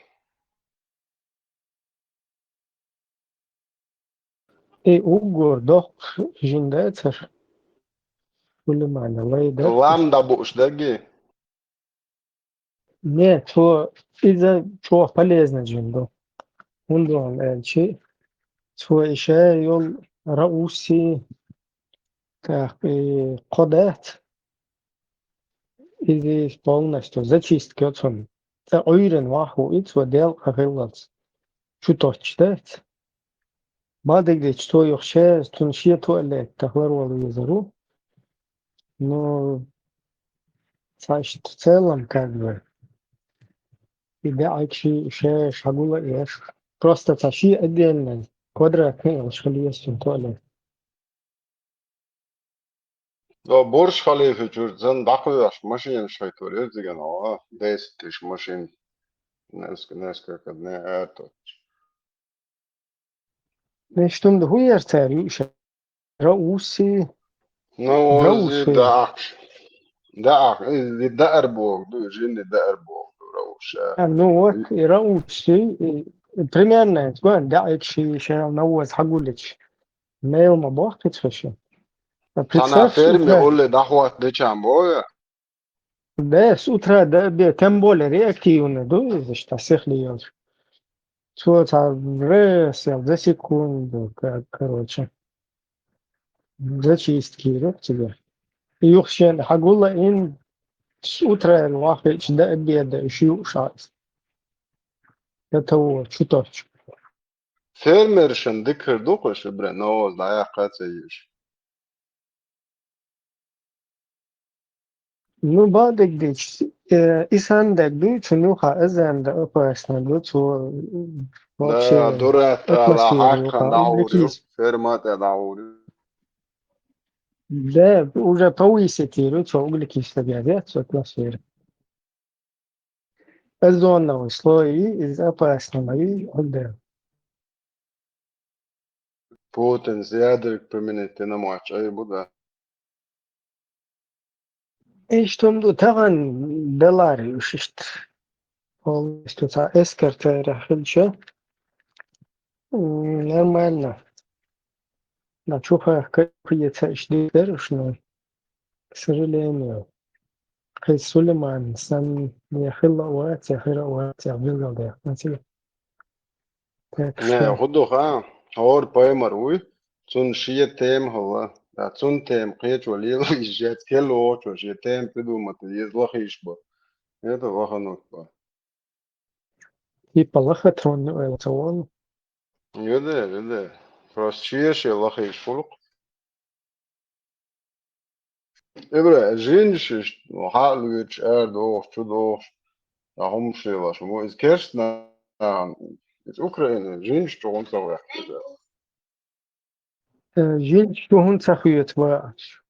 И уггар доккха жин дацар. Сулеймана лай дацар. Лам дӀабууш дагги? Не, цо иза чӀогӀа полезна жин ду. ХӀунда аьлча, цо иша йолу Рауси, тӀаккха и кхо дац. Иза полностью зачистка йо цунна. ЦӀа Ӏуьйранна вахь ву и, цо делкъа хиллалц. Чу тоттуш дац. Бадигдича цо юха шаьш, цунна шен туалет тахлар волу везар ву. Ну, цхьа иштта целом, как бы, и даьӀахк ши шаьш хьагула еш. Просто цхьа шен отдельный квадратный йолуш хила еза цунна туалет. До Бурж Халифа чуьра зан дӀакхоьхьуш машинаш хайтур ю цигана, десять тысяч машин. Несколько, несколько дней это. Иштта хӀума ду, хӀун яра цара юуш? Рауси. Ну, Рауши. ДаӀахк. ДаӀахк, и даар боху ду, жинни даар боху ду, Рауша. А, ну вот, и Рауси, и, и примерно, гон, даьӀахк ши шаьш навоз хьагулич. Мел ма бохкиц хӀаша. А Цхьана представь, ферме утра, улле дӀахӀоттадечам боху я. да, с утра до обеда, тем более реактивно ду, значит, а сехли йолуш. Цо цхьа вресел за секунду, как, короче, зачистки йира цигара. Юха шен хьагула ин с утра вахича до обеда, уьш юуш Ӏа. Это вот, чу тоттуш. Фермершан дика хир ду-кх уьш, бре, новоз дӀаяккха ца йиш. Ну, бадигдича, э, и сан даг дуй, цу нуха азан да опасно ду, цо, э, вообще, Да, дура тӀала атмосфера хьакхан юха дӀагӀур ю, углекисло. ферма тӀе дӀагӀур ю. Да, уже повысить йира, цо углекисло газец, атмосфера. Озоновый слой, из опасный, и, да. Путинс ядрик применить дина ма вац, ай бу да. Иштта хӀума ду, тахана даларе уьш иштта. Полностью цхьа эскар церан хилча. М, нормально. Да, чухьа кхица иштта дитар уьш, но, к сожалению. Кхин Сулейман санна я хилла а вац, я хира а вац, я билгал дехна цига. Так Не, что, хӀун ду ха, хӀора паймар вуй, цунна шен тема хилла. Да, цунна тема кхечо лела иза жец, кел вохучо шен тема придумать еза лахийш бо. Это лаханут бо. Типа лохотрон ойла ца волу. Юде, юде. Просто шен-шен лахийш хуьлу-кх. Ибра, жинаш иштта, ну, хьалавирча арадохуш, чудохуш, а хӀумаш лелаш. Мо иза керста нахана, иза Украина, жинаш чу хӀунда ца ваьккхира? Э, жинаш чу хӀунда ца хоьцу бааш?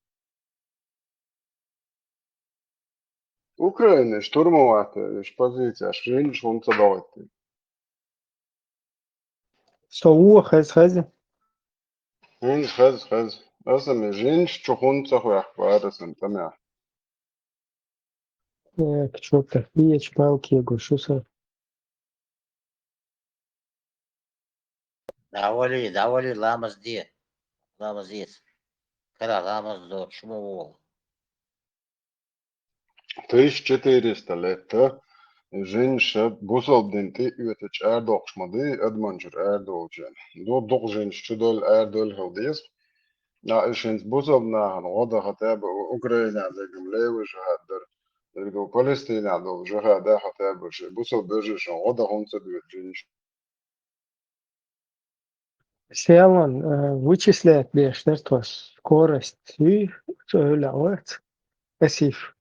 Украина штурмовать, уьш позицияш, жинаш хӀунда ца дохуьйту? Со вон хеза, хеза. Жинаш хеза, хеза. Аса ме жинаш чу хӀунда ца ваьккхира, аса ме тӀамехь. Так, чё-то печь, палки, я говорю, что со- ДӀавали, дӀавали, ламаз де. Ламаз де. Кара ламаз до, чу ма волу. Тысяча четыреста лет, а? Жинаш бусалба дин тӀе а оьцуш арадоккхуш ма ду, адаман чуьра арадолчарна. Ду, дукха жинаш чу долу, арадолу хила деза. А, и шинца бусалба нахана гӀо дан хӀотта а бу, Украинехь дерг-м левый жихӀад дара. Дерг-м Палестинехь долу жихӀад а хӀотта а бу, шайн бусалба вежаршна гӀо дан хӀунда ца доьду жинаш? Селан, э, вычислять деш дара тхо скорость юй, цо хӀуьлла вац, эсиф.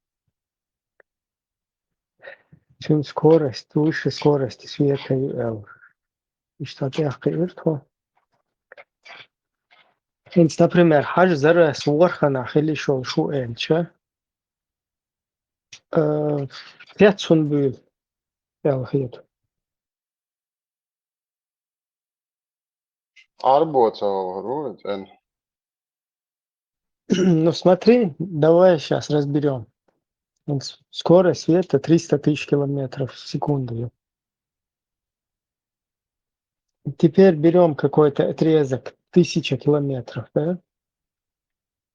Цуьнан скорость, выше скорости света ю аьлла. Иштта тӀехкхиира тхо. ХӀинца, например, хьажа, зарас ворхӀ хана хила йиш йолуш ву аьлча, э, цец хӀунда буьйлу аьлла хета. Ӏарбо ца вахар ву цӀена. Ну, смотри, давай щас разберём. Вот с-, скорость света триста тысяч километров в секунду. Теперь берём какой-то отрезок, тысяча километров, да?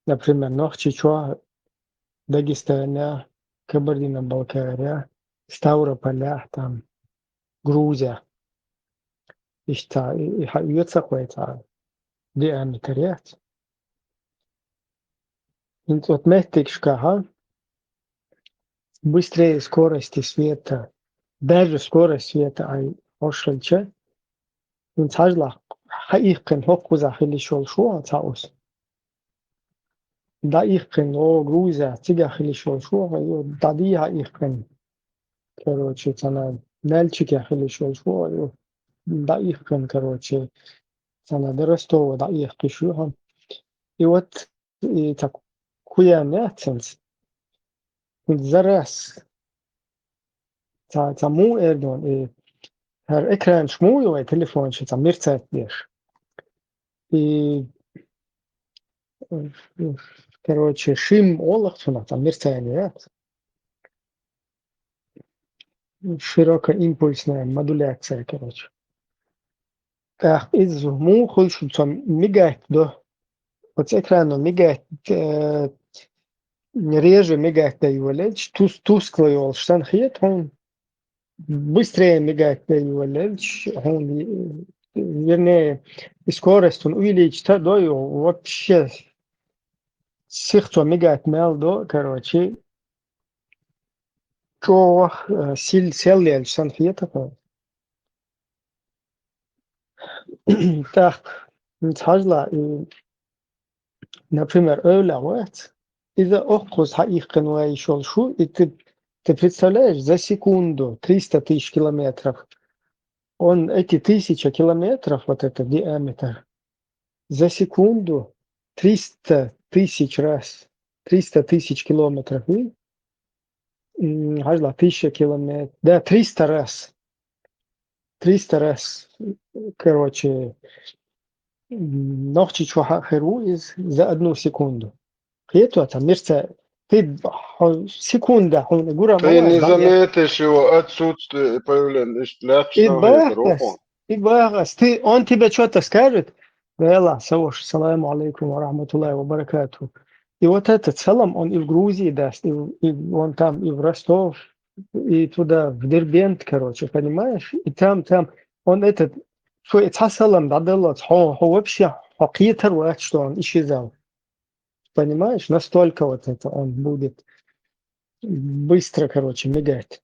Например, Нохчийчохь, Дагестане, Кабардино-Балкария, Ставрополя, там, Грузия. Иштта, и, и хьан оьцу кхойца диаметр яц. ХӀинца оцу меттигашкахьа быстрее скорости света, даже скорость света ай хьошалча, хӀинца хьажалахь, хьаиккхина хӀокхузахь хила йиш йолуш ву хьо цхьа ус. ДӀаиккхина, о, Грузия, цигахь хила йиш йолуш ву хьо, ю, дӀадийхьа иккхина. Короче, цхьана Нальчикехь хила йиш йолуш ву хьо, ю, дӀаиккхина, короче, цхьана до Ростова дӀаиккхиш ю хьо. И вот, и цхьа кхуьян яц хӀинца. ХӀинца зарас. Цхьа, цхьа муха эр ду, и хӀара экранаш муха ю вай телефонаш, цхьа мерцать деш. И, короче, шим олу цунах, цхьа мерцание яц. Широкоимпульсная модуляция, короче. ТӀаккха иза муха хуьлуш ду, цо мигать до. Оцу экрано мигать, э, реже мигать дан йолаелча, тус-, тускло йолуш санна хета хьуна. Быстрее мигать дан йолаелча, хьуна, э, вернее, и скорость хьуна увеличить а до, и вообще сиха цо мигать мел до, короче, чӀогӀа, э, сил сел лелаш санна хета хьуна. ТӀаккха, хӀинца хьажалахь, и, например, эвлахь вац, иза оккхуза хьаиккхина вай йиш йолуш ву, и ты, ты представляешь, за секунду триста тысяч километров. Он эти тысяча километров, вот это диаметр, за секунду триста тысяч раз, триста тысяч километров, и, м, хьажалахь, тысяча километр, да, триста раз. Триста раз, короче, м, Нохчийчохь хир ву иза за одну секунду. Кхетта, цхьа мерцать, ты хьо секунда хьуна гура ма вай, не заметишь его отсутствие и появление, иштта лаьтташ и нах хетар ву бахас, хьуна. И бахас, ты, он тебе что-то скажет? Вела, Савош, саламу алейкум ва рахматуллахи ва баракатуху. И вот этот салам, он и в Грузии даст, и в, и вон там, и в Ростов, и туда, в Дербент, короче, понимаешь? И там, там, он этот, цо и цхьа салам дӀадаллалц, хьо, хьо вообще, хьо кхетар вац, что он исчезал. Понимаешь? Настолько вот это он будет быстро, короче, мигать.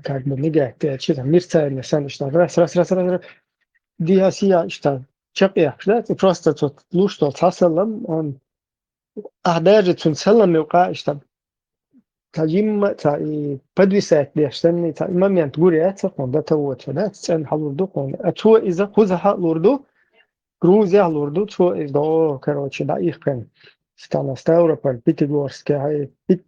Как бы мигать, э, чё там, мерцание, санна, что раз, раз, раз, раз, раз. Диасия, что чекъяхаш, да? Ты просто тут, ну что, цхьа салам, он, а даже цун салам юкъа, что цхьа жимма, цхьа и подвисать деш санна, цхьа и момент гур яц хьуна, до того, цо, да, цӀена хьалур ду хьуна. А цо иза кхузахьа лур ду, Грузехь лур ду, цо иза до, короче, дӀаихкхина. Стана Ставрополь, Пятигорске, хьай, Пи-,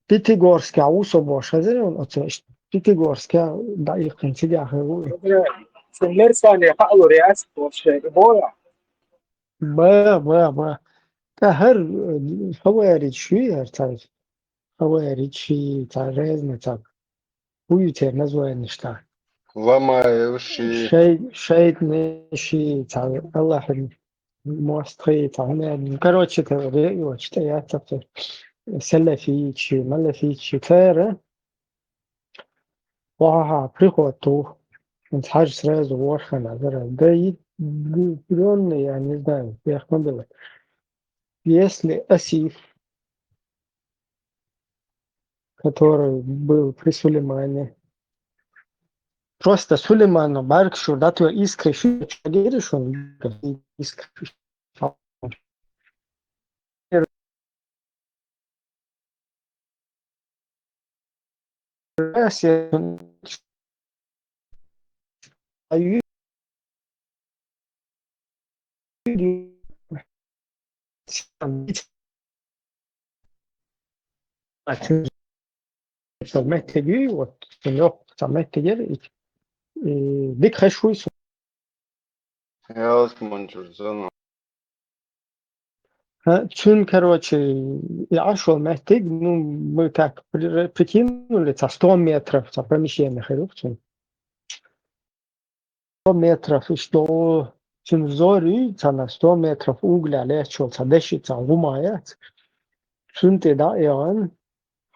Пятигорске ву со бохуш, хезира ван оцу, Пятигорске дӀаихкхина, цигахь хир ву и. Цун мерцание хаалур яц, вообще, боя. Ба, ба, ба. ТӀаьхьара, э, хаварич ю яр цхьа. Хаварич и цхьа разница. ХӀун ю церан названеш цхьа? Ламаев ши. Шай-, шайтӀанаш ши, цхьа Аллахьан мостагӀий, цхьа хӀума. Короче, цхьа ре-, йоцу тӀе яц цхьа. Салафич ши, малафич ши. Цара, ва-ха-ха, приход ду. ХӀинца хьажа сразу ворхӀ хана, зара. Да и, г-, г-, я не знаю, я их набила. Если Асиф, который был при Сулеймане. Просто Сулейману барг шу, да, твой искры шу, чё говоришь, он искры. Раз я, а ю-, цхьа меттиг ю, вот, цхьа меттиг яр, и, и дика хезаш вуй со. Ялс мунчур зана. Ха, цун, короче, и Ӏаш вол меттиг, ну, мы так при-, прикинули, цхьа сто метров, цхьа помещение хир ю цун. Сто метров, иштта, цун зор ю, цхьана сто метров угля лечу вол цхьа деши, цхьа гӀума яц. Цун тӀе дӀа а яхана,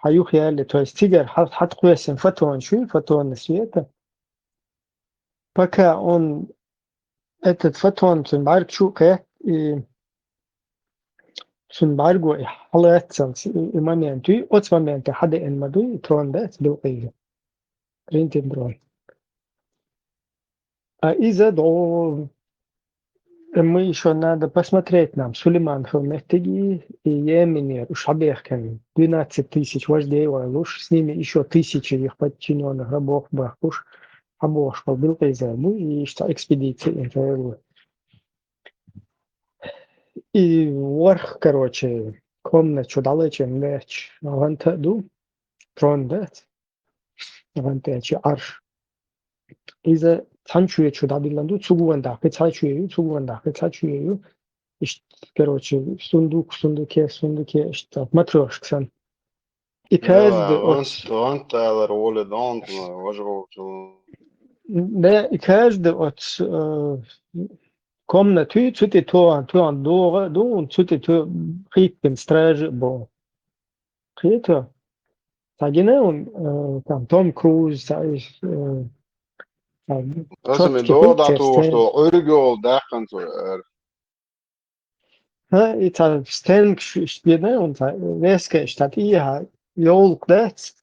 хьа юха яьлла, то есть цигара хьа-, хьатӀакхоьссина фотон ю, фотоны света. Пока он, этот фотон цун бӀарга чу а кхет, и цун бӀарго и хьалаьццалц и, и момент ю, оцу моменте хьадеана ма дуй, и трон дац билкъийла. Принтер дрон. А иза догӀу, мы ещё надо посмотреть нам, Сулейман хила меттиги и Йеменера уж хьабехкан двенадцать тысяч вождей валуш, с ними ещё тысячи их подчинённых рабов бахкуш, хьабохуш болу билкъийза бу, и иштта экспедиция ин хьалу. И ворхӀ, короче, комнат чу дӀалечкъина лаьтташ гӀанта а ду, трон дац, гӀантӀечу Ӏарш. Иза цхьана чоь чу дӀадиллина ду, цу гуна даккхи цхьа чоь ю, цу гуна даккхи цхьа чоь ю. Иштта, короче, сундук, сундуке, сундуке, иштта, матрёшка санна. И каждый оц-, гӀант алар воле донт, важа волчу. Да, и каждый оц, э, комнату, цу тӀе тоан, тоан догӀа ду, цу тӀе то хийттина стражи а бу. Кхета? Цхьа гина вон, э, там, Том Круз, цхьа, э, цхьа Тасами чётки дода хӀутту тесте. Что Ӏуьргол даьккхина цо эр. ХӀа, и цхьа стенг ш-, ш-, гина вон, цхьа веска ш-, цхьа тӀехьа йовлакх дац.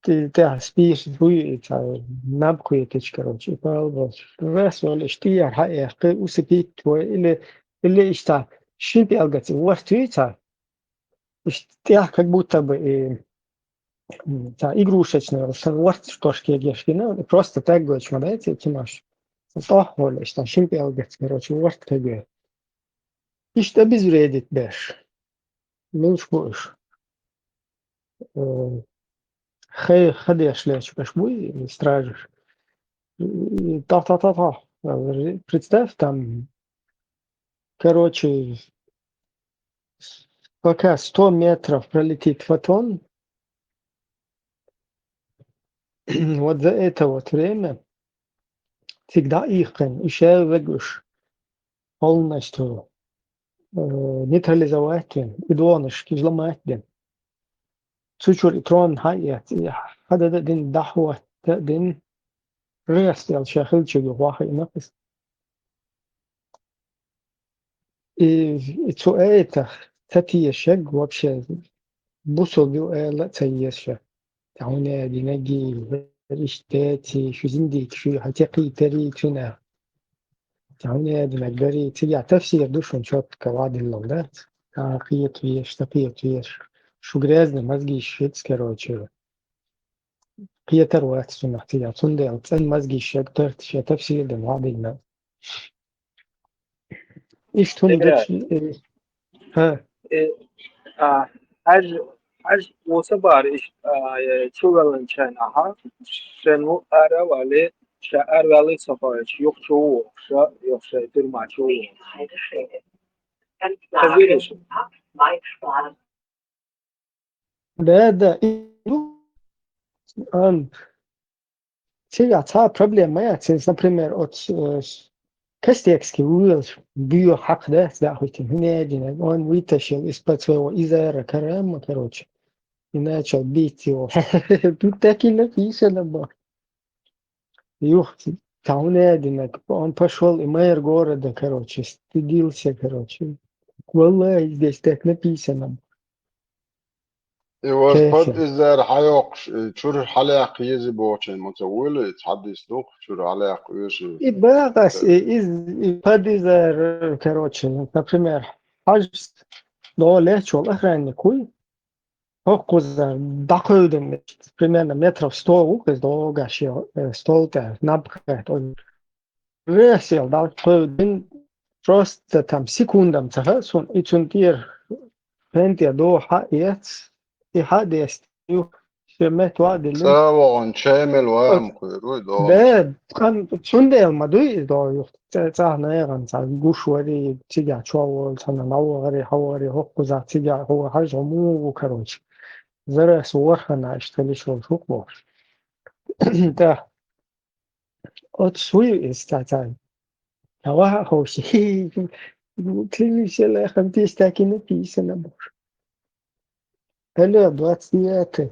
Ти-, тӀехьа спийш буй, и цхьа наб кхетич, короче, и пал болчу. Рас валиш тӀехьа хьаэхкхи, усыпить твой, или, или иштта шин пӀелгаца ворхӀ туьйца. Иштта тӀехь как будто бы и, м, цхьа игрушечный, сан ворхӀ кошке геш гина, и просто так гойтуш ма дац, и Тимош. ТӀохь волу иштта шин пӀелгаца, короче, ворхӀ кхиге. Иштта обезвредить беш. Муьлш бу уьш? Э, хай-, хадеш лечу беш буй, стражаш. И та-та-та-та. Представь, там, короче, пока сто метров пролетит фотон, вот за это вот время всегда их, и шел вегуш, полностью, э, нейтрализовать вен, и донышки изломать ден. Цу чуьра и трон хьаэц, и хьадада а дин, дӀахӀотта а дин, рехсел ша хилча юха вахийна кхуьс. И, и цу айтах ца тешаг вообще бусулба ю аьлла а ца еза ша. Цхьа хӀуна динагий, иштта теций, шу зиндийка шу хьан текхийтарий цуьнан. Цхьа хӀуна динаг дарий, цигахь тафсир ду шуна чотка вадиллал дац. Ца кхета веш, ца кхета веш. Шу грязный мозги шиц, короче. Кхетар вац цунах цигахь. Цундела цӀен мозги шег тарташ, я тафсир дина вадиллал. Иштта хӀума Э, дечу, э, хӀа. Э, а, хьаж, хьаж оса бара иш, а, э, чу велланчайна аха, шен ву ара вали, ша ара вали сохойч, юх чу ву, ша, юх ша тюрьма чу ву. Хазириш. Да, да, и, ну, ан, цигахь цхьа проблема ма яц, иза, например, оц, э, Костецкий вуьйлаш, буьйо хьакха дац, да, хоть и хӀуьне а дина, он вытащил из-под своего изера карама, короче, и начал бить его. Тут так и написано было. Юх, цхьа хӀуна а дина, он пошёл, и мэр города, короче, стыдился, короче. Валлахи, здесь так написано. И ваш Кеша. Под изер хьайоккхуш, и чуьра хьалаьккха еза бохучун ма ца вуьйлу, и цхьа дис дукха чуьра хьалаьккха оьшу. И бакъас, и, из, и под изер, короче, например, хьажа догӀа лечволу охранник вуй, хӀокхуза дӀакхевдина, примерно метров сто ву, иза догӀу гаш, э, стол тӀе наб кхетта. Весел дӀакхевдина, просто там секундам ца хаьа суна, и цунна тӀера фен тӀе догӀу хьаэц, и хьадеста ю, шен метта ваӀа делла. Ца вогӀун чемел ваам кхуьруй догӀу. Да, цундела ма дуй иза догӀу юхта. ЦӀа-, цӀахь наягӀан ца гуш вари, цигахь чо волу, цхьана ма вогӀари, хьо вогӀари, хӀокхузахь цигахь хӀо хьажа, хӀо муха ву, короче. Зарас ворхана иштта лиш волуш ву-кх бохуш. ТӀаккха оцу суй иза цхьа цхьа. Ца ваха ховши. Клянусь Аллахом, здесь так и написано, боже. Алло, двадцать девятое.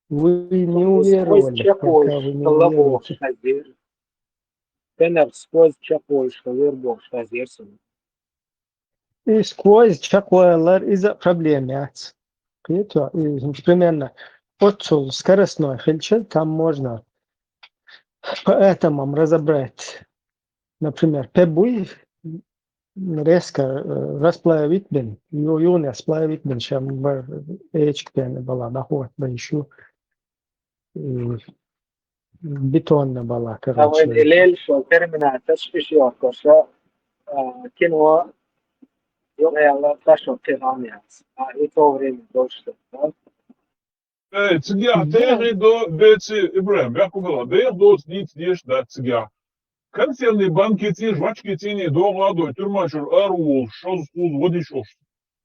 Вы не уверовали, пока вы не уверуете. Теннер сквозь чекхойшка вербовш хазерсун. И сквозь чекхвалар иза проблема яц. Кхету, и, примерно, оццул скоростной хилча, там можно по атомам разобрать. Например, пе буй, резко, э, расплавить бен, ю-, юн расплавить бен, шем бар эчик пен бала доход бен шу. М, бетонна бала, короче. Лель шо терминал ташхиш йоккоша, кино, югъяла ташо кигъамяц. А и то время дошта, да? Эй, цигахь дехий до беци, Ибрахим, бехкугала, дех доцу дийца деш дац цигахь. Консервный банкиций, жвачкиций догӀа а дой, тюрьма чуьра ара волуш, шозза-кхузза вадиш ош.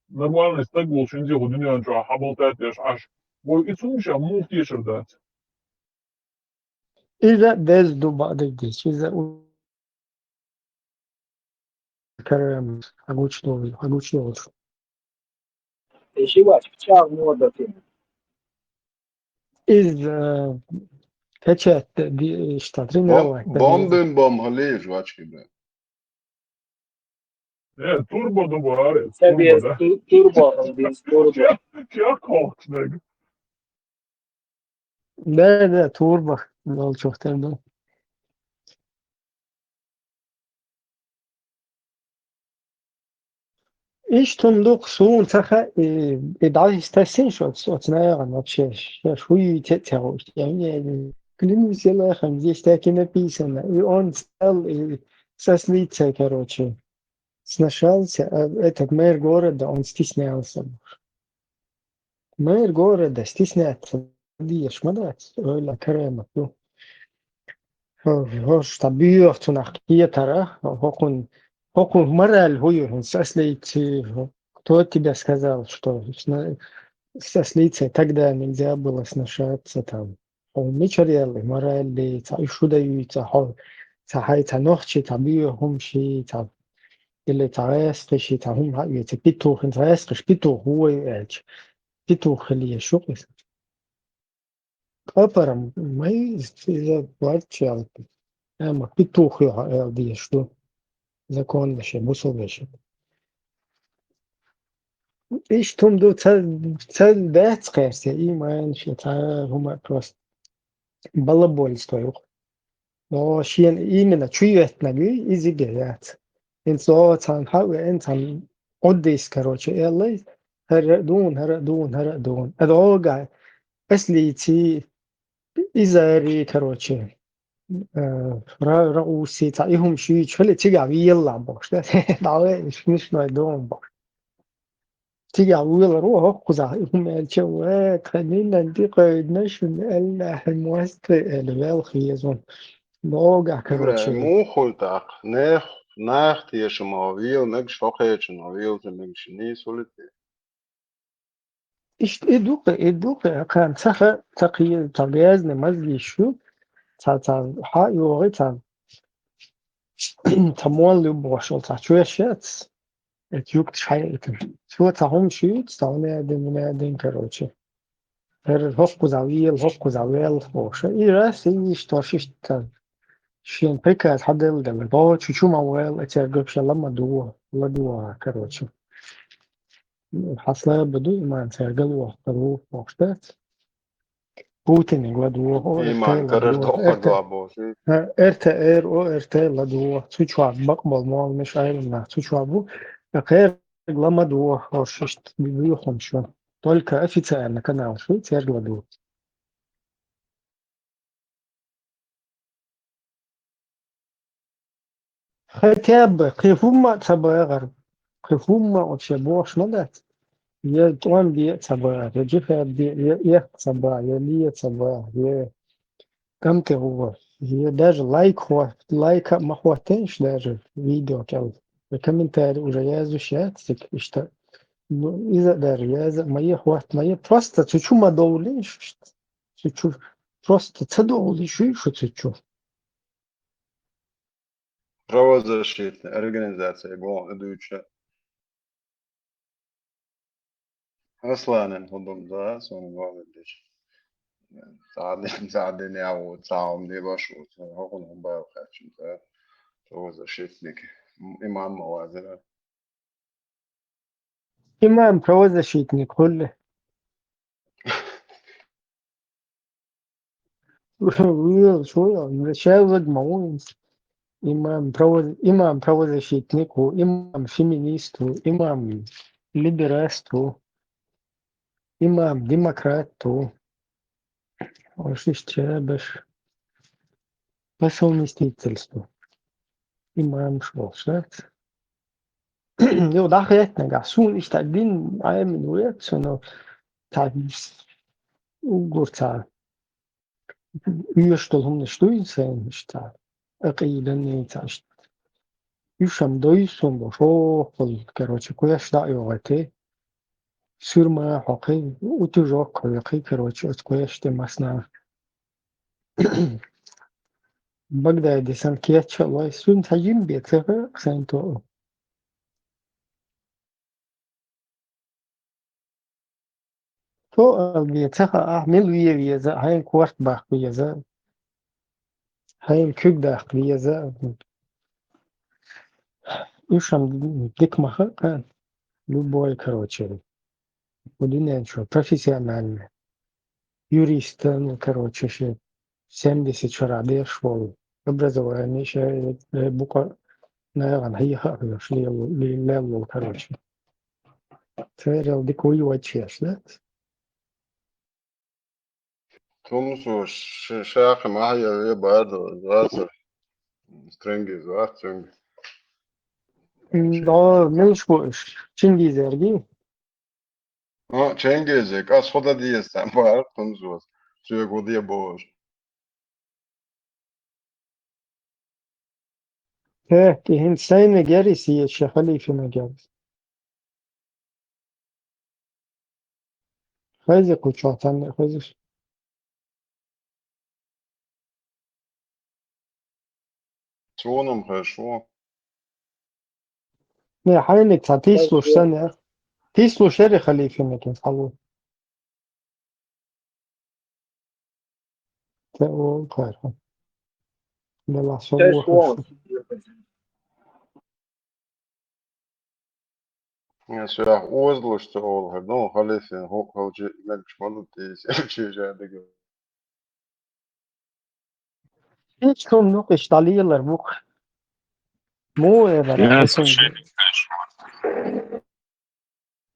Нормальный стаг волуш, хӀинца хӀу дуьнен чохь хьабалтат деш Ӏаш. Вой, и цунна ша муха тешар дац? Иза деза ду баъдаггича, иза у-, карам, хьагучдолу, хьагучдолуш. И ши вач пичагӀ муха датина? Иза, э, качать ди-, ишта тренировать. Бомбин бом хьалийжа вачки бен. Э, турбо ду бара, Ца без турбо, да? ту-, турбо, без турбо. Чак хокснаг. Да, да, турбо, долчух тем да. Иштта хӀума ду-кх суна ца хаьа, и, и дӀа иштта син шу оц-, оцу наьгӀан вообще, ша шу йийца а ца гӀуш. Я, я, я, клянусь Аллахом, здесь так и написано. И он стал, и со слицей, короче, сношался, а этот мэр города, он стеснялся. Мэр города стесняться дезаш ма дац, ойла карема ду. ХӀо-, хӀорш та буьйху цунах кхетара, хӀокхун, хӀокхун мораль хӀу ю хӀинца, аслийци, кто тебе сказал, что сна-, с аслицей тогда нельзя было сношаться там? Хьо мичара яьлла моралли, ца и шу даюй, ца хьо, ца хьай, ца нохчи, ца буьйху хӀума ши, ца, или ца гӀескхи ши, ца хӀума хьаъ, ца петух, ца гӀескхиш петух ву вай аьлча. Петух хила еш ю-кх иза. Къапарам, май, иза варччалла. Амма петух ю хьо аьлла дезаш ду. Закон вешан, бусул вешан. Иштта хӀума ду, ца, ца дац кхерсе, и майна ши, ца хӀума просто балабольство ю-кх. Но шена именно чу йоьттинарг ю, изига яц. ХӀинца о царна хьа а веана, царна Ӏуддийс, короче, эллай, хӀара а дуна, хӀара а дуна, хӀара а дуна. Ада гӀога, аслийци, изари, короче, э, ра-, ракъуси, цхьа и хӀума шуьйчу хили, цигахь виелла бохуш, да? ДӀаве, смешной дуна бохуш. Цигахь вуьйлар ву, хӀокхузахь и хӀума аьлча, вай, тхан нинан тӀекхойдина шуна, Аллахьан мостагӀий, аьлла, вел хеза. Ногахь, короче. Муха хуьлу тӀаккха? Нех, нах тешамо вийла мегаш, хӀокхечун вийла ца мегаш, нийса хуьлу те? Иштта и ду-кх, и ду-кх, кхана ца ха-, ца кхе-, ца грязный мозги шу, ца, ца хьа а йогӀи, ца, ца молла ю бохуш йолу, ца чоьш яц. Эта юкташ хьаийтина. Цо цхьа хӀума шуьйцу, цхьа вуьнадин, вуьнадин, короче. ХӀара хӀокхузахь вела, хӀокхузахь вела бохуша. И раз, и иштта, иштта. Шен приказ хьаделла делла. Бохучу чу ма вела, церга вообще ла ма дугӀу, ла дугӀу, короче. Хьан слаба ду, иман церга лохкур ву, бохуш дац. Путиниг ладугӀу, о, Иман карара тоххадо боху. РТ, РТ, о, РТ ладугӀу. Цу чохь бакъ болу молланаш, Ӏеламнах цу чохь бу. Кхерг ла ма дугӀу, хӀорш иштта буьйху хӀума шу. Только официально канал шу, церг ладугӀу. Хотя бы кхы хӀумма а ца багӀар, кхы хӀумма а вообще бохуш ма дац. Я тӀом бе а ца багӀар, я джихад де, я эккха ца багӀар, я ле ца багӀар, я кӀантӀе гӀо, я даже лайк хӀо-, лайк а ма хӀоттийна даже видео кӀел. Я комментарий уже яздеш яц цига иштта. Ну, иза а даже яза а ма е, хӀотта ма е. Просто цу чу ма довлийша иштта. Цу чу просто ца довлийша шу цу чу. Правозащитная организация боху дуьйцу. Асланан хӀун ду, да, суна вовлар дича. Цхьа дин, цхьа дин яхь ву, цхьа хӀума дилош ву, цхьа хӀокхунна хӀун бала кхаьчна, да. Правозащитник. Имам ма вазара. Имам правозащитник хуьлу. Веза, шу йо, веза, шаьллаг ма ву. Имам право-, имам правозащитник ву, имам феминист ву, имам либераст ву, имам демократ ву. Ва шиш чабаш по совместительству. Имам шолшац. Йо, дахетнага, суна иштта дин Ӏемина вецо, но цхьа уггар цхьа оьшуш долу хӀуманаш дуй сайн иштта, акъидан ца иштта. Уьш-м дойзу суна бо, шохкъал, короче, кхоьш дӀа а йогӀий те. Суьрма а хьокхий, утюжок а хьокхий, короче, оцу кхоьш тӀе масна. Багдади сан кечча а лой, суна цхьа жима бен ца хаьа сайн тоъал. Тоъал бен ца хаьа, ахь мила вен веза, хьайна корта баккха веза, хьайна куьг даккха веза. Уьш-м дика ма хаьа, любой, короче, кху дуьнен чу профессиональный, юрист, ну, короче, шен семьдесят шарахь деш волу, образование шен, э, букъа нагӀана хьеха а хьоьжуш лело-, ле-, лелло, короче. Церал дика вуй вайчеш, да? Тумсо ш-, шаьхьа ма хьеве бардо, вацар. Стрэнги вац цуьнга. М, да, муьлш бу уьш? Чингизерги? А, Чингизе, кас худа деза, бара Тумсос. Соьга худа бохуш. Хе, кхин сайна гери сие, ши халифина гери. Хайзи кху чохь цхьаьна, хайзи. Суна-м хезаш ву. Не, хьайниг цхьа тийслуш санна. Тийслуш яри халифиниг хьалу. Те вон кхайра. Делахь со вохуш. Я соьх озалуш ца олу хӀара, ну, халифин хӀу-, хӀалчи мегаш ма ду тийса, чижа дага. Иш хӀума ду-кх, иш дӀалелар бу-кх. Муха элира? Я хӀума ду.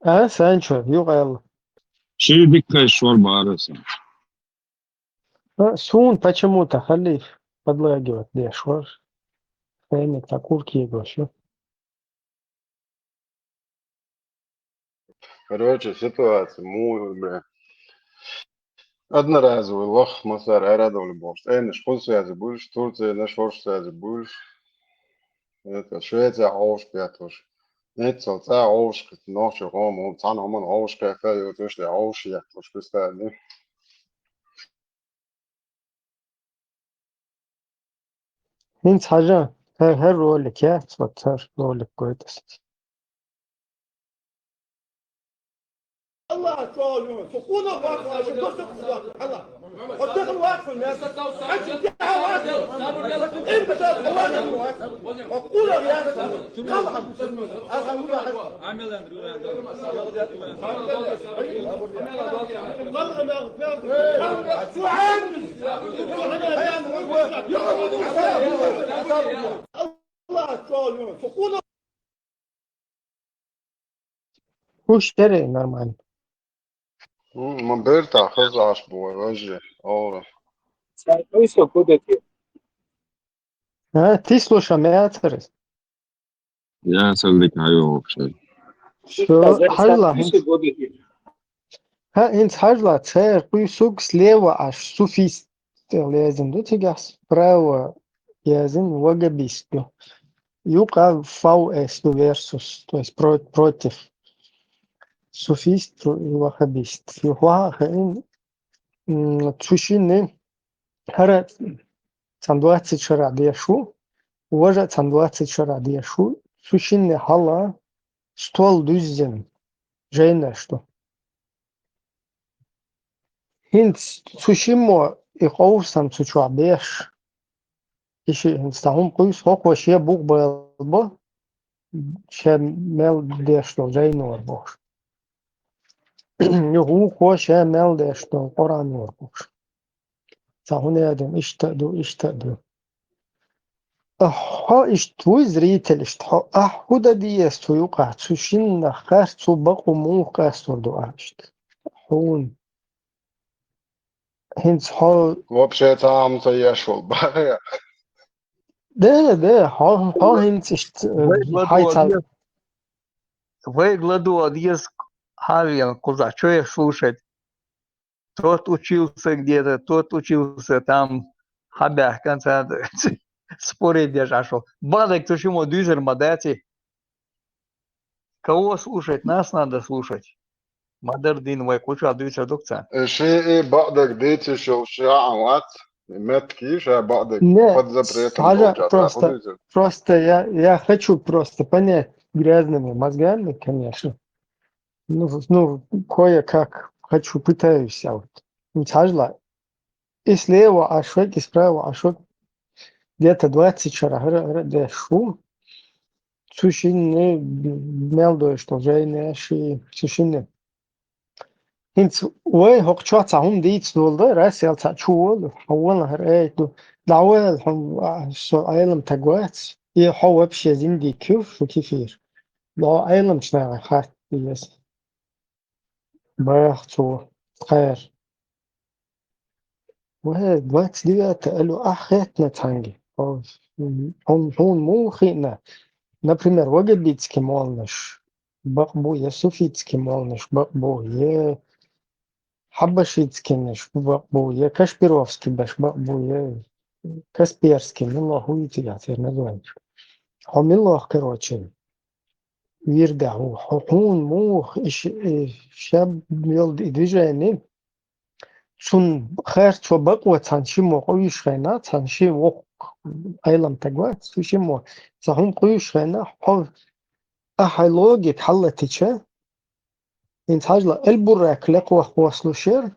А, Санчо, юкъа аьлла. Ши дика шор бара сан. А, суна почему-то халиф подлагивать деш вара. Хениг цхьа курке гош ю. Короче, ситуация муха, бля. Одноразовый лах, массара арадовлу бохуш. ЦӀенаш кхуза связи буьлуш, Турцина шорш связи буьлуш. Это Швеция гӀовш петталуш. Эццал цӀа гӀовш кхетта, нохчо гӀома, цхьана хӀуманна гӀовш кхетта, ю тушде гӀовш етталуш, кхуьстади. ХӀинца хьажа, хӀара, хӀара ролик яц, вот хӀара ролик гойту аса. Уьш дерриг нормально. М, ма бертахь хаза Ӏаш бу вай, важа, ора. Сан уйсо куда те? А, ты слушай, мятарис. Я сандык хай вообще. Хьажла, хӀинца хьажла, церкви суг слева аш суфист лезен ду, тигас справа язын вагабист ду. Юкъа фау эс ду версус, то есть про- против. Суфист и вахабист. Юхуа хин цушины хара цан двадцать шара дешу, уважа цан двадцать шара дешу, цушины хала стол дуззен жайна что. Хинц цушимо и къовсам цучуа беш. Иши хинц тахум къуйс хоква ше бух балбо, ше мел деш дол жайнуар бохш. Юху хо ше мел деш дол Къуран уар бохш. Ца хун ядем ишта ду, ишта ду. Хо ишт вуй зритель ишт хо. Ах худа диес цу юкъа, цу шинна хар цу бакъу мух къастур ду ах ишт. Хун. Хинц хо. Вообще там ца яшвал бая. Да, да, хо, хо хинц ишт. Хай ца. Вай гладу адъезд хавиан куза, что я слушать? Тот учился где-то, тот учился там, хабях конца спорить держа шел. Бадак цушимо дюзер мадати. Кого слушать? Нас надо слушать. Мадар дин вай куча дюзер дукца. Ши и бадак дити шел шаават. Метки ша бадак. Не, под запретом. Просто, просто я, я хочу просто понять грязными мозгами, конечно. Ну, ну, кое-как хочу, пытаюсь, а вот. Цхьажла. И слева ошибки, и справа ошибки. Где-то двадцать шарахара дешу. Цушинны мелдой, что жайнеши, цушинны. Хинц вай хокчо ца хум диц долда, раз ял ца чуол, хавал хар эйту. Давал хум со айлам тагвац. И хо вообще зинди кюф, шутифир. Но айлам чна хат, yes. Бах цу хайр. Ва двадцать девятое алу ахетна цанги. Он хун мухина. Например, вагабитский молнаш бакбу, я суфитский молнаш бакбу, я хабашитский наш бакбу, я кашпировский баш бакбу, я касперский, ну, лохуйте, я теперь называю. Хомилох, короче. Вирдаху, хун мух, иш, шаб мел движение. Цун хер цо бакъва цан шимо къуйш хена, цан ши вок айлам тагва, цу шимо. Цахун къуйш хена, хо, ахай логик халатича. Ин цхьажла эльбурак лекъва хослушер.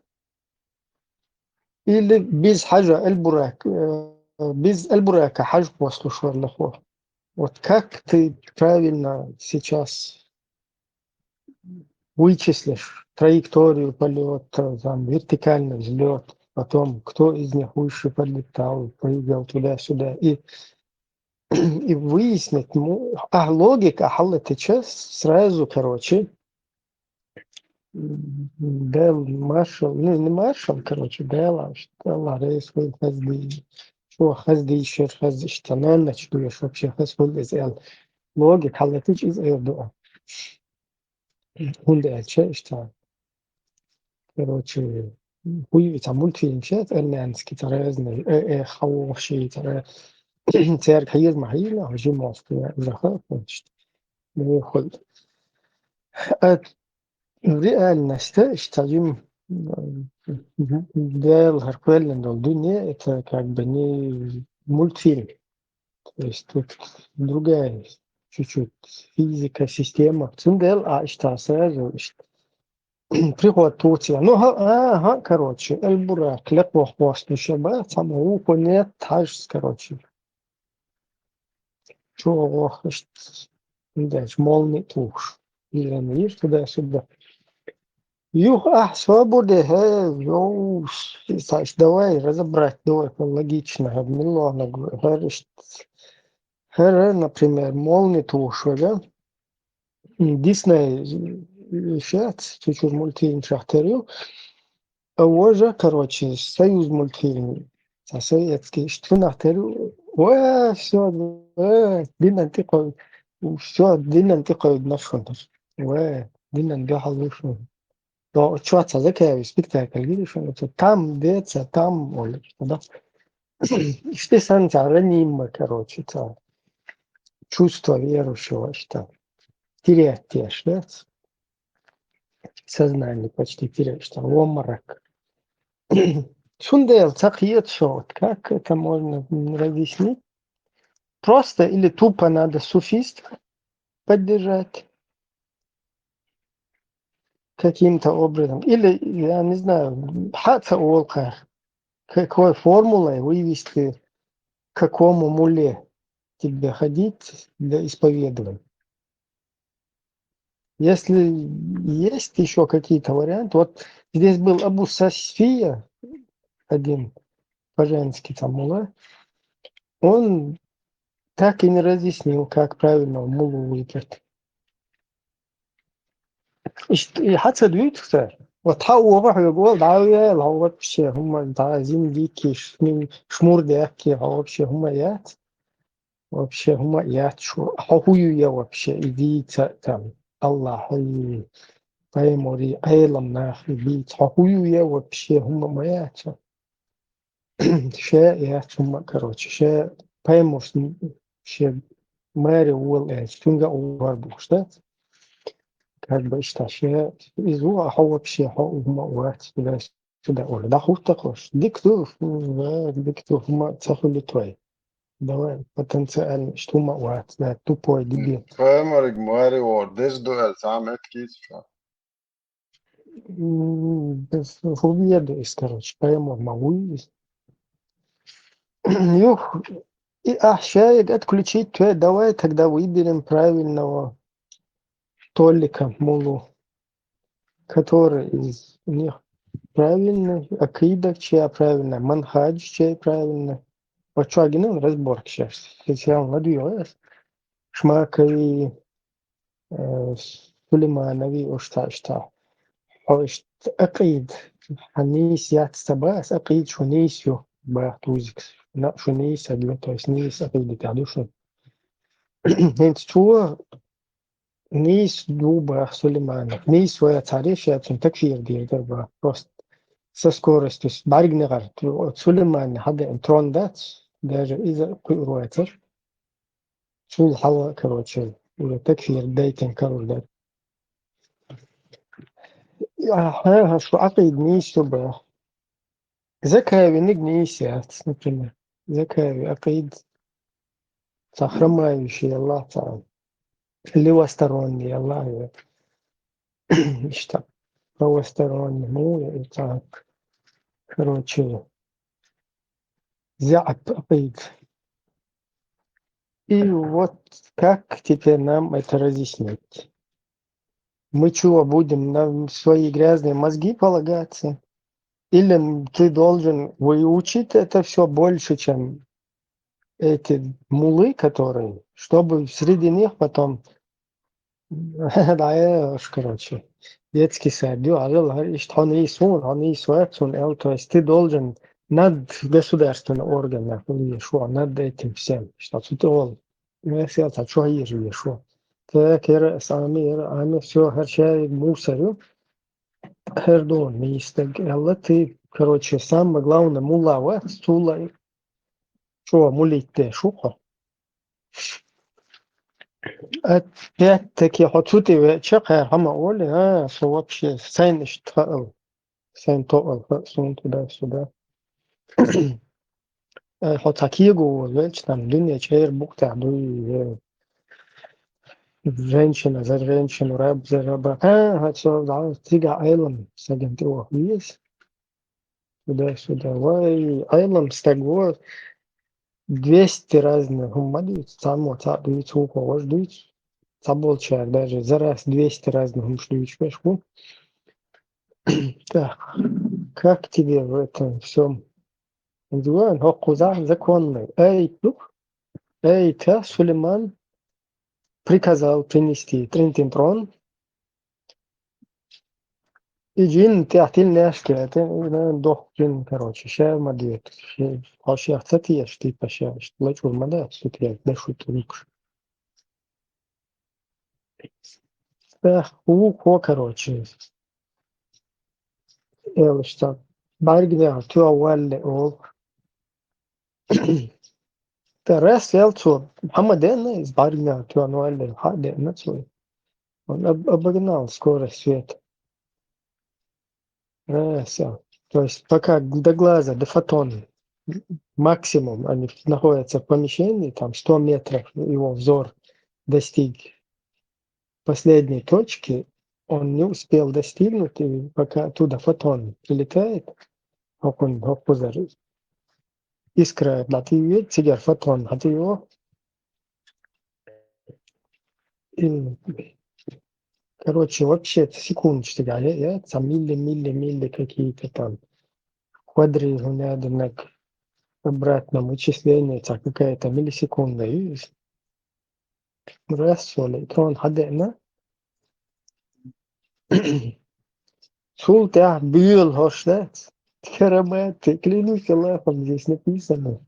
Или биз хьажа эльбурак, э, биз эльбурака хьаж хослушер лехо. Вот как ты правильно сейчас вычислишь траекторию полета, там, вертикальный взлет, потом кто из них выше полетал, прыгал туда-сюда, и, и выяснить, ну, а логика халатича сразу, короче, Дел маршал, ну, не маршал, короче, Дела, Дела рейс хуй хазди, шо хазди, шер хазди, что на ночь дуешь вообще, хаз хуй из эл. Логик халатич из эл дуа. Хунде элче, что, короче, хуй, это мультфильм сейчас, армянский, разный, э, э, хороший, церковь, хазди, махина, уже мост, уже хапнуть. Ну, хуй. Реальность, да, ишта жим, м, Дела хар квеллен дол дуне, это как бы не мультфильм. То есть тут другая чуть-чуть физика, система. Цундел, а ишта сразу, ишта. Приход Турция. Ну, ха, а, ха, короче, эльбурак, лекъва хослушер ба, самого нет, таж, короче. Чё, ох, ишта. Дальше молнии туш. Или они туда-сюда. Юх, а, свободе, хе, йоу, с-, с-, давай разобрать, давай логично, хе, миллион, хе, ш-, хе, например, молнии туш, да? Дисней, э, сейчас, чуть-чуть мультфильм шахтерю. А уже, короче, союз мультфильм. Со-, советский, что на терю. Ой, всё, э, дин антиков. Всё, динан тӀекхойдина шуна. Вай, динан дуьхьал ву шуна. До чё ца закави спектакль, видишь, шуна. Там, де ца, там, олуш, да? Иштта санна ца ранимо, короче, ца чувство верующего, что терять те, да? Сознание почти терять, что обморок. Цундела ца кхета шо, вот как это можно, м, разъяснить? Просто или тупо надо суфистов поддержать каким-то образом, или, я не знаю, хьа ца олу кхара, какой формулой вывести, к какому мулле тебе ходить для исповедования. Если есть ещё какие-то варианты, вот здесь был Абу Сасфия, один по-женски там мулла, он так и не разъяснил, как правильно муллу выбрать. Ишт-, и хьа ца дуьйцу ца? Вот хьа оха хьоьга олу, дӀа а ваьлла, хьо вообще хӀума дӀа зиндикиш, шмур дехке, хьо вообще хӀума яц. Вообще хӀума яц шу. Хьо хӀу ю я вообще? И дийца там Аллахьи, пайхамари, Ӏелам нахи дийца. Хьо хӀу ю я вообще? ХӀума ма яц хьо. Ша яц хӀума, короче, ша пайхамарс ше маре волу аьлча, цуьнга а вар бохуш дац. Как бы иштта ша иза ву, а хьо вообще хьо хӀума а вац, туда-сюда. Оля, да хӀуттакхуш. Дика ду, м, дика ду, хӀума ца хуьлу твой. Давай, потенциально, иштта хӀума а вац, да, тупой, дебил. Паймариг маре вор, деза ду аьлла, цхьа а меттиг кийца ша. М, без хубиеда из, короче, пойму, могу из. Юх, и, а, шаек отключить, то давай тогда выберем правильного Толика муллу, который из них правильный, акида чья правильная, манхадж чей правильный. Вот что, один разборка сейчас. Сейчас он надоел. Шмакови, э, Сулейманови, уж так что. Хьо иштта акъид, хьан нийса яц ца бац, акъид шу нийса ю, бах тузикс. На, шу нийса ю, то есть нийса акъида тӀехь ду шу. ХӀинца цо нийса ду бах Сулейманов. Нийса вай цхьа решение цунна такфир дийр дара бах. Просто со скоростью, с-, бӀаргнегӀар, Сулейманна хьадеана трон дац, даже иза кхуьур вацар. Цул хьалха, короче, уже такфир дайтина карур дара. Ахьа, шу акъид нийса ю бах. Закавиниг нийса яц, например. Закави акъид ца храмающий Аллах ца. Левосторонний Аллах я. Иштта правосторонний, ну, и так. Короче, зяӀап акъид. И вот как теперь нам это разъяснить? Мы чего, будем на свои грязные мозги полагаться? Или м-, ты должен выучить это всё больше, чем эти муллы, которые, чтобы среди них потом, да, я уж, короче, детский сад, ю, а я, иштта хьо нийса ву, хьо нийса вац, эл, то есть ты должен над государственным органом или ещё над этим всем, что ты, эл, Весел ца чохь еза вешо. Ткъа кера, сами ера, ами всё, хӀара шаьриг мусор ю. ХӀара ду нийса стаг аьлла, ты, короче, самое главное, мулла вац, цул а чӀогӀа муллитта шу хьо. Опять-таки хьо цу тӀе веача, кхара хӀама олий, а, со вообще сайна иштта хаал. Сайн тоъал хаьа суна туда-сюда. Э, хьо цхьа кего волавелча, там дуьне чӀера букъ тӀехь дуй, э, женщина за женщину, раб за раба. А, хьо цо, да, цигахь Ӏелам стагана тӀе ваха веза. Туда-сюда. Вай, Ӏелам стаг во, двести разных хӀума ма дуьйцу, цхьаммо цхьаъ дуьйцу, вукхо важа дуьйцу. Цхьаболчара даже за раз двести разных хӀумаш дуьйцуш берш бу. Так, как тебе в этом всём? Диван, хӀокхузахь законный. Эй, тух, эй, та Сулейман приказал принести трин-тин-трон. И джин тӀехь тилнеш кета, и, наверное, дохку джин, короче, ша ма доьду. Хьо шех ца теша, типа, ша иштта лачкъур ма дац, шу тӀехь, да шу тӀулкаш. Эх, ву кво, короче. Элышта. БӀаргнегӀар тоьхна валле оал. ТӀаккха раз вел цо, хӀама деана, из бӀаргнегӀар тоьхна валле, хьа а деана цо. Он об-, обогнал скорость света. Раз вел. То есть пока до глаза, до фотона, максимум они находятся в помещении, там сто метров его взор достиг последней точки, он не успел достигнуть, и пока оттуда фотон прилетает, хӀокхунна, хӀокхузара искра дӀатӀайоагӀа, цигара фотон дӀатӀайоагӀа. И, короче, вообще секундочка, я, я, там милли, милли, милли какие-то там квадри, гуна да наг обратном вычислении, цхьа какая-то миллисекунда, и раз вел, тронна хьадеана. Цул тӀехьа боьла хӀорш дац. Карамат, клянусь Аллахом, здесь написано.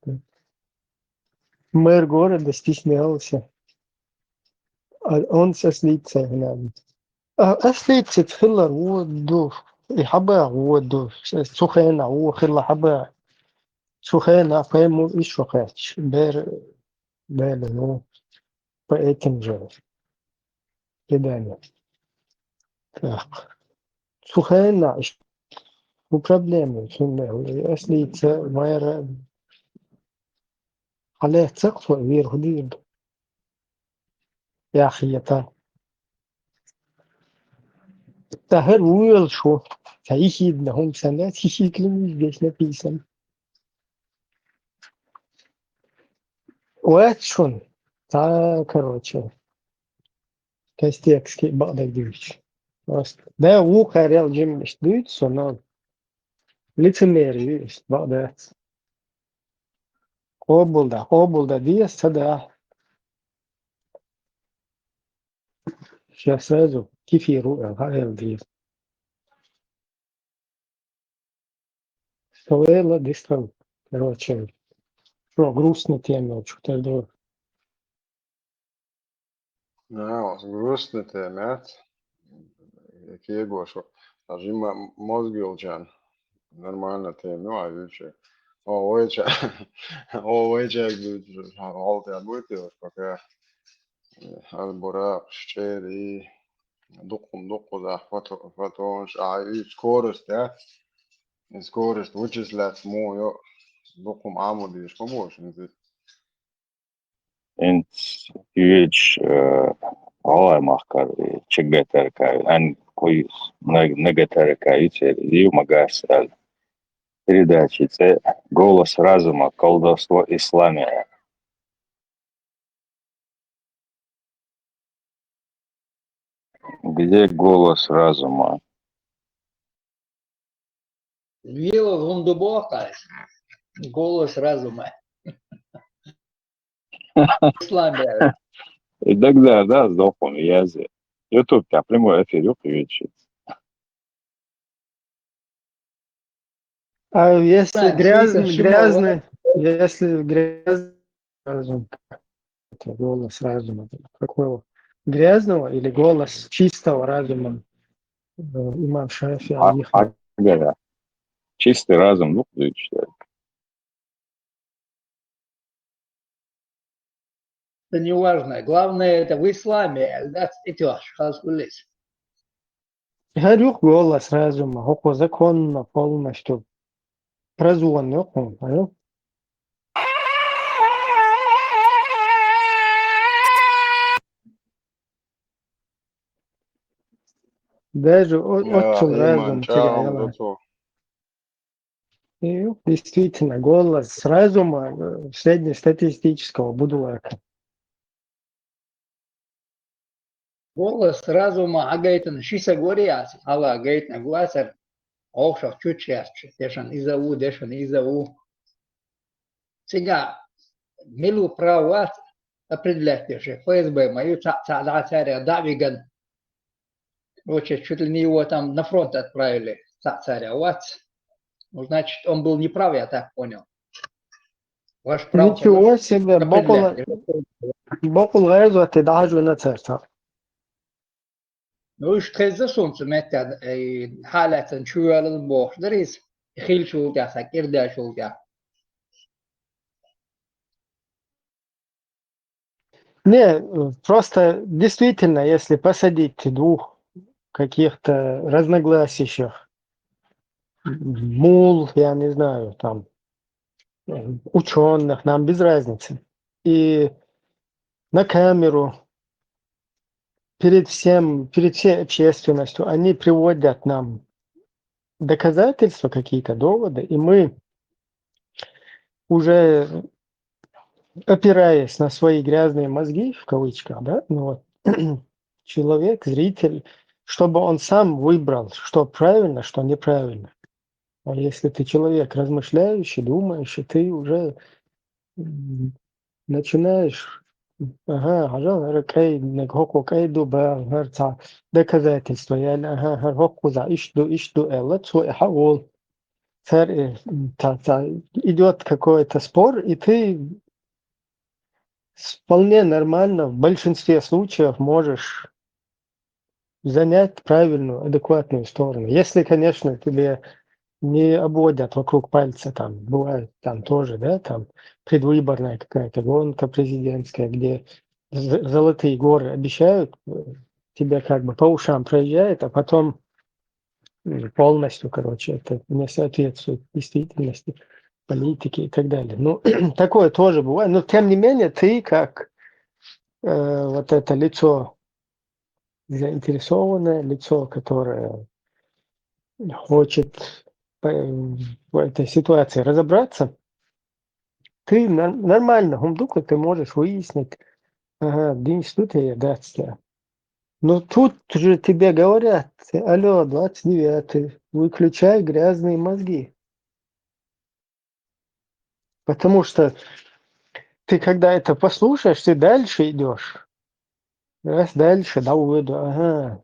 Мэр города стеснялся. А он ослицей надо. А ослицей хилар вон ду. И хьабаха вон ду. Цу хенахь вон хилла хьабаха. Цу хенахь пойму ишо хеташ. Бер, бер, ну, по этим же преданиям. Так. Цу хенахь иш-, ну, проблема, цунна, ослица, мэра, хьалаьццахь цо вер хӀу дийр ду. Яхъята. ТӀаккха хӀара вуьйлаш ву. Сан хихийдина хӀума санна, хихикли муьжгаш написано. Вац шуна. Та, короче, костекский бакъдерг дуьйцуш. Просто. Да, вукхарел жиммаш дуьйцу со, но лицемерие ю иштта, бакъдац. Къобалда, къобалда деза, ца да. Сейчас сразу кефиру, ага, эл деза. Что вела, дистал, короче, что грустный тема, что-то. Да, грустный тема, а? Кегошу. А жима мозгилчан. Нормально тема, а, вичи. О, вайча. О, вайча, а, гӀолта а буьйти, пока. Аль-Буракъ, чӀери, дуккхун дуккхузахь фото-, фотонаш, а, и скорость, а? И скорость вычислять мо йо, дуккхун Ӏамудеш ма бу шуна иза. ХӀинца кхечу, э, гӀалгӀай махкара и ЧГТРК, ан кхуй наг-, НГТРК ю церан, ю Магас аьлла. Передачи цӀе «Голос разума. Колдовство ислама». Где голос разума? Вела лунду бохаш. Голос разума. Ислам, бля. И тогда, да, сдохнул, я зе. YouTube, там прямой эфир, ёпта, видишь. А если А, грязный, слушай, грязный, если грязный разум, это голос разума, какого? Грязного или голос чистого разума? Э, имам Шафи, а, алейхи. А, да, да. Чистый разум, ну, что ли? Это не важно. Главное, это в исламе, да, идёшь, хас улис. ХӀара юха голос разума, хӀокхо законно полностью прозвон ю хьуна, хьо? Даже о-, Я, оццул иман разум чӀагӀа чӀагӀа яла. Доцо. И, действительно, голос разума, э, среднестатистического будулака. Голос разума хьагайтина ши саг вара яц, хьала гайтина вацара, охшах чуччаьрча, дешан иза ву, дешан иза ву. Цига мила ву прав вац определять деш, ФСБ ма ю, цхьаъ, цхьаъ дӀа цаьрга дӀа а виган. Короче, чуть ли не его там на фронт отправили, цхьаъ цаьрга вац. Ну, значит, он был неправ, я так понял. Ваш прав. Ничего себе, боккъал, боккъал гӀерзоте дӀахьажо нацарца. Ну, уж тхезза сунца меттан, э, халятан чуялан бохш дарис, хилчултя, са кирдачултя. Не, э, просто действительно, если посадить двух каких-то разногласящих, мул, я не знаю, там, ученых, нам без разницы. И на камеру перед всем, перед всей общественностью они приводят нам доказательства, какие-то доводы, и мы уже, опираясь на свои грязные мозги, в кавычках, да, ну вот, человек, зритель, чтобы он сам выбрал, что правильно, что неправильно. А если ты человек размышляющий, думающий, ты уже, м, начинаешь, ага, хьажал, хӀара кӀай, нагахьо кӀай ду, ба, хӀара ца доказательство, яьлла, ага, хӀара хӀокхуза, иш ду, иш ду, элла, цо и хьа вол. Цар, э, ца, ца, идёт какой-то спор, и ты с-, вполне нормально в большинстве случаев можешь занять правильную, адекватную сторону. Если, конечно, тебе не обводят вокруг пальца, там, бывает там тоже, да, там, предвыборная какая-то гонка президентская, где з-, золотые горы обещают, э, тебе как бы по ушам проезжает, а потом, м, полностью, короче, это не соответствует действительности, политике и так далее. Ну, такое тоже бывает, но тем не менее ты как, э, вот это лицо, заинтересованное лицо, которое хочет, э, в этой ситуации разобраться, ты нор-, нормально, хӀума ду-кх, ты можешь выяснить, ага, динчу ду те, дац те. Но тут же тебе говорят: «Алло, двадцать девятый, выключай грязные мозги». Потому что ты, когда это послушаешь, ты дальше идёшь. Раз дальше, да, уведу, ага.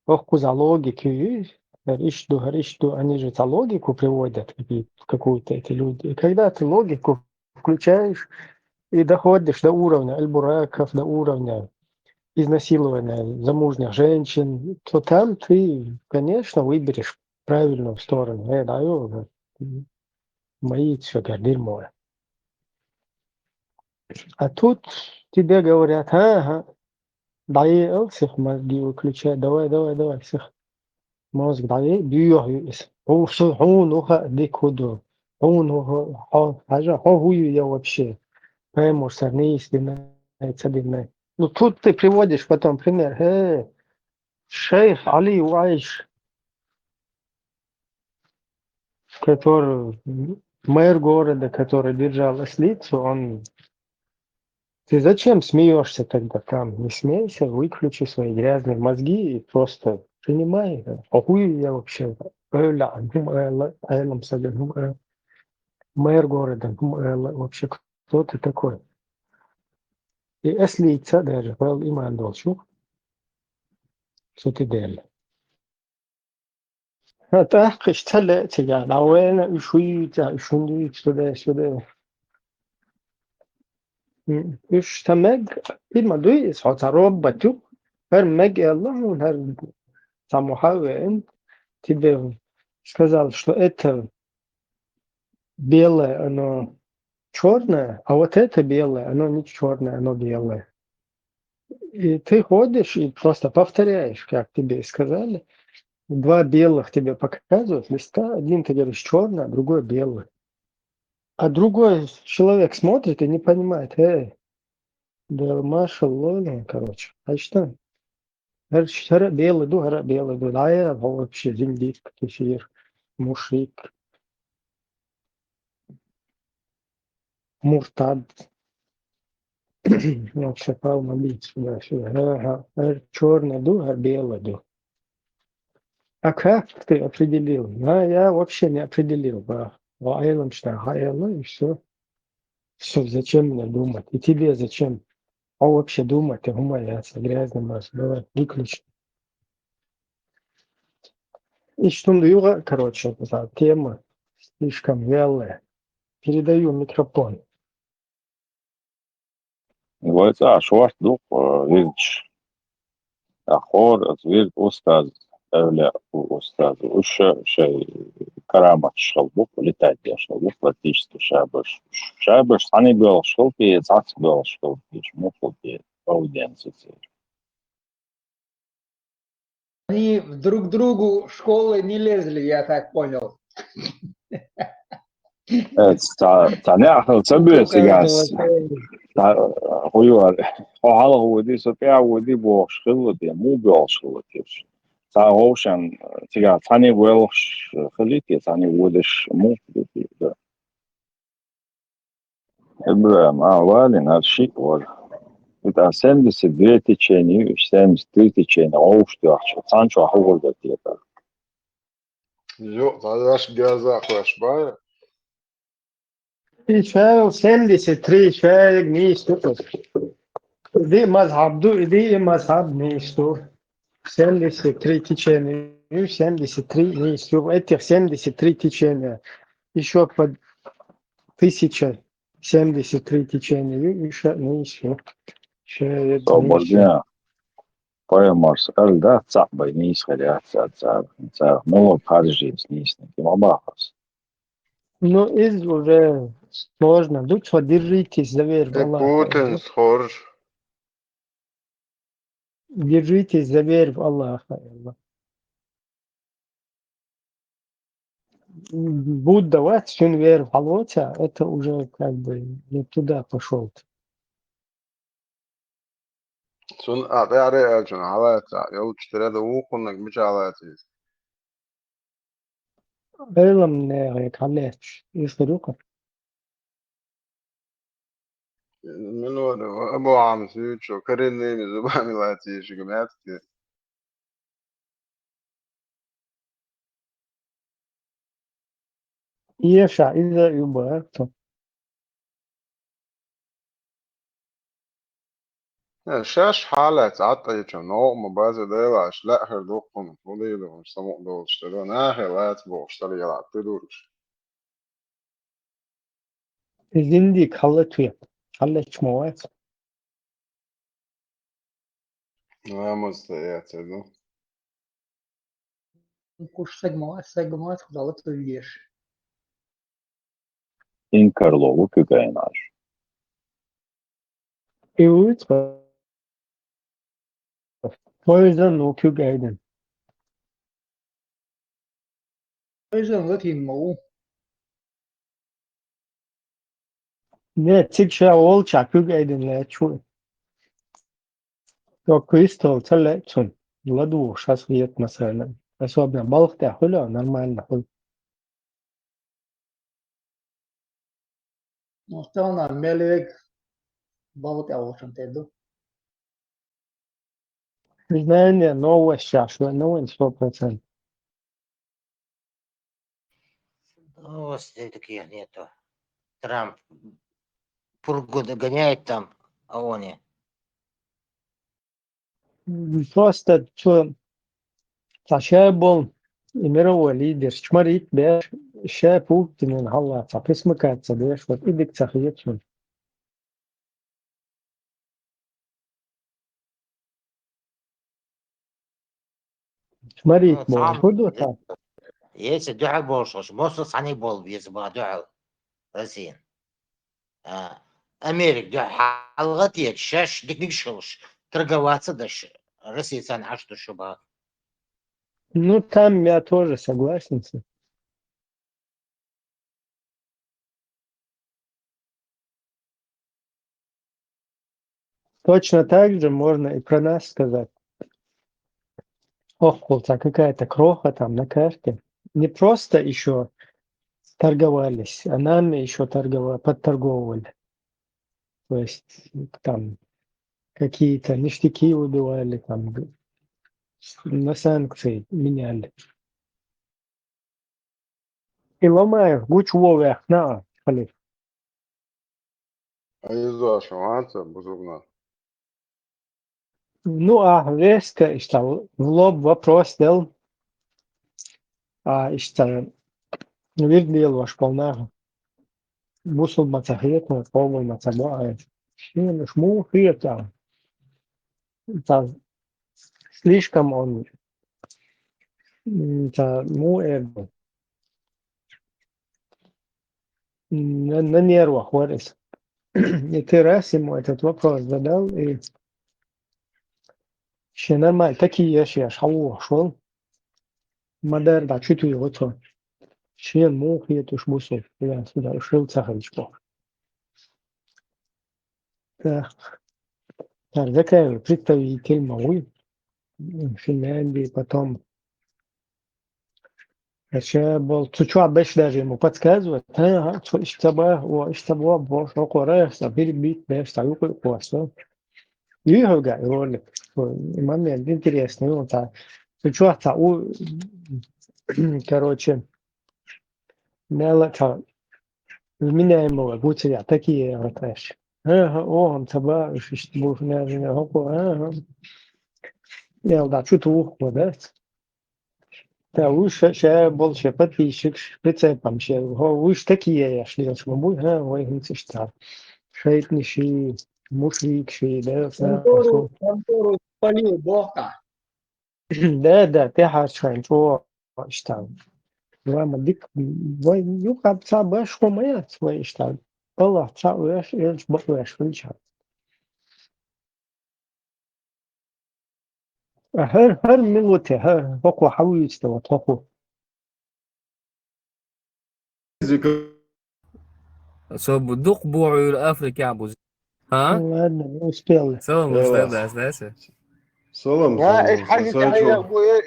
Ох, куза логики, видишь? ХӀара иш ду, хӀара иш ду, они же ца логику приводят какие-то, какую-то эти люди. И когда ты логику включаешь и доходишь до уровня Аль-Бураков, до уровня изнасилования замужних женщин, то там ты, конечно, выберешь правильную сторону. Э, да, ё, мои всё гордир море. А тут тебе говорят: ага, дӀаелла сиха мозги выключай, давай, давай, давай, сиха. Мозг дӀае, дуьйхьа ю иза. Хьу-, шу-, хьуна ваха дика хӀу ду. Хьуна ваха, хьо, хьажа, хьо хӀу ю я вообще? Паймур сар нийса дина, ца дина. Ну, тут ты приводишь потом пример. Э, шейх Али Уайш, который, мэр города, который держал ослицу, он: «Ты зачем смеёшься тогда там? Не смейся, выключи свои грязные мозги и просто принимай. Хьо хӀу ю я вообще? Эвла, хӀума эла, элам сага, хӀума эла. Мэр города, хӀума эла, вообще, кто ты такой?» И ослица даже, вал иман долчу, сути дела. ТӀаккха иштта ца лаьа цигахь, дӀавена уьш, уьйтӀа, уьш хӀунда уьйтӀа, сюда, сюда. М, уьш ца мег, и ма дуй иза, хьо ца робот ю, хӀара мег аьлла хьуна, хӀара цхьа мухьа а веана, тебе сказал, что это белое, оно чёрное, а вот это белое, оно не чёрное, оно белое. И ты ходишь и просто повторяешь, как тебе сказали. Два белых тебе показывают листа, один ты говоришь чёрный, а другой белый. А другой человек смотрит и не понимает: «Эй, да машалла, короче, а что?» ХӀара, хӀара белый ду, хӀара белый ду. ДӀаяла хьо вообще зиндикъ, кафир, мушрик, муртад. Вообще пал ма бийца сюда, сюда. ХӀара, хӀара чёрный ду, хӀара белый ду. А как ты определил? А я вообще не определил, ба. Ва Ӏелам шта, ха, Ӏелам, и всё. Всё, зачем мне думать? И тебе зачем? А вообще думать, ты хӀума яц, грязный мозг, давай, выключи. И что, ну, юга, короче, эта тема слишком вялая. Передаю микрофон. Вай цӀа шорта ду, э, везачу. ТӀаккха хӀора, ас вирд устаз, эвлаъ ву устаз. Уж шоай караматаш хилла бу-кх, летать деш хилла бу-кх практически шабаш. Шабаш цхьанне боьлхуш хилла те, цхьацца боьлхуш хилла те, муха хилла те, аудиенци церан. Они друг к другу в школы не лезли, я так понял. Э, ца, ца неӀ хила ца бе цигас. Ца, хӀу ю аьлла, хьо хьалха води, со тӀехьа води бохуш хилла те, муха боьлхуш хилла те уж? Ца ховшан, цигахь цхьанне боьлхуш хилла те, цхьанне водаш муха хилла те? Да. ИбрахӀим, а, валин, ас шиъ вара. ИтӀа семьдесят две течение ю, семьдесят три течение, вовшах доьхча, цхьана чохь хӀун хир дара те? Йо, цхьа ваьш герза кхоьш бара. И шаьрал семьдесят три шаьриг нийса ду. И диъ мазхьаб ду, и диъ мазхьаб нийса ду. Семьдесят три течения ю, семьдесят три нийса ю. Этих семьдесят три течения. Ещё по тысяча семьдесят три течения ю, ещё нийса ю. Шаьриг нийса ю. Пайхамарс аьлла дац, цхьаъ бен нийса хир яц цара, цара, цара муха харжийца нийсаниг, ма бахарс. Ну, иза уже сложно. Ду цо, держитесь за веру Аллаха. Путин схож. Держитесь за веру Аллаха. Будда вац, цуьнан вера хьалоцу, это уже как бы не туда пошёл ты. Цунна а тӀаьхьара аьллачунна хьалаца, йолчу тера дан вукхуннаг мича хьалаца иза? Ӏелам нехан хьалаьцча, иза хир ю-кх. Мила вара, Абу Хьамса юьйцу, коренными зубами лаьцна шуьга меца те? Эша, иза а ю бара тхо. Э, шаьш хьалаьцна Ӏад ткъа йича, новкъа ма базе дела, аша лаьа хир ду-кх хьуна, хӀун дийр ду хьуна, самукъа долуш тера, нахе лаца бохуш тера, яла Ӏад ду уьш. И зиндиг хьаллатве, хьаллатча ма вац. Ламаз ца эцар ду. Куш саг ма вац, саг ма вац, Дала тӀе веш. Инкарло ву куьг айнаш. И вуьйцу. Пойзан ву куьг айдан. Пойзан латийна ма ву. Не, цига ша волчохь куьг айдина лаьтташ ву. Со кристалл ца лаьа цунна. ЛадугӀуш аса хета, масала. Особенно балха тӀехь хуьлу, нормально хуьлу. Ну, тахана мел вега балха тӀехь волчунна тера ду. Знание новостях, что новин сто процентов. Новостей таких нету. Трамп пургу гоняет там, а он и М, просто цо цхьа ша болу и мировой лидерш чмарийта беш, ша Путинан хьалха цхьа присмыкаться беш, вот и дика ца хета шуна. Чмарийта Ну, болу цхьа хӀун ду е-, цхьа? Если дуьхьал болуш, массо а цхьаьна болу беза бан дуьхьал Россиян. А, Америка дуьхьал гӀатеташ, шаьш дикнигаш хилуш, торговаться даш, Россия царна Ӏаш ду шу бан. Ну, там я тоже согласен с ним. Точно так же можно и про нас сказать. Ох, вот так какая-то кроха там на карте. Не просто ещё торговались, а нами ещё торговали, подторговывали. То есть там какие-то ништяки выбивали, там на санкции меняли. И ломаешь, гучу вовех на, халиф. А иза шо вац, бузугна? Ну, а резко, иштта, в лоб вопрос дел. А, иштта, вирд лелош болу нах. Бусулба ца хетар, къобал ма ца бо, а, шена уьш муха хета? Ца Слишком он, м, цхьа, муха эр ду, на, на нервах вара иза. И ты раз ему этот вопрос задал, и шен нормально, такие еш, еш, хьавогӀуш волу. Ма-дарра дӀа чу туьйхира цо. Шена муха хеташ бу со, я сюда ушел ца хилча боху. Так. Так, закрываем представитель могу. Финляндии, потом. Ша болу, цу чохь берш даже ему подсказывать. Ха, ха, цо иштта ца боху, о, иштта ца боху, боху, хӀокхо райхса, бир бит берш, цхьа юкъа юкъа со. Юьйхьуьга и ролик. Цу момент интересный, ну, та. Цу чохь цхьа у, короче, мел а цхьа вменяемого гуцаря такие вот, знаешь. Ага, о, ца ба, уж иштта бу, наверное, хӀокхо, ага. Эл да, чу туху, да? Та уж ша, ша болу шен подписчикаш, прицепом шен, хӀо, уж такие еш лелаш ма бу, ха, вай хӀинца иштта. Шайтанаш и, мушрикаш и, да, са, Контору, контору спалил, бохка. Да, да, тӀаьхьарчу хенахь чӀогӀа иштта. Вай ма дика, вай юкъа цхьа башхо ма яц вай иштта. Аллах цхьаъ веш, элча бакъвеш хилча. А хӀара, хӀара мила ву те, хӀара, хӀокхо хьан вуьйцу те, вот хӀокхо? Со бу-, дукха бу Ӏуьйра Африкехь бу. ХӀа? Ладно, успел. Салам, Эла. Устаз, дас, дас. Салам, Ва, салам, эш хьажи салам, тахьайда салам. Бу, э.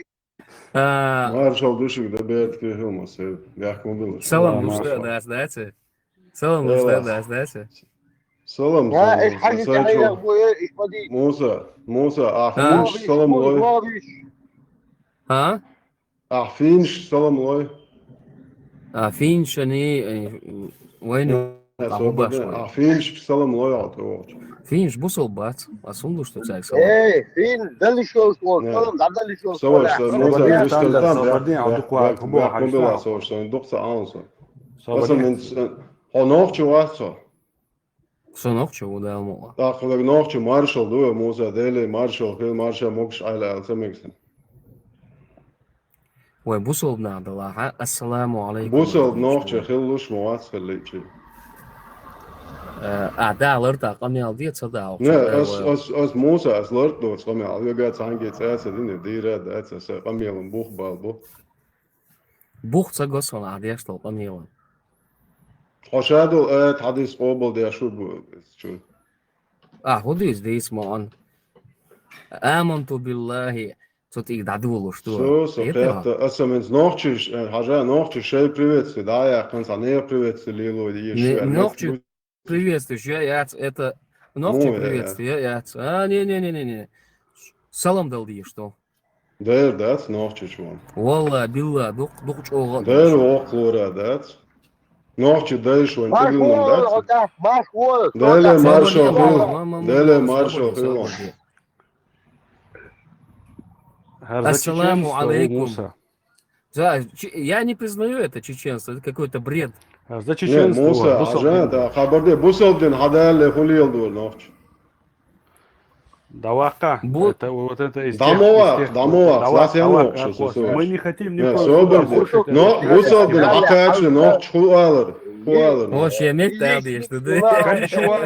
А. Маршал душиг да бет ке хилма се. Бяхкун дулаш. Салам, Ва, устаз, маршал. Дас, дас. Салам, Эла. Устаз, дас, дас. Салам, Ва, салам, эш хьажи салам, тахьайда салам. Бу, э, иш бади. Муса, Муса, а, а. Хунш, салам лой. Ва, иш. ХӀа? Ахь финнаш салам лой. А, финнаш ани, э, вайна Э, ахь собаде, баш вай. Ахь финнаш салам лой, а то. Финнаш бусалба бац, а сум ду, что цаьрга салам. Эй, фин, далиш йолуш вол, Не. Салам, да, далиш йолуш вол. Собаде, Муса, Собаде, Муса, Танда, Муса, Собаде, а, дукха, Муса, кубо, Муса, хьажа. Муса, Собаде, дукха ца аунса. Собаде. Аса мин, хьо нохчи вац со. Со нохчи ву, Дала мукъ лахь. ТӀаккха хьоьга нохчи маршал ду, Муса, Деле маршал хила, маршал могуш Ӏайла аьлла ца мегасан. Вай бусалба нах далахьа, ассаламу алейкум. Бусалба нохчи хилалуш ма вац хилла чу. Э, а, да, ларта къамел де, ца да, Не, ца да, ас, вай. Ас, ас Муса, ас ларт доц къамел, вега цхьанге цӀа ца дина, дийра дац, аса къамелан бух бал бу. Бух ца го сан, ахь деш долу къамелан. Хьо ша долу аят хьадис къобал деш ву бу, чу. А, хӀун дийца, дийца ма ан. Аманту биллахи, цу тӀе дӀадолуш ду. Со, со Кхетта хьо? Аса мин нохчиш, э, хьажа нохчиш шай приветствие, да, я, кхин цхьа нехан приветствие лело, и Не, ши нохчи армейский приветствуешь, я яц, это нохчи Ну, я, я. Приветствие, я яц. А, не, не, не, не, не. Салам дал деш, что? Дер дац нохчичун. Валла, билла, дук, дук чӀогӀа. Дер вокхлора дац. Нохчи дайш ван Марш тигилнам вон, дац. Ота, марш вон, Деле Сота. Маршо Салам хил. Алейкум. Ма, ма, ма, Деле ма, Маршо салам, хил. Салам. Ассаламу алейкум. За, чи-, я не признаю это чеченство, это какой-то бред. А за Не, чеченство, Муса, бусалба. Ажа, да, хабарде, бусалбин хадалле хулиел дур нохч. Давака, Бу- это, вот это из тех, Дамова, из тех, дамова, давак, ласян давак, локши, давак. Сусу. Мы не хотим ни Не, в коем собер случае де. Слушай, Но, бусалбин хакачи, нохч хуалар, хуалар. О, шемет, да, деш, да. Кончуа,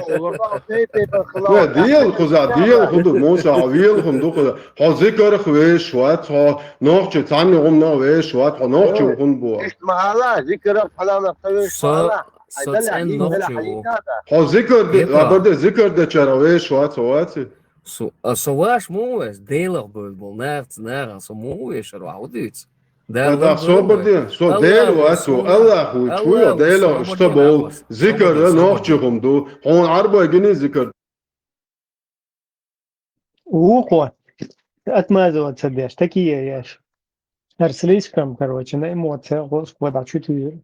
Не, диел хуза, диел худу, Муса, виел хунду хуза. Хьо зикарх веш вац, хьо нохчи цхьанна гӀум нах веш вац, хьо нохчи хун бу. Ишт махала, зикарх хьаланах веш Со, махала. Со Айдала, цӀен хьалийна, нохчи ву. Хьо зикар де, Эпа. Абарде зикар де чара веш вац, хьо ваци. Со, а со ваш му веш, Делах бевл бол, нах, нах, со му веш, ро, хьо дуьйц. Да, Да, да, ладно, собар де, со Аллах Дел вац, Расул. Аллах ву, Аллах чуя, Дела, Расул, что собар бол, де, зикар, собар де, нохчи собар де. Хум ду. Хьон арбай гини зикар. Ухо. Отмазываться деш, такие еш. Ар слишком, короче, на эмоциях, Господа, чуть вир.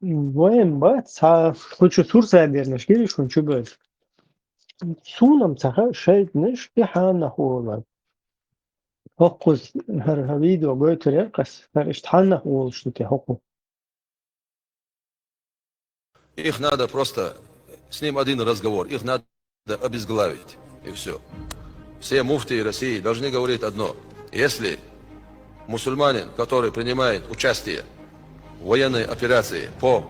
Вайн бац, цхьа, кху чу сурсаьрдернаш гириш хӀун чу гойту. Суна-м ца хаьа, шайтӀанаш и хьаннах олар. ХӀокхуз хӀара, хӀара видео гойтур яра кхас, хӀара иштта хьаннах олуш ду те хӀокху. Их надо просто С ним один разговор. Их надо обезглавить. И все. Все муфтии России должны говорить одно. Если мусульманин, который принимает участие в военной операции по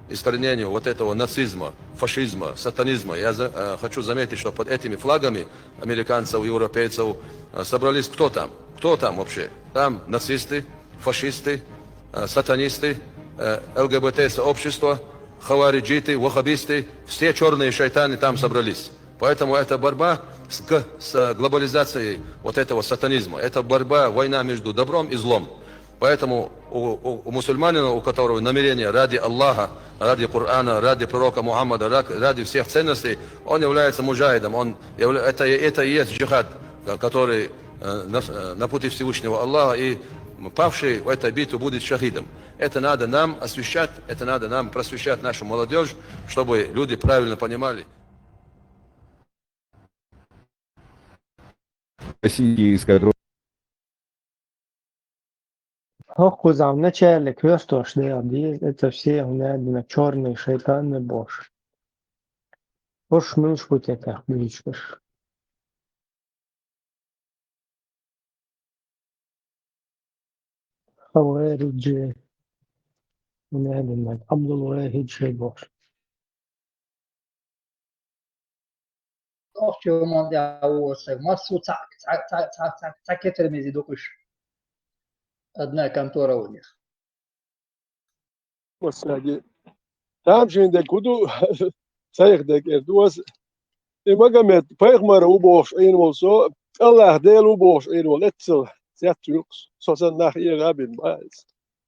искоренению вот этого нацизма, фашизма, сатанизма, я за- э, хочу заметить, что под этими флагами американцев, европейцев э, собрались кто там? Кто там вообще? Там нацисты, фашисты, э, сатанисты, э, ЛГБТ-сообщество, хавариджиты, ваххабисты, все черные шайтаны там собрались. Поэтому это борьба с, г- с глобализацией вот этого сатанизма. Это борьба, война между добром и злом. Поэтому у, у- у мусульманина, у которого намерение ради Аллаха, ради Корана, ради пророка Мухаммада, ра- ради всех ценностей, он является муджахидом. Он явля- это, это и есть джихад, э, который э, на, э, на пути Всевышнего Аллаха, и павший в этой битве будет шахидом. Это надо нам освещать, это надо нам просвещать нашу молодежь, чтобы люди правильно понимали. Российская Хьо кхузахь начальник хьоьстош дела деза, это все у меня черные шайтаны бошь. Уж муьлш бу те тах буьйчкаш. Хавариджи. У меня один Абдул Вахид шей бошь. Ох, чё, мол, я вот, массу ца- ца- ца- ца- ца- ца кетермези докуш. Одна контора у них. Масаги. Тамашийна дерг хӀун ду? Сайх дерг эр ду ас. И Магомед пайхамар ву бохуш Ӏийна волу со, Аллах Дела ву бохуш Ӏийна волу эццал цец юкъа со санна нах эгӀа а бина баьлла.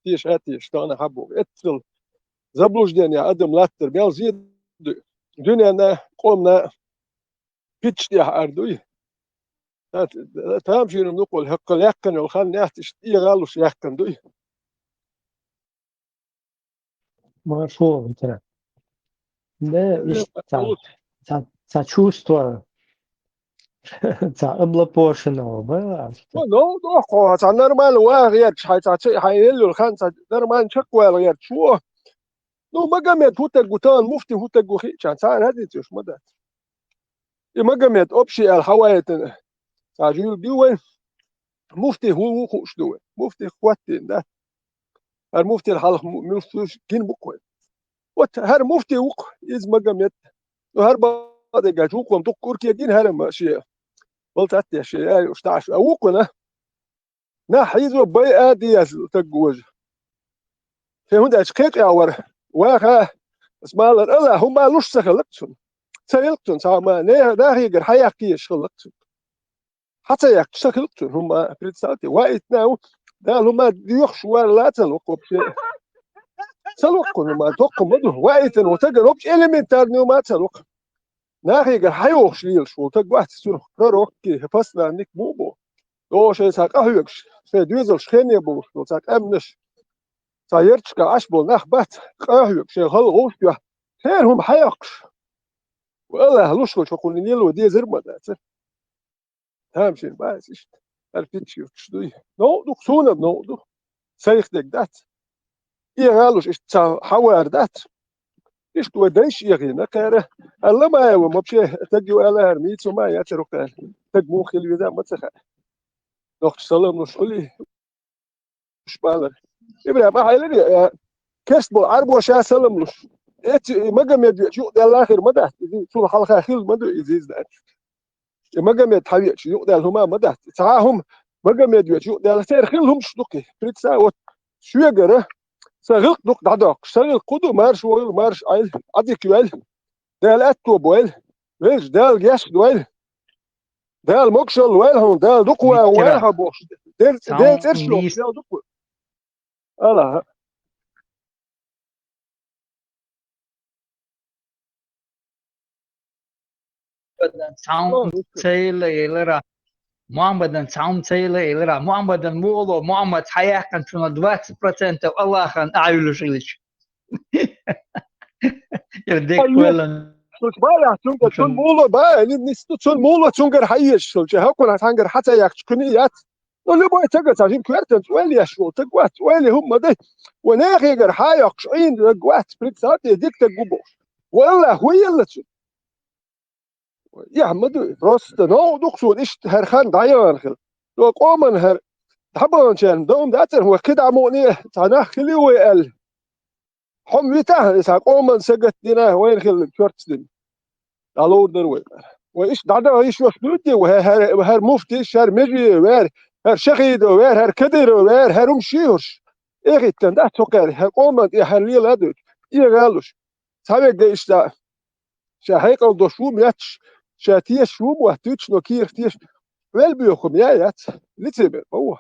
Теша а теша, тахана хьан боху. Эццал заблуждение адам латтар мел зе ду. Дуьненна, къомна питча тӀехь ар дуй. Тамашийна дукхул хӀаккха лаьккхина йолу хан нехташ тӀегӀалуш яьккхина дуй. Маршо витара. Да, иш ца, ца, ца чувство, ца облапошенного, ба? Ну, ну, ну, хо, ца нормально вагӀа гӀерташ, хьай ца, ца, хьай еллур хан, ца нормально чекхвала гӀерташ ву. Ну, Магомед хӀу таг ву, тан муфти хӀу таг ву хиъчан, цара хӀадийца йош ма дац. И Магомед общий аьлла хьаваийтина, ца жуьйла ди вайн, муфти хӀу ву хууш ду вайн, муфти хӀоттийна дац. ХӀара муфтина хьалха му- муьлш гина бу-кх вай. Вот хӀара муфти ву-кх иза Магомед. Ну, хӀара бакъдерг аьлча, вукхо-м дукха кӀурке гина хӀара-м шен. Вала тӀаттеш шен, я юуш таӀаш. А вукхуна нах хьийзо бай а деза таг ву важа. Шен хӀунда аьлча кхекъехь вара. Ваха, ас малар ала, хӀума луш ца хилла-кх цунна. Ца хилла-кх цунна, цхьа хӀума, не- нахегара хьаяккха езаш хилла-кх цунна. Хьан ца яьккхича, ца хилла цунна хӀума, представьте, ваийтина а ву, Дала хӀума доьхуш вар ла ца лукха вообще. Ца лукха хӀума, доккха ма ду. Ваийтина ву тагана вообще элементарный хӀума ца лукха. Нахегара хьайохуш лелаш волу таг вац цунах пророкки, посланник ма бу. ДогӀу шайн цхьа къахьоьгуш, шайн доьзалш хене болуш долу цхьа къаьмнаш, цхьа ярташкахь Ӏаш болу нах бац, къахьоьгуш, шайн хала гӀовш тоьхна, церан хӀума хьайоккхуш. Ва Аллах луш волчу хӀокхунна лело дезар ма дац. Тамашийна бац иштта. ХӀара питча юьрташ дуй. Новкъа ду-кх, суна-м новкъа ду. Сайх дерг дац. ЭгӀалуш иштта ца хьавар дац. Иштта вай дайша эгӀийна кхара. Алла ма ай ван вообще, таг ю ала хӀара мийца ма яцара кхара. Таг муха хила веза ма ца хаьа. Нохча салам луш хуьлий. Уьш балар. Ибрахим, ахьа элира, э, керст болу Ӏарбо ша салам луш. Эци Магомед вечу юкъадаьлла хир ма дац. Иза цул хьалха хилла ма ду иза иза дац. И Магомед хьан вечу юкъадаьлла хӀума ма дац. Цхьа хӀума Магомед вечу юкъадаьлла церан хилла хӀумаш ду-кх. Прица, вот, шуьгара сан гӀиллакх ду-кх дӀадоккхуш. Сан гӀиллакх хӀун ду? Марша вогӀийла, марша Ӏайла, Ӏадика йойла. Дала аьтто бойла. Везачу Дала гечдойла. Дала могушалла войла хьуна, Дала дукха ван войла хьо бохуш. Дел цӀераш йохуш, Дала дукха. Ала. Цхьамма цайла элира. Мухаммадан цхьамма цайла элира. Мухаммадан мугӀало, Мухаммад хьаяьккхинчунна двадцать процентов Аллахана Ӏуьллуш хилча. Ира декхвелла. Цунга бала, цунга цун мугӀало ба, нисду цун мугӀало цунгара хьаезаш хилча, хӀокхунна цхьаьнгара хьа ца яхча кхуьнан яц. Ну, любой тага цхьа жима коьртанца ойла еш волу таг вац, ойла хӀума ма дай. Вай нахегара хьа а йоккхуш, Ӏийна таг вац, представьте, дика таг ву бохуш. Валлахь, хӀун елла цуьнан? Эхь ма дуй, просто новкъа ду-кх суна иштта хӀара хан дӀаяхана хила. Цо къоман хӀара дӀабаханчарна дан ма дац цӀена, вай кхидӀа мукъане а цхьа нах хили вай аьлла. Хьо-м витахь, иза къоман сагатдина, вайна хилларг чорц дина. ДӀалур дара вай. Вай иштта дӀадаха йиш йолуш дуьйцу вай, хӀара, хӀара муфтиш, хӀара меже вер, хӀара шахидо вер, хӀара кадиро вер, хӀара хӀума шийхурш. Эхиттан дац цо кхаьрга, хӀара къоман тӀе хӀара лела а дуьйцу, тӀегӀалуш. Цхьавегга иштта ша хьекъал долуш ву моьттуш, ша тешаш ву моьттуьйтуш, но кийрах тешаш, вел боьха хӀума я яц, лицемер ма ву.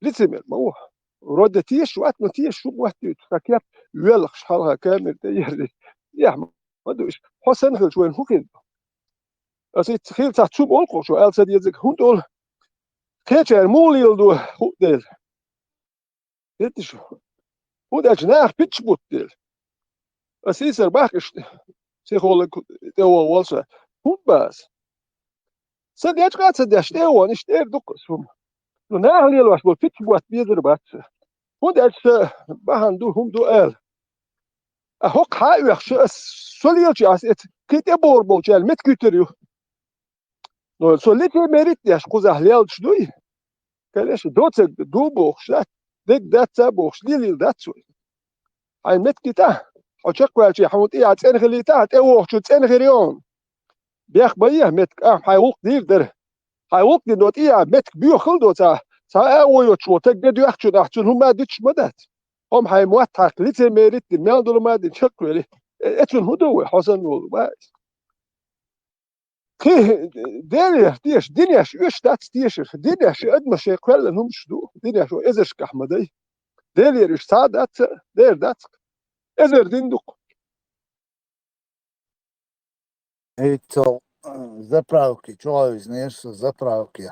Лицемер ма ву. Вроде тешаш вац, но тешаш ву моьттуьйтуш, сан кеп воьлхуш хьалха камера тӀе ерзийта. Эхь ма ду иштта. Хьо санна хилча вайна хӀун хир ду? Аса иштта хила цхьа цу болу кху, шу аьлла ца дезарг хӀунда олу? Кхечара муха леладо хӀуъа дела? Хеташ ву. ХӀунда аьлча наха питча бутт дела. Аса сийсара бахкаш психолог тӀе вогӀу волу ша. ХӀунда бан аса? Сан дечкъа а ца деш, тӀе а вон, иштта эр ду-кх аса хӀума. Ну, наха лелош болу питча бутт безар бац сан. ХӀунда аьлча сан бахьана ду, хӀума ду ала. А хӀокху хьа а оьхуш, аса со лелачу аса эца кхин тӀе богӀур болчарна меттиг куьйгар ю. Но со лицемерить деш кхузахь лелаш дуй? Конечно, доцург ду бохуш дац, дерг дац а бохуш, лелийла дац вай. Хьайн меттиг йита, хьо чекхваьлча, хьуна тӀехь цӀена хилийта, тӀе вогӀучун цӀена хир ю хьуна. Бех ма е меттиг, ахьа хьайн гӀуллакх дийр дара. Хьайн гӀуллакх дина тӀехь меттиг боьха хила доцахь, цхьа а ойочу мо таг де доьхчун ахь цунна хӀума а диташ ма дац. Хьо-м хьайн мотт хьаькхна, лицемерить дина, мел долу ма а дина чекхвели. Э, э, цунна хӀун ду вай, хьо санна волу, ма? Кхин Делера теша, динеш уьш дац тешар. Динеш и адамаш шайн кхоьллина хӀумаш ду. Динеш вай эзаршкахь ма дай. Делера уьш цхьа а дац, дера дац. Эзар дин ду-кх. Эй, цо, э, заправки, чу гӀевзнера со заправки.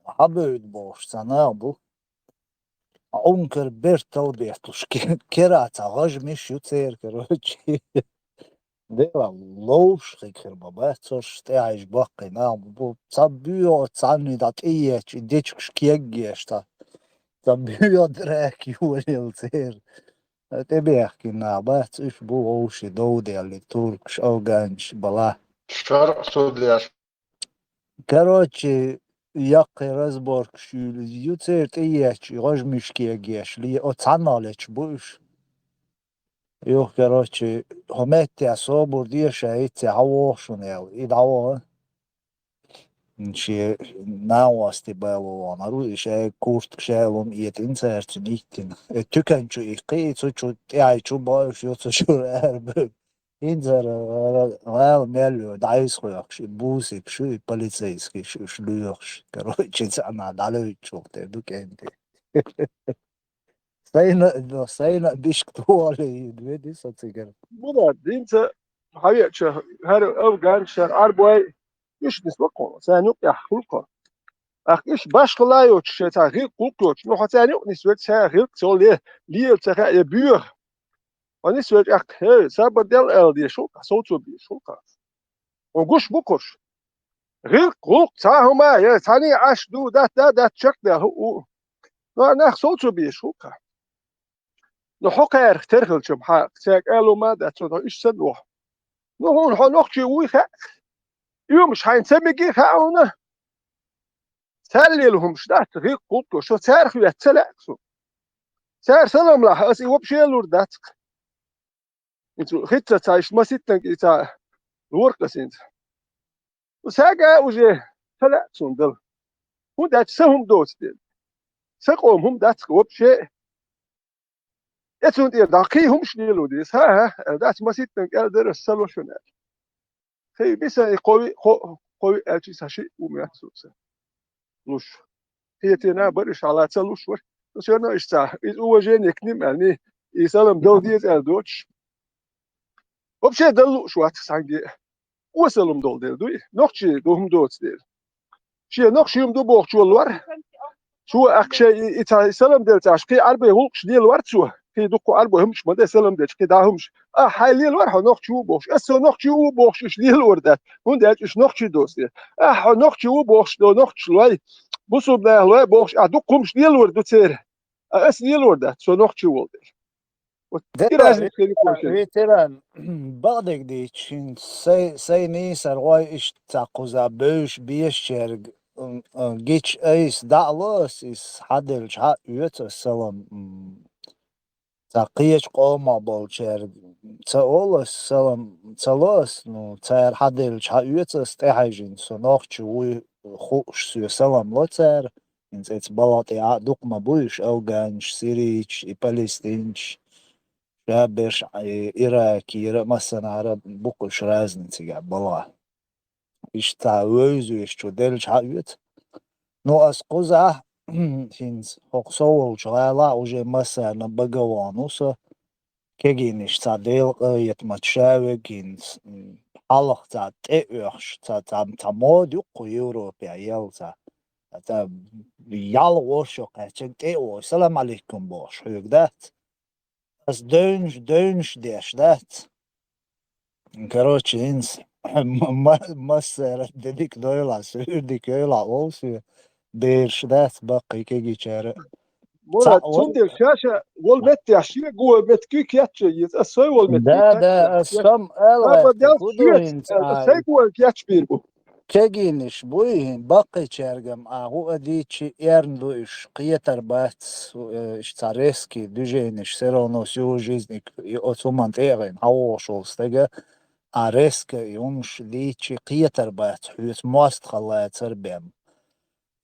Хьабевда бохуш, цхьа нах бу. Ӏункар бертал берталуш, ке-, кера цхьа гӀажмиш ю церан, короче. Дела, ловш хиг хир бан бац, цо ш тӀехьаьжча баккхий нах бу. Цхьа боьха, цхьанний дӀа тӀеетташ, и дечигаш кегъеш цхьа. Цхьа боьха драка ю валел церан. ТӀебехкина нах бац, уьш бу вовшийн дов делли, туркаш, афганцаш бала. ШарӀ судьяш. Короче, яккхий разборкаш ю, ю церан тӀеетташ, и гӀажмиш кегъеш, ле-, оцу цхьаннах леташ бу уьш. Юха, короче, хӀо метте собар де ша, хӀинцца хьан вогӀу шуна аьлла, и дӀаваха. Шен нанас тӀе бало вахана ву, и шайн куртка, шайн лума этӀина цара цуьнан йиттина. Э, туькан чу иккхи, и цу чу тӀаьхьа чу баьллаш ю, цу чуьра арабевлла. ХӀинца ара, ара, гӀала мел йо, дӀайса хьоькхуш, и бусикаш ю, и полицейскийш, уьш лоьхуш. Короче, цхьанхьа дӀалоьцучух тера ду кӀентий. Сайна, сайна бишка тухале йина веди со цигара. Мурад, динца хьавеача, хӀара афганцаш, хӀара Ӏарбой, уьш нисваккхо, царна юкъехь хуьлу-кх. Ахь уьш башхалла йоцуш, шайн цхьа гӀиллакх-гӀуллакх йоцуш, ну, хьо царна юкъа нисвелча, царна гӀиллакх ца ле-, лелаца хаьа я боьха. Хьо нисвелча, ахь, хӀей, сабар дел аьлла дезаш ву-кх, совцо безаш ву-кх. Хьуна гуш бу кхуш. ГӀиллакх-гӀуллакх цхьа хӀума, я цхьаьний Ӏаш ду, дац, да, дац, чекхдаьлла хӀуъу. Ну, а нах совцо безаш ву-кх. Ну, хьо кхаьрах тера хилчам хьакъ, цаьрга ало ма дац, цо тхо иштта санна воху. Ну, хьуна хьо нохчи вуй хаьа. Оьмаш хьайна ца меги хаьа хьуна. Царна лела хӀумаш дац, гӀиллакх-гӀуллакх, шо царах ваьтта ца лаьа суна. Цара салам лахь, аса и вообще лур дац-кх. ХӀинца хӀинцца ца, иштта маситтанга и ца лору-кх аса хӀинца. Сага уже ца лаьа суна дала. ХӀунда аьлча сан хӀума доцу дела. Сан къоман хӀума дац-кх вообще. Э, цунна тӀера дӀа кхин хӀумаш лело деза. ХӀа-хӀа, аьлла дац, маситтанга аьлла дара аса, сан ло шуна аьлла. Кхин биса и кхо ви-, кхо, кхо ви аьлча, сан шиъ ву моьтту суна сан луш. Хетина бара, иштта хьала ца луш вара. Всё равно иштта ца, из уважение к ним аьлла, и салам дала деза аьлла доцуш. Вообще дала лууш вац цхьаьнгге. Осалла хӀума долу дела дуй, нохчий ду хӀума доцу дела. Шен нохчий хӀума ду бохучо лор. Цо ахча и, и ца салам делла цхьаьш, кхин Ӏарбой гӀуллакхаш лелавар цо, кхин дуккха Ӏарбой хӀумаш ма де салам дечу, кхин дӀа хӀумаш. Ахь хьайн лелавар хьо нохчий ву бохуш, аса со нохчий ву бохуш, уьш лелавар дац. ХӀунда аьлча уьш нохчий доцу дела. Ахь хьо нохчий ву бохуш, до нохчаш лой, бусулба нах лой бохуш, ахь дуккха хӀумаш лелавар ду церан. А аса лелавар дац, со нохчий волу дела. Ветеран, ветеран, бакъдерг дийцича, хӀинца сай, сай нийсар гӀой иштта цхьа кхуза бевзаш безачаьрга, м, м, гича айса дӀа а ло ас, иза хьаделча хьа а оьцу ас салам, м, цхьа кхечу къомах болчаьрга ца олу ас салам, ца ло ас, ну, цара хьаделча хьа а оьцу ас, тӀехьаьжжина со нохчи вуй хууш соьга салам ло цара, хӀинца эца балха тӀехь а дукха ма бу уьш, афганаш, сирийцаш, и палестинцаш. Ша берш, а, и Иракера а, массанхьара а бу-кх уьш разный цигахь балха. Иштта вевзаш чу делча хьа а оьцу. Ну, ас кхузахь, хӀинца хӀокху со волчу гӀалахь уже массарна бага а вахана ву со, кегийнаш цхьа Делан къинхетамца ша верг хӀинца, м, хьалха цхьа тӀе а оьхуш, цхьа, цхьа, цхьа мода ю-кх кху Европехь елла цхьа. Цхьа ялх-ворхӀ шо кхаьчнарг тӀе а вогӀуш, салам алейкум бохуш хьоьга дац. Ас девнаш, девнаш деш дац. Короче, хӀинца ма-, ма-, массара а де дика дойла, суьйра дика йойла олу соьга. Бераш дац баккхий кегийчара. Мурат, цхьаъ вай цундела ша-ша волу меттехь шен гуо меттиг кечъян еза, ас сой волу меттиг. Да, да, ас сам ала гӀертарг хӀун ду хӀинца, ай? Сайн гуо кечбийр бу. Кегийнаш буй, баккхийчаьргам а хӀуъа дийцчи эрна ду уьш, кхетар бац, э, иштта цхьа резкий движенеш, всё равно всю жизнь и, и оцу хӀуманна тӀе а вайна хьан вогӀуш волу стага, а резко и хӀумаш дийцчи кхетар бац, хьоьца мостагӀалла лацар бен.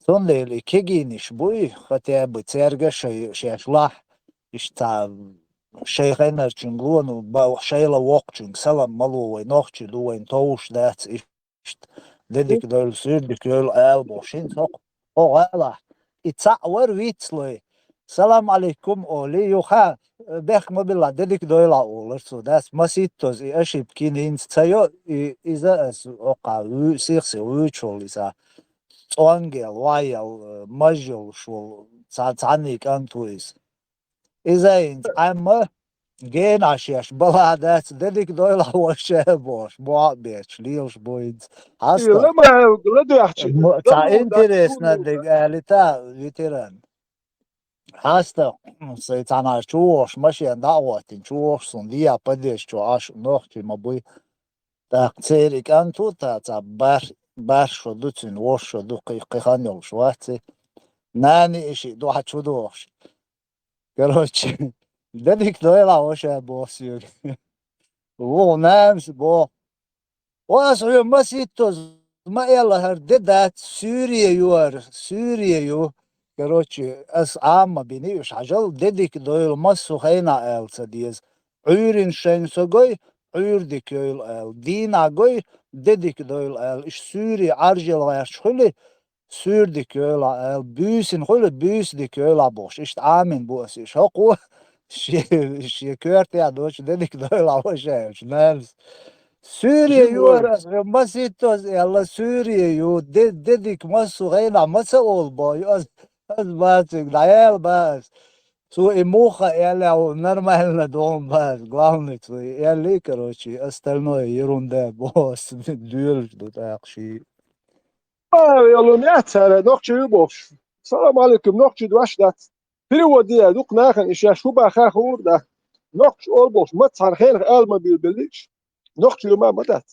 Цундела и кегийнаш буй, хотя бы цаьрга шай, шаьш лахь, иштта цхьа шайн хенарчуьнга ло, ну, ба-, шайла воккхачуьнга салам ма ло, вай нохчий ду, вайна товш дац, иштта де дика дойла, суьйра дика йойла ала бохуш, хӀинца хӀокху, хӀокху гӀалахь. И цхьаъ вара вицлой. Салам алейкум олий, юха, бехк ма билла, де дика дойла олура цо. Дац, масийттаза и ошибка йина хӀинца ца йо, и, иза ас хӀокху вуьй-, сих-сиха вуьйцуш волу иза. ЦӀонгел, вайел, маж йолуш волу, цхьа-, цхьанний кӀант ву иза. Иза хӀинца Ӏемма, генахь шаьш балахь дац, де дика дойла ваша а бохуш, бохьа а бетташ, лелаш бу хӀинца. Хьаста. Ламаев ладоьгӀча, мо-, цхьа интересно дерг алита, ветеран. Хьаста, сайн цхьанхьара чу вогӀуш, машен дӀа а хӀоттийна, чу вогӀуш, суна дехьа подъезд чу Ӏаш, нохчий ма буй. ТӀаккха церан и кӀант ву, та цхьа бар-, бархӀ шо ду цуьнан, ворхӀ шо ду, кхин, кхин хан йолуш вац и. Нана а, и шиъ дуьхьа чу догӀуш. Короче, де дика дойла ваша боху соьга. Ву, нанас боху. Ва ас хьоьга масийттаза ма аьлла, хӀара де дац, суьйре ю хӀара, суьйре ю. Короче, ас Ӏама бина уьш, хьажал, де дика дойла, массо а хенахь аьлла ца деза. Ӏуьйрина шайна со гой, Ӏуьйра дика йойла ала, дийнахь гой, де дика дойла ала, иштта суьйре Ӏаржъяла гӀерташ хуьлий, суьйра дика йойла ала, буьйсина хуьлий, буьйса дика йойла бохуш, иштта Ӏамийна бу ас уьш. ХӀокхо шен, шен коьртехь доцуш де дика дойла ваша аьлча, нанас. Суьйре ю хӀара, ас хьоьга масийттаза аьлла, суьйре ю, де, де дика массо а хенахь ма ца олу боху, ас, ас бациг дӀаяьлла бан ас. Цо и муха аьлла, нормально догӀун бан ас. Главное, цо и аьллий, короче, остальное ерунда боху ас, доьлуш ду тӀаккха ший. Ай, ялун яц цара, нохчий ю бохуш. Салам алейкум, нохчий дош дац. Перевод де, дукха нахана и шаьш хӀун баха хуур дац. Нохчий олу бохуш, маца цхьана хенах ала ма билбеллий уьш. Нохчий ю ма ма дац.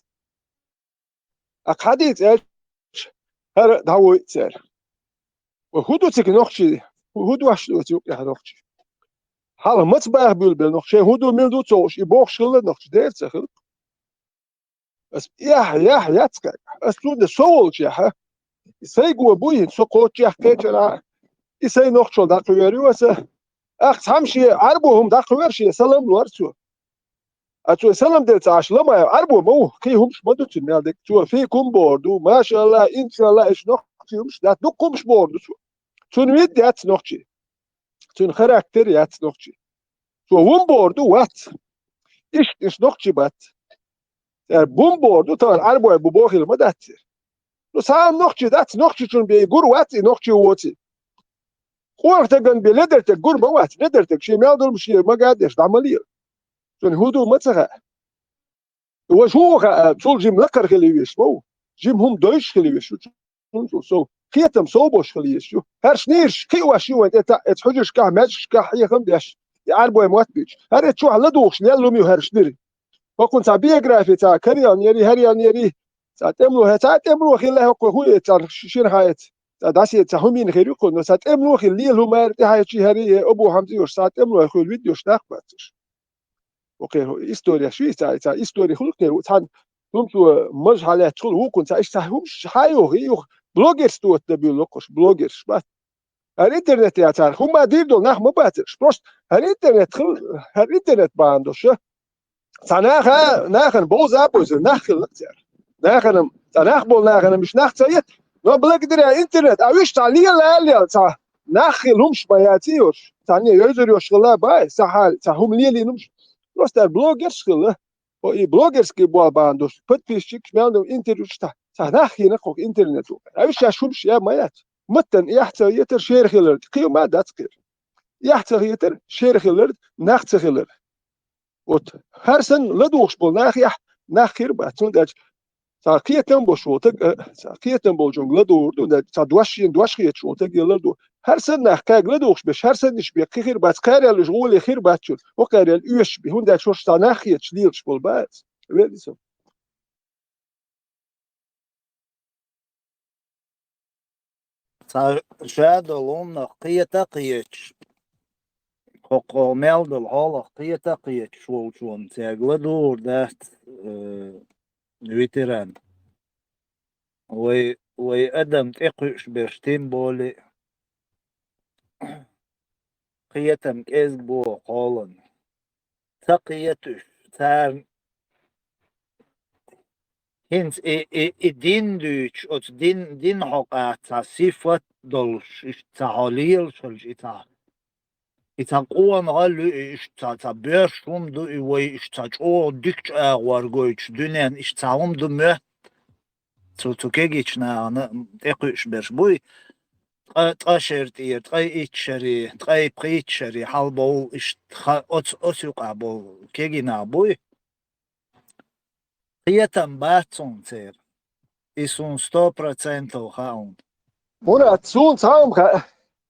Акха хьадийца аьлча, хӀара дӀавойту цара. Ва хӀун ду цига нохчий? ХӀун, хӀун дош ду оцу юкъехь нохчий? Хьалха маца баха буьйлабелла нохчий? Шайн хӀун ду, мила ду ца хууш, и бохуш хилла нохчий, дера ца хилла. Ас эхь, яхь, яц кхаьа. Ас цунна со волчехьа, и сайго буй хӀинца, со кхоччехь кхечара, и сайн нохчалла дӀакхоьру аса. Ахь цхьамма шен Ӏарбо хӀума дӀакхоьру шен, салам лор цо. А цо салам делла ца Ӏаш, ламай Ӏарбо ма ву, кхин хӀумаш ма ду цуьнан мел дерг. Цо фикум бохур ду, машалла, иншалла, иштта нохчий хӀумаш дац, дукха хӀумаш бохур ду цо. Цуьнан вид яц нохчий. Цуьнан характер яц нохчий. Цо хӀун бохур ду, вац. Иштта, иштта нохчий бац. Цара бун бохур ду, тахана Ӏарбой бу бохийла ма дац церан. Ну, цхьа а нохчий дац, нохчичун бен гур вац и, нохчий воц и. КъоргӀа стагана бен ледара стаг гур ма вац, ледара стаг шен мел долу шен мага а деш дӀа ма лела. Цунна хӀун ду ма ца хаьа. Важа хӀун хаьа, цул жима лакхара хила везаш ма ву. Жима хӀума дойзуш хила везаш ву цунна цул сов. Кхетам сов болуш хила езаш ю. ХӀорш нийраш кхиош ю вайн тӀе таӀ, эца хьуьжаршкахь, маьждигашкахь хьехам беш. Ӏарбой мотт бийцаш. ХӀара чохь ладугӀуш лелла хӀума ю хӀара шира. ХӀокхунна цхьа биографи, цхьа карьера яри, хӀара ян яри, цхьа тӀемло, цхьа тӀемло хилла хӀокхо хӀу эца, цхьа шина хьа эца, цхьа дӀасаеца, цхьа хӀумина хир ю кхунна, цхьа тӀемло хилла лела хӀума ара тӀехьайчи хӀара, э, Абу Хьамза йош, цхьа тӀемло хуьлу вид йош нах бац уьш. Окхерхо история шу, цхьа, цхьа история хуьлу кхеру, цхьана хӀума цо мажа хьалаьтташ хуьлу вукхунна, цхьа иштта цхьа хӀумаш хьа юха, юха блогерство тӀе буьйлу кхуш, блогерш бац. ХӀара интернет яцара, хӀумма дийр долу нах ма бацарш. Просто хӀара интернет хил, хӀара интернет бахьана долуш. Цхьа наха, нахана бовза а бовза, нах хилла цара. Нахана, цхьа нах болу нахана миш нах ца ет, но благодаря интернет, а уьш цхьа лела а лела, цхьа нах хила хӀумаш ма яций йош. Цхьанне йойзар йош хилла бай, цхьа хьал, цхьа хӀума лелийна хӀумаш. Просто ар блогерш хилла. О, и блогерский болу бахьана долуш, подписчикаш мел ду интервьюш цхьа, цхьа нах хина кху интернету. А уьш шаьш хӀумаш я ма яц. Маттан эхь ца хетар шера хилар, кхин ма дац кхира. Эхь ца хетар шера хилар, нах ца хилар. Вот хӀара санна ладугӀуш болу нахехь нах хир бац, цундела цхьа кхетам болуш волу таг, а, цхьа кхетам болчунга ладугӀур ду, цхьа дош шена дош хеташ волу таг елар ду. ХӀара санна нах кхаьга ладугӀуш беш, хӀара саннаш бен кхин хир бац, кхаьрел уьш гӀоле хир бац чуьра, хӀокхаьрел оьшуш бен, хӀунда аьлча хӀорш цхьа нах хеташ лелаш болу бац. Вели со. Цхьа ша долу хӀуманах кхета а кхеташ, хӀокху мел долу хьолах кхета а кхеташ волчунна цаьрга ладугӀур дац, э, ветеран. Вай, вай адам тӀекхуьуш берш тем более кхетам кӀезиг боху кхолан. Ца кхеташ, царна хӀинца и, и, и дин дуьйцуш, оцу дин, дин хьокъехь цхьа сифат долуш, иштта цхьа хьо лелаш хилча, и цхьа, и цхьа къона гӀал ю, и иштта цхьа, цхьа боьрша хӀума ду, и вай иштта цхьа чӀогӀа дикачу агӀор гойтуш дуьненна, иштта цхьа хӀума ду моьтту. Цу, цу кегийчу нахана тӀекхуьуш берш буй, ткъа, ткъа шер тӀера, ткъе итт шаре, ткъе пхийтта шаре хьалабовлу иштта ха-, оцу, оцу юкъахь болу кегий нах буй. Кхетам бац хьуна церан. И суна сто процентов хаьа хьуна. Мурат, суна цхьа а ма хаьа.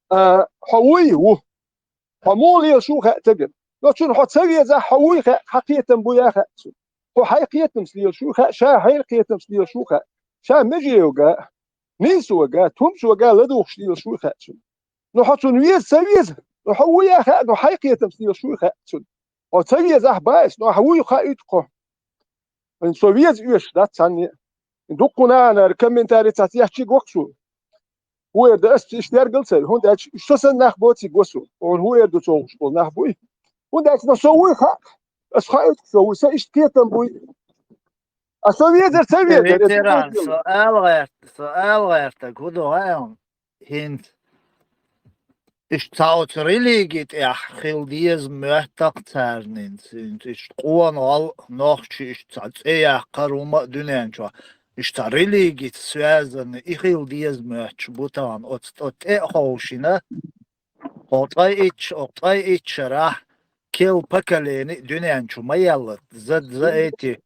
А, хьо вуй, ву. Хьо муха лелаш ву хаьа цигара. Но цунна хьо ца везахь, хьо вуй хаьа, хьан кхетам буй а хаьа цунна. Хьо хьайн кхетамца лелаш ву хаьа, ша хьайна кхетамца лелаш ву хаьа. Ша меже йога, нийса вага, тумаш вага ладугӀуш лелаш ву хаьа цунна. Но хьо цунна веза, ца веза, но хьо вуй а хаьа, но хьайн кхетамца лелаш ву хаьа цунна. Хьо ца везахь, баьс, но хьан вуй хаийта кхо. Со веза оьшуш дац цхьанне. Дуккха нахана комментарий цхьацца ехчиг воккху суна. ХӀун эр ду ас иштта дергал ца, хӀунда аьлча уьш со санна нах боций го суна. Хьуна хӀун эр ду цо гӀуш болу нах буй. ХӀунда аьлча со вуй хаьа. Ас хаийта со вуй, сан иштта кхетам буй. А со везар ца везар, ас Ветеран, хӀун со ала гӀерта, со ала гӀертаг хӀун ду хаьа хьуна? ХӀинца. Иштта цхьа оцу религи тӀехь хила деза моьтту-кх царнинца, хӀинца иштта къона гӀал нохчи иштта цхьа цӀе яккхар хӀума а дуьнен чохь, иштта цхьа религица связанный и хила деза моьттуш бу тахана оцу тӀо тӀе а ховшина, хӀо ткъе итт, хӀо ткъе итт шарахь, кел поколени дуьнен чу ма елла. За, за эти,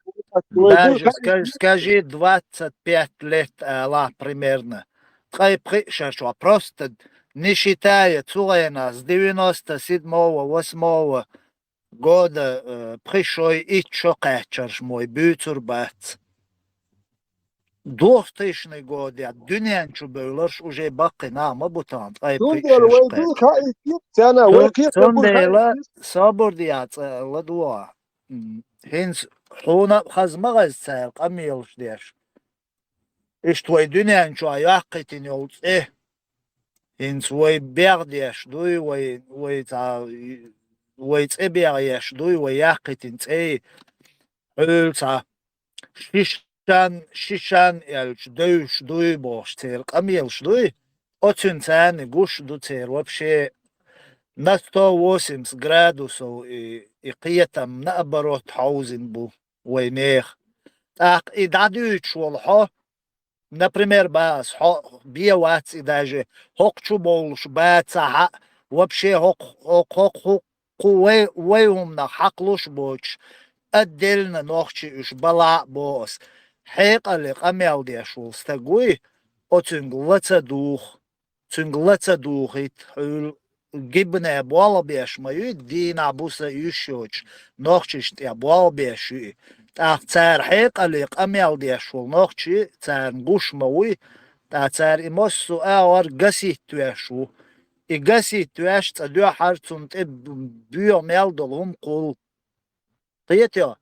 даже ска-, скажи, двадцать пять лет ала примерно. Ткъе пхи шар чохь, просто не считая цу гӀена с девяносто седьмого, восьмого года, э, пхи шой, итт шо кхаьччарш мой буьйцур бац. Двухтысячный годехь дуьнен чу бевлларш уже баккхий нах ма бу тахана, ткъе пхи шерш кхаьчча. Цундела вай дуй хаийта, царна вай кхетам буй хаийта. Цундела собар де цкъа ладогӀа. М, хӀинца хьуна а хаза ма хеза цара къамелаш деш. Иштта вай дуьнен чохь яккхийтина йолу цӀе. ХӀинца вай бегӀ деш дуй, вай, вай цхьа, вай цӀе бегӀ еш дуй, вай яккхийтина цӀе. Хьуьлла цхьа шишан, шишан аьлча, девзаш дуй бохуш церан къамелаш дуй, оцуьнан царна гуш ду церан вообще на сто восемьдесят градусов и, и кхетам наоборот хьовзина бу вай нехан. ТӀаккха и дӀадуьйцуш волу хьо, например, бах ас, хьо бен вац и даже, хӀокху чу бовлуш бацахь а, вообще хӀокху, хӀокху, хӀокху, хӀокху вай, вай хӀуманах хьакхалуш боцуш, отдельно нохчий уьш бала а боху ас. Хьекъале къамел деш волу стаг вуй, оцуьнга ла ца духу, цуьнга ла ца духийта хьуьлла гибне болх беш ма ю, дийнахь буса йиш йоцуш, нохчашна тӀе болх беш ю и. ТӀаккха цара хьекъале къамел деш волу нохчий, царна гуш ма вуй, ткъа цара и массо а агӀор гаситтавеш ву. И гаситтавеш цкъа дуьххьара цунна тӀе боьха мел долу хӀума кхуллу. Кхетий?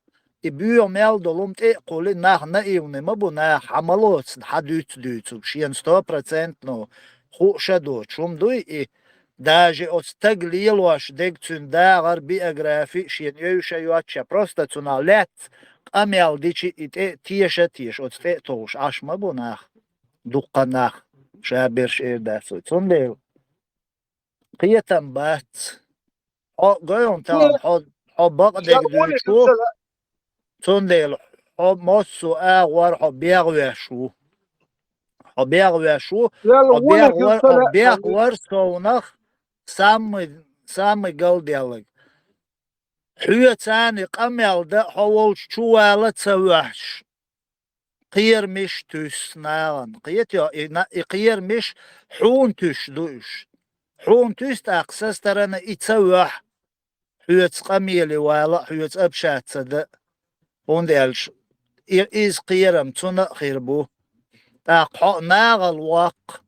И боьха мел долу хӀума тӀе а кхуллий, нах наивный ма бу, наха хьан ма лоцу, хьан дуьйцу дуьйцург, шена сто процентов хууш а доцуш хӀума дуй и, даже оцу стага лелош дерг, цуьнан дагӀар, биографи шена йовш а йоцуш, просто цунах лаьцна къамел дичи и тӀе а теша а теша, оцу тӀе а товш Ӏаш ма бу нах, дуккха нах, ша берш эр дац вай. Цундела кхетам бац. Хьо гойхьуна тахана, хьо, хьо бакъдерг дуьйцуш ву, цундела хьо массо а агӀор хьо бегӀ веш ву. Хьо бегӀ веш ву, хьо бегӀ вар, хьо бегӀ вар совнах самый, самый галделлаг. Хьоьца царна къамел дан хьо волчу чу вала ца ваьхьаш. Кхерамаш туьйсу нахана. Кхетий, и на-, и кхерамаш хьуна туьйсуш ду уьш. Хьуна туьйсу тӀаккха со стороны и ца ваьхьа, хьоьца къамеле вала а, хьоьца общаться дан а. ХӀунда аьлча и, иза кхерам цунна а хир бу. ТӀаккха хьо нахала воккху.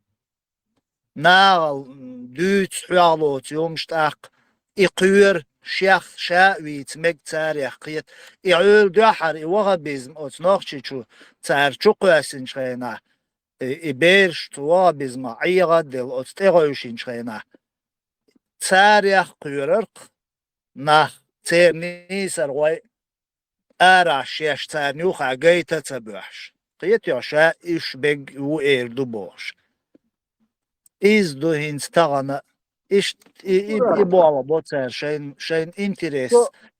НахалгӀа дуьйцу хьоьгӀлоцу хӀумнаш тӀаккха, и кхоьру шех ша а вийца мега царех кхета. И Ӏуьйла дуьххьара и ваххабизм оцу Нохчийчу цара чу кхоьссинчу хенахь, и, и бераш цу ваххабизмах ӀегӀа а делла оцу тӀегӀевшинчу хенахь, царех кхоьрарх нах, церан нийсархой арахь шаьш царна юххехь гайта а ца боьхьуш. Кхетий, ша уьш бегга ву эр ду бохуш. Иза ду хӀинца тахана. Иштта и, и, и болх бо цара шайн, шайн интерес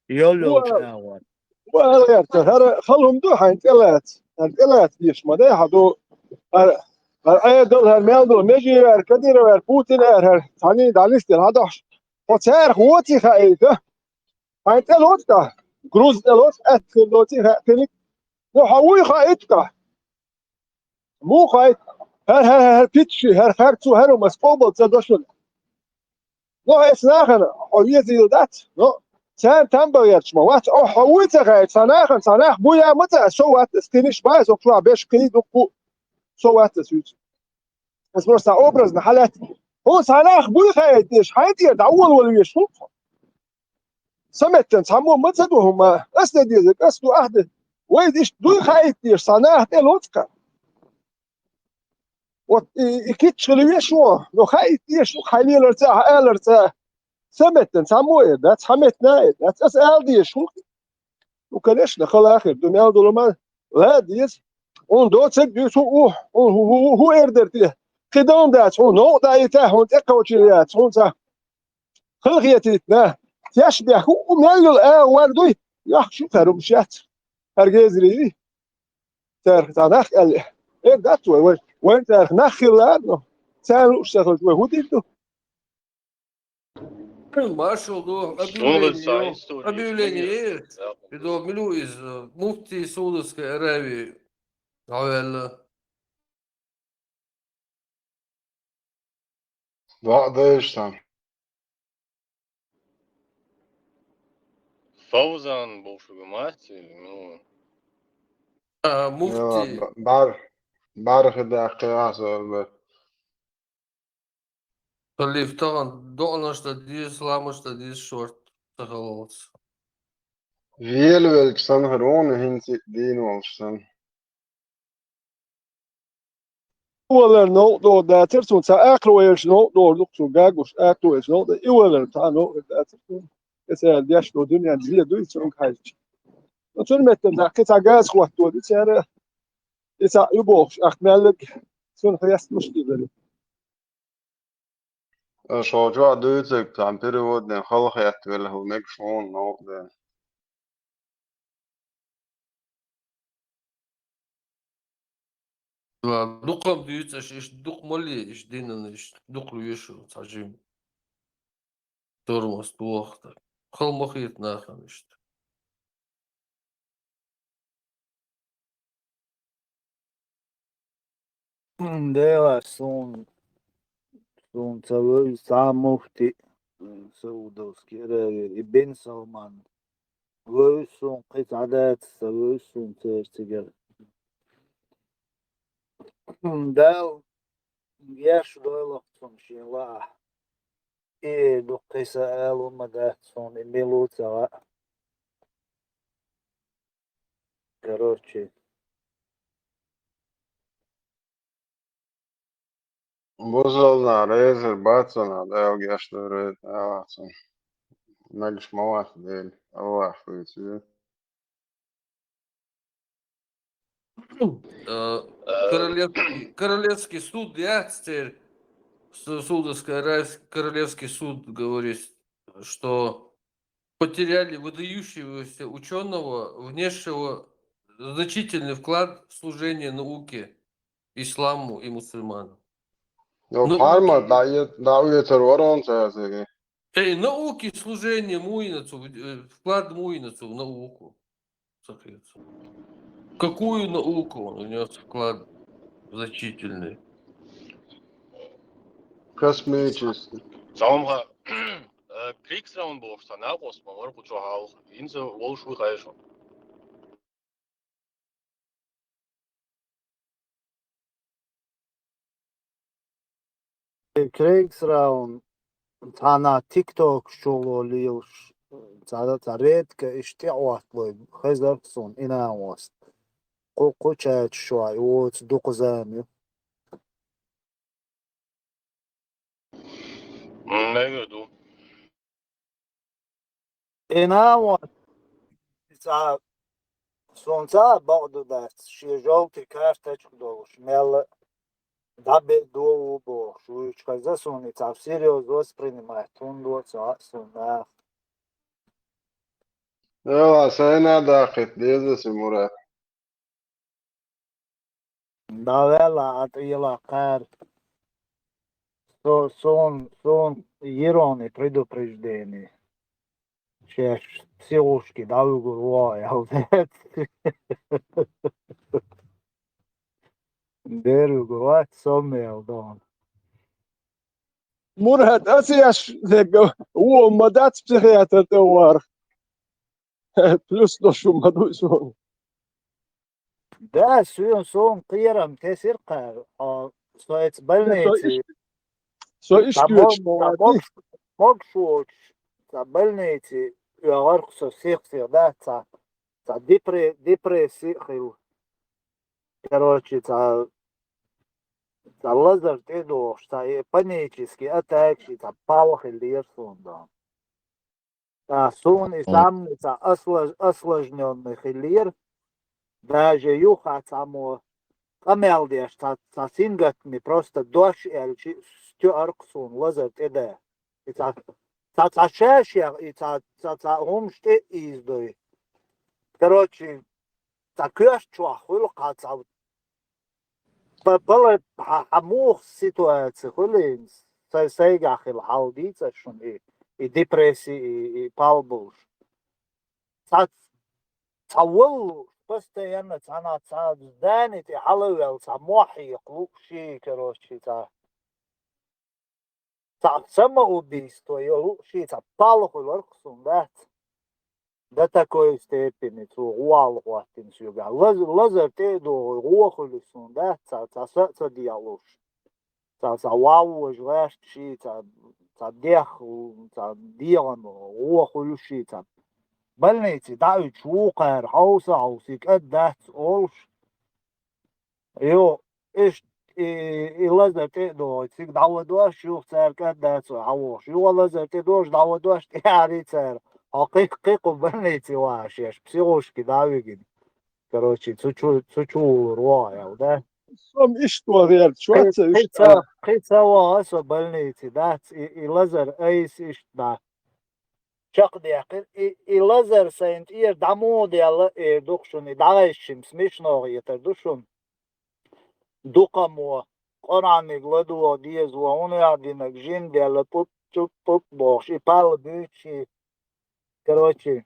йоллучу агӀор. Ва гӀерта, хӀара хала хӀума ду хьайна тӀелаца. ХӀара тӀелаца деш ма дай хьан ду. ХӀара, хӀара Ӏедал, хӀара мел ду, Межиеваьр, Кадыроваьр, Путинваьр, хӀара цхьаьний дӀанисделла хьан дохьуш. Хьо царах воций хаийта? Хьайн тӀе лоцу тӀаккха? Груз тӀе лоцу, аьттехира лоций хаьа кхиниг? Ну, хьо вуй хаийта тӀаккха? Муха хаийта? ХӀара, хӀара, хӀара, хӀара пиччи, хӀара харцо, хӀара хӀума ас къобал ца до шуна. Ну, хьо эца нахана хьо везийла дац, ну, царна там бан гӀерташ ма вац. Охьа хьо вуй ца хаийта, цхьа нахана, цхьа нах буй а ма ца, со вац, ас кхиниш бай, со чохь беш кхин дуккху, со вац ас юьцу. Ас просто образно хьалаьтта. ХӀун цхьа нах буй хаийта деш, хьайн тӀера дӀаволавала веш хӀун? Сан меттан цхьаммо ма ца ду хӀума, ас де дезарг ас ду, ахь де. Вай иштта дуй хаийта деш, цхьа нах тӀе лоцу-кха. Вот и, и кийча хила веш ву, но хаийта деш ву, хьайн леларца, хьан аларца. Сан меттан цхьаммо эр дац, хьан меттана эр дац, ас ала дезаш хӀун? Ну, конечно, хала а хир ду, мел долу ма ла а деза. Хьуна доцург дуьйцу, хӀун, хӀун, хӀун, хӀун, хӀун эр дара те? Кхин дан дац, хьуна новкъа даийта, хьуна тӀекхочийла яц, хьуна ца халахетийтина. Тешнабехк хӀу, хӀу мел йолу агӀор дуй? Йохкуш ю кхара хӀумаш яц. ХӀара гезарий? Царах цхьа нах аьлла. Эр дац вай, вай, вайн царах нах хилла а, но царна лууш ца хилча, вай хӀун дийр ду? Маршалла ду, объявление, объявление. И до мила ву иза, муфти Саудовской Аравии дӀаваьлла. ДоӀа дайша сан. Фаузан бохуш ву мац или, ну? А, муфти. Бар, бар хи даьккхи а аса ар бар. Халиф, тахана доӀанаш дан деза, ламазаш дан деза шорта ца хилалц. Велавелча санна хир ву, хӀинца дийна волуш санна. И валар новкъа догӀу дацара цунна, цхьа акхарвелча новкъа догӀур ду-кх цунна гагуш, акхарвелча новкъа дан, и валар цхьа новкъа дацара цунна. Эцара деш долу дуьнен зен дуй цунга хьаьжча. Ну, цуьнан меттана цхьа кхин цхьа газа хӀотто ду цара, и цхьаъ ю бохуш, ахь меллиг цунна хьестамаш а дара. Аша хьо чохь дуьйцург цхьана переводнехь халахетта велла хӀума мегаш хьуна новкъа ден. Ладно, дукха-м дуьйцу аша, иштта дукха ма ле, иштта динан, иштта дукха лоьшу цхьа жима. Тормоз тоху так. Хала ма хета нахана иштта. М, дела, суна, суна ца вевза цхьа а муфти. Саудовский Аравия, и Бен Салман. Вевза суна кхин цхьа дац, ца вевза суна церан цигара. Дала геш дойла-кх цунна шен лаахь. И ду кхин са ала ма дац суна, и мила ву ца хаьа. Короче. Бусалба нах реза бац цунах, Дала геш дойла, реза ала цунна. Мегаш ма вац Дела, Аллах вуьйцу. Э, королевский, королевский суд яц церан, Су-, Саудовская Аравия, королевский суд говорит, что потеряли выдающегося учёного, внесшего значительный вклад в служение науке, исламу и мусульманам. Ну, Науке. Пхьарма дӀа-, дӀаоьцур вара хьуна цаьрга. Эй, науке служение муйна цо, э, вклад муйна цо в науку. Соответственно. Какую науку он внес вклад значительный? Космический. Цхьа хӀума, э, Крикс Раун бохуш цхьа накъост ма вара кху чохь хьалха. ХӀинца волуш ву хаьий шуна? Крикс Раун цхьана тиктокаш чу ло лелаш, цхьа, цхьа редко иштта тӀеӀотталой, хезар-кх суна и накъост. Кху, кху чаташ чохь и воцу дукха зама ю. М, мегар ду. И накъост, цхьа, суна цхьа а бакъ ду дац, шен жовтый карточка долуш, мел дӀабедо ву бохуш, вуьйчу хеза суна, и цхьа всерьёз воспринимать хӀунда до ца хаьа суна наха. Эла, сайна а даккхийта деза аса, Мурат. ДӀаваьлла Ӏа тӀела кхара. Со, сон, сон йира хьуна и предупреждение. Шаьш психушки дӀавуьгур ву хьо аьлла. Дера вуьгур вац, со мел дохна. Мурат, аса еш дерг вон ма дац психиатр тӀе варх. Плюс дош ма ду суна. Да, суна, суна кхерам тесира кхара. А, со эца Со больнице, иш-, со ишта цхьа мог-, воьдуш ма цхьа вац. Могуш, могуш воцуш, цхьа больнице оьгӀарх со сих-сих, да, цхьа, цхьа депре-, депрессия а хилла. Короче, цхьа, цхьа лазар тӀедогӀуш, цхьа и панический атакаш, и цхьа пал хиллера суна дохна. Ткъа суна и Мгм. Самый цхьа осла-, осложнённый хиллера, даже юха цхьаммо къамел деш, цхьа, цхьа сингаттаме просто дош аьлча, стоьар-кх суна лазар тӀеда. И цхьа, цхьа, цхьа шаьшех, и цхьа, цхьа, цхьа хӀумаш тӀе а ийзадой. Короче, цхьа коьрта чохь хуьлу кхин цхьа Па-, пала-, хьан, хьан муха ситуаци хуьлу хӀинца? Сай-, сайгахь хила хьал дийца шуна и, и депресси, и, и пал болуш. Цхьа, цхьа валлуш, постоянно цхьана цхьа здани тӀе хьала а ваьлла, цхьа мохь хьекха лууш, короче, цхьа. Цхьа самоубийство йолу ши цхьа палхуьларх сун дац. До такой степени цо гӀо хӀоттина соьгахь. Лаз-, лазар тӀе а догӀуй, гӀо хуьлу сун дац, цхьа, цхьа са а ца дехьалуш. Цхьа, цхьа вовважа гӀаьшта ши, цхьа, цхьа дех, цхьа дегӀан гӀо хуьлу ши, цхьа больнице дӀа а уьдуш вукхара хьовса а хьовсий, кӀад дац олуш. Йо, иштта и, и лазар тӀе а догӀий, цига дӀавадош, юха цара кӀад дац вай хьан вохуш. Юха лазар тӀе догӀуш, дӀавадош, тӀе а гӀарий цара. Хьо кхин, кхин кху больнице вахьаш еш, психушки дӀа а вигина. Короче, цу чу, цу чу вулур вогӀу аьлла, да? Сом иштта вогӀу, кхин ца, кхин ца вогӀу со больнице, дац, и, и лазар айса иштта дӀа. Чекхдаьккхира. И, и лазар сайна тӀера дӀа муха даьлла, эр ду-кх шуна, и дӀагӀайшина смешно хетар ду шуна. Дукхамо, Къуръаниг ладогӀа деза вон, хӀунда аьлла динарг жин даьлла, пуп-чуп-пуп бохуш, и пал буьйцу ши. Короче,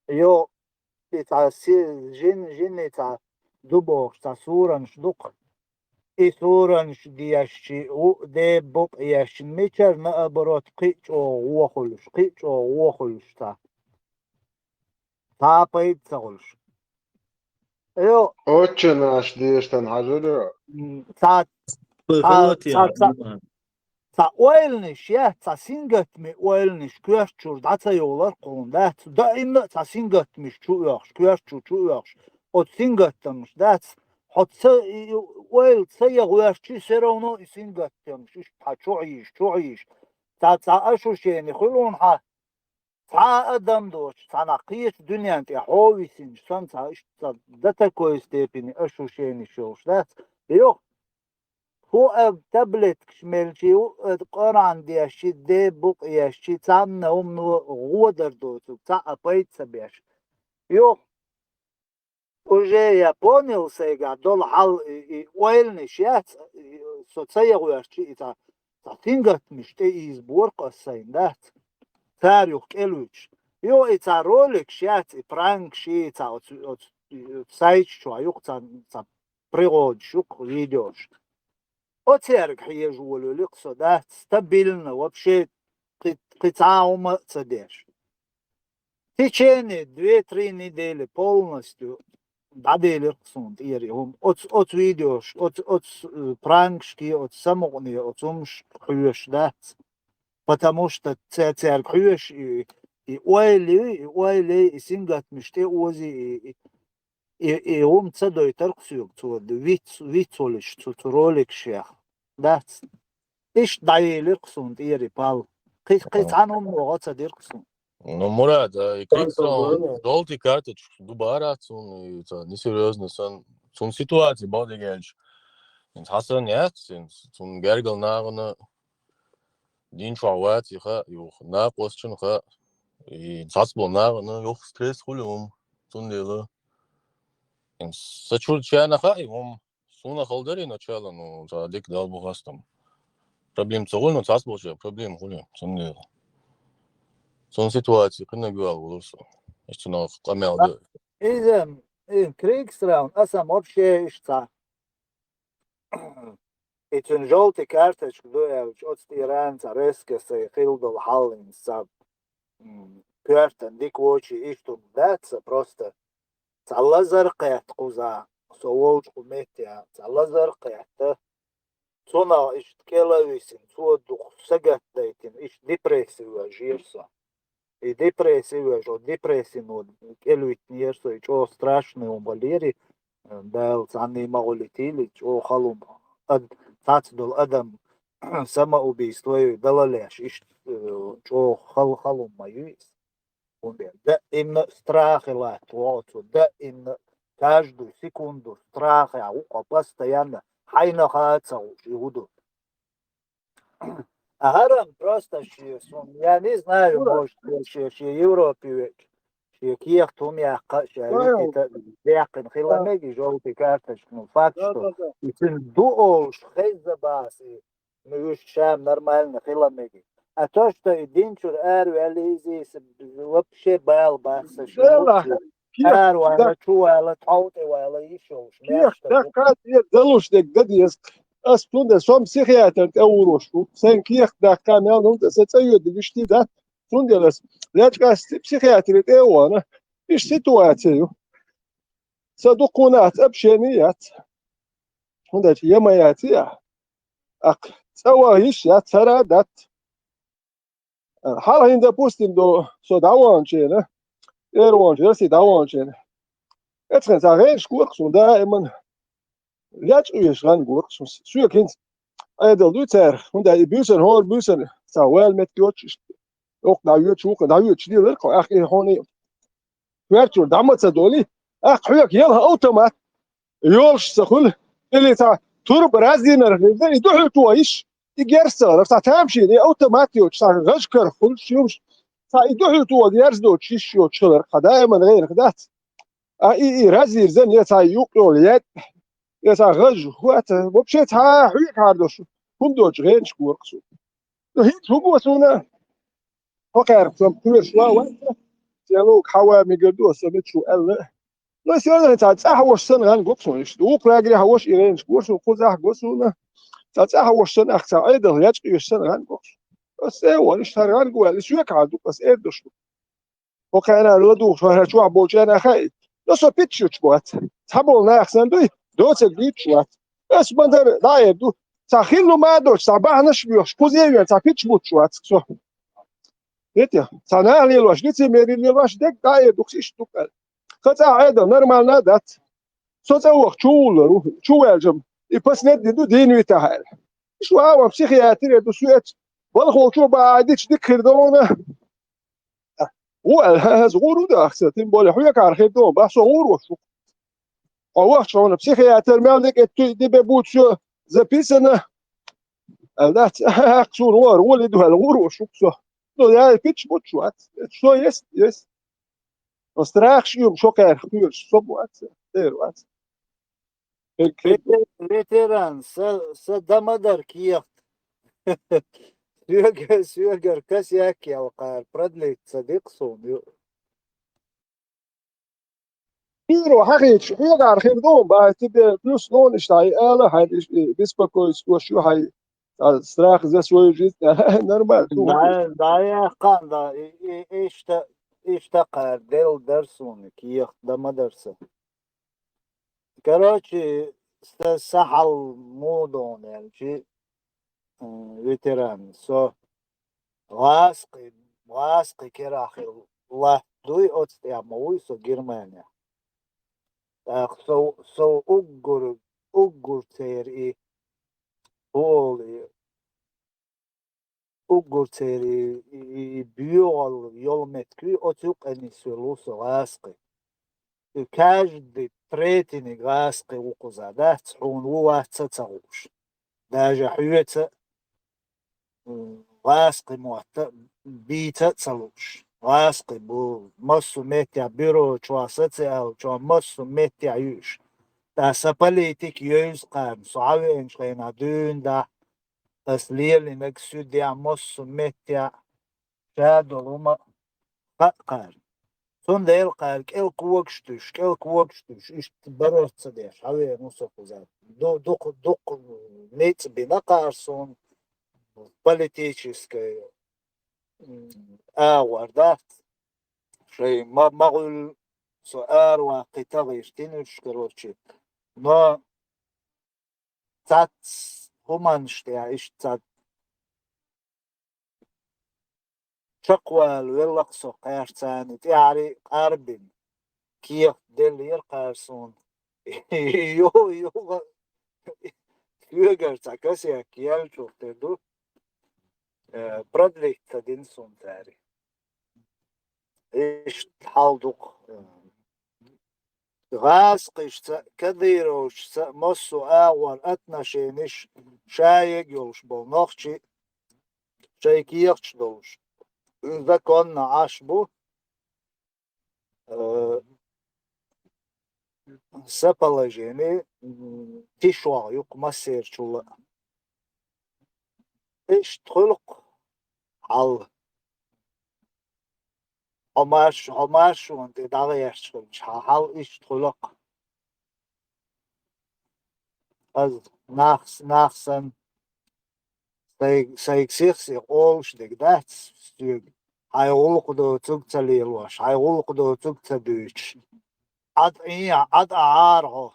йо, и цхьа си-, жин, жин и цхьа ду бохуш, цхьа суранаш ду-кх. и суранаш дешчи, у де букъ ешчи, мичара наоборот, кхи а чӀогӀа вохуьлуш, кхи а чӀогӀа вохуьлуш цхьа. Цхьа а пайда ца хуьлуш. Йо, Отче наш дешан хьажар. М, цхьа, цхьа, цхьа, цхьа, цхьа ойланаш яц, цхьа сингаттаме ойланаш коьртачуьра дӀа ца йолар кхуна, дац? Даимна а цхьа сингаттамаш чу оьхуш, коьртачу чу оьхуш, оцу сингаттамаш, дац? Хьо ца, и, и, ойла ца ян гӀоьртчи, всё равно и сингаттамаш, иштта хьан чу Ӏийш, чу Ӏийш. Цхьа, цхьа ощущени хуьлу хьан, цхьа а адам доцуш, цхьа нах кхечу дуьнен тӀе хьо висинчу санна, цхьа иштта цхьа до такой степени ощущенеш йолуш дац? Йо, хӀу а таблеткаш мелчи, хӀу а Къуръан дешчи, де букъ ешчи, цхьанна хӀумано гӀо дар доцург, цхьа а пайда ца беш. Йо, уже я понял сайгахь долу хьал, и, и ойланаш яц, и, со ца ян гӀоьртчи, и цхьа, цхьа сингаттамаш тӀеийзабора-кх ас сайна, дац? Цара юха кӀелвуьтуш. Йо, и цхьа роликаш яц, и пранкаш, и цхьа оцу, оцу, и, сайташ чохь ю-кх цхьа, цхьа пригӀодаш ю-кх, видеош. Оцаьрга хьежа волавелира-кх со, дац, стабильно, вообще кхин, кхин цхьа а хӀума а ца деш. В течение две-три недели полностью дӀаделира-кх суна тӀера и хӀума. Оцу, оцу видеош, оцу, оцу, э, пранкашки, оцу самукъане, оцу хӀумаш хьоьжуш дац. Потому что ца-, цаьрга хьоьжуш и, и ойла, и ойла, и сингаттамаш тӀеози, и, и, и, и хӀума ца дойтура-кх соьга цо, виц, виц волуш цу, цу роликашех. Дац? Иштта дӀаелира-кх суна тӀера и пал. Кхин, кхин цхьана хӀумано гӀо ца дира-кх суна. Ну, Мурад, а, и Криксон жовтый карточка ду бахара цунна, и цхьа несерьёзно санна. Цунна ситуация бакъдерг аьлча, хӀинца хьан санна яц, хӀинца цунна гергара нахана дин чохь вац и хаьа, юха накъосташна хаьа, и цхьацболу нахана юха стресс хуьлу хӀума, цундела. ХӀинца са чуьра чарна хаьа и хӀума. Суна хала дара и начало, ну, цхьа дика Далла бу хастам. Проблема ца хуьлу, ну, цхьацболчара проблема хуьлу, цундела. Цунна ситуация кхиннаг вала волура со. Иштта цунах къамел ду. Иза, и Криксраун, аса вообще иштта. И цуьнан жовтый карточка ду аьлча, оцу тӀера цхьа резко сайн хилла долу хьал хӀинца цхьа, м, коьртана дика воцуш иштта хӀума дац сан, просто цхьа лазар кхетта кхузахь, со волчу кху метте, цхьа лазар кхетта. Цунах иштта кӀела а висина, цо дукха сагатдайтина, иштта депрессия вежира со. И депрессия вежа, депрессино кӀелвитинера со, и чӀогӀа страшный хӀума хилира, Дала цхьанний ма гӀолитийла, и чӀогӀа хала хӀума. Ад-, цхьацца долу адам самоубийство далалеш, иштта, э, чӀогӀа хала, хала хӀума ма ю иза. ХӀунда даимна страхе латта ву оцу, даимна каждую секунду страхе ву-кх, постоянно хьайна а ца хууш и хӀун ду. А хӀара-м просто шен, я не знаю, может, шен, шен Европе веача, шен кехат хӀума яккха а, шен витита а даьккхина хила мега и жовтый карточка, ну, факт, что и цуьнан ду олуш хезна бахьа, и, ну, уьш ша-м нормально хила мега. А то, что и дин чуьра араваьлла иза, иза вообще бала бац сан шен. Аравала, чувала, тхьов тӀе вала йиш йолуш, кехат даьккха, тӀе далуш дерг дан деза. Ас цундела со-м психиатр тӀе а вуьйлуш ву. Сайн кехат даьккха мел хӀума тӀе сан цӀа йоьду вуьшта дац. Цундела ас лечкъаьсти психиатри тӀе а вахана, иштта ситуация ю. Сан дуккха а нахаца общение яц. ХӀунда аьлча я ма яц и ахь. Аккха цӀа ваха йиш яц, хӀара а дац. Хьалха хӀинца, допустим, до со дӀаваханчу хенахь, тӀера ваханчу, Россия дӀаваханчу хенахь, эцхьана цхьа гӀенаш гора-кх суна даиман. Лечкъа веш гӀан гора-кх суна. Соьга хӀинца Ӏедал дуй цара, хӀунда и буьйсанна, хӀора буьйсанна цхьа вала меттиг йоцуш, иштта, окху дӀахьоьжуш, вукху дӀахьоьжуш лелара-кх, ахь и хьуна и коьртачуьра дӀа ма ца долий, ахь хьоьга елха автомат йолуш ца хуьлу, или цхьа турба раздийнарх хилла, и дуьхьал тоха йиш, и герз ца хилар, цхьа тамашийна, и автомат йоцуш, цхьа гӀаж карах хуьлуш юмаш, цхьа и дуьхьал тоха герз доцуш йиш йоцуш хилар, хьан даиман гӀенах дац. А и, и разъирзан, я цхьа юкъ йолу ятӀ, я цхьа гӀаж, хӀота, вообще цхьа хьоьгахьара долуш хӀума доцуш гӀенаш гора-кх суна. Ну, хӀинца хӀун го суна? Хьо кхаьрга со-м кхоьруш ван вац, цӀе луга хьан ван мегар ду, аса мича ву аьлла. Ну, всё равно цхьа цӀахь вош санна гӀан го суна иштта. Вукху лагере хьан вош и ренаш го суна, кхузахь го суна. Цхьа цӀахь вош санна, ахь цхьа Ӏедал яцкъа йош санна гӀан го. Ас цӀе а вон, иштта хӀара гӀан го аьлла, соьга хьан ду, ас эр дош ду. Хьо кхайна ладугӀуш, хьо хӀара чохь болчу хенахь хаийта. Но со питчуьтуш бац. Цхьаболу нах санна дуй, доцург дуьйцуш вац. Ас ма-дарра дӀаэр ду. Цхьа хилла ма а доцуш, цхьа бахьанаш а боьхуш, кхуза а вен, цхьа питча буттуш вац со. Вете, цхьа нах лелош, лицемерие лелош, дерг дӀаэр ду, иштта ду аьлла. Кхин цхьа Ӏедал нормально а дац. Со цӀа ваха чу вуллар ву, чу ваьлча-м, и последний ду дийна витахь аьлла. Иш ван психиатре ду соьца, балхочо бахьа дича дика хир ду хьуна. Ву аьлла, хӀа, хӀаза гӀур ву даха ца, тем более хьоьгахьара хир ду, бах со гӀур ву шу. Хьо вахча хьуна психиатр мел дика эттуй, ди бе бу цо записано. Аьлла дац, хӀа, суна вара, вали ду аьлла, гӀур ву шу со. Ну, я питча буттуш вац. Со есть, есть. Но страх шиъ ю, шо кхаьрха кхоьруш, со бу вац, тӀера вац. Ветеран, са, са дан ма дара кехат. Соьга-, соьгара косяк яьлла кхара продлить ца дикъ суна ю. Хьуьйро хьахийча, хьоьгахьара хир ду, бахьа тебе плюс лонаш дай ала, хьайна иш, и, беспокойство ю, хьай, а, страх за свою жизнь, нормально ду. Да, да, я хан, да, и, и, иштта, иштта кхара, делла дара суна, кехат дан ма дара са. Короче, са, са хьал муха ду аьлча, м, ветеран, со гӀазкхи, гӀазкхи керахь хилла латта дуй, оцу тӀехь ма вуй со Германехь. ТӀаккха со, со уггар, уггар церан и хӀу олу и уггар церан и, и, и боьгӀалла йолу меттиг ю, оцу юккъе нисвелла ву со гӀазкхи. И каждый третий гӀазкхи ву кхуза, дац, хьуна ву вац а ца хууш. Даже хьоьца, м, гӀазкхи мотт а бийца а ца лууш. ГӀазкхи бу, массо а меттехь бюро чохь, социал чохь, массо а меттехь ю уьш. Ткъа сан политика евза кхарна, со хьан веанчу хенахь дуьйна дахь, ас лелийнарг суьдехь, массо а меттехь ша долу хӀума хаьа кхара. Цундела кхара кӀел когаш туьйсуш, кӀел когаш туьйсуш, иштта бароц ца деш, хьан веана ву со кхуза. Ду-, дукха, дукха ницкъ бина кхара суна политический, м, агӀор дац. Шайн ма-, ма гӀуьллу со араваккхий тахийша тинуьш, короче. Но цхьацца хӀуманаш тӀехь иштта цхьа чекхвала велла-кх со кхаьрца царна, тӀаьхьарий къарбина. Кехат деллера кхара суна. Юха, юха, соьгара цхьа косяк яьллачух тера ду. Э, продлить ца дина суна цара. Иштта хьал ду-кх. ГӀазкхашца, кадыровцашца массо а агӀор отношенеш шайиг йолуш болу нохчий шайн кехаташ долуш. Законно Ӏаш бу, э, са положение, м, тишвала ю-кх массерчул а. Иштта хуьлу-кх хьал. Хьо марш-, хьо маршонна тӀе дӀагӀерташ хилча, хьан хьал иштта хуьлу-кх. Ас нах, нах санна, сайг-, сайга сих-сиха олуш дерг дац соьга, хьайн гӀуллакх доцург ца лелош, хьайн гӀуллакх доцург ца дуьйцуш. Ӏад Ӏехьа, Ӏад Ӏахьара хьо.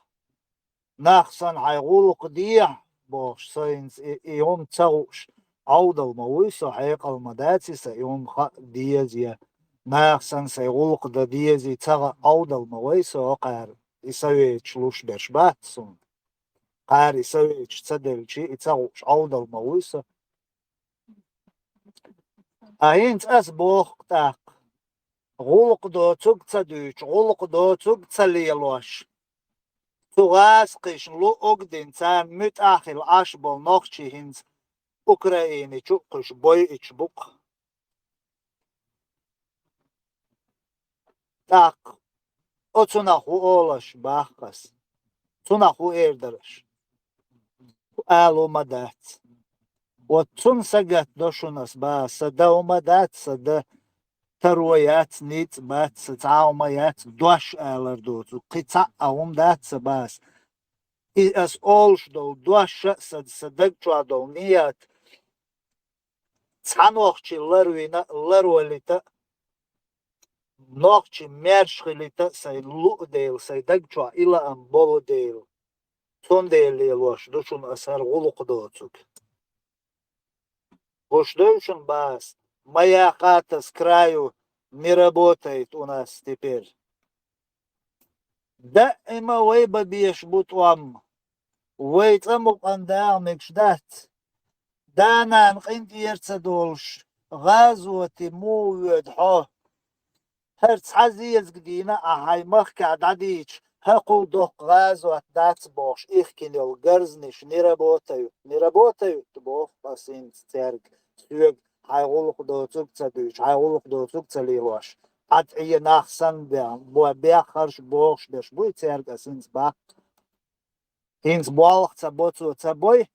Нах санна хьайн гӀуллакх дехьа бохуш, со хӀинца и, и хӀума ца хууш, Ӏовдал ма вуй со, хьекъал ма дац и сан, и хӀума хаа деза я. Нах санна сайн гӀуллакх дан дезий ца хаьа, Ӏовдал ма вай со, кхара и советаш луш берш бац суна. Кхара и советаш ца делчий, и ца хууш, Ӏовдал ма вуй со. Ткъа хӀинца ас боху-кх тӀаккха, гӀуллакх доцург ца дуьйцуш, гӀуллакх доцург ца лелош, цу гӀазкхишна луъург а дина, царна муьтӀахь а хилла Ӏаш болу нохчий хӀинца Украине чу а кхуьуш бойъуьйтуш бу-кх. ТӀаккха оцунах хӀу олуш боху ас? Цунах хӀу эр дара аш? Ала хӀума дац. Вот цунна сагатдо шуна ас, бах, сан дан хӀума дац, сан дан таро яц, ницкъ бац, сан цхьа а хӀума яц, дош алар доцург. Кхин цхьа а хӀума дац сан, бах ас. И ас олуш долу дош а сан, сан даг чохь долу ният цхьа нохчи ларвина, ларвалита, нохчи маьрша хилита сайн луъу дела, сайн даг чохь и лаам болу дела. Цундела лелош ду шуна ас хӀара гӀуллакх доцург. Гуш дуй шуна, бах ас, моя хата с краю не работает у нас теперь. Даима вай бан безаш бу тӀом. Вай цӀа мукъан дагӀа мегаш дац. Да-нана къинтӀера ца долуш, гӀазоте муха воьду хьо? ХӀара цхьа зезаг дийна а хьайн махкахь дӀадийча, хӀокхул доккха гӀазот дац бохуш, ихкина йолу гарзнаш не работают, не работают боху ас хӀинца цаьрга, соьга хьайн гӀуллакх доцург ца дуьйцуш, хьайн гӀуллакх доцург ца лелош. Ӏад Ӏе нах санна бе-, бо-, беххарш бохуш берш буй цаьрга ас хӀинца баккха. ХӀинца болх ца бо цо ца бой,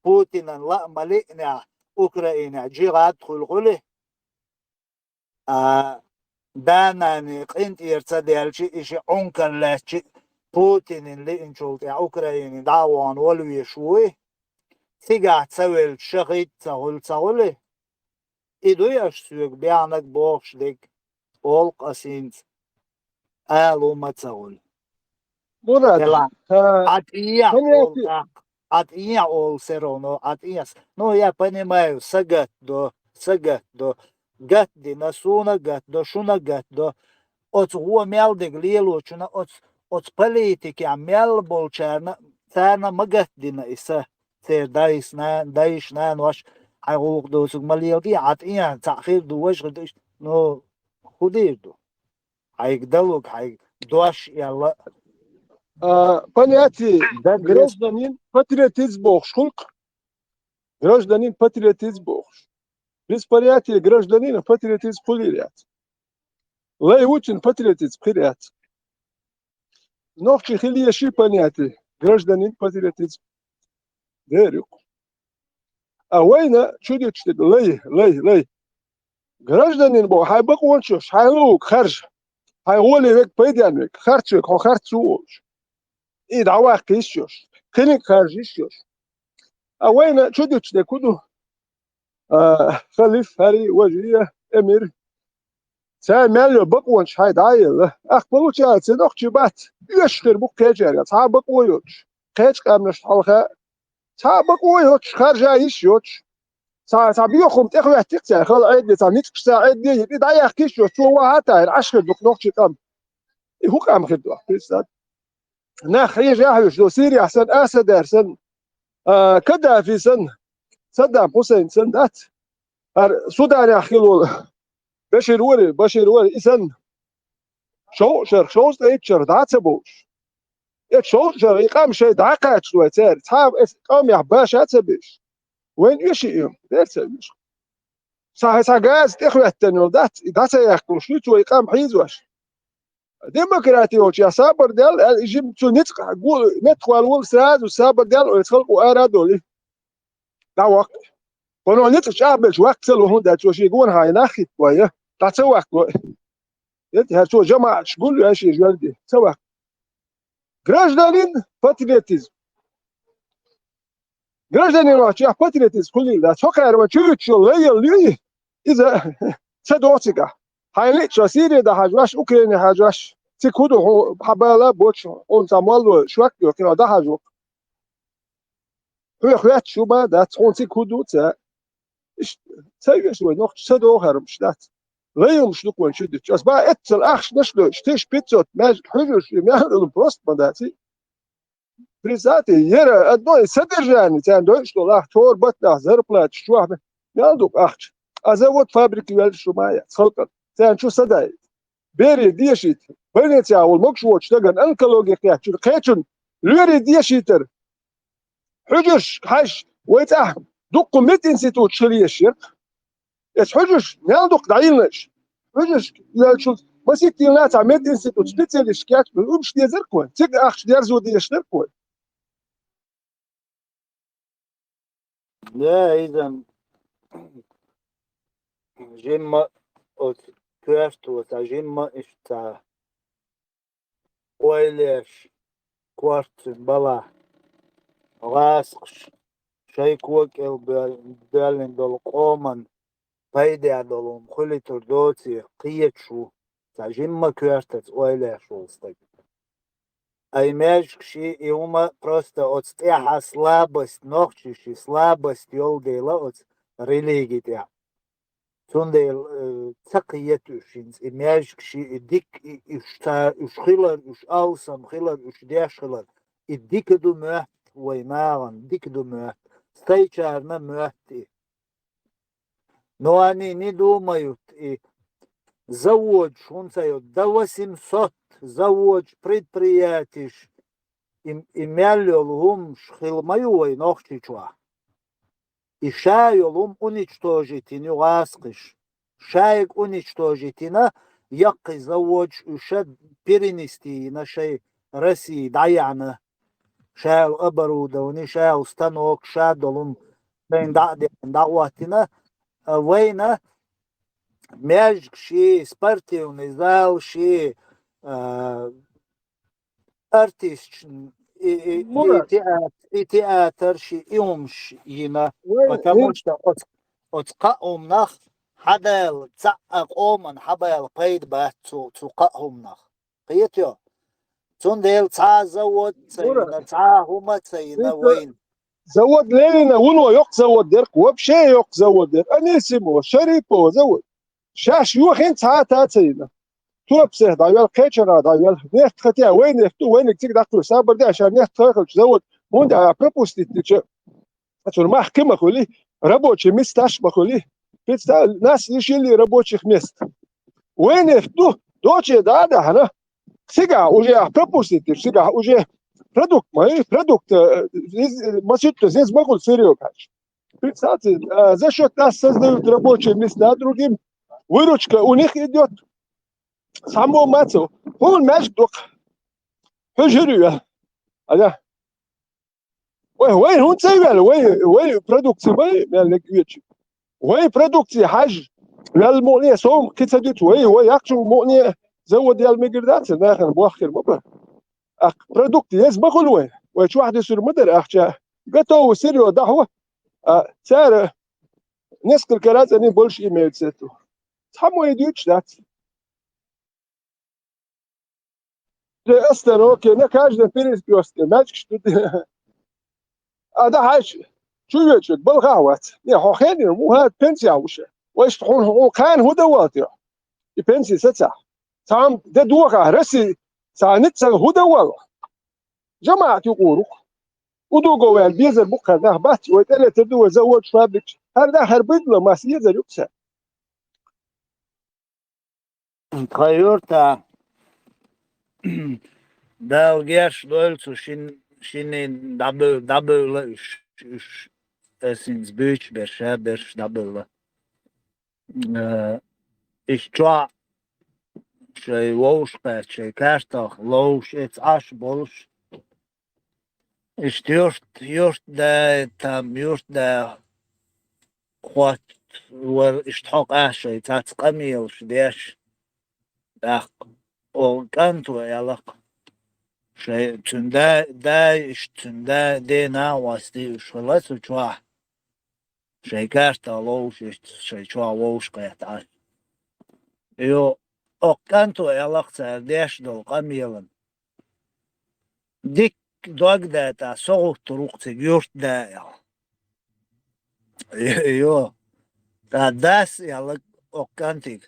Путинан лаа ма лиънехь, Украинехь джихад хуьлу хуьлий? А, да-нана къинтӀера ца даьлча, и ши Ӏункар лаьцча, Путинан лиъначул тӀаьхьа Украине дӀа а вахана вала везаш вуй? Цигахь ца велча, шахид ца хуьлу ца хуьлий? И дуй аша соьга бехнарг бохуш дерг, олу ас хӀинца, ала ма ца хуьлу. Мурад, Делахь, а, Ӏад Ӏехьа хӀун олу яхи- тӀаккха, Ӏад Ӏехьа олу все равно, Ӏад Ӏехьа. Ну, я понимаю, са гатдо, са гатдо. Гатдина, суна гатдо, шуна гатдо. Оцу гӀо мел дерг лелочунна, оцу, оцу политикехь мел болчарна, царна ма гатдина и са. Церан дайс-на-, дайша-наноша хьайн гӀуллакх доцург ма леладе, Ӏад Ӏехьа, цхьаъ хир ду, важа хир ду, иштта, ну, хӀун дийр ду? Хьайга далург, хьайга дош аьлла. А, понятие Дан гражданин, патриотизм бохуш хуьлу-кх. Гражданин, патриотизм бохуш. Без понятия гражданина патриотизм хуьлийла яц. Лай ву цуьнан, патриотизм хир яц. Нохчи хила еза ши понятие: гражданин, патриотизм. Дера ю-кх. А вайна чу дуьтуш дерг лай, лай, лай. Гражданин боху хьайн бакъонаш йолуш, хьайн луург харжа, хьайн гӀоле верг, пайденна верг, харц верг, хьо харц ву олуш. И дӀаваккха йиш йолуш, кхиниг харжа йиш йолуш. А вайна чу дуьтуш дерг хӀун ду? А, халиф, хӀара, важа, эмир. Цара мел йолу бакъонаш хьайн дӀа а елла, ахь получается нохчи бац, оьшуш хир бу кхечаьрга, цхьа а бакъо йоцуш, кхечу къаьмнашна хьалха, цхьа а бакъо йоцуш, харжа йиш йоцуш. Цхьа, цхьа боьха хӀума тӀехӀоьттира цара, хала Ӏедде, цхьа ницкъаш цхьа Ӏедде йира, и дӀаяккха йиш йоцуш, цо вахьа а таьӀира, Ӏаш хир ду-кх нохчи къам. И хӀун къам хир ду, представь? Нах хьежа а хьоьжуш ду, Сирияхь санна, Асадар санна, а, Каддафи санна, Саддам Хусейн санна дац. ХӀара Суданехь хилла волу Башир вара, Башир вара, и санна. Шовзткъа шарах, шовзткъе итт шарах дӀа а ца бовлуш. Эцу шовзткъа шарах и къам шайн дӀа а кхачалой цара, цхьа а эцу къамехь баша а ца беш. Вайна оьший и? Дера ца оьшу. Цхьа, цхьа газа тӀехӀоьттина йолу дац, и дӀа ца яьккхалуш ю цо и къам хьийзош. Демократи йолчохь сабар дел, аьлла, и жима цу ницкъ гу-, меттахвала волу сразу сабар дел, оцу халкъо ара а долий. ДӀаваккха. Кхунах ницкъ чӀагӀбелча ваккха ца ло, хӀунда аьлча цо шен гонахьа нах хӀиттабой, дӀа ца ваккхало. ХӀара цо жамаӀаташ гулъяй шен жоьнде, ца ваккха. Гражданин, патриотизм. Гражданин вахча патриотизм хуьлийла дац. Цхьа кхаьра ван чуьрачу лайалла юй, иза ца догӀу цигахь. Хьайна лиъча Сирия дӀахьажош, Украине хьажош, цига хӀун ду хьо, хьан бала боцуш, хьуна цхьа молло шок йо, кхин дӀахьажо. Хьоьга хоьттуш хӀума дац, хьуна цига хӀун ду ца. Иштта ца веш вай нохча ца догӀу хӀара хӀумаш дац. Лай хӀумаш ду-кх вайн чу дуьтуш. Ас бан эццал ахчанаш а дойтуш, тысяча пятьсот маьждиг хьуьжарш, и мел хӀума просто ма дац и. Представьте, яра одно из содержаний, царна дойуш долу ахча, хӀора баттахь зарплаташ чохь бе-, мел ду-кх ахча. А завод, фабрика йоьллуш шу ма яц, халкъана. Царна чу садаийта. Бере дешийта. Больницехь волу могуш воцучу стагана онкологи кхеттачун, кхечун лоьрий дешийтар. Хьуьжарш хьаьжча, вай цӀахь дуккха мединституташ хила езаш яра-кх. Эс хьуьжарш мел дукха дӀайиллина иш. Хьуьжарш йоьллачул масийтта йиллина цхьа мединститут специалисташ кечбелла, уьш дезара-кх вайн. Цига ахча дерзо дезаш дара-кх вайн. Да, иза жимма оцу коьрто цхьа жимма иштта цхьа ойлеш, корта цуьнан балахь, гӀазкхаша шайн кога кӀел боьл-, боьллина долу къоман пайде долу хӀума хуьлуьйтур доций кхеташ ву, цхьа жимма коьртаца ойлеш волу стаг. Ай, маьждигаш и хӀума просто оцу тӀаьхьа слабость, нохчийн слабость йолу дела оцу религи тӀехь. Цундела, э, ца кхета уьш хӀинца, и маьждигаш и дика, и, уьш ца, уьш хилар, уьш алсам хилар, уьш деш хилар. И дика ду моьтту вайн нахана, дика ду моьтту. Стайчарна моьтту и. Но они не думают, и заводаш хӀунда ца йо, до восемьсот заводаш, предприятиш, и, и мел йолу хӀумаш хила ма ю вай Нохчийчохь. И ша йолу хӀума уничтожить йина ю гӀазкхаша. Шайга уничтожить йина, яккхий заводаш уьш перенести йина шайн Россия дӀаяьхьна. Шайла оборудование, шайла станок, ша долу хӀума шайна дӀа а деана, дӀа а хӀоттийна, а вайна маьждигаш и, спортивный залаш и, а, артисташ, и, и, и Мурат. Театр, и театраш и, и хӀумаш йина. Вай, Потому и что оцу, оцу кхаа хӀуманах хьадала, цхьаъ а къоман хьабала пайда бац цу, цу кхаа хӀуманах. Кхетайо? Цундела цхьа а завод ца Мурат. Йина, цхьа а хӀума ца йина Иту вайна. Завод лелийна, вуно йоккха завод дерг, вообще йоккха завод дерг. Анисимова, Шарипова завод. Шаьш йохийна цхьа а та ца йина. Топсех дӀавелла, кхечанхьа дӀавелла. Нефть хотя, вай нефть ду, вайниг цига дӀакхуьйсу. Сабар де, ша нефть хьекхалчу завод. ХӀунда а пропустить дича? Цуьнан мах кхин ма хуьли, рабочий месташ ма хуьли. Представь, нас лишили рабочих мест. Вай нефть ду, доче да а даьхьна. Цигахь уже ахь пропустить дича, цигахь уже продукт ма, продукт, э, из, масуьтту зеза ма хуьлу, Серёга. Представьте, а, за счёт нас создают рабочие места другим. Выручка у них идёт. Цхьаммо ма ца. Хьуна маьждиг дукха. Хьо жири вел. Ада. Вай, вай хӀунда ца вел? Вай, вай продукция вай мел легвечи. Вай продукция хьажа. Вел муъне сом кхин ца дуьту. Вай, вай яккхачу муъне завод ял мегар дац, нахана бохкар ма бара. Ах, продукт еза ма хуьлу вай. Вай чохь дисур ма дара ахча. Готовый сырьё дахьо. А цара несколько раз они больше имеют с этого. Цхьаммо и дуьйцуш дац. Остановке, на каждом перекрёстке, мячик что. А да хьаьжча, чу вечиг, балха а вац. Не, хьо хенира, муха пенсия вуша. Вайшта хьуна, хьуна кхана хӀун дан валт йо? И пенсия сацахь. Цхьа де дохахь, Россия, цхьа ниццал хӀун дан валла? ЖамаӀат юкъур ву-кх. Удуго ваьлла безар бу-кх хӀара нах бац, вай тӀелетар ду, вай заводаш, фабрикаш. ХӀара нах хӀара буьйдала мас езар ю-кх цара. Тхан юрта Дала геш дойла цу шин-, шиннин дӀабевлла, дӀабевлла уьш, уьш эсинца буьйцу берш, ша берш дӀабевлла. Э, иштта чохь шайн вовшахкхетта, шайн каьртах ловш, эца Ӏаш болуш. Иштта юрт, юртда, там, юртда хотта вара, иштта хьо къаьхьа шайн цхьацца къамелаш деш, тӀаккха оха кӀанто аьлла-кх. Шайн, цуьнан да, да, иштта цуьнан да, дена а гӀостий уьш хила цу чохь. Шайн каьртах ловш, иштта шайн чохь вовшахкхетта Ӏаш. Йо, оха кӀанто аьлла-кх цара деш долу къамелан. Дикка дог дайтахь, со гӀуттур ву-кх цига юртда аьлла. Йо, тӀаккха дас аьлла оха кӀантига.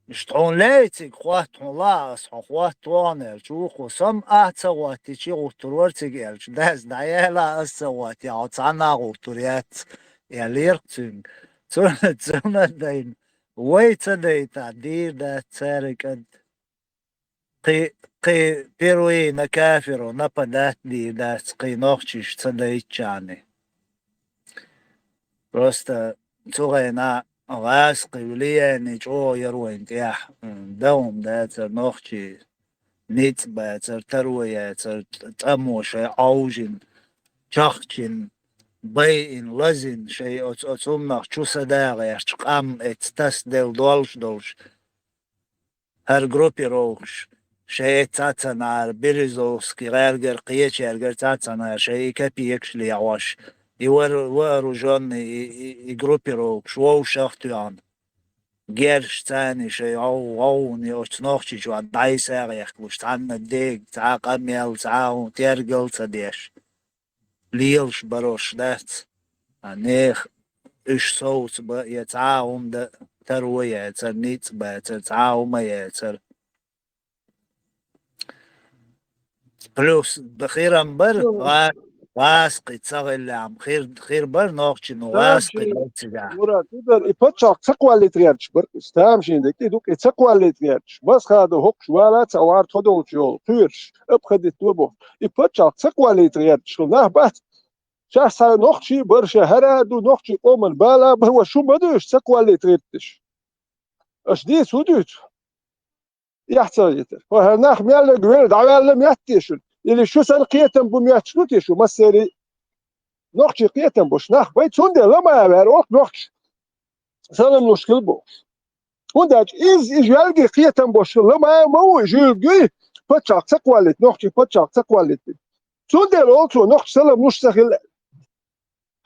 Иштта хьуна лаьий цига, хотта хьуна лаахь ас, хьо хотта вахана аьлча, вукхо, со-м ахь ца гӀоттича гӀуттур вара цига аьлча, дас дӀаяьлла ас ца гӀоттий, хьо цхьанна а гӀуттур яц, аьллера-кх цуьнга. Цу-, цунна а дайна, вай ца дайтахь, дийр дац цара кӀант. Кхин, кхин первый на кафиров нападать дийр дац, кхин нохчийша ца дайтчарна. Просто цу хенахь гӀазкхийн влияние чӀогӀа яра вайна тӀехь, м, дан хӀума дацара, нохчий ницкъ бацара, таро яцара, т-, тӀамо шайн Ӏовжина, чахчина, байина, лазийна, шайн оцу, оцу хӀуманах чу са да гӀерташ, къам эцна тасаделла долуш долуш. хӀара группировкаш, шоай цхьацца нахара, Березовский гӀергара, кхечу гӀергара цхьацца нахара, шоай и копейкаш лехьош, и вар-, вооружённый, и, и, и группировкаш вовшах а тоьхна, герзаш царна шоай гӀов-, гӀовгӀане оцу Нохчийчохь дӀасагӀехкалуш, цхьанна дега, цхьа къамел, цхьа хӀун тергал а ца деш, лелаш барош дац. А нехан уьш совцабан я цхьа а хӀума дан таро яцара, ницкъ бацара, цхьа а хӀума яцара. Плюс б-, хирам бара, Ну. гӀа-, гӀазкхий ца хиллехь-м, хир, хир бара нохчийн, ну, гӀазкхий Тамашийна, бара цигахь. Мурад, удар и паччахьалкх ца кхоллийта гӀерташ бара, тамашийна дерг и ду-кх, и ца кхоллийта гӀерташ. Масхадов хӀокхуш вала ца варт хьо долчу йолу, кхоьруш, обходить ло бохуш. И паччахьалкх ца кхоллийта гӀерташ хилла нах бац. Шаьш цхьа нохчий бара, шаьш хӀара а ду, нохчийн къоман бала а бара, ва шу ма ду уьш ца кхоллийта гӀерташ. Аша дийца хӀун дуьйцу? Яхь ца хетара. ХӀара нах мел верг вер дӀаваьлла моьтту те шуна? Или шу санна кхетам бу моьттуш ду те шу массерий? Нохчий кхетам бу шуна нах бай, цундела ма а вер, оха нохчий салам луш хила бохуш. ХӀунда аьлча иза, иза жоьлгий кхетам бу шуна, ла ма а ма ву, жоьлгий паччахьалкх ца кхоллийта, нохчий паччахьалкх ца кхоллийта. Цундела олу цо нохчий салам луш ца хила.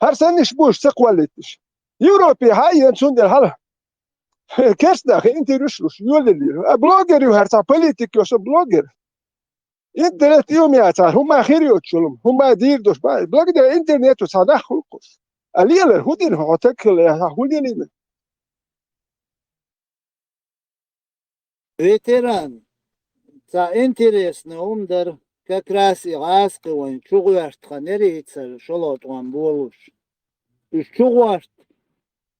ХӀара санна иштта бу уьш ца кхоллийташ. Европе хьан а еана цундела хьала. Керста нах интервьюш луш, йолаллера. А блогер ю хӀара цхьа политик йо со блогер. Интернет и хӀума яцахь, хӀума хир йоцуш йолу, хӀума дийр долуш бац. Благодаря интернету цхьа нах хуьлу кхуш. А лелар хӀун дина хьо таг хила, хьан хӀун дина? Ветеран, цхьа интересный хӀума дара, как раз и гӀазкхи вайн чугӀоьртахана яра ицар шолгӀа тӀом болуш. Уьш чугӀорта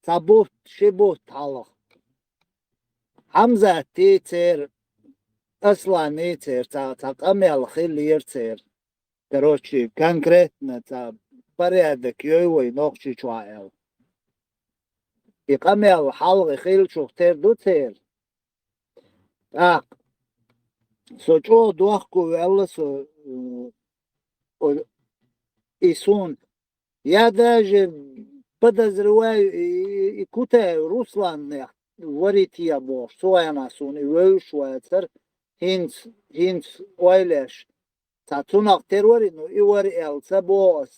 цхьа бутт, ши бутт хьалха. Хьамзатти церан, Асланни церан, цхьа, цхьа къамел хиллера церан. Короче, конкретно цхьа порядок йой вай Нохчийчохь аьлла. И къамел хьалха хиллачух тера ду церан. ТӀаккха со чӀогӀа дохко ваьлла со, м, о, и суна. Я даже подозреваю, и, и, и Кутаев Русланнех варить я бохуш, цу хенахь суна и вевзаш вацара, хӀинца, хӀинца ойла еш. Цхьа цунах тера вари, ну, и вари аьлла ца боху ас.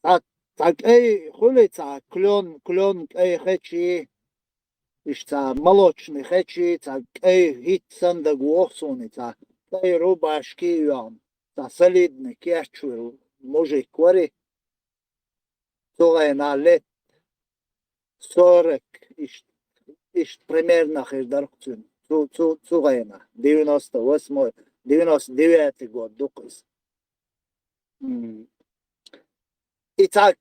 Цхьа, цхьа кӀай хуьлий, цхьа клен, клен кӀай хечий, иштта цхьа молочный хечий, цхьа кӀай хӀитта санна дагавогӀу суна, цхьа кӀай рубашки а йоьхна, цхьа солидный кечвелла мужик вари. Цу хенахь лет сорок, иштта, иштта примерно хир дара-кх цуьнан. Цу, цу, цу хенахь, девяносто восьмой, девяносто девятый год ду-кх иза. М. И цхьа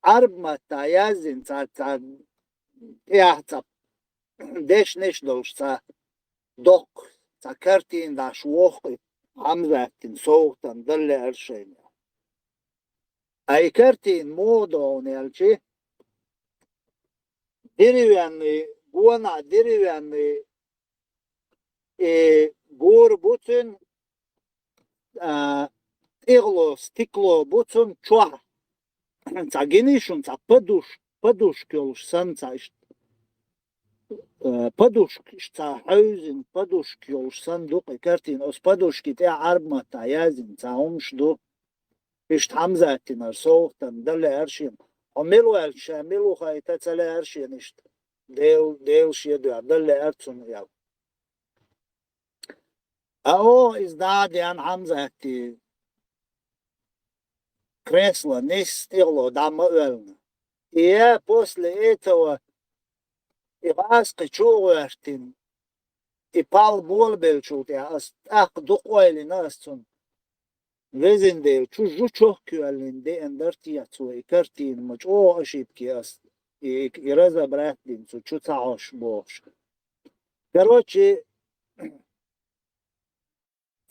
Ӏарба маттахь яздина, цхьа, цхьа тӀехь цхьа дешнаш долуш, цхьа доккха, цхьа картина даш воху и Хьамзатина совгӀатана дан лаьара шайна. А и картина муха ду хьуна аьлча, деревянный, гонахь деревянный, э, гора бу цуьнан, а, тӀехула стекло бу цуьнан чохь. Цхьа гиний шуна, цхьа подуш-, подушка йолуш санна цхьа иштта. Э, подушка, иштта цхьа хьевзина подушка йолуш санна ду-кх и картина. Оцу подушки тӀехь Ӏарба маттахь яздина цхьа хӀумаш ду. Иштта Хьамзатинара совгӀатана дан лаьара шена. Хьо мила ваьлча, ша мила ву хайта ца лаьара шена иштта. Дел-, Делан шен дуьхьа дан лаьара цунна аьлла. А оха иза дӀа а деана, Хьамзатти кресло нисса тӀехула дӀа ма оьллина. И я после этого и гӀазкхи чу а гӀоьртина, и пал болабеллачул тӀаьхьа ас тӀаккха дукха ойла йина ас цунна. Везан Дела, чу жу чохка йоьллина деана дара те цо и картина, ма чӀогӀа ошибки ас и, и разобрать дина цу чу ца хьожуш бохуш. Короче,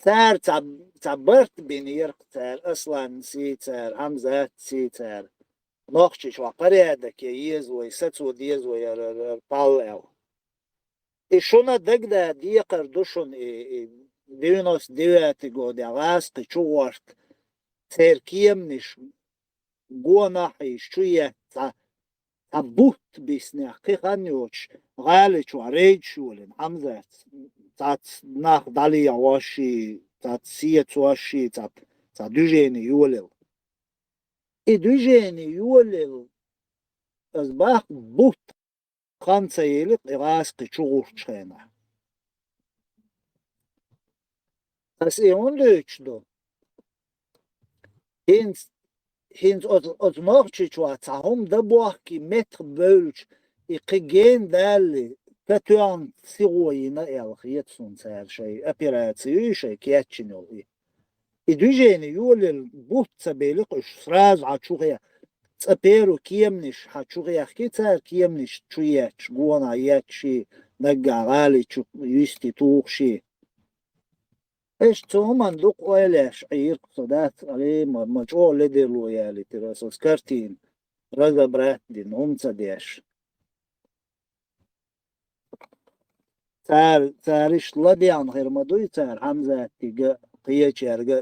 цара цхьа, цхьа барт бинера-кх цара, Асланций цара, Хьамзатций цара. Нохчийчохь порядок ян еза вай, сацо деза вай хӀара, хӀара, хӀара пал аьлла. И шуна дагадеха декхар ду шуна и, и девяносто девятый годехь гӀазкхи чу гӀорта, церан кеманаш гонахь а йиш чу етта цхьа, цхьа бутт биснехь, кхин хан йоцуш, гӀали чохь рейдаш йолийна Хьамзатца, цхьацца нах дӀалехьошший, цхьацца сецошший, цхьа, цхьа движение йолийла. И движение йолийла, аса боху, бутт хан ца елира и гӀазкхи чу гӀуртчу хенахь. Аса и хӀунда дуьйцуш ду? ХӀинца, хӀинца оцу, оцу Нохчийчохь цхьа хӀума дан бохкий, меттах бевлча, и кхин гена далале, ка тоьхна сихо йина аьлла хета суна цара шайн операци ю, шайн кечйина йолу и. И движение йолийла бутт ца белира уьш, сразу хьан чу хе-, цкъа первый кеманаш хьан чу хехкий цара, кеманаш чу етташ, гонах етташ, наггахь гӀали чу юьстий тухуш. Аш цу хӀуманна дукха ойла еш Ӏийра-кх со, дац, алий, ма, ма чӀогӀа ледарло ялийтира аса оцу картина, разобрать дина, хӀума ца деш. Цара, цара иштта ладегӀна хир ма дуй цара Хьамзатига, кхечаьрга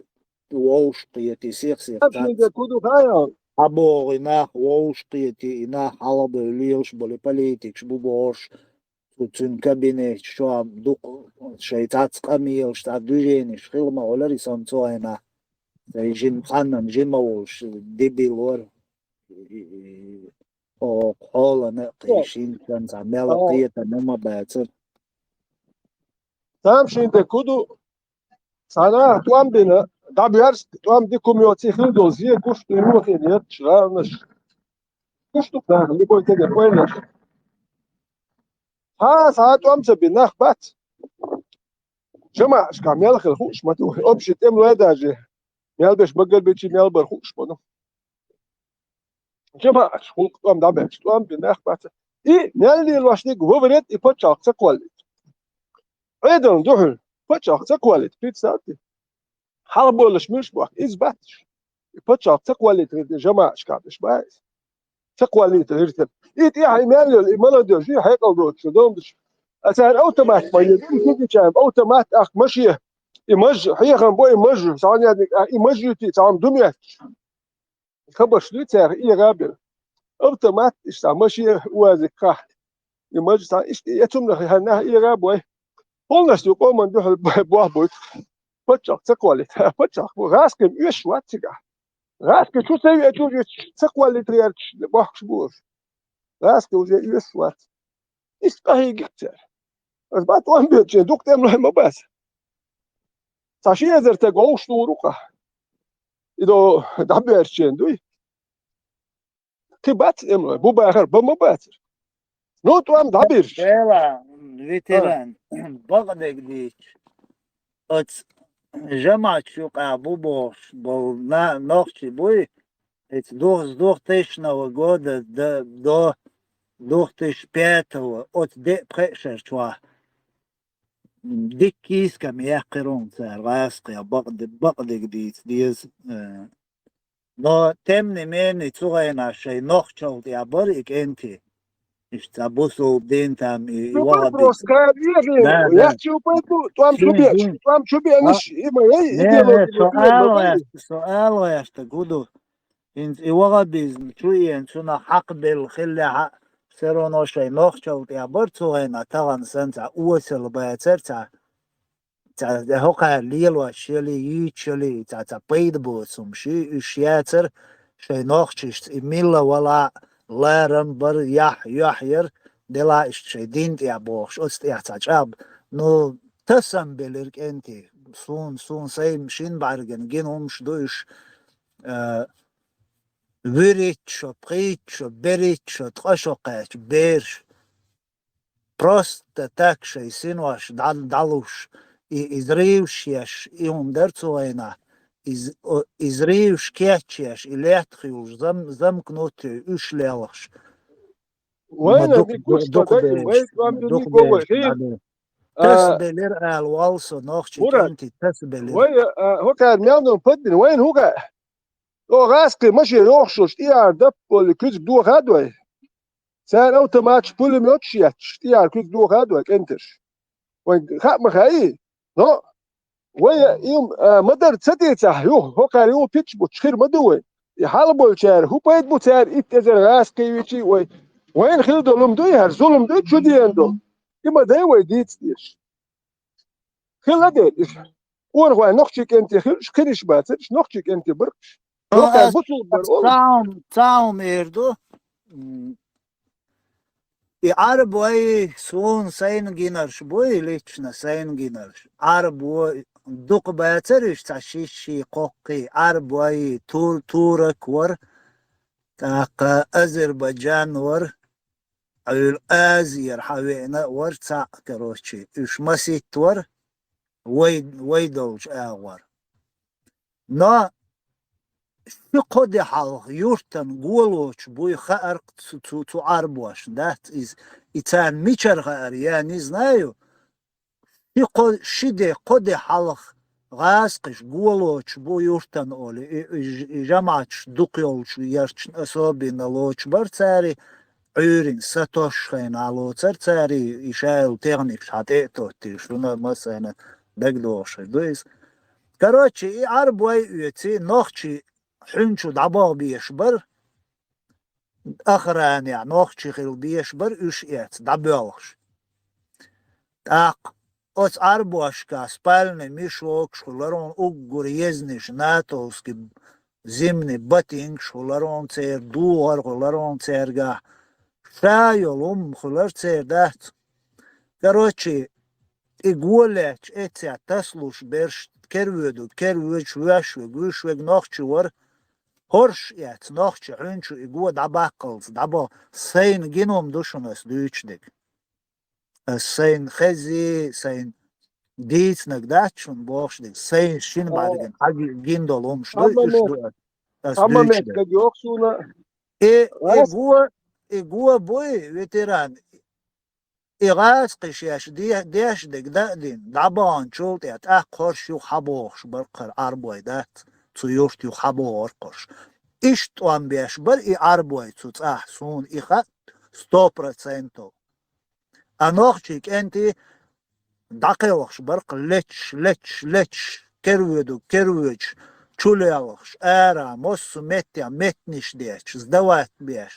вовшахкхетий, сих-сиха Аб цац шинга ку ду хьан? ХьабогӀу и нах вовшахкхетий, и нах хьалхабевлла лелаш болу политикаш бу бохуш, цу цуьнан кабинеташ чохь дукха шайн цхьацца къамелаш, цхьа движенеш хила ма-, олар и сан цу хенахь. Сайн жин-, цхьаннан жима волуш, дебил вара. И, и, и, о, хьолана а кхин шин санна цхьа мел а кхетам ма бацара. Тамашийна де ку ду, цхьа наха тӀом бина, дӀабоьрзу, тӀом дика хӀума йоций хила долу зен гуш ду юххе етташ гӀаланаш. Гуш ду нахана, любой тегара ойла еш. Цхьа а, цхьа а тӀом ца бина нах бац. ЖамаӀашкахь мел хила хууш ма ду, общий тӀемалой даже, мел берш багарбичи мел бар хууш ма ду. ЖамаӀаш, хӀуллакх тӀом дӀабаьлча, тӀом бина нах бац. И мел лелош дерг вовред и пачхьалкх ца кхоллийта. Ӏедална дуьхьал пачхьалкх ца кхоллийта, представьте. Хьалхабевлларш муьлш боху, иза бац. И пачхьалкх ца кхоллийтар дерг жамаӀашкахь берш бац. Ца кхоллийтар дерг. И тӀехь и мел йолу, и молодёжь, и хьекъал доцуш, дом деш. А цара автомат ма йоьду, и кегийчарна автомат, ахка машен. И маж, хьехам бо, и маж, цхьана яьдниг, а, и маж юьтий, цхьана ду моьттуш. Хабарш дуй цара, и гӀабир. Автомат, иштта машен, уазик хахь. И маж цхьа, иштта, я цунах хьан нах, и гӀабой. Полностью къоман дуьхьал бо-, бохь буй. Паччахь ца кхоллийта. Паччахь бу. ГӀаскхим оьшуш вац цигахь. ГӀаскхи чу ца веача, уьш ца кхоллийтарерчаш бохкуш бу уьш. ГӀаскхи уже оьшуш вац. Иштта къахьийгира цара. Аса бац, тӀом бечу дукха тӀемалой ма бац. Цхьа ши эзар стаг вовшах лур ву-кх. И до дӀабоьрзучу дуй. Кхин бац тӀемалой, бу бахар, бан ма бацара. Ну, тӀом дӀабирзича. Дела, ветеран, бакъдерг дийцича, оцу жамаӀаташ юкъахь бу бохуш болу на-, нохчий буй, эца дух-, с двухтысячного года до, до двух тысяч пятого, оцу деа пхеа шар чохь. Дикка кийсакам яьккхира хьуна цара гӀаскхи, бакъде-, бакъдерг дийца деза, э, Но, тем не менее, цу хенахь шайн нохчалла тӀехь бара и кӀентий. Иштта цхьа бусулба дин там и, и ваххабизм. Да, да. Яц чу пайду, тӀом чу беъча, тӀом чу беънаш, и ма яй, не, не, идеология со ма яй. Ала ваьшта, со ала ваьшта гу ду. ХӀинца и ваххабизм чу еана, цунах хьакхабелла хиллехь а, все равно шайн нохчалла тӀехь бара цу хенахь, тахана санна цхьа осал бацара цхьа. Цхьа хӀокхара лелош йолий, юьйцуш йолий, цхьа, цхьа пайда боцу хӀумаш ю, уьш яцара шайн нохчашца и милла вала а, ларам бара, яхь, юьхь яра, дела иштта шайн дин тӀехь бохуш, оцу тӀехь цхьа чӀагӀ. Ну, тасам белира кӀентий, суна, суна сайн шина бӀаьргана гина хӀумаш ду уьш, а, вуьрхӀитта шо, пхийтта шо, берхӀитта шо, ткъа шо кхаьчна бераш. Просто так шайн синош дӀа-, дӀалуш, и, иза ривш еш, и хӀума дара цу хенахь, из-, о, иза ривш кечъеш, и лаьттах юлуш зам-, замкнутый уьш лелхаш. Вайна ма дукха, дукха, дукха бераш, вай, вай, дукха бераш дӀадина. Тасабелира ала валла со, нохчий кӀентий тасабелира. Вай, а, хӀокхара мел дан паддина, вайна хӀуга? О, гӀаскхи машен йохуш, тӀеара даппалли куьзга дохад вай. Цара автоматаш, пулемёташ етташ, тӀеара куьзга дохад вай, кӀенташ. Вайн хаа ма хаьий? Но вай, им, а, ма-дарра ца дийцахь, юха, хӀокхара юха пич буттуш хир ма ду вай. И хьалаболчара хӀун пайда бу цара итт эзар гӀаскхи вичий вай? Вайна хила долу хӀума дуй хӀара, зулам дуй чу деана долу? И ма дай вай дийца дезаш. Хила дера иза. Къонахой нохчийн кӀентий хилча, кхераш бацарш нохчийн кӀентий баркаш. Нохчийн бусулба бар олу. Цхьа хӀума, цхьа хӀума эр ду. М, и Ӏарбой суна сайна гинарш буй, лично сайна гинарш. Ӏарбой дукха бацарш, цхьа шишший, кхоккхий, Ӏарбой, тур-, турок вара, тӀаккха Азербайджан вара, Ӏуьйла Азияра хьан веана а вара цхьаъ, короче, уьш маситта вара, вай, вай долчу агӀор. Но ши-кхо де хьалха юьртан голочу буй хаьара цу, цу, цу Ӏарбошна, дац иза, и царна мичара хаьара, я не знаю, ши-кхо, ши де, кхо де хьалха гӀазкхиш голочу бу юьртан олий, и, и ж-, и жамаӀаташ дукха йолчу ярчна особенно лоцуш бара цара, Ӏуьйрина сатосуш хенахь лоцура цара, и шайолу техникаш хьан тӀе а тоттийша, шуна массарна дагадогӀуш хир ду иза. Короче, и Ӏарбой оьций нохчий хьуьнчу дӀабаха беш бара, охранехь нохчий хила беш бара, уьш эцна дӀабоьлхуш. ТӀаккха оцу Ӏарбошкахь спальный мешокаш хуьлура хьуна, уггар езниш, натовский зимний ботинкаш хуьлура хьуна церан, духар хуьлура хьуна цаьргахь, ша йолу хӀума хуьлура церан, дац. Короче, и го лаьтташ эццехь тасалуш берш, кервоьду, кервоьдуш, воьш верг, вуьш верг нохчий вара, хӀорш эцна нохчий хьуьнчу и го дӀабаккхалц, дӀабо, сайна гина хӀума ду шуна ас дуьйцуш дерг. Ас сайна хези, сайна дийцинарг дац шуна бохуш дерг, сайна шина бӀаьргана хьан гина долу хӀумаш ду, уьш ду ас, ас дуьйцуш дерг. Йоху суна. И, и го, и го буй, ветеран, и гӀазкхиш еш де-, деш дерг дан а дина, дӀабаханчул тӀе тӀаккха хӀорш юха хьабохуш бара кхара Ӏарбой, дац, цу юьрта юха хьабохура хӀорш. Иштта тӀом беш бара и Ӏарбой цу цӀахь, суна и хаьа сто процентов. А нохчий кӀентий дӀакхелхаш бара кху леташ, леташ, леташ, кервоьду, кервоьдуш, чулелхаш, ара, массо а меттехь меттанаш детташ, сдавать беш,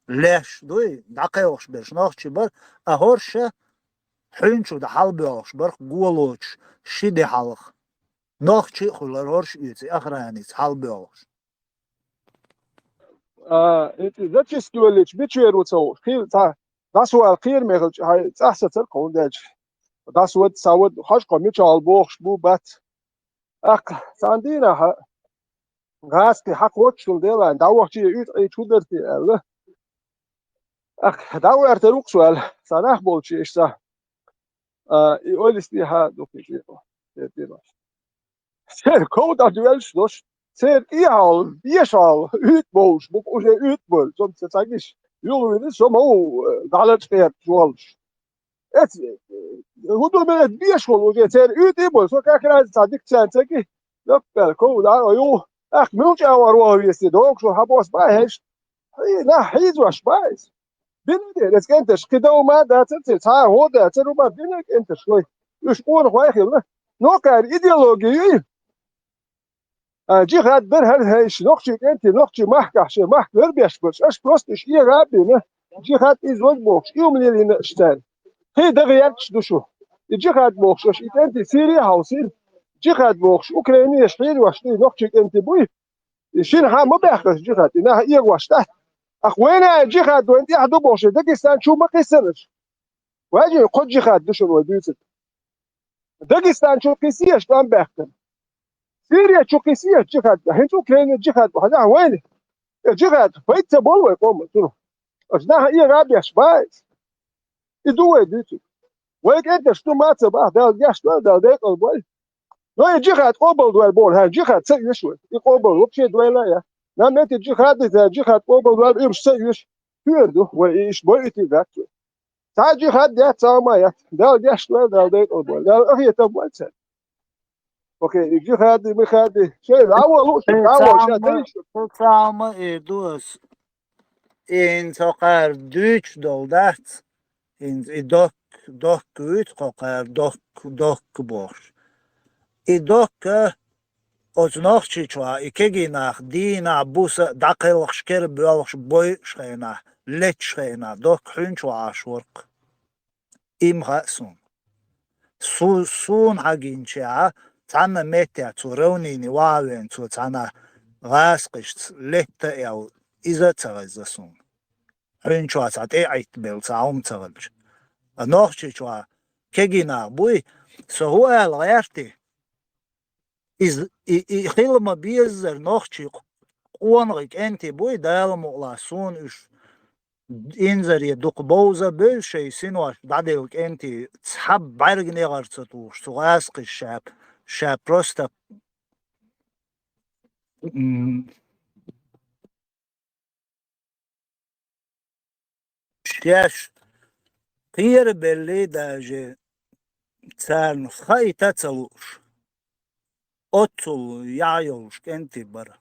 леш дуй, дӀакхелхаш берш нохчий бара, а хӀорш хьуьнчу дӀа хьалабоьлхуш бара кху голочу ши де хьалха. Нохчий а хуьлура хӀорш оьций, охранница хьалабоьлхуш. А, и зачистка йоллича, бичвер ву ца ву, кхин цхьа дӀасавала кхераме хилча, хьайн цӀахь сацара кхунна дечу. ДӀасавада, схьавада, хьажа кхо мичахь бохуш бу, бац. ТӀаккха цхьана дийнахь гӀазкхий хьан кхоччул делахь, дӀавахчий уьйтӀа Ӏийча хӀун дара те аьлла. ТӀаккха дӀа а гӀертара вукху аьлла, цхьа нах болчу иштта. А, и ойла стехьа дукхий тӀе, тӀе, тӀе. Церан ков дӀадоьллуш долуш, церан тӀехьа, дешахь, уьйтӀа бовлуш бу, уже уьйтӀа бовлу, со ца цагиш, юхавина, со ма ву, дӀалачкъерчу волуш. Эц, хӀун ду мел эц бешахула уже, церан уьйтӀа а бовлу, со как раз цхьа дика царна ца ги, лаппаьлла ков дӀа а ю, тӀаккха муьлча агӀор ваха везий, догуш ву хьан бос бан хьаьжча, хьий, нах хьийзош бан иза. Бина дера, эцу кӀенташа кхин дов ма дацара церан, цхьа а гӀо дацара, хӀума бина кӀенташа вай. Уьш къонахой хилла. Нокхара идеология ю и. А, джихад дар хӀара хӀайша, нохчий кӀентий, нохчий махкахь шен махка лар беш барш. Аша просто уьш эгӀа а бина, джихад иза ваг бохуш, и хӀума лелийна аша цара. Кхин дагӀа яьркаш ду шу. И джихад бохуш аша, и кӀентий Сири а хьовсийла. Джихад бохуш, Украине аша хьийзош ду, и нохчий кӀентий буй. И шина хьан ма баьхкаш джихад, и нах эгӀош дац. Ах, вайна а джихад вайн тӀехь ду бохуш, Дагестан чу ма кхиссараш. Ваьжи, кхо джихад ду шуна вай дуьйцург. Дагестан чу кхиссеш, тӀом баьхкина. Сирия чу кхиссеш джихад, хӀинца Украина джихад, хьажахь вайна. Э, джихад, пайда ца болу вай къоман цунах. Аша нах эгӀа а беш, бац. И ду вай дуьйцург. Вай кӀенташ ду ма ца бахь, Дала гечдойла, Дала декъал бойла. Но и джихад къобалдойла боху, хӀара джихад ца оьшу вай. И къобал вообще дойла а я. Нам эти джихады, ца джихад къобалдойла, уьш ца оьшу. Хьоьр ду, вай и иш бойуьйтий дац вай. Цхьа а джихад яц, цхьа а ма яц. Дала гечдойла, Дала декъал бойла. Дала къахетам бойла царна. Окей, и джихады, михады, шайна дӀа а волу, шайна дӀа а волу, ша дерриш. Цхьа а ма эр ду ас. И хӀинца хӀокхара дуьйцуш долу дац. ХӀинца и док, док вуьйцу хӀокхара док, док бохуш. И докка оцу Нохчийчохь и кегий нах дийнахь, буса дӀакхелхаш, кера боьлхуш бойуш хенахь, леттачу хенахь доккха хьуьнчохь Ӏаш вара-кх. И ма хаьа суна. Су-, суна хьагинчехь, цхьанна меттехь цо равнина ваха веана, цо цхьана гӀазкхашца летта а аьлла, иза а ца хезна суна. Хьуьнчохь цхьа тӀе а Ӏиттабелла цхьа хӀума ца хилча. Ткъа Нохчийчохь кегий нах буй, со хӀун ала гӀерти? Иза, и, и хила ма-беззара нохчий къ-, къонахий кӀентий буй, Дала мукъалахь, суна уьш инзаре дукха бовза а бевза, шайн синош дӀаделла кӀентий, цхьа бӀаьрган негӀар ца тухуш, цу гӀазкхаша ша, ша просто, м, шаьш кхера беллий даже, царна хаийта а ца лууш, оццул яхь йолуш кӀентий бара.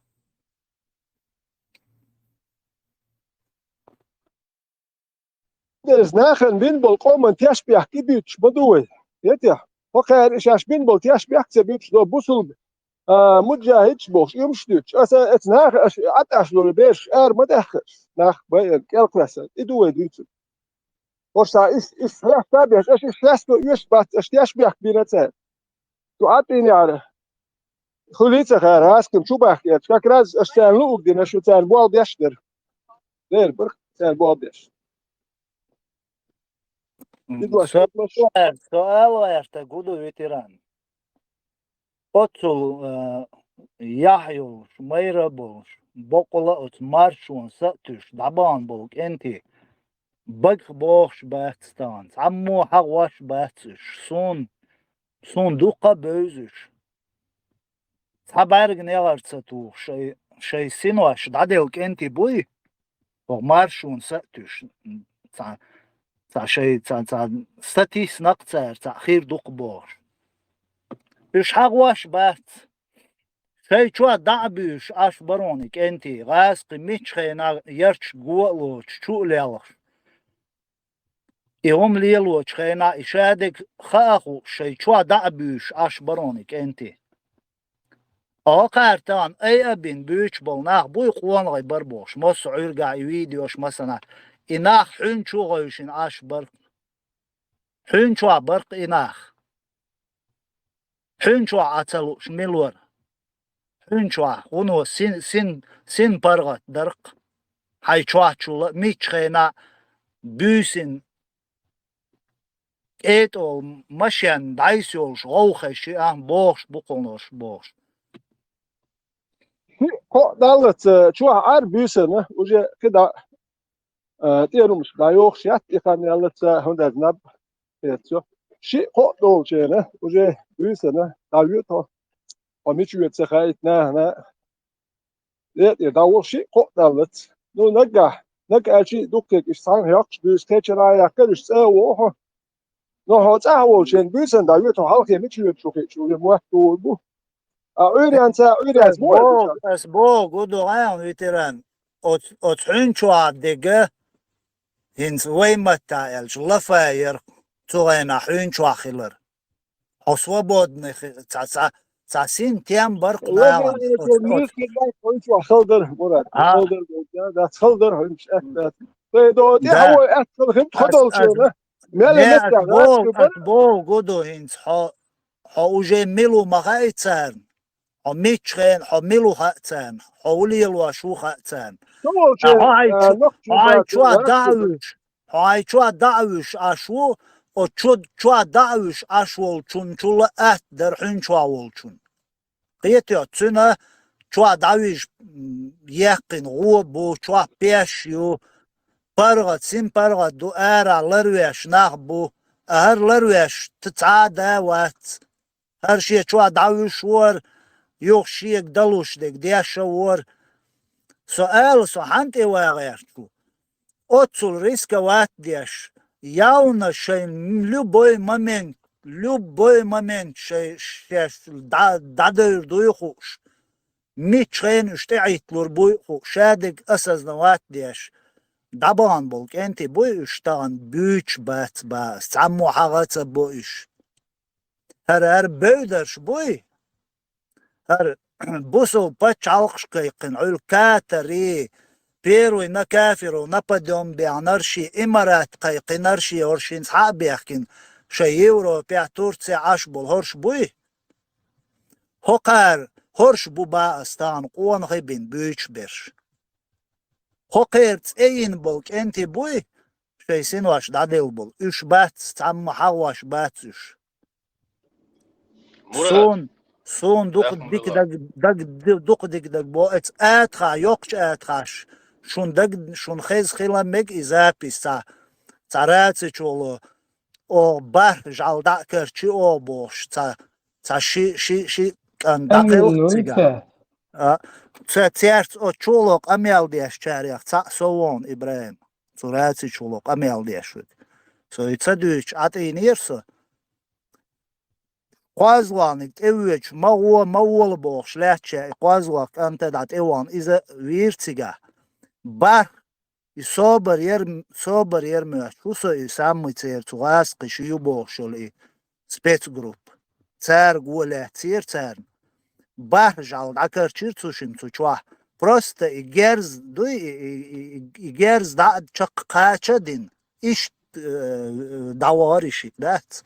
Дерриг нахана бина болу къоман тешнабехк и буьйцуш ма ду вай. Етехь, хӀокхара и шаьш бина болу тешнабехк ца буьйцуш до бусулба, а, муджахӀидаш бохуш, уьш дуьйцуш. Аса эца наха аша Ӏаташ долу бераш ара ма даьххара, нах байъина кӀелкхассар. И ду вай дуьйцург. ХӀорш цхьа иш, иш хьаста а беш, аша иш хьаста оьшуш бац, аша тешнабехк бина цара. Шу Ӏаттийнера хуьлий ца хаьара, гӀазкхина чу бахкийташ, как раз аша царна луъург дина, аша царна болх беш дара. Дера бара царна болх беш. М, Идваш со, со ала гӀерта гу ду ветеран. Оццул, а, яхь йолуш, майра а болуш, боккъала а оцу маршонан са а туьйсуш, дӀабахана болу кӀентий, багах бохуш бац тахана, цхьаммо хьагӀош бац уьш, суна, суна дуккха а бевза уьш. Цхьа бӀаьрган негӀар ца тухуш, шай, шайн синош дӀаделла кӀентий буй, хӀокху маршонан са а туьйсуш, цхьа, цхьа шай, цхьа, цхьа статистика цара, цхьа хир ду-кх бохуш. Уьш хьагӀош бац. Шайн чохь дӀа а буьйсуш Ӏаш баро-кх и кӀентий, гӀазкхий миччу хенахь ярташка го а лоцуш, чу а лелхаш. И хӀума лелочу хенахь и шадерг хаа а хууш, шайн чохь дӀа а буьйсуш Ӏаш баро-кх и кӀентий. Ткъа хӀокхара тахана айа а бина буьйцуш болу нах буй къонахий бара бохуш, массо а Ӏуьйргахь и видеош массанхьа. И нах хьуьнчу а гӀевшина Ӏаш бара-кх. Хьуьнчохь бара-кх и нах. Хьуьнчохь Ӏа ца лууш мила вара? Хьуьнчохь вуно син, син, син паргӀат дара-кх. Хьайн чохь чул а миччу хенахь буьйсина кӀетӀолу машен дӀайса йолуш гӀовхаш шиъ а бохуш бу кхуьнаш бохуш. Шиъ-кхоъ даллалц чохь Ӏара буьйсанна, уже кхидӀа, а, тӀерумаш дӀайохуш яц, и хан яллалц хӀунда аьлча наб хецо. Шиъ-кхоъ долчеран уже буьйсанна дӀавоьду хьо. Хьо мича воьду ца хаийта нахана. Ле тӀера дӀаволу шиъ-кхоъ даллалц. Ну, наггахь, наггахь аьлча дуккхиг иштта цхьаьна хьокхуш буьйса кхечара а яьккхира, уьш цӀа а воху хьо. Но хьо цӀахь волчеран буьйсанна дӀавоьду хьо, хьалхе мича воьду шу хиъча, уже мотт тухур бу. А Ӏуьйренца, Ӏуьйренца ас мо а богу, ас богу, гу ду гӀайгӀан ветеран. Оц-, оцу хьуьнчохь дерг хӀинца вай маттахь аьлча лафа яра, цу хенахь хьуьнчохь хилар. Хьо свободный хи-, ца, ца, ца син тем бар-кх нахана. Оцу, оцу, хьуьнчохь хала дара, Мурад. А. Хала дара, да, дац, хала дара хьуьнчу, аьтта дац. Тхайн до тӀе а вой, аьтта хала хин тхо долчеран. Мел а меттехь гӀазкхий бара. Ас богу, гу ду хӀинца хьо, хьо уже мила ву ма хаьа царна. Хьо миччу хенахь, хьо мила ву хаьа царна, хьо хӀун лелош ву хаьа царна. Ткъа хьо хьайн чу-, хьо хьайн чохь дӀа а вуьйш, хьо хьайн чохь дӀа а вуьйш Ӏаш ву, оцу чу-, чохь дӀа а вуьйш Ӏаш волчунна чул а атта дара хьуьнчохь волчунна. Кхетий хьо, цуьнан чохь дӀавижа, м, яьккхина гӀо бу, чохь пеш ю, паргӀат, син паргӀат ду, арахь ларвеш нах бу, а хӀара ларвеш т-, цхьа а да вац. ХӀара шен чохь дӀавуьйш вара, юха шега далуш дерг деш а вара. Со ала, со хьанна тӀе вагӀерчу? Оццул рисковать деш, явно шайн любой момент, любой момент шай-, шаьш дӀа-, дӀадевр дуй хууш, миччу хенахь уьш тӀеӀитталур буй хууш, шадерг осознавать деш, дӀабахана болу кӀентий буй уьш тахана буьйцуш бац бан ас, цхьаммо хьагӀ а ца бо уьш. ХӀара, хӀара бевдарш буй? ХӀара бусул пачхьалкхаш кхайкхина, Ӏуьллу катарий, первый на кафиров нападём бехнарши, имарат кхайкхинарши, хӀорш хӀинца хьа а бехкина, шайн Европехь, Турцехь Ӏаш болу хӀорш буй? ХӀокхара хӀорш бу баха ас тахана къонахий бина буьйцуш берш. ХӀокхеран цӀе йина болу кӀентий буй, шайн синош дӀаделла болу. Уьш бац, цхьамма хьагӀош бац уьш. Мурад. Суна, суна дукха Баьхна дика даг, даг, дукха дика даг бо, эца атаха, йоккхачу атахаш, шун даг, шун хеза хила мега и запись цхьа, цхьа рацичуло, о, бархӀ жӀал дӀа а карчи о бохуш, цхьа, цхьа ши, ши, ши кӀант дӀакхелха цига. А, ца, церца оцу чуло къамел деш чарех цхьаъ со вон, ИбрахӀим. Цу рацичуло къамел деш вуьту. Со и ца дуьйцуш, Ӏа тӀийнера со. КхозлагӀниг тӀевоьдуш, ма гӀо, ма вола бохуш лаьттача, и кхозлагӀ кӀанта дӀа тӀевахна, иза вийра цигахь. БархӀ, и собар яр, собар яр моьттуш ву со, и саммай церан цу гӀазкхаша ю бохуш йолу и спецгруппа. Цара го лаьцнера царна. БархӀ жӀал дӀакарчира цу шимма цу чохь. Просто и герз дуй, и, и, и, и герз дӀа а чаккха кхача а дина. Иштта, э, дӀавахара и шиъ, дац.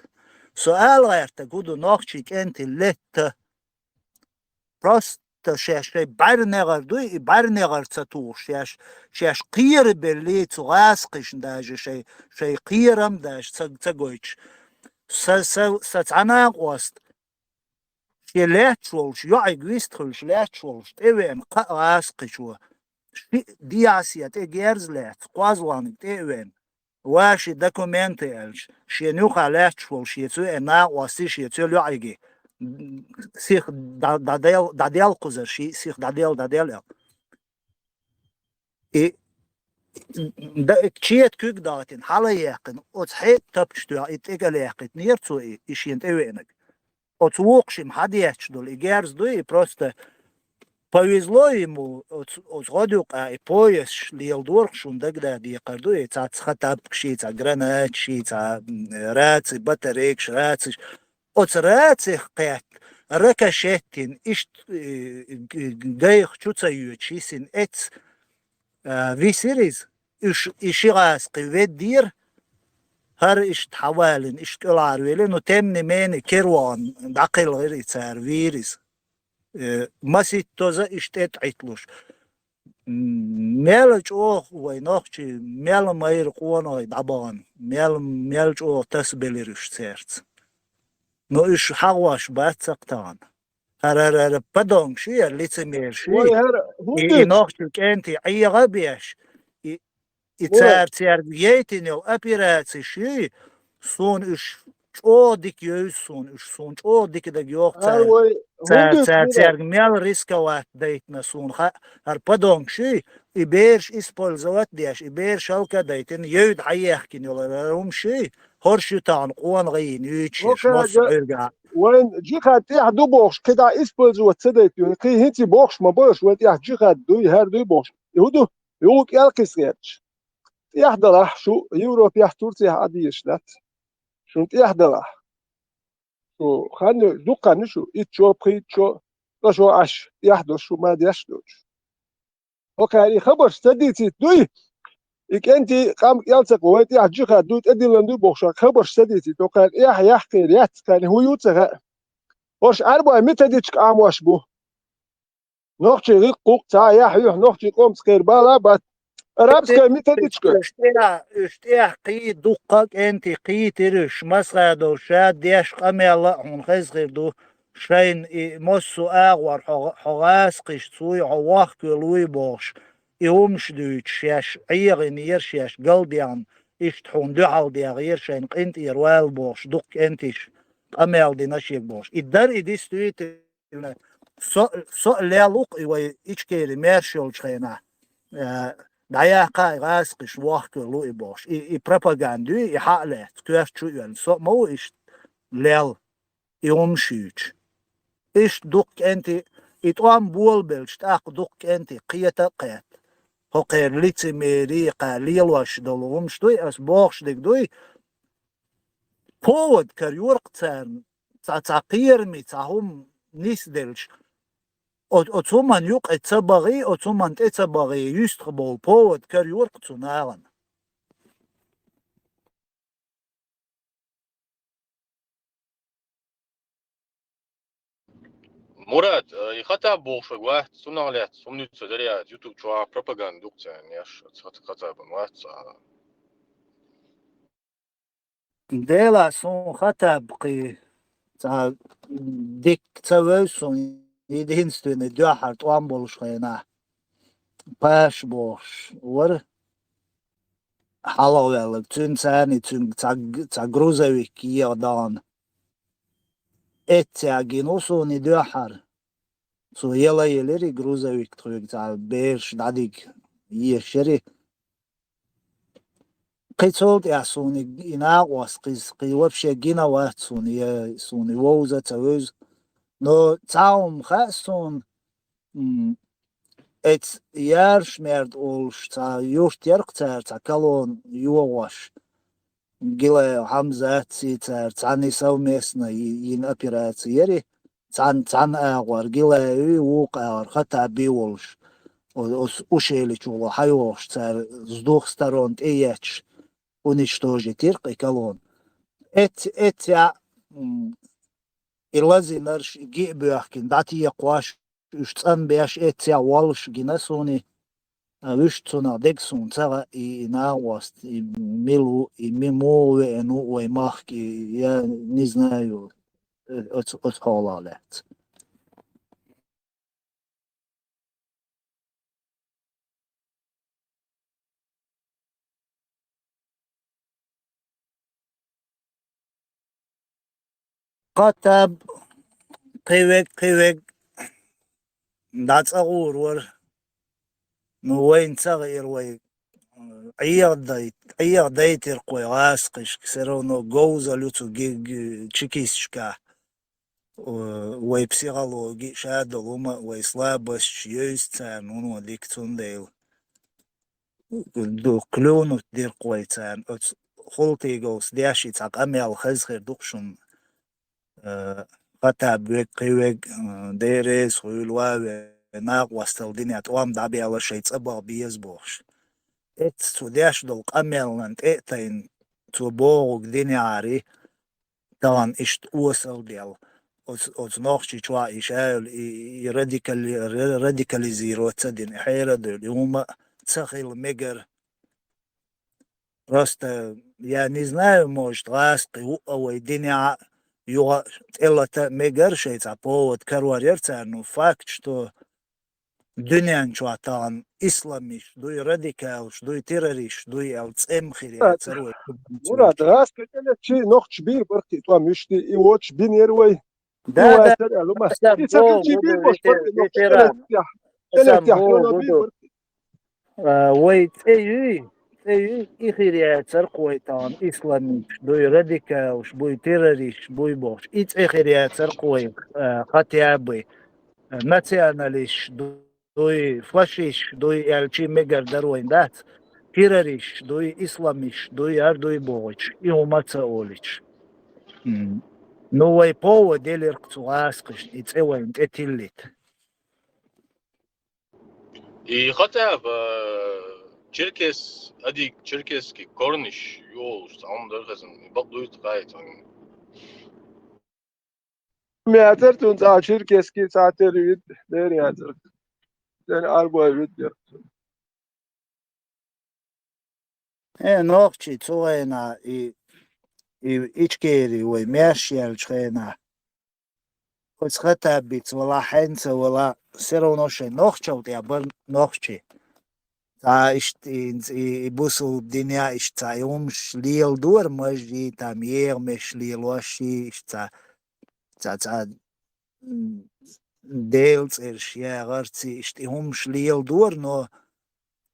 Со ала гӀертарг хӀун ду, нохчий кӀентий летта. Просто шаьш шайн бӀаьрнегӀар дуй, и бӀаьрнегӀар ца тухуш, шаьш, шаьш кхерабеллий цу гӀазкхашна даже шайн, шайн кхерам даже ца, ца гойтуш. Са, са, са цхьа накъост, шен лаьтташ волуш, йоӀиг вист хуьлуш лаьтташ волуш, тӀевеана кхаа гӀазкхичо. Шиъ дехьа схьа тӀе герз лаьцна, кхозлагӀниг тӀе а веана. Ваши документы аьлча, шен юххехь лаьтташ волу шен цу э накъостий, шен цу йоӀиги, сих дӀа-, дӀадел-, дӀадел кхузара, ши сих дӀадел, дӀадел аьлла. И да-, чета куьг датина, хьала яьккхина, оцу хьетта тапча тоьхна, и тӀекӀел яьккхийтинера цо и, и шена тӀевеанарг. Оцу вукху шимма хьадетташ долу и герз дуй, и просто повезло ему, оцу, оцу гӀодаюкъа и поясаш леладора, шуна дагадеха декхар ду, и цхьацца ха тапкаш, и цхьа гранаташ, и цхьа, м, раци, батарейкаш, рациш. Оцу рацих кхетта, рикошет йина, иштта, э, г-, гайха чу ца йоьдуш йисина эц, а, висира иза. Уьш и ши гӀазкхи веддера, хӀара иштта хьавалина, иштта кӀелхьарвелира, ну, тем не менее, керван дӀакхелхира и цара, вийра иза. Э, масийттаза иштта тӀетӀа Ӏитталуш. М, мел чӀогӀа вай нохчий, мел майра къонахий дӀабахана, мел, мел чӀогӀа тасабелира уьш цаьрца. Ну, уьш хьагӀош бац цхьаккха тахана. ХӀара, хӀара, хӀара подонкаш ю, хӀара лицемераш ю. Вай, хӀара, хӀун И, и дуьйцу? Нохчий кӀентий Ӏеха а беш, и, и Мурад. Цара цаьрга яйтина йолу операцеш ю, суна уьш чӀогӀа дика йовза суна, уьш суна чӀогӀа дика дага йоху Хьара цара, вай, хӀун цара, дуьйцу, цара Мурад? Цаьрга мел рисковать дайтина суна хаьа, хӀара подонкаш ю, и бераш использовать деш, и бераш хӀаллак а дайтина, йовда хьаехкина йолу хӀара хӀумаш ю, хӀорш ю тахана къона гӀийна юьйцуш ерш, ХӀокхаьрга массо а Ӏуьрга. Вайн джихад тӀехь ду бохуш, кхидӀа использовать ца дайта ю, кхин хӀинца бохуш ма бу аша, вайн тӀехь джихад дуй, хӀара дуй бохуш. И хӀун ду? Юха кӀел кхиса гӀерташ. ТӀехь далахь шу, Европехь, Турцехь Ӏа дезаш дац. Шуна тӀехь далахь. Шу хан ю, дукха хан ю шу, итт шо, пхийтта шо, ткъа шо Ӏаш, тӀехь долуш шу ма деш доцуш. ХӀокхара и хабарш ца дийцийта дуй, и кӀентий къам кӀел ца кхо, вай тӀехь джихад дуй, тӀедиллина дуй бохуш, хабарш ца дийцийта, хӀокхара эхь яхкхийра яц, кхарна хӀун ю ца хаьа. ХӀорш Ӏаьрбой методичка Ӏамош бу. Нохчий гӀиккхукх цхьа яхь юьхь, нохчий къомца кхера бала а бац. Арабская методичка. Уьш тӀехь, уьш тӀехь кхий дуккха а кӀентий кхийтира уьш, масха долуш ша деш къамел а хьуна хеза хир ду, шайна и массо а агӀор хьо, хьо гӀазкхиш цуй, хьо вохкавелла вуй бохуш, и хӀумаш дуьйцуш, шаьш ӀегӀинера, шаьш галдехна, иштта хьуна дуьхьал дегӀера, шайна къинтӀера вала бохуш, дуккха кӀентиш къамел дина шега бохуш. И дара и действительно. Со, со а лел ву-кх и вай Ичкери маьрша йолчу хенахь, э, дӀаяьккха и гӀазкхиш вохкавелла ву и бохуш. И, и пропаганда ю, и хьа а лаьцна, коьрта чу а йоьллина. Со а ма ву иштта лел, и хӀумаш юьйцуш. Иштта дуккха кӀентий, и тӀом болабелча, тӀаккха дуккха кӀентий кхета а кхетта. ХӀокхеран лицемерий, кхара лелош долу хӀумаш дуй, ас бохуш дерг дуй, повод карайора-кх царна, цхьа, цхьа кхераме, цхьа хӀума нисделча, о-, оцу хӀуманна юкъе ца багӀий, оцу хӀуманна тӀе ца багӀий, юьстах болу повод карайора-кх цу нахана. Мурад, э, и Хаттаб бохуш верг вац, цунах лаьцна хӀуманаш ца дарий, YouTube чохь пропаганда ду-кх царна, еш, оцу Хат-, Хаттабан вац, а. Делахь суна Хаттаб кхин цхьа дика ца вевза, суна единственный дуьххьара тӀом болуш хенахь, Паша бохуш вара хьалхаваьлларг. Цуьнан царний цуьнга цхьа, цхьа грузовик еха дахана. Эццехь гина ву суна и дуьххьара. Цо яла елира и грузовик, тхоьга цхьа бераш дӀадига езаш яра и. Кхин цул тӀаьхьа суна и накъост кхин, кхин вообще гина вац суна, я суна и вовза а ца вевза. Но цхьа хӀума хаьа суна, м, эцу Яршмерд олуш цхьа юрт яра-кх цара, цхьа колонна йогӀуш. Гилаев Хьамзатций цара цхьаьна совместно йи-, йина операци яра и. Цхьана, цхьана агӀор Гилаевий, вукху агӀор Хаттабий волуш, о-, оцу ущелье чухула хьайогӀуш, цара с двух сторон тӀеетташ, уничтожить йира-кх и колонна. Эц-, эццехь, м, и лазийнарш, и ги а боьхкина, дӀатекхош, уьш цӀанбеш, эццехь воллуш гина суна и. А вуьшта цунах дерг суна ца хаьа, и, и накъост, и мила ву, и ми-, муха веана ву вай махка, и я не знаю, э, оцу, оцу хьолах лаьцна. Хаттаб, кхин верг, кхин верг дӀа цӀа гӀур вара. Ну, вайна ца хаьара вай, м, Ӏеха дай-, Ӏеха дайтира-кх вай гӀазкхашка, всё равно говзалла ю цу ги-, ги-, чекисташкахь. Э, вай психологи а, шадолу хӀума а, вай слабосташ а евза царна, вуно дика цундела. Ду-, клюнуть дира-кх вай царна. Оцу Хултиговс деш и цхьа къамел хеза хир ду-кх шуна. Э, Хаттаб верг, кхин верг, э, Дела реза хуьлийла вай, накъосталла динехь тӀом дӀабаьлла шайн цӀа баха беза бохуш. Эццахь цо деш долу къамелан тӀе а тайна, цо бохург динехьара, тахана иштта осалла делла. Оцу, оцу Нохчийчохь и ша йолу, и, и радикали-, ра-, радикализироваться а дина, и хьеран а девлла, и хӀума а ца хила мегар. Просто, я не знаю, может, гӀазкхи ву а вай динехь а, юха а тӀелата а мегар, шайн цхьа повод карор яра царна, ну, факт, что дуьнен чохь тахана исламисташ дуй, радикалаш дуй, террористаш дуй аьлла цӀе ма хир яцара вай. Мурад, гӀазкхи тӀелетчи нохчий бийр бара-кх и тӀом, иштта и воцуш бинера вай. Да, да. Аса боху, ветеран. Аса боху, ду-ду. А, вай цӀе юй, цӀе юй, и хир яцара-кх вай тахана исламисташ дуй, радикалаш буй, террористаш буй бохуш. И цӀе хир яцара-кх вай, а, хотя бы, а, националисташ дуй, фашисташ дуй аьлчи мегар дара вайн, дац? Террористаш дуй, исламисташ дуй, ар дуй бохуьйтуш, и хӀума а ца олуьйтуш. М. Ну, вай повод делира-кх цу гӀазкхашна и цӀе вайна тӀе тиллийта. И Хаттаб, а, черкес, адиг, черкесский корниш ю олуш цхьа хӀума дара хезна, и бакъ дуй-кх, хаьий хьуна? Ма яцара цунна цхьа черкесский, цхьа тера вид, дера яцара. Церан арбой вид яра цунна. Э, нохчий цу хенахь и, и Ичкери вай маьрша яьллачу хенахь, оцу Хаттабица вала, хьенца вала, всё равно шайн нохчалла тӀехь бара нохчий. Цхьа иштта и, и, и бусулба динехь иштта цхьа и хӀумаш леладора, мажжий, там, егӀамеш лелош, и иштта цхьа, цхьа, цхьа, м, Делан цӀераш яхарций, иштта и хӀумаш леладора, но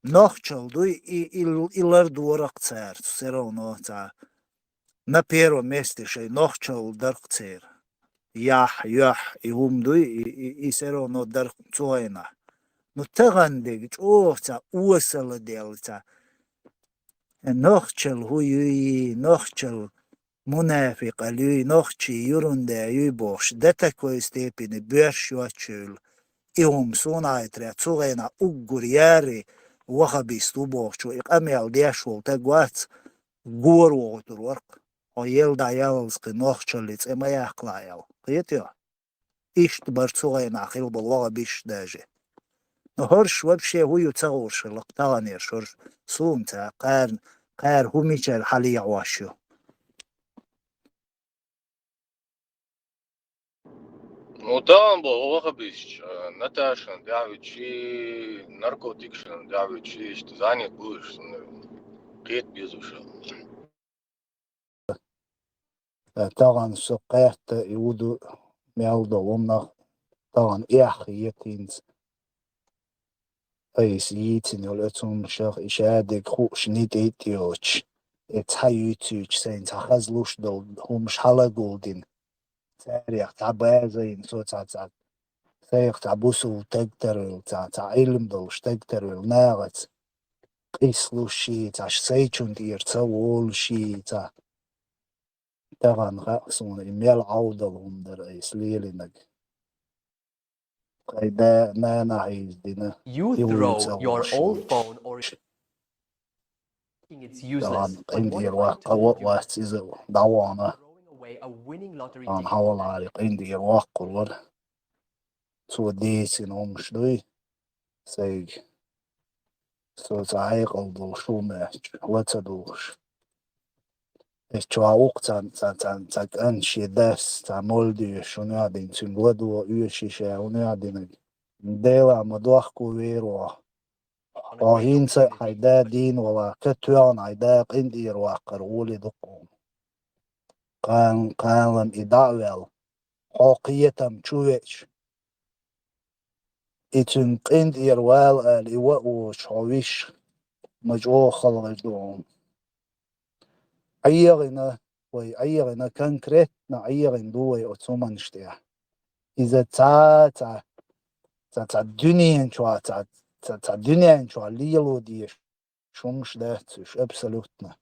нохчалла дуй, и, и, и лардора-кх цара, всё равно цхьа на первом месте шайн нохчалла дара-кх церан. Яхь, юьхь, и хӀума дуй, и, и, и всё равно дара-кх цу хенахь. Ну, тахана дерг чӀогӀа цхьа осалла делла цхьа. Нохчалла хӀу юй, нохчалла мунафикъалла юй, нохчий ерунда юй бохуш, до такой степени боьрша йоцучуьйла. И хӀума суна Ӏайтарехь, цу гӀайна уггар яри вахабист ву бохучо, и къамел деш волу таг вац, гора вогӀуьйтур варх. Хьо елла дӀаяллалц кхин нохчалли цӀе ма яккхалахь аьлла. Кхетий хьо? Иштта бара цу гӀайна хилла болу вахабисташ даже. Но хӀорш вообще хӀу ю ца хууш хилла, таханера шорш суна ца, кхара, кхара хӀу мичара хьалаехьош ю. Ну, тахана боху вахабисташ, а, Наташана тӀаьхьавиччий, наркотикашна тӀаьхьавиччий, иштта занят бу уьш, кхета безаш. Э, тахана со кхетта и ву ду мел долу хӀуманах, тахана эхь хета хӀинца. Айса йийцина йолу оцу хӀуманашах и шадерг хууш нитӀа-итӀа йоцуш, и цхьа юьйцуьйтуш сайна цхьа хаза луш долу хӀуманаш хьалагулдина. Царех цхьа база йина со цхьа, цхьа, сайх цхьа бусул таг тарвелла, цхьа, цхьа Ӏилма долуш таг тарвелла нахаца. Къийсалуш ший, цхьа сайчунна тӀера ца волуш ший, цхьа. Тахана хаьа суна и мел Ӏовдал хӀума дара айса лелийнарг. Кхайн да-нана хьийзадина. You и вуй throw ца your хууш old йоцуш. Phone or thinking it's useless. Тахана къиндера ваккха а вац иза дӀавахана. Throwing away a winning lottery ticket. Тахана хьаваларе къиндера ваккхур вара. Цо дийцина хӀуманаш дуй сайга. Со цхьа хьекъал долуш ву моьттуш, ла ца дугӀуш. Эс чохь ву-кх цхьа, цхьа, цхьа, цхьа кӀант шен дас, цхьа молла доьшуш хӀунда дина, цуьнга ладогӀа оьшуш ша хӀунда динарг. Дела ма дохко вер ву хьо. Хьо хӀинца а хьайн да дийна валахь, катоьхна хьайн да къинтӀера ваккхар гӀоле ду-кх хьуна. Кхана, кхана и дӀа а ваьлла, хьо кхетам чу веача, и цуьнга къинтӀера вала ала и ван а воцуш хьо виш, ма чӀогӀа халхар ду хьуна. ӀегӀина, вай ӀегӀина, конкретно ӀегӀина ду вай оцу хӀуманаш тӀехь. Иза цхьа, цхьа, цхьа, цхьа дуьнен чохь, цхьа, цхьа, цхьа дуьнен чохь лело дезаш хӀуманаш дац уьш абсолютно.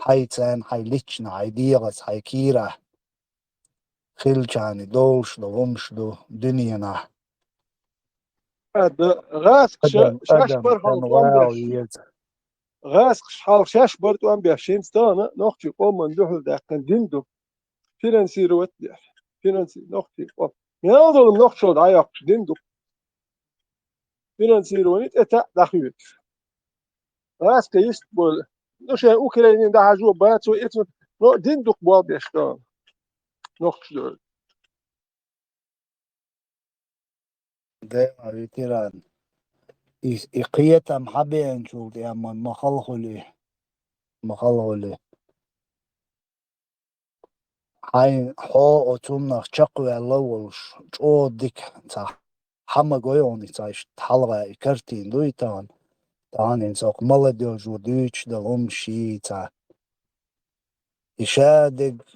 Хьайн царна, хьайн лично, хьайн дегӀаца, хьайн кийрахь хилчарна долуш долу хӀуманаш ду дуьненахь. Ада, гӀаскхаша адам, шаьш адам бар хьалха тӀом беш. ГӀаскхаша хьалха шаьш бар тӀом беш, хӀинца тахана нохчийн къоман дуьхьал даьккхина дин ду. Финансировать деш. Финанси-, нохчийн къом. Мел долу нохчалла дӀайоккхуш дин ду. Финансирование тӀе таӀ дӀахоьцуш. ГӀаскхий йист болу. Ну, шайн Украине дӀахьажо бацо, эцу, но дин дукха болх беш тахана. Нохчаш дойла. Дела, ветеран. И, и кхетам хьабеанчул тӀе ма, ма хала хуьлий. Ма хала хуьлий. Хьайн хьо оцуннах чекхваьлла а волуш, чӀогӀа дика ца хьамагой хьуна и цхьа иштта хьалха и картина дуй тахана. Тахана хӀинца окху молодёжо дуьйцуш долу хӀуманаш йий цхьа. И шадерг,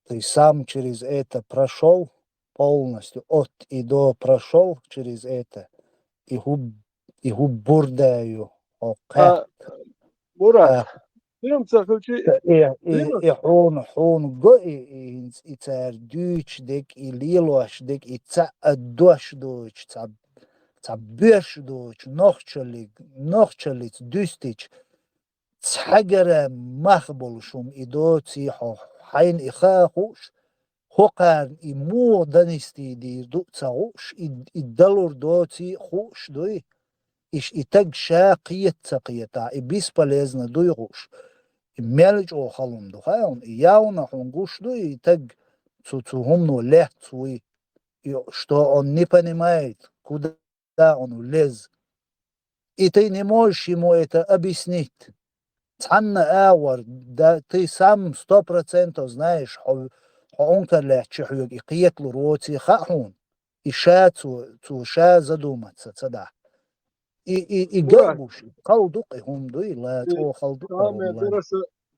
ты сам через это прошёл полностью, от и до прошёл через это, и хӀу, и хӀу бурда ю, хьо кхаьтта. А, Мурат, а, дим ца хилчи, и, и, дим. И хьуна, хьуна го и, и хӀинца и цара дуьйцуш дерг, и лелош дерг, и цхьа а дош доцуш, цхьа, цхьа боьрша доцуш, нохчаллиг-, нохчаллица дуьстича, цхьагаран мах болуш хӀума и доций хьо, хьайна и хаа хууш, хӀокхарна и муха данистий дийр ду а ца хууш, и, и далур доций а хууш дуй, иш и таг ша кхета ца кхетахь, и бесполезно дуй хууш, и мел чӀогӀа халун ду хаьа хьуна, и явна хьуна гуш дуй, и таг цу, цу хӀумано лаьцна вуй, и что он не понимает, куда да он влез. И ты не можешь ему это объяснить. Цхьанна агӀор, да, ты сам сто процентов знаешь, хьо, хьо ункар лаьттача хьоьга и кхеталур воций хаьа хьуна. И ша цо, цо ша задуматься ца дахь. И, и, и ган гуш, хала ду-кх и хӀума дуй, ла, и чӀогӀа хала ду-кх и хӀума, ла.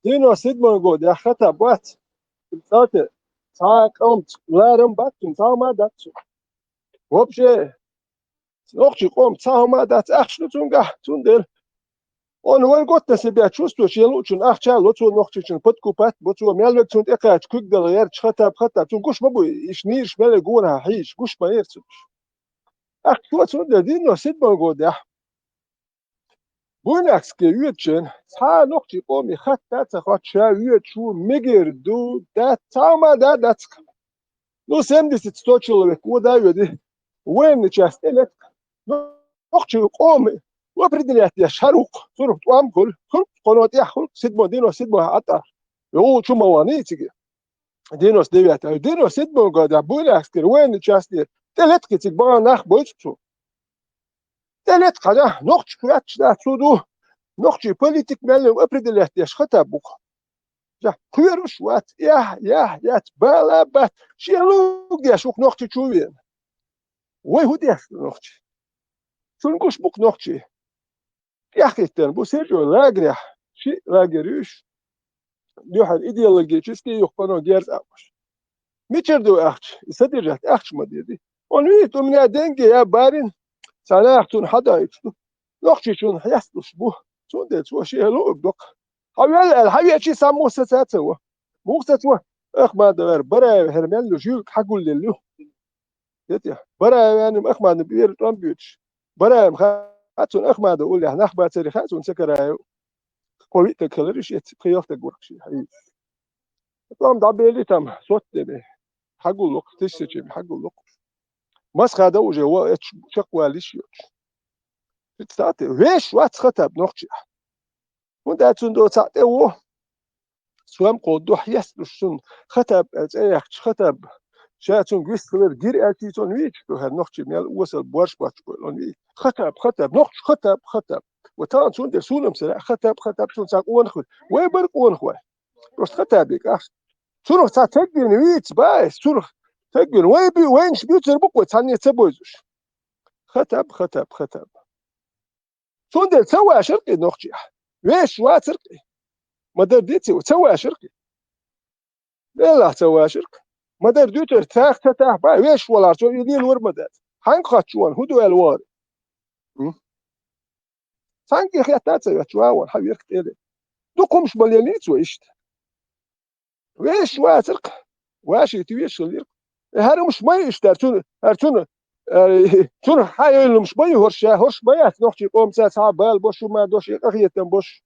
Девяносто седьмой год, я хата бац. Кстати, цхьа а къамца ларам бац, цхьа а ма дац. Вообще, нохчийн къоман цхьа хӀума а дац, ахча ду цуьнгахь, цундела. Он ван готта себя чувствуешь, я лучше ахча ло цо нохчичун подкупать, бо цо мел верг цунна тӀекхача, куьг дала гӀерташ, хатаб, хатаб, цунна гуш ма буй, иш нийраш мел гонахьа хьийзаш, гуш ма яра цунна. Ахчо цунда динно сидбан годехь. Буйнакске йоьдучен, цхьа нохчий къоме хатта ца хоттуш, ша йоьдуш ву, мегар ду, дац, цхьа ма да, дац. Ну, семьдесят, сто человек, вон да йоьду. Военный часть тӀе летка. Нохчий къоме определять деш хӀара ву-кх, цунах тӀом хуьлу, хуьлу-кх, кхуьно тӀехь хуьлу-кх, сидбан, динно сидбан хьа тӀаккха. Йо, чу ма ван и цига. Девяносто девятый, девяносто седьмой года буйнакскера военный часть тӀе летка цига бахана нах бойту цо. ТӀе летка хьажа, нохчий кхоьттуш дац цо ду. Нохчий политик мел ю определять деш хатаб бу-кх. Жа, кхоьруш вац, яхь, яхь, яц, бала бац, шен луг деш ву-кх нохчий чу вена. Вай хӀун деш ду нохчий? Цунна гуш бу-кх нохчий. ТӀеххӀиттина бу Сержой лагерехь, ши лагерь юьш, дуьхьал идеологический юххано герз а уьш. Мичара ду ахча? И содержать ахча ма дезий. Он видит, у меня деньги, я барин, цхьа нах цунна хьадойтуш ду. Нохчий цунна хьесталуш бу. Цундела цо шен луург доккха. Хьан вел аьлла, хьан вечий сан муха саца ца во? Муха саца во? Ахмадов вара, Бараев хӀара мел ю, жуьлка хьагуллелла ю. Бараев аьнна, Ахмадов вера тӀом боьдуш. Бараев хаьа цунна, Ахмадов уллехь нах бацаре хаьа цунна, ца караев. Кхо виъ таг хиларий шеца, пхи ялх таг вара шен хьийза. ТӀом дӀабели там, сот дели. Хьагуллу-кх, тысячами хьагуллу-кх. Масхадов уже во эцу чекхваллиш йоцуш. Представьте, вешаш вац хатаб нохчий. ХӀунда аьлча цунна доцахь тӀе во. Сом кхо духьа есталуш цунна хатаб, э, цӀе яхча хатаб. Ша цунга вист хилар гира аьлчий цунна вийча, ду хӀара нохчий мел осал борш боцуш бойла он вий. Хатаб, хатаб, нохчий хатаб, хатаб. Вот тахана цундела суна-м ца лаьа, хатаб, хатаб, цунна цхьа къонах вира. Вай бара къонах вай. Просто хатабе кӀахь. Цунах цхьа тегвина вийца баьс, цунах тегвина. Вай би-, вайнаш буьйцур бу-кх вай, цхьанне ца бовзуш. Хатаб, хатаб, хатаб. Цундела ца вашар-кх и нохчий. Вешаш вацар-кх и. Ма-дарра дийций вай, ца вашар-кх и. Делахь ца вашар-кх. Ма-дарра дуьйцур, царах ца тахь бан, вешаш валахь, цо и лелор ма дац. Хьанга хоттуш ву, хӀун ду аьлла вахара? М? Цхьаьнгге хетта а ца ветташ ван вара, хьан верг тӀе а ле. Дукха хӀумаш ма лелийца вай иштта. Вешаш вацар-кх, вашийта везаш хилира-кх. Э, хӀара хӀумаш ма ю иштта, хӀара цунна, хӀара цунна, э, цунах хьан йойла хӀумаш ма ю хӀорш, хӀорш ма яц нохчий къомаца цхьа а бала бош, хӀума дош, я къахетам бош.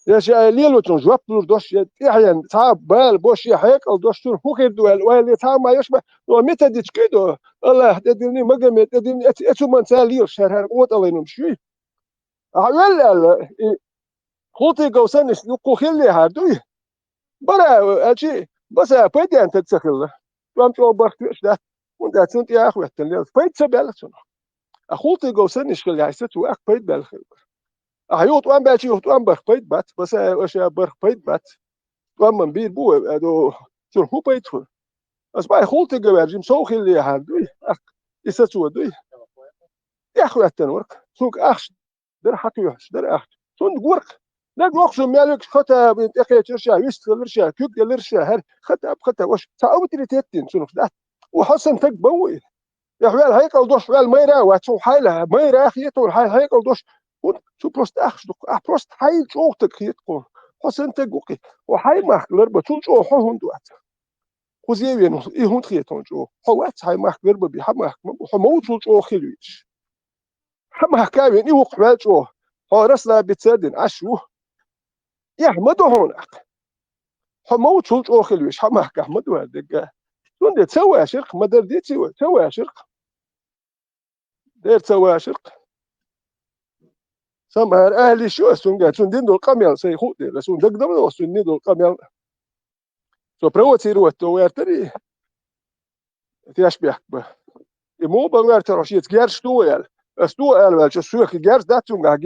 Я ша лелочун жоп лур дош, я тӀаьхьенна цхьа а бала бош, я хьекъал дош, цунах хӀун хир ду аьлла, ойла е цхьа а ма йош ма, но методичка ду, Аллахь тӀедиллина, Магомед тӀедиллина, эц-, эцу манца лелаш, хӀара, хӀара къотӀаллин хӀумаш юй. Ахьа вел аьлла, и хӀултӀигов санна иштта юккъе хиллехьара дуй? Бара, аьлчи, баса пайден таг ца хилла. ТӀом чӀогӀа барх веш дац. ХӀунда аьлча цунна тӀе а хӀоьттина лелаш. Пайда ца баьлла цунах. А хӀултӀигов санна иштта хиллехьа, иштта цу ваккха пайда баьлла хир бара. Ахьа юха тӀом баьлчи, юха тӀом барх пайда бац. Баса аша барх пайда бац. ТӀом ма бийр бу вай, а, до, цунах хӀун пайда хуьлу? Ас бай хӀултӀигов аьлчи, жима сов хиллехьара дуй? Ахь, и сацо дуй? ТӀе а хӀоьттина вара-кх. Цунга ахча дара, хьакхоьхьуш дара ахча. Цунна гора-кх. Нагахь воккхачун мел вегаш хатаб тӀекхечира ша, вист хилира ша, куьг делира ша, хӀара хатаб, хатаб, ваша, цхьа авторитет дина цунах дац. О, хьо санна таг бан ву и? Я хьоьл хьекъал дош, хьоьл майра а вац, хьо хьайла майра а хета хьуна, хьай хьекъал дош. ХӀунда цу просто ахча ду-кх, ахь просто хьайла чӀогӀа таг хета хьуна. Хьо санна таг ву-кх и. Хьо хьай махка лар бан, цул чӀогӀа хьо хӀунда вац? Кхуза вена, и хӀунда хета хьуна чӀогӀа? Хьо вац хьай махка лар бан бен, хьан махка ма бу, хьо ма ву цул чӀогӀа хила везаш. Хьан махка а вена, и ву-кх хьоьл чӀогӀа. Хьо расслабиться а дина, Ӏаш ву. Эхь ма ду хьуна ахь. Хьо ма ву цул чӀогӀа хила везаш, хьан махкахь ма ду аьлла дегга. Цундела ца вашар-кх, ма-дарра дийций вай, ца вашар-кх. Дера ца вашар-кх. Сан бахьара ахьа йиш ю ас цуьнга, цунна дина долу къамел сайн хууш дела, суна дагадогӀу ас цунна дина долу къамел. Цо провоцировать до гӀертарий? Тешнабехк бан. И муха бан гӀертара, хьо шеца герзаш ду аьлла? Ас ду аьлла ваьлча, соьга герз дац цуьнгахь,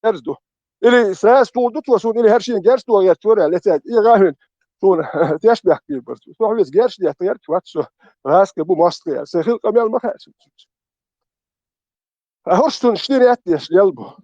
герз ду. Или сразу тухур ду цо суна, или хӀара шена герз до гӀерташ вара аьлла, эцаьрга и гӀахьуьнна суна тешнабехк бийр бара цо. Со хьо веза герзаш детта гӀерташ вац со, гӀазкхи бу мостагӀа аьлла. Сайн хилла къамел ма хаьа суна цуьнца. Ткъа хӀорш цунна штири етташ лел бу.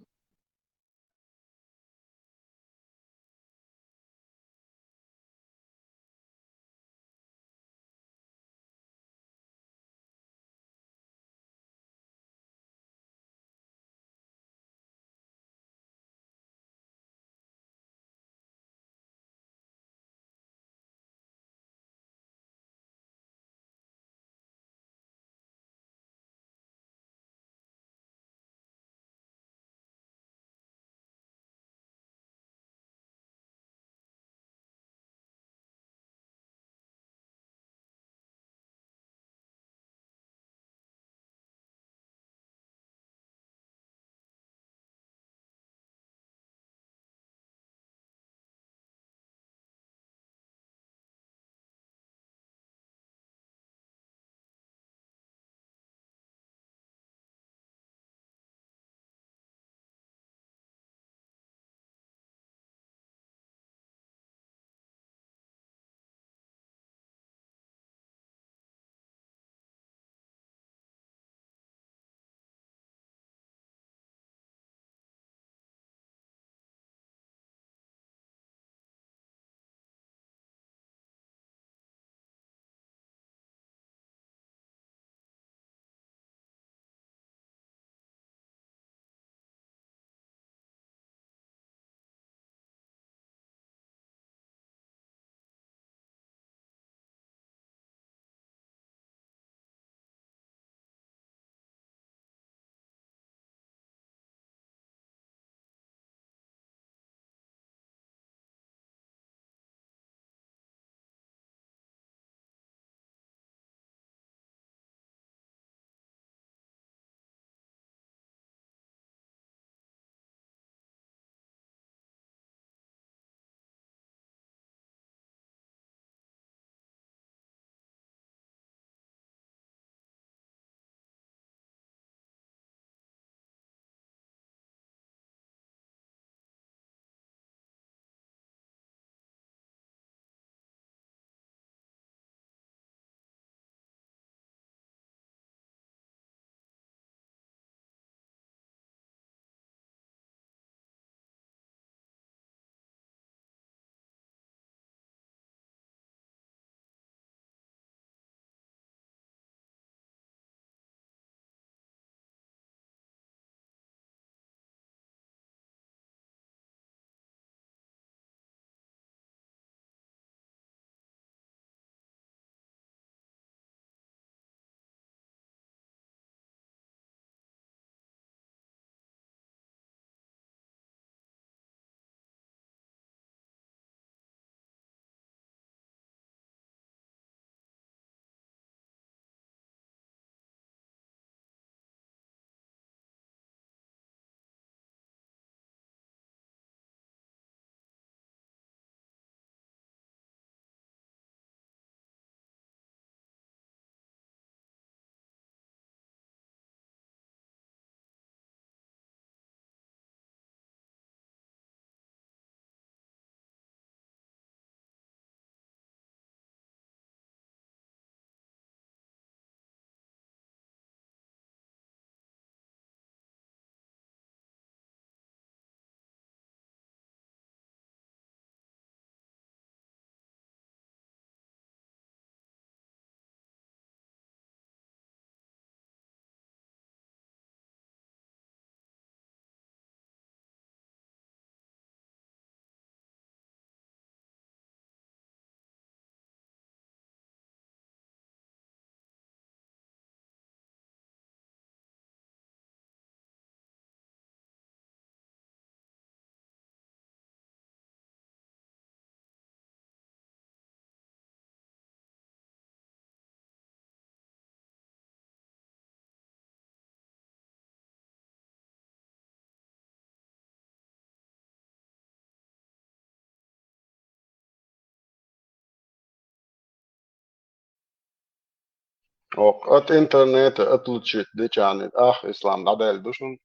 Ох, от интернета отключить дичани, ах, ислам, дӀадаьлла ду шуна.